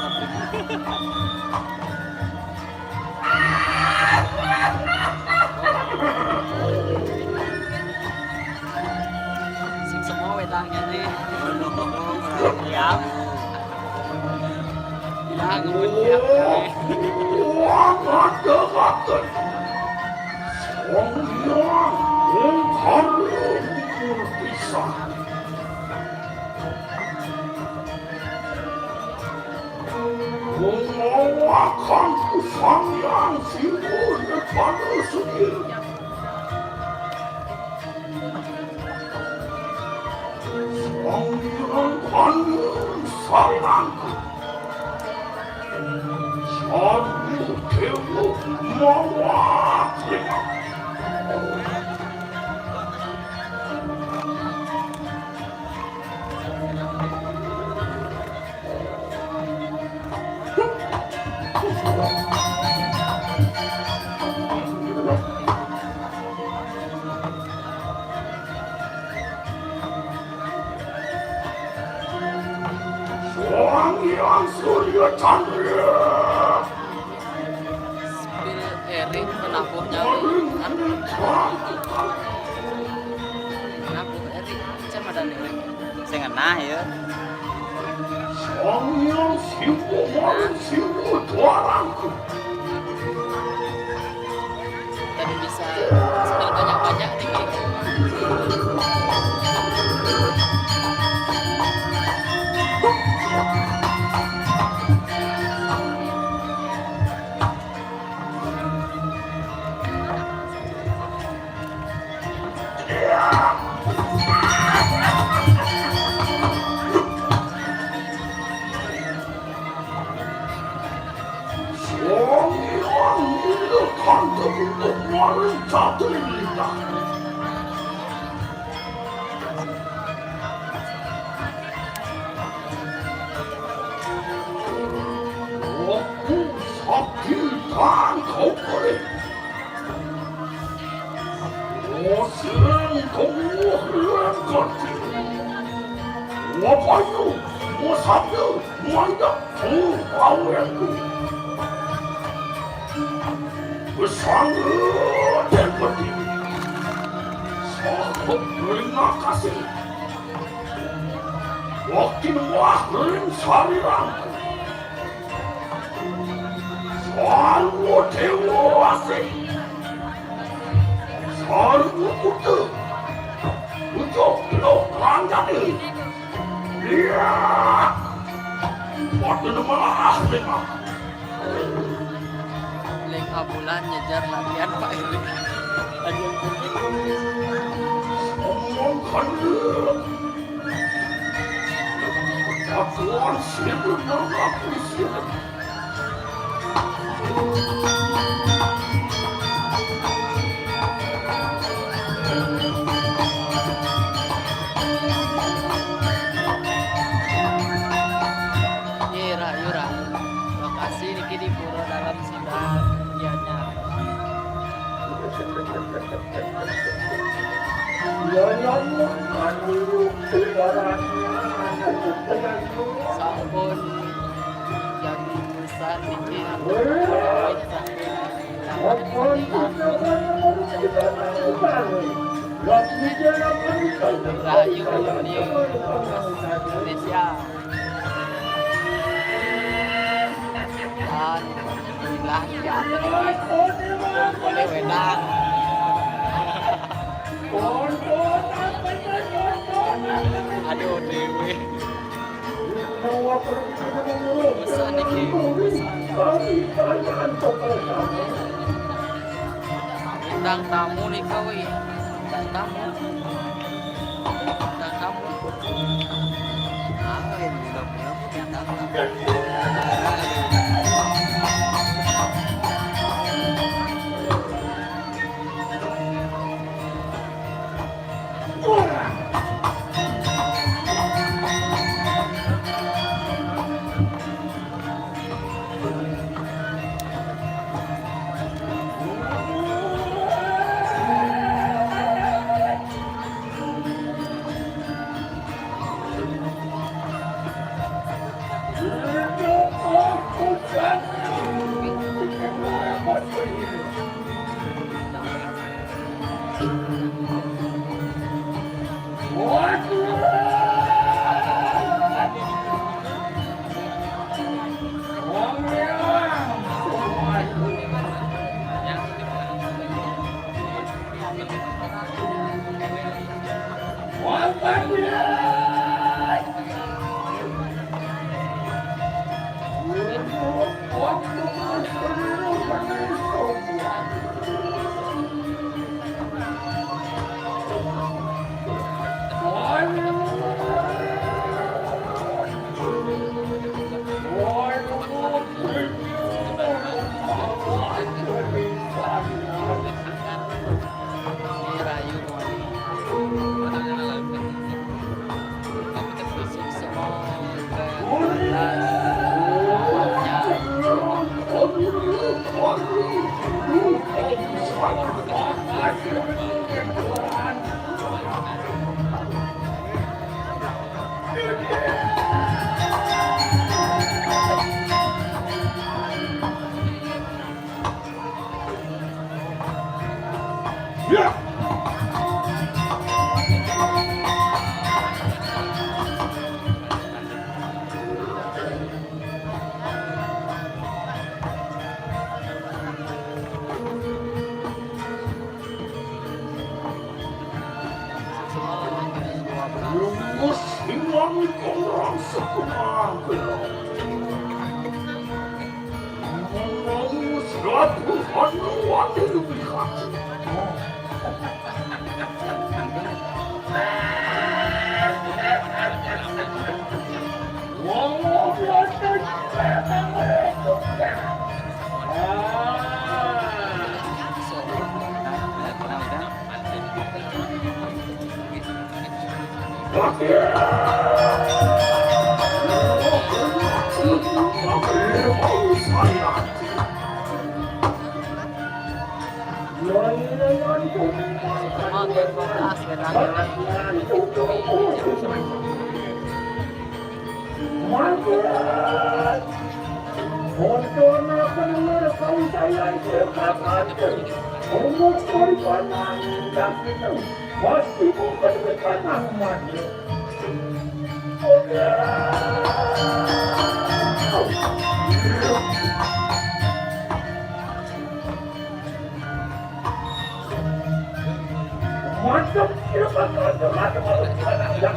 Sing semua wedangnya nih. Siap. Bilang, siap, nih. Wong Hyang, wong Hyang, wong Hyang, pisan. Mengalahkan ku Sang Hyang Siwa Nirvana Sugih. Sang Hyang Panjang Sarangku. Sarwa Dewa Mawatri. Sang Hyang Surya Chandra. Spill Erik penabuh nyawa. Penabuh Erik, cen madan Erik. Sing ngenah ya. Sang Hyang Siwa Maring Siwa Tuarangku. Tadi bisa spill banyak-banyak nih. Aku sakti dan kau boleh. Oseng kau rengkati. Wapayu, wasabda, manda, tu, awengku. Besanga dan pedih. Sahut terima kasih. Waktu wah ring sarirangku. Sarwa Dewa Asih. Sarwa Kuta. Ujuk Peluk Ranjani. Iya. Waktu nemalah lima. Ling Abulan nyejar latihan Pak Erik. Aduh. Omong kandung. Jagoan sing menanggapi sing. Yura, yura. Lokasi niki di Pura Dalam Sida, Gianyar. Sampun jam besar niki. Rahayu, rahayu, Indonesia. Alhamdulillah, ya. Boleh wedang. Aduh, Dewi. Pesan nih, Ki. Bintang tamu nih, kau, ya. Bintang tamu. Bintang tamu. Ah, ini udah punya bintang tamu. Lumus hilang orang sekenakel. Lumus ratu hanuan lebih hati. Ngomong ratu. Mantap. Foto na pendengar kau saya itu kapan tu? Umur korban anda itu pasti bukan bertanah mati. Oke. Mantap, mantap, mantap, mantap, mantap.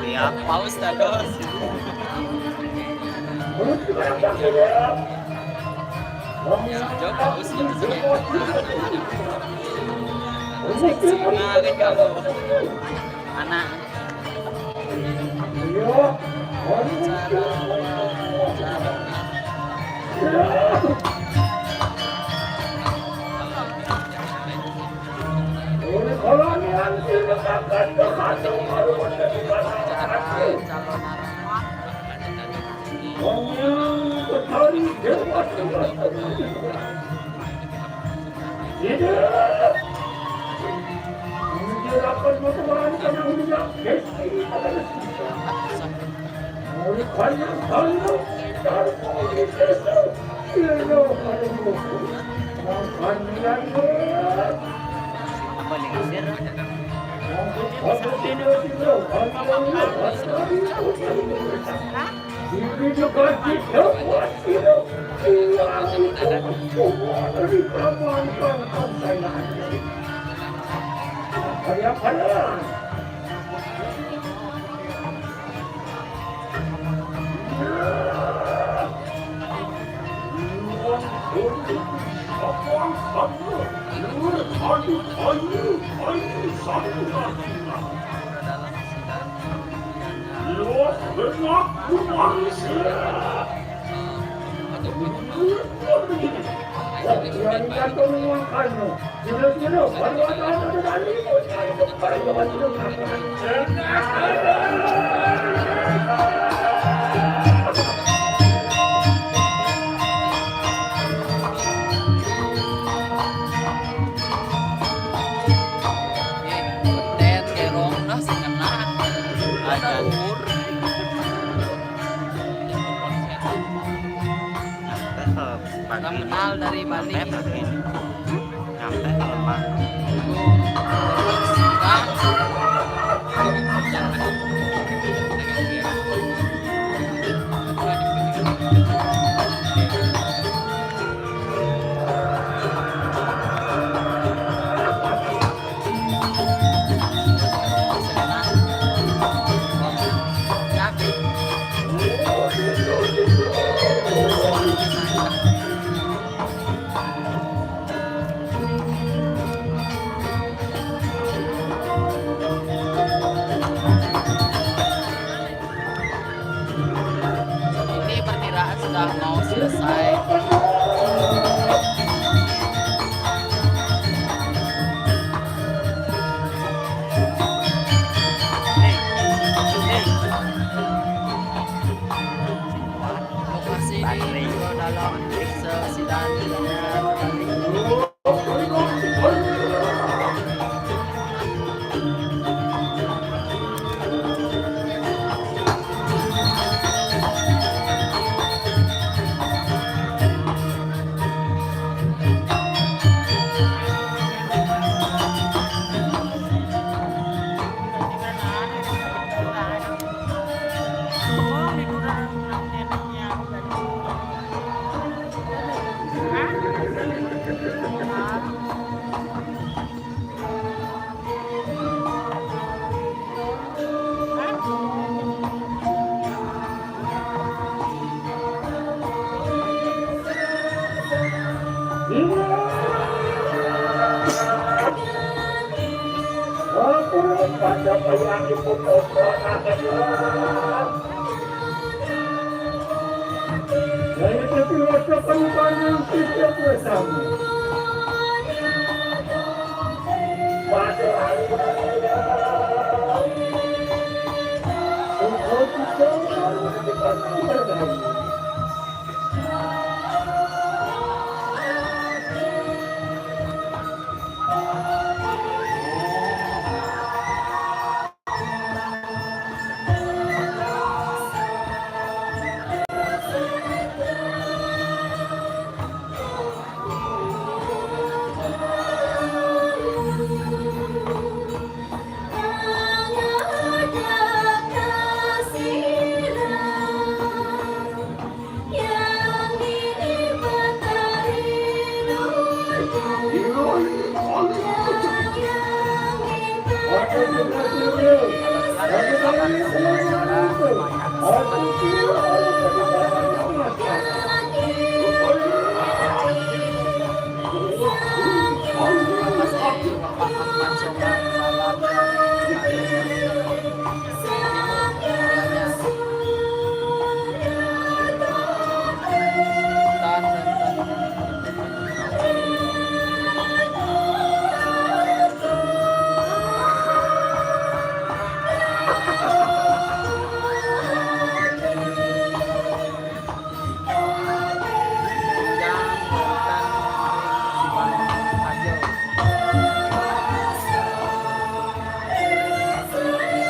Ya, paus terus. Jauh paus terus. Anak. Nyampe kalau pagi ini. Nyampe kalau pagi. Ini perkiraan sudah mau selesai. Lokasi ini juga dalam sesi dan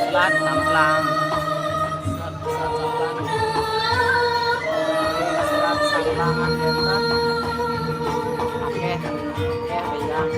Selat Samplang. Selat Samplang. Selat Samplang, Anggota. Oke. Oke, bilang.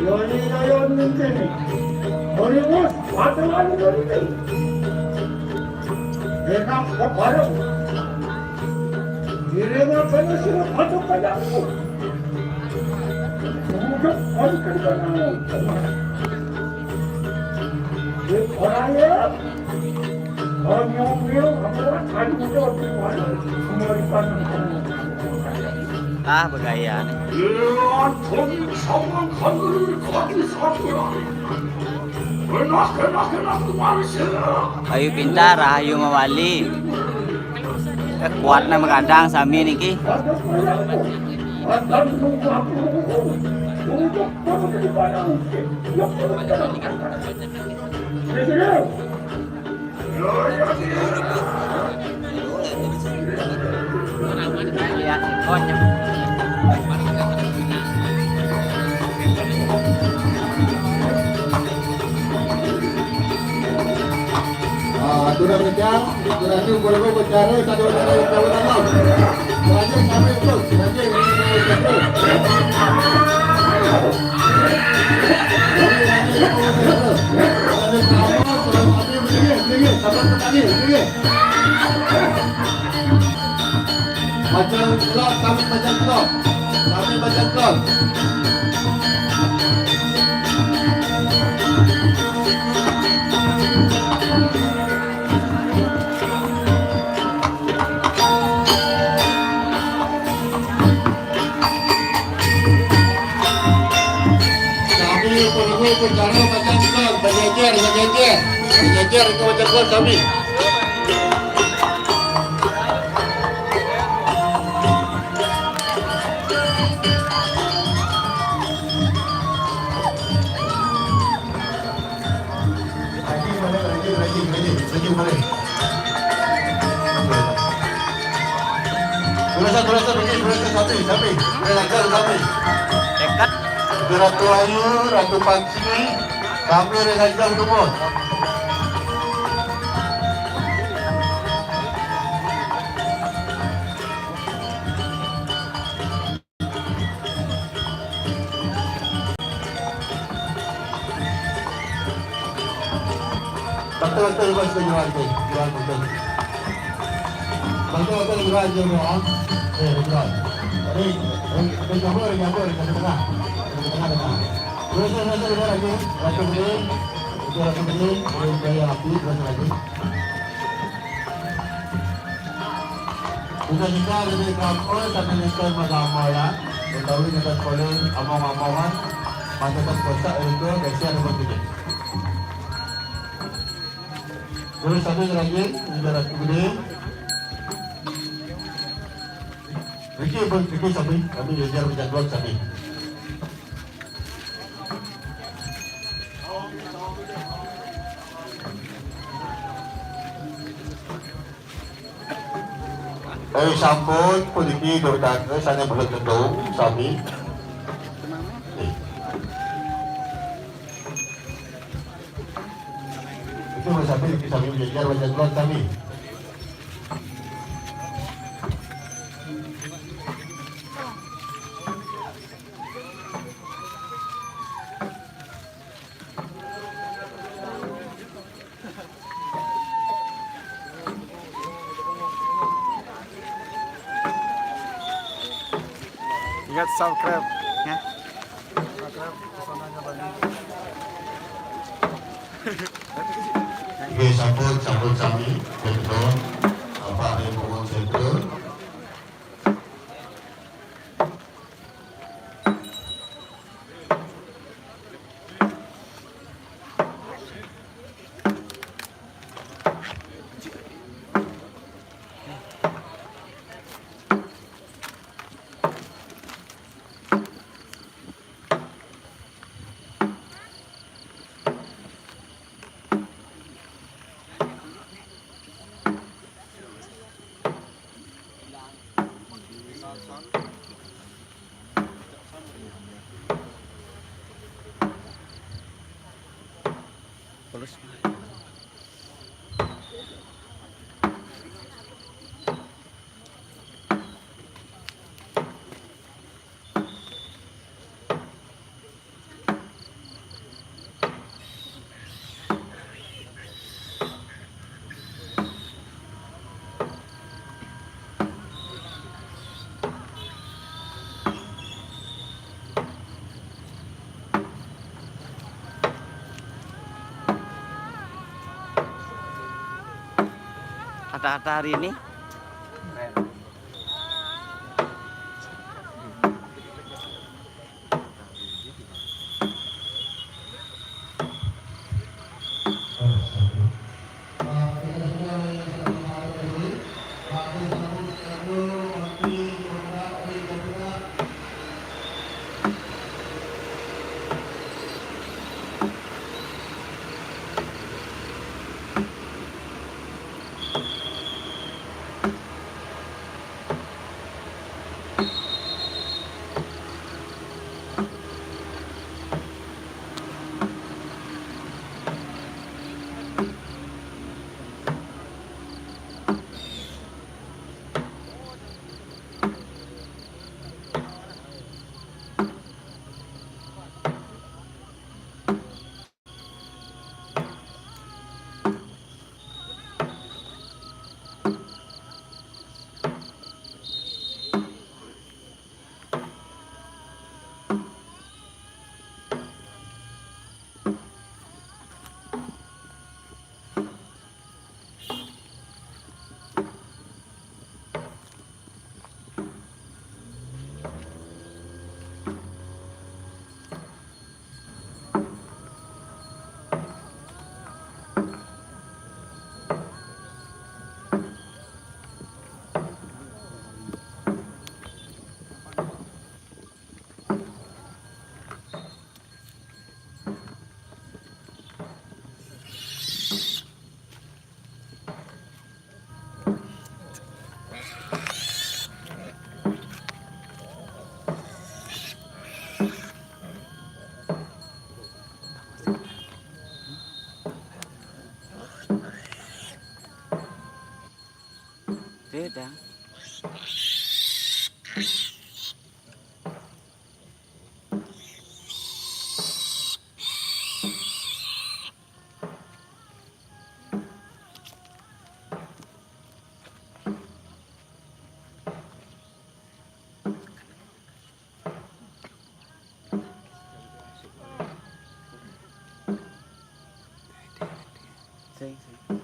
Yoni, yoni, yoni. Hori bos, bhagwan hori. Enak kok bareng. Diri mah kana sira batu kayangu. Kemudian hari kerjanya. Di orang ya. Hanya dia kamu akan menjadi kembali. Kembalikan. Ah, bergaya nih. Ayu pintar, ayu mawali. Eh, kuatnya menggadang sami niki. Presiden, Ah, sudah kenyang, sudah tu, boleh buat cara, satu cara yang tahu nama. Raja sampai tu, raja yang tahu siapa. Raja, raja yang tahu siapa. Raja sama, sudah sampai, boleh, boleh, sampai petani, boleh. Baca kelab, kami baca kelab. Kami baca kelab. Kami perlu bicara baca kelab, baca jer, baca jer. Baca jer, itu baca kelab kami. Rajin balik, rajin, rajin, rajin, rajin balik. Terus, terus, terus, rajin, terus, terus, sampai, sampai. Rajin, sampai. Dekat. Ratu Ayu, Ratu Panci, sampai, rajin, semua. Betul, betul, bos, tu jual tu. Jual betul. Betul, betul, jual je tu, ah. Eh, jual. Jadi, eh, dia campur, dia campur, dia tengah. Dia tengah, tengah. Terus, terus, terus, terus lagi. Rasa betul. Itu rasa betul. Boleh bayar api, terus lagi. Sudah kita lebih kapal, tapi kita bersama ya. Betawi kita sekolah, among-amongan. Masa tak kosak itu, biasa ada begitu. Terus satu lagi, sudah ratu gede. Riki pun, Riki sabi, kami belajar berjadual sabi. Eh, sampun, puniki durdange sane bulet tedung, sami. Eh. Itu Mas Abi, sami belajar baca Quran, sami. Ingat subscribe, ya. Nggih, sampun, sampun sami, betul. Bapak Ibu Sektor. Kata-kata hari ini. Beda. Sing, sing.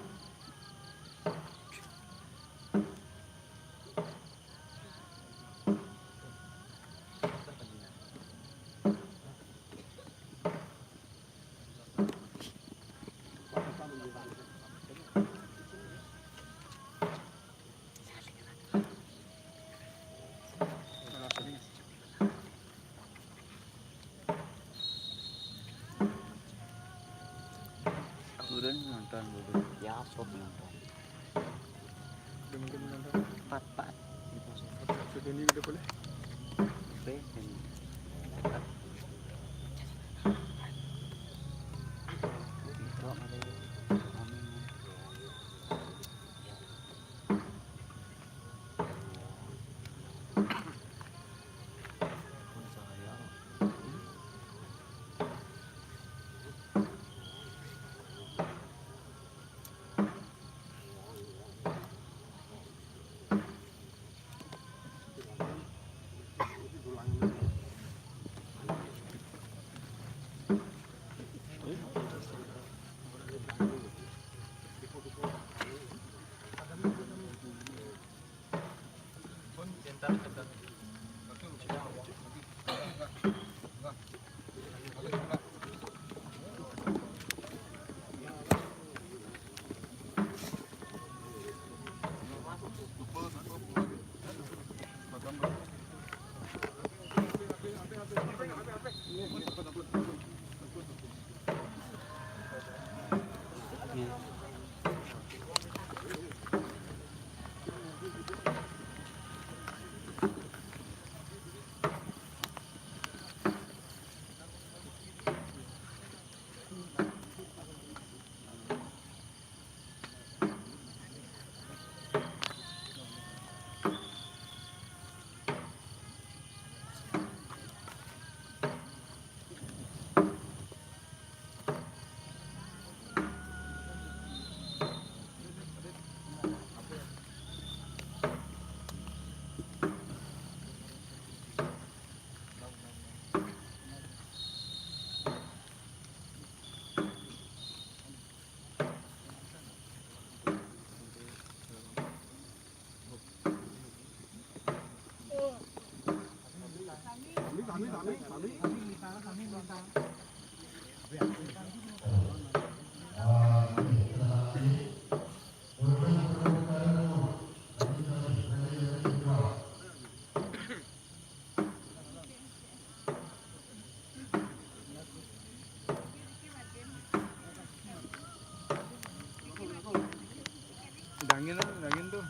Kurang nonton dulu. Ya, sok nonton. Empat, empat. Sudah ini udah boleh. Oke, ini. Itu apa tadi? Amin. Dangin, dangin tuh.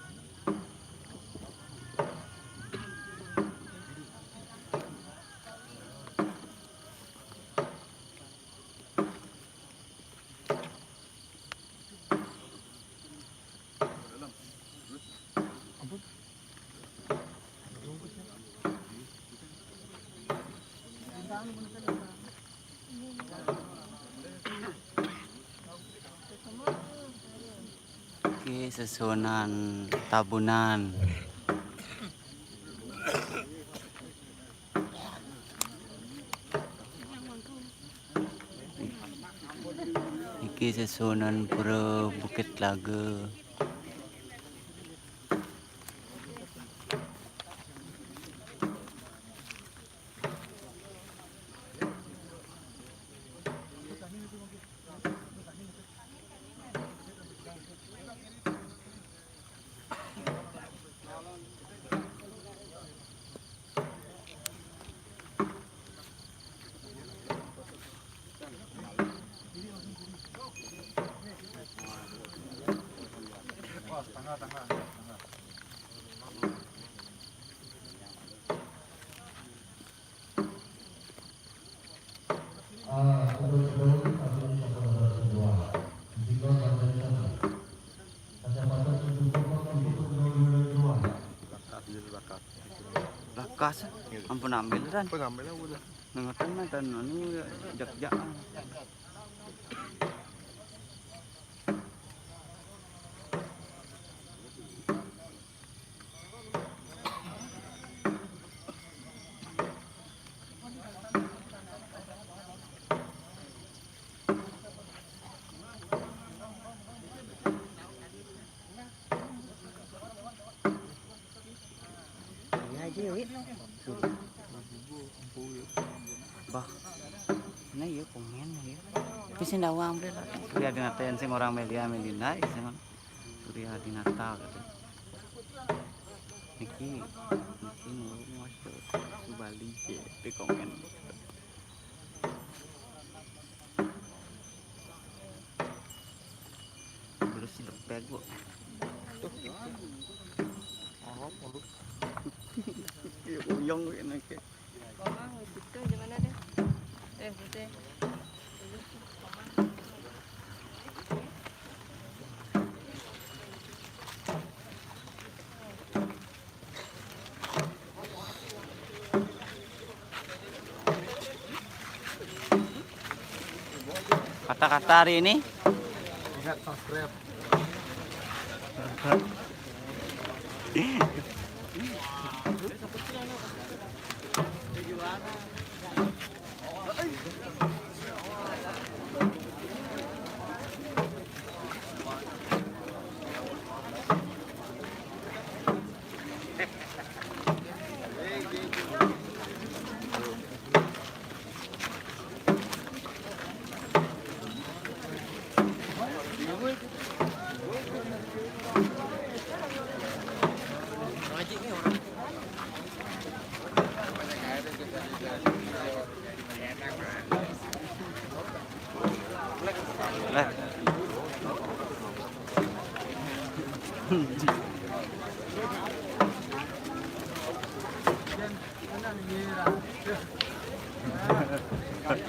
Oke, sesuunan Tabunan. Iki sesuunan Pura Bukit Telaga. Ampun ambil, Dan. Ampun ambil, udah. Nengatan mah, Dan, anu, jak-jak. Iya aja, Wit. Bah. Nah, iya, komen, iya. Tapi sih ndak uang, Bre, lah. Kuliah di Naten sing orang media, Medina, sing kuliah di Natal gitu. Niki, niki mau masuk ke Bali, di komen. Belum sih lepek, Bu. Tuh. Oh, uyang ini kayak. Komang, gitu, gimana deh? Eh, gitu. Kata-kata hari ini. Ingat subscribe.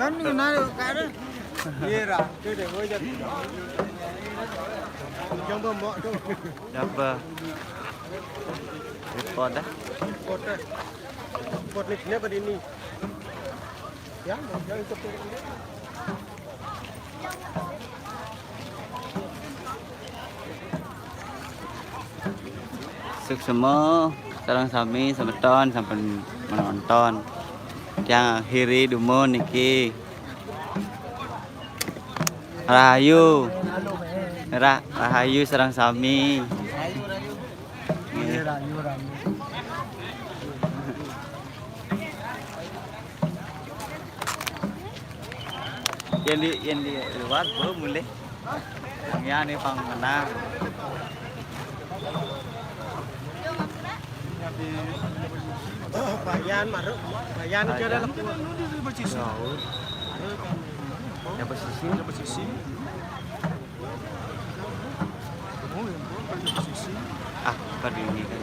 Kan kenal kada. Iya, Ra. Itu deh, gua jadi. Jangan bombok tuh. Dapat. Repot dah. Repot dah. Repot nih, kenapa di ini? Ya, jangan ikut. Suksma sareng sami semeton sampun menonton. Yang akhiri dumun niki. Rahayu. Ra-, rahayu sareng sami. Nggih. Yang di, yang di luar, Bu, mulih. Yang ini pang menang. Bayan, maruk. Bayan, itu ada lembu. Jauh. Ya, pesisir. Ya, pesisir. Ah, bukan di ini kan.